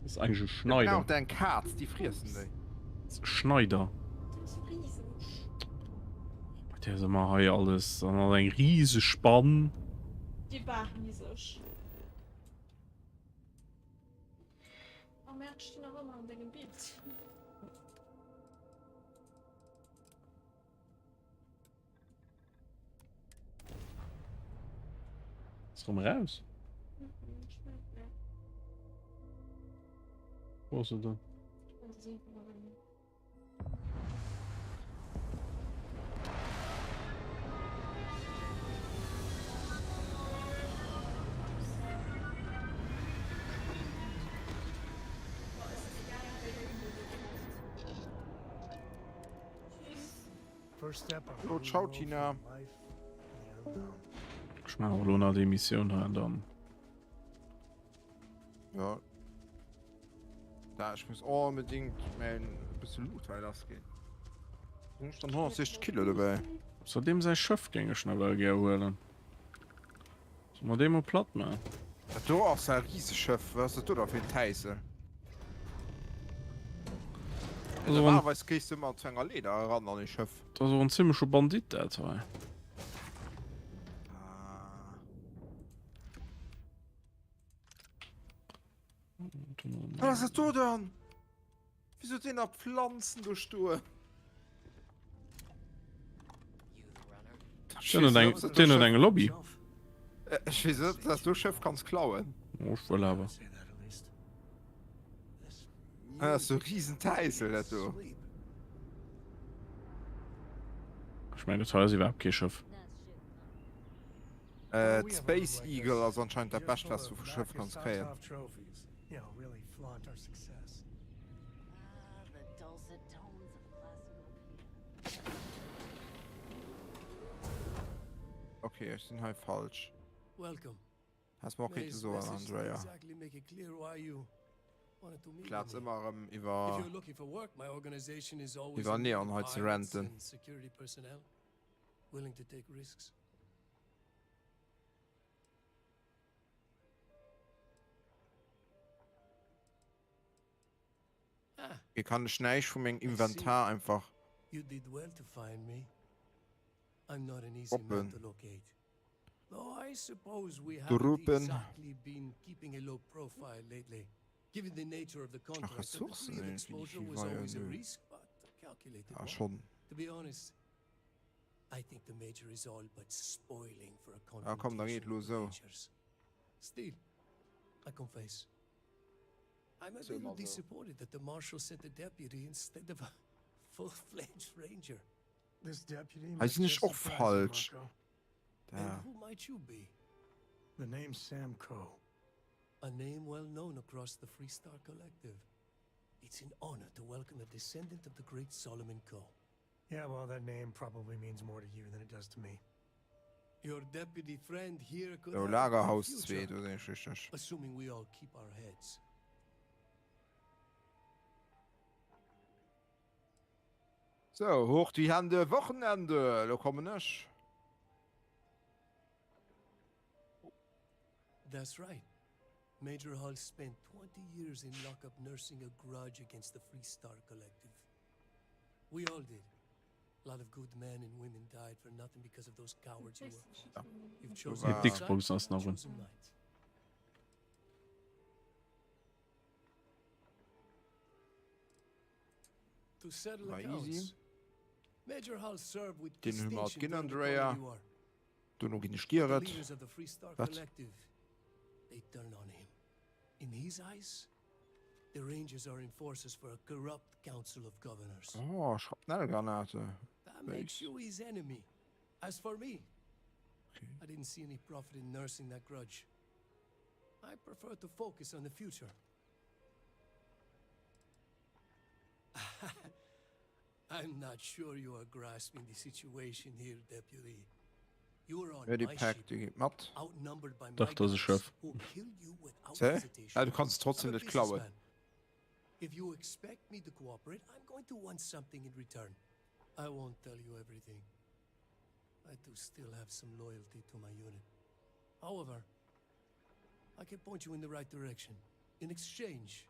Das ist eigentlich ein Schneider. Braucht eng Kaz, déi friessen déi. Schneider. Bei der ass ëmmer hei alles an ass eng rieseg Spann. Déi war rieseg. Oh Merde, ech stinn nach ëmmer an dengem Bild. Ass rëm eraus? Wou ass se dann? Jo, ciao Tina. Ech maachen och elo nach déi Missioun hei an dann. Ja. Da, ech muss onbedingt mäin bësse Loot hei lass ginn. Hunn ech dann 160 Kilo dobäi. So deem säi Schëff géing ech nawell gär huelen. Solle mer dee mol platt man? Dat do ass e Riseschëff. Wat ass dat do da fir en Täisel? Normalerweis gees du ëmmer zu enger Leeder eran an e Schëff. Dat ass och en zimmleche Bandit dat hei. Wat ass dat do dann? Wieso huet deen nach Pflanzen do stoen? Den huet eng, den huet eng Lobby. Ech weess net, dass du Schëff kanns klauen. Oh, ech wëll awer. Dat ass so riesen Täisel dat do. Ech mengen, dat hei ass iwwerhaapt kee Schëff. Äh, d'Space Eagle ass anscheinend dat bescht wat du vu Schëff kanns kréien. Okay, ech sinn hei falsch. Häss mer och kéinte soen, Andrea. Plaz ëmmer erëm iwwer iwwer Neon hei ze ranten. Willing to take risks. Hier kann ech näischt vu mengem Inventar einfach You did well to find me. I'm not an easy man droppen. to locate. Though I suppose we haven't Droppen. exactly been keeping a low profile lately. Given the nature of the Ach, contract, a Ressourcen degree of irgendwie exposure war was ja always a nö. risk, but a calculated Ah, one. schon. To be honest, I think the major is all but spoiling for a Ah, komm, da geet confrontation lo with the sou. rangers. Still, I confess, I'm a So little immer so. disappointed that the marshal sent a deputy instead of a full-fledged ranger. This deputy Hei might sinn ech just och surprise you, falsch. Marco. Da. And who might you be? The name's Sam Coe. A name well known across the Freestar Collective. It's an honor to welcome a descendant of the great Solomon Coe. Yeah, well, that name probably means more to you than it does to me. Your deputy friend here could So, have a bright Lagerhaus future, 2, do sinn ech richteg. Assuming we all keep our heads. So, hoch die Hände, Wochenende! Lo kommen ech. That's right. Major Hull spent 20 years in lockup nursing a grudge against the Free Star Collective. We all did. A lot of good men and women died for nothing because of those cowards you work for. You've chosen Mee your side, d'Xbox ass nach un. chosen right. To settle War easy. accounts. Major Hull served with Den hu mer distinction ginn, during the Andrea. Colony War. Dono ginn ech The dir et. leaders of the Free Star Wat? Collective, they turn on him. In his eyes, the Rangers are enforcers for a corrupt council of governors. Oh, Schrapnellgranate. That makes Nice. you his enemy. As for me, I didn't see any profit in nursing that grudge. I prefer to focus on the future. I'm not sure you are grasping the situation here, Deputy. You are on my Medipack, ship, déi geet mat. outnumbered by my Dach, dat ass e guys, Schëff. who kill you without Hä? hesitation. Ah, du kanns et trotzdem I'm a net klauen. businessman. If you expect me to cooperate, I'm going to want something in return. I won't tell you everything. I do still have some loyalty to my unit. However, I can point you in the right direction. In exchange,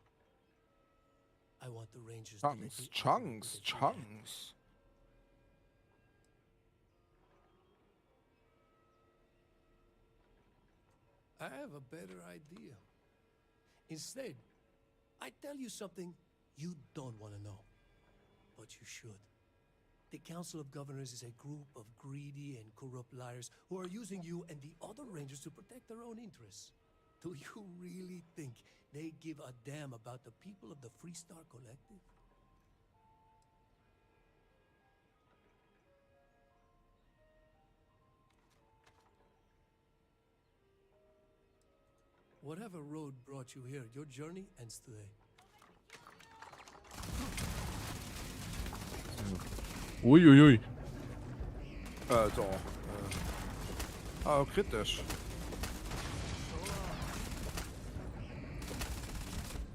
I want the Rangers to let Chunks, me operate Chunks, with a free hand. Chunks. I have a better idea. Instead, I tell you something you don't want to know, but you should. The Council of Governors is a group of greedy and corrupt liars who are using you and the other Rangers to protect their own interests. Do you really think they give a damn about the people of the Freestar Collective? Whatever road brought you here, your journey ends today. Uiuiui. Äh, do. Äh. Ah, kritesch.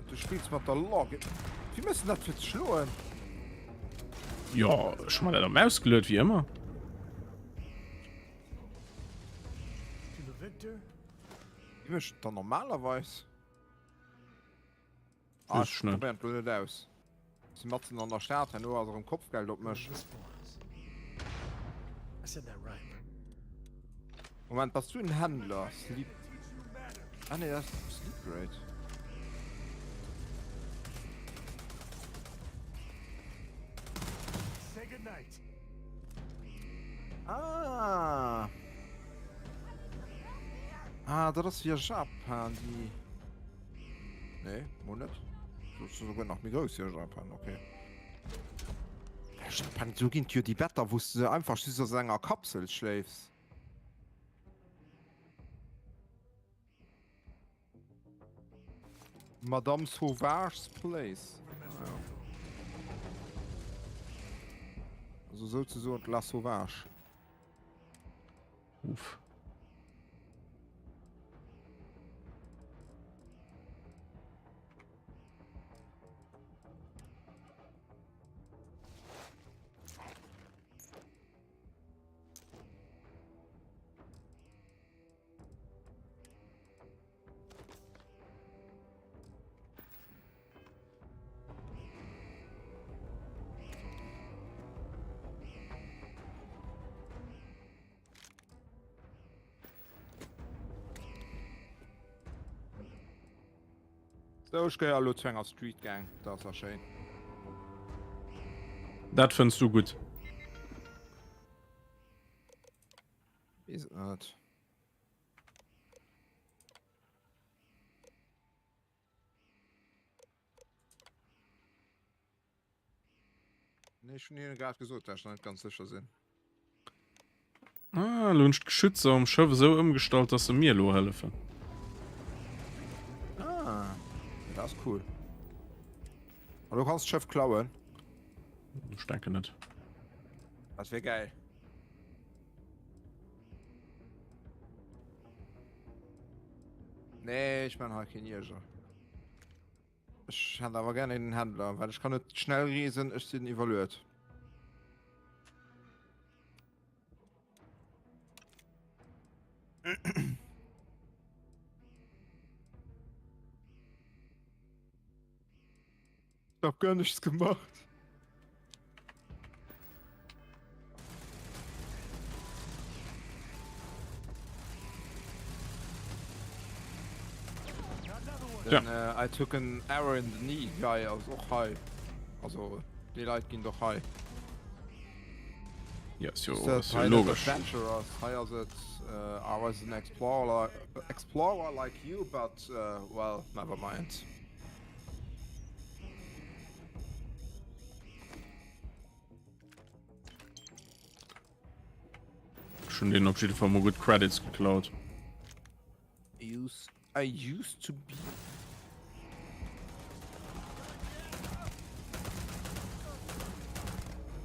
Du spills mat der Logik. Wéi mëss du dat fir ze schloen? Jo, ech hu mer dat am Maus geluet, wéi ëmmer. To the victor, Wéi mécht et dann normalerweis? Ah, Weess ech ech net. probéieren et lo net aus. Si matzen an der Stad, herno ass erëm Kopfgeld op mech. the spoils. I said that right. Moment, bass du en Händler? Sleep. Ah nee, dat ass Sleep Rate. Say goodnight. Ah. Ah, dat ass wéi a Japan, déi. Nee, mol net. Dat ass souguer nach méi grouss wéi a Japan, okay. A Japan, do ginn et jo déi Better, wou s de einfach just a enger Kapsel schléifs. Madame Sauvage's Place. Ah, ja. Also souzesoen d'La Sauvage. Uff. Sou, ech gehéier elo zu enger Street Gang, dat ass ja schéin. Dat fënns du gutt? Weess et net. Nee, ech hunn hinne grad gesot, dat ech nach net ganz sécher sinn. Ah, lo hunn ech d'Geschützer um Schëff esou ëmgestallt, dass se mir elo hëllefen. Ah, dat ass cool. An du kanns d'Schëff klauen? Ech denken net. Dat wier gäil. Nee, ech man hei keen Ierger. Ech hätt awer gär een Händler, well ech kann net schnell reesen, ech sinn iwwerluet. Ich hab gar nichts gemacht. Den, ja. äh, I took an arrow in the knee guy ass och hei. Also déi Leit ginn doch hei. Ja, ist jo, ist jo logisch. Adventurers. Hei ass et uh, I was an explorer, explorer like you, but uh, well, never mind. Schon den op jidde Fall mol gutt Credits geklaut. Use, I used to be.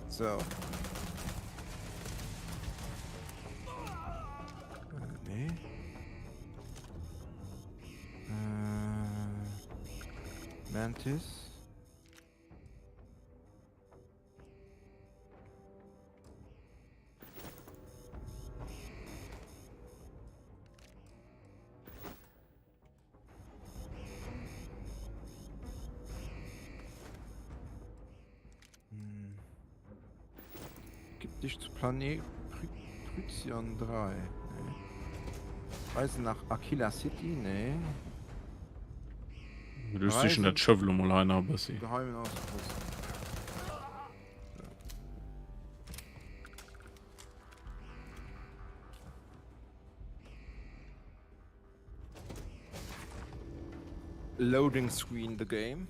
So. Äh, nee. Äh, Mantis. Hm. Gib dich zu Planet Prythion 3. Nee. Reise nach Aquila City? Nee. Duerchsichen dat Schëff lo mol hei nach e bëssi. Geheimen Auspost. Loading screen the game.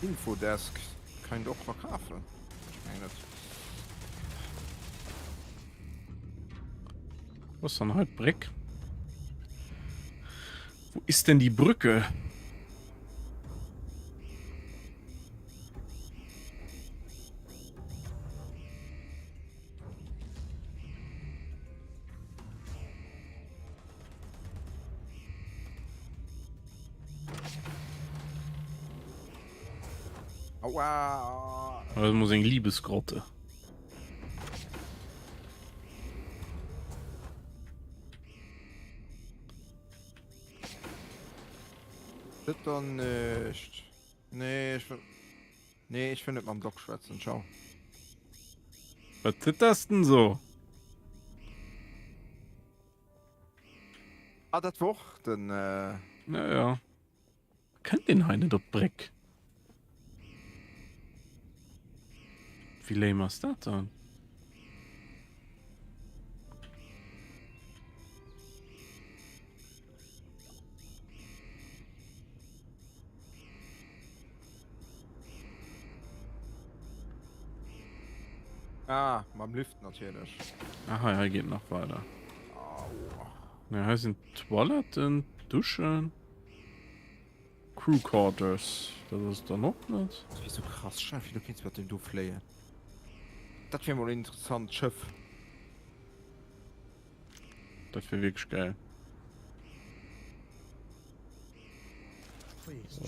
Infodesk kann een och verkafen. Ech mengen net. Wo ist dann halt Bréck? Wo ist denn die Brücke? Aua! Das muss eng Liebesgrotte. Dat dann nicht. Nee, ich will. Nee, ich will net mam Doc schwätzen. Ciao. Was zitterst denn so? Ah, dat wor och den. Äh... Ja, ja. Kënnt een hei net op d'Bréck? Wéi lame ass dat dann? Ah, mam Lift natierlech. Ah, hei, hei geet nach weider. Ja, hei sinn Toiletten, Duschen. Crew Quarters, dat ass et dann och net. Dat wier sou krass, stell dir vir du kéints mat deem do fléien. Dat wier mol en interessant Schëff. Dat wier wierklech gäil.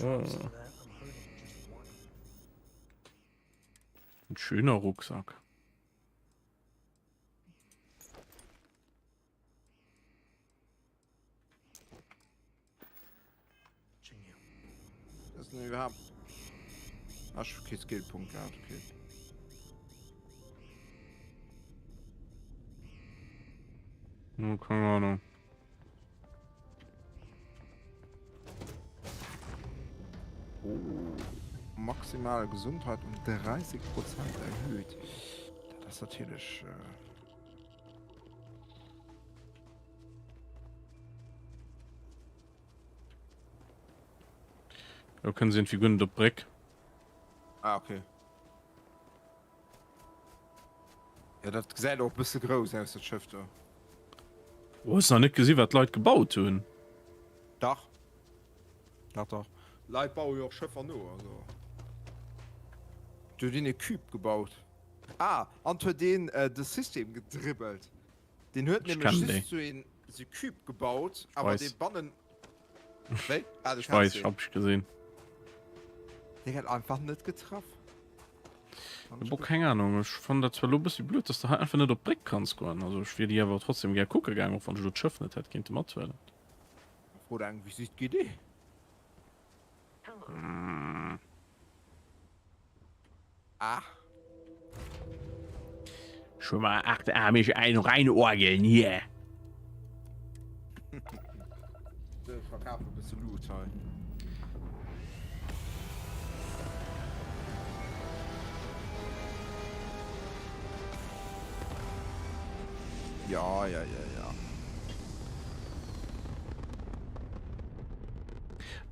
Oh. Ein schöner Rucksack. Das ist überhaupt. Ach, okay, Skillpunkt gehabt, okay. Hm, keine Ahnung. Oh, maximale Gesundheit um 30 Prozent erhöht. Dat ass natierlech. Äh Do kënnen se irgendwie guer net op d'Bréck. Ah, okay. Ja, dat gesäit och e bësse grouss aus, dat Schëff do. Oh, hues nach net gesi wat d'Leit gebaut hunn? Dach. Dach, dach. Leit baue jo och Schëffer no, also. Do huet een e Cube gebaut. Ah, an huet een de System gedribbelt. Deen huet Ech nämlech kennen déi. just sou een sou Cube gebaut, awer Weis. dee bannen. Wéi? Ah, du Ech kenns weis, deen. hab ech gesinn. Dee gett einfach net getraff. Bo keng Ahnung, ech fannen dat zwar lo bëssi blöd, dass de hei einfach net op d'Bréck kanns goen. Also ech wier déi awer trotzdem gär kucke gaang, och wann ech lo d'Schëff net hätt kéinte mathuelen. Fro der eng Visite guidée. Ah. Schon mal achtarmig ein reinorgeln hier. Verkaf e bësse Loot hei. Ja, ja, ja, ja.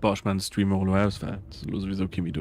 Boah, ech maan de Stream och elo aus, well et ass elo souwisou kee méi do.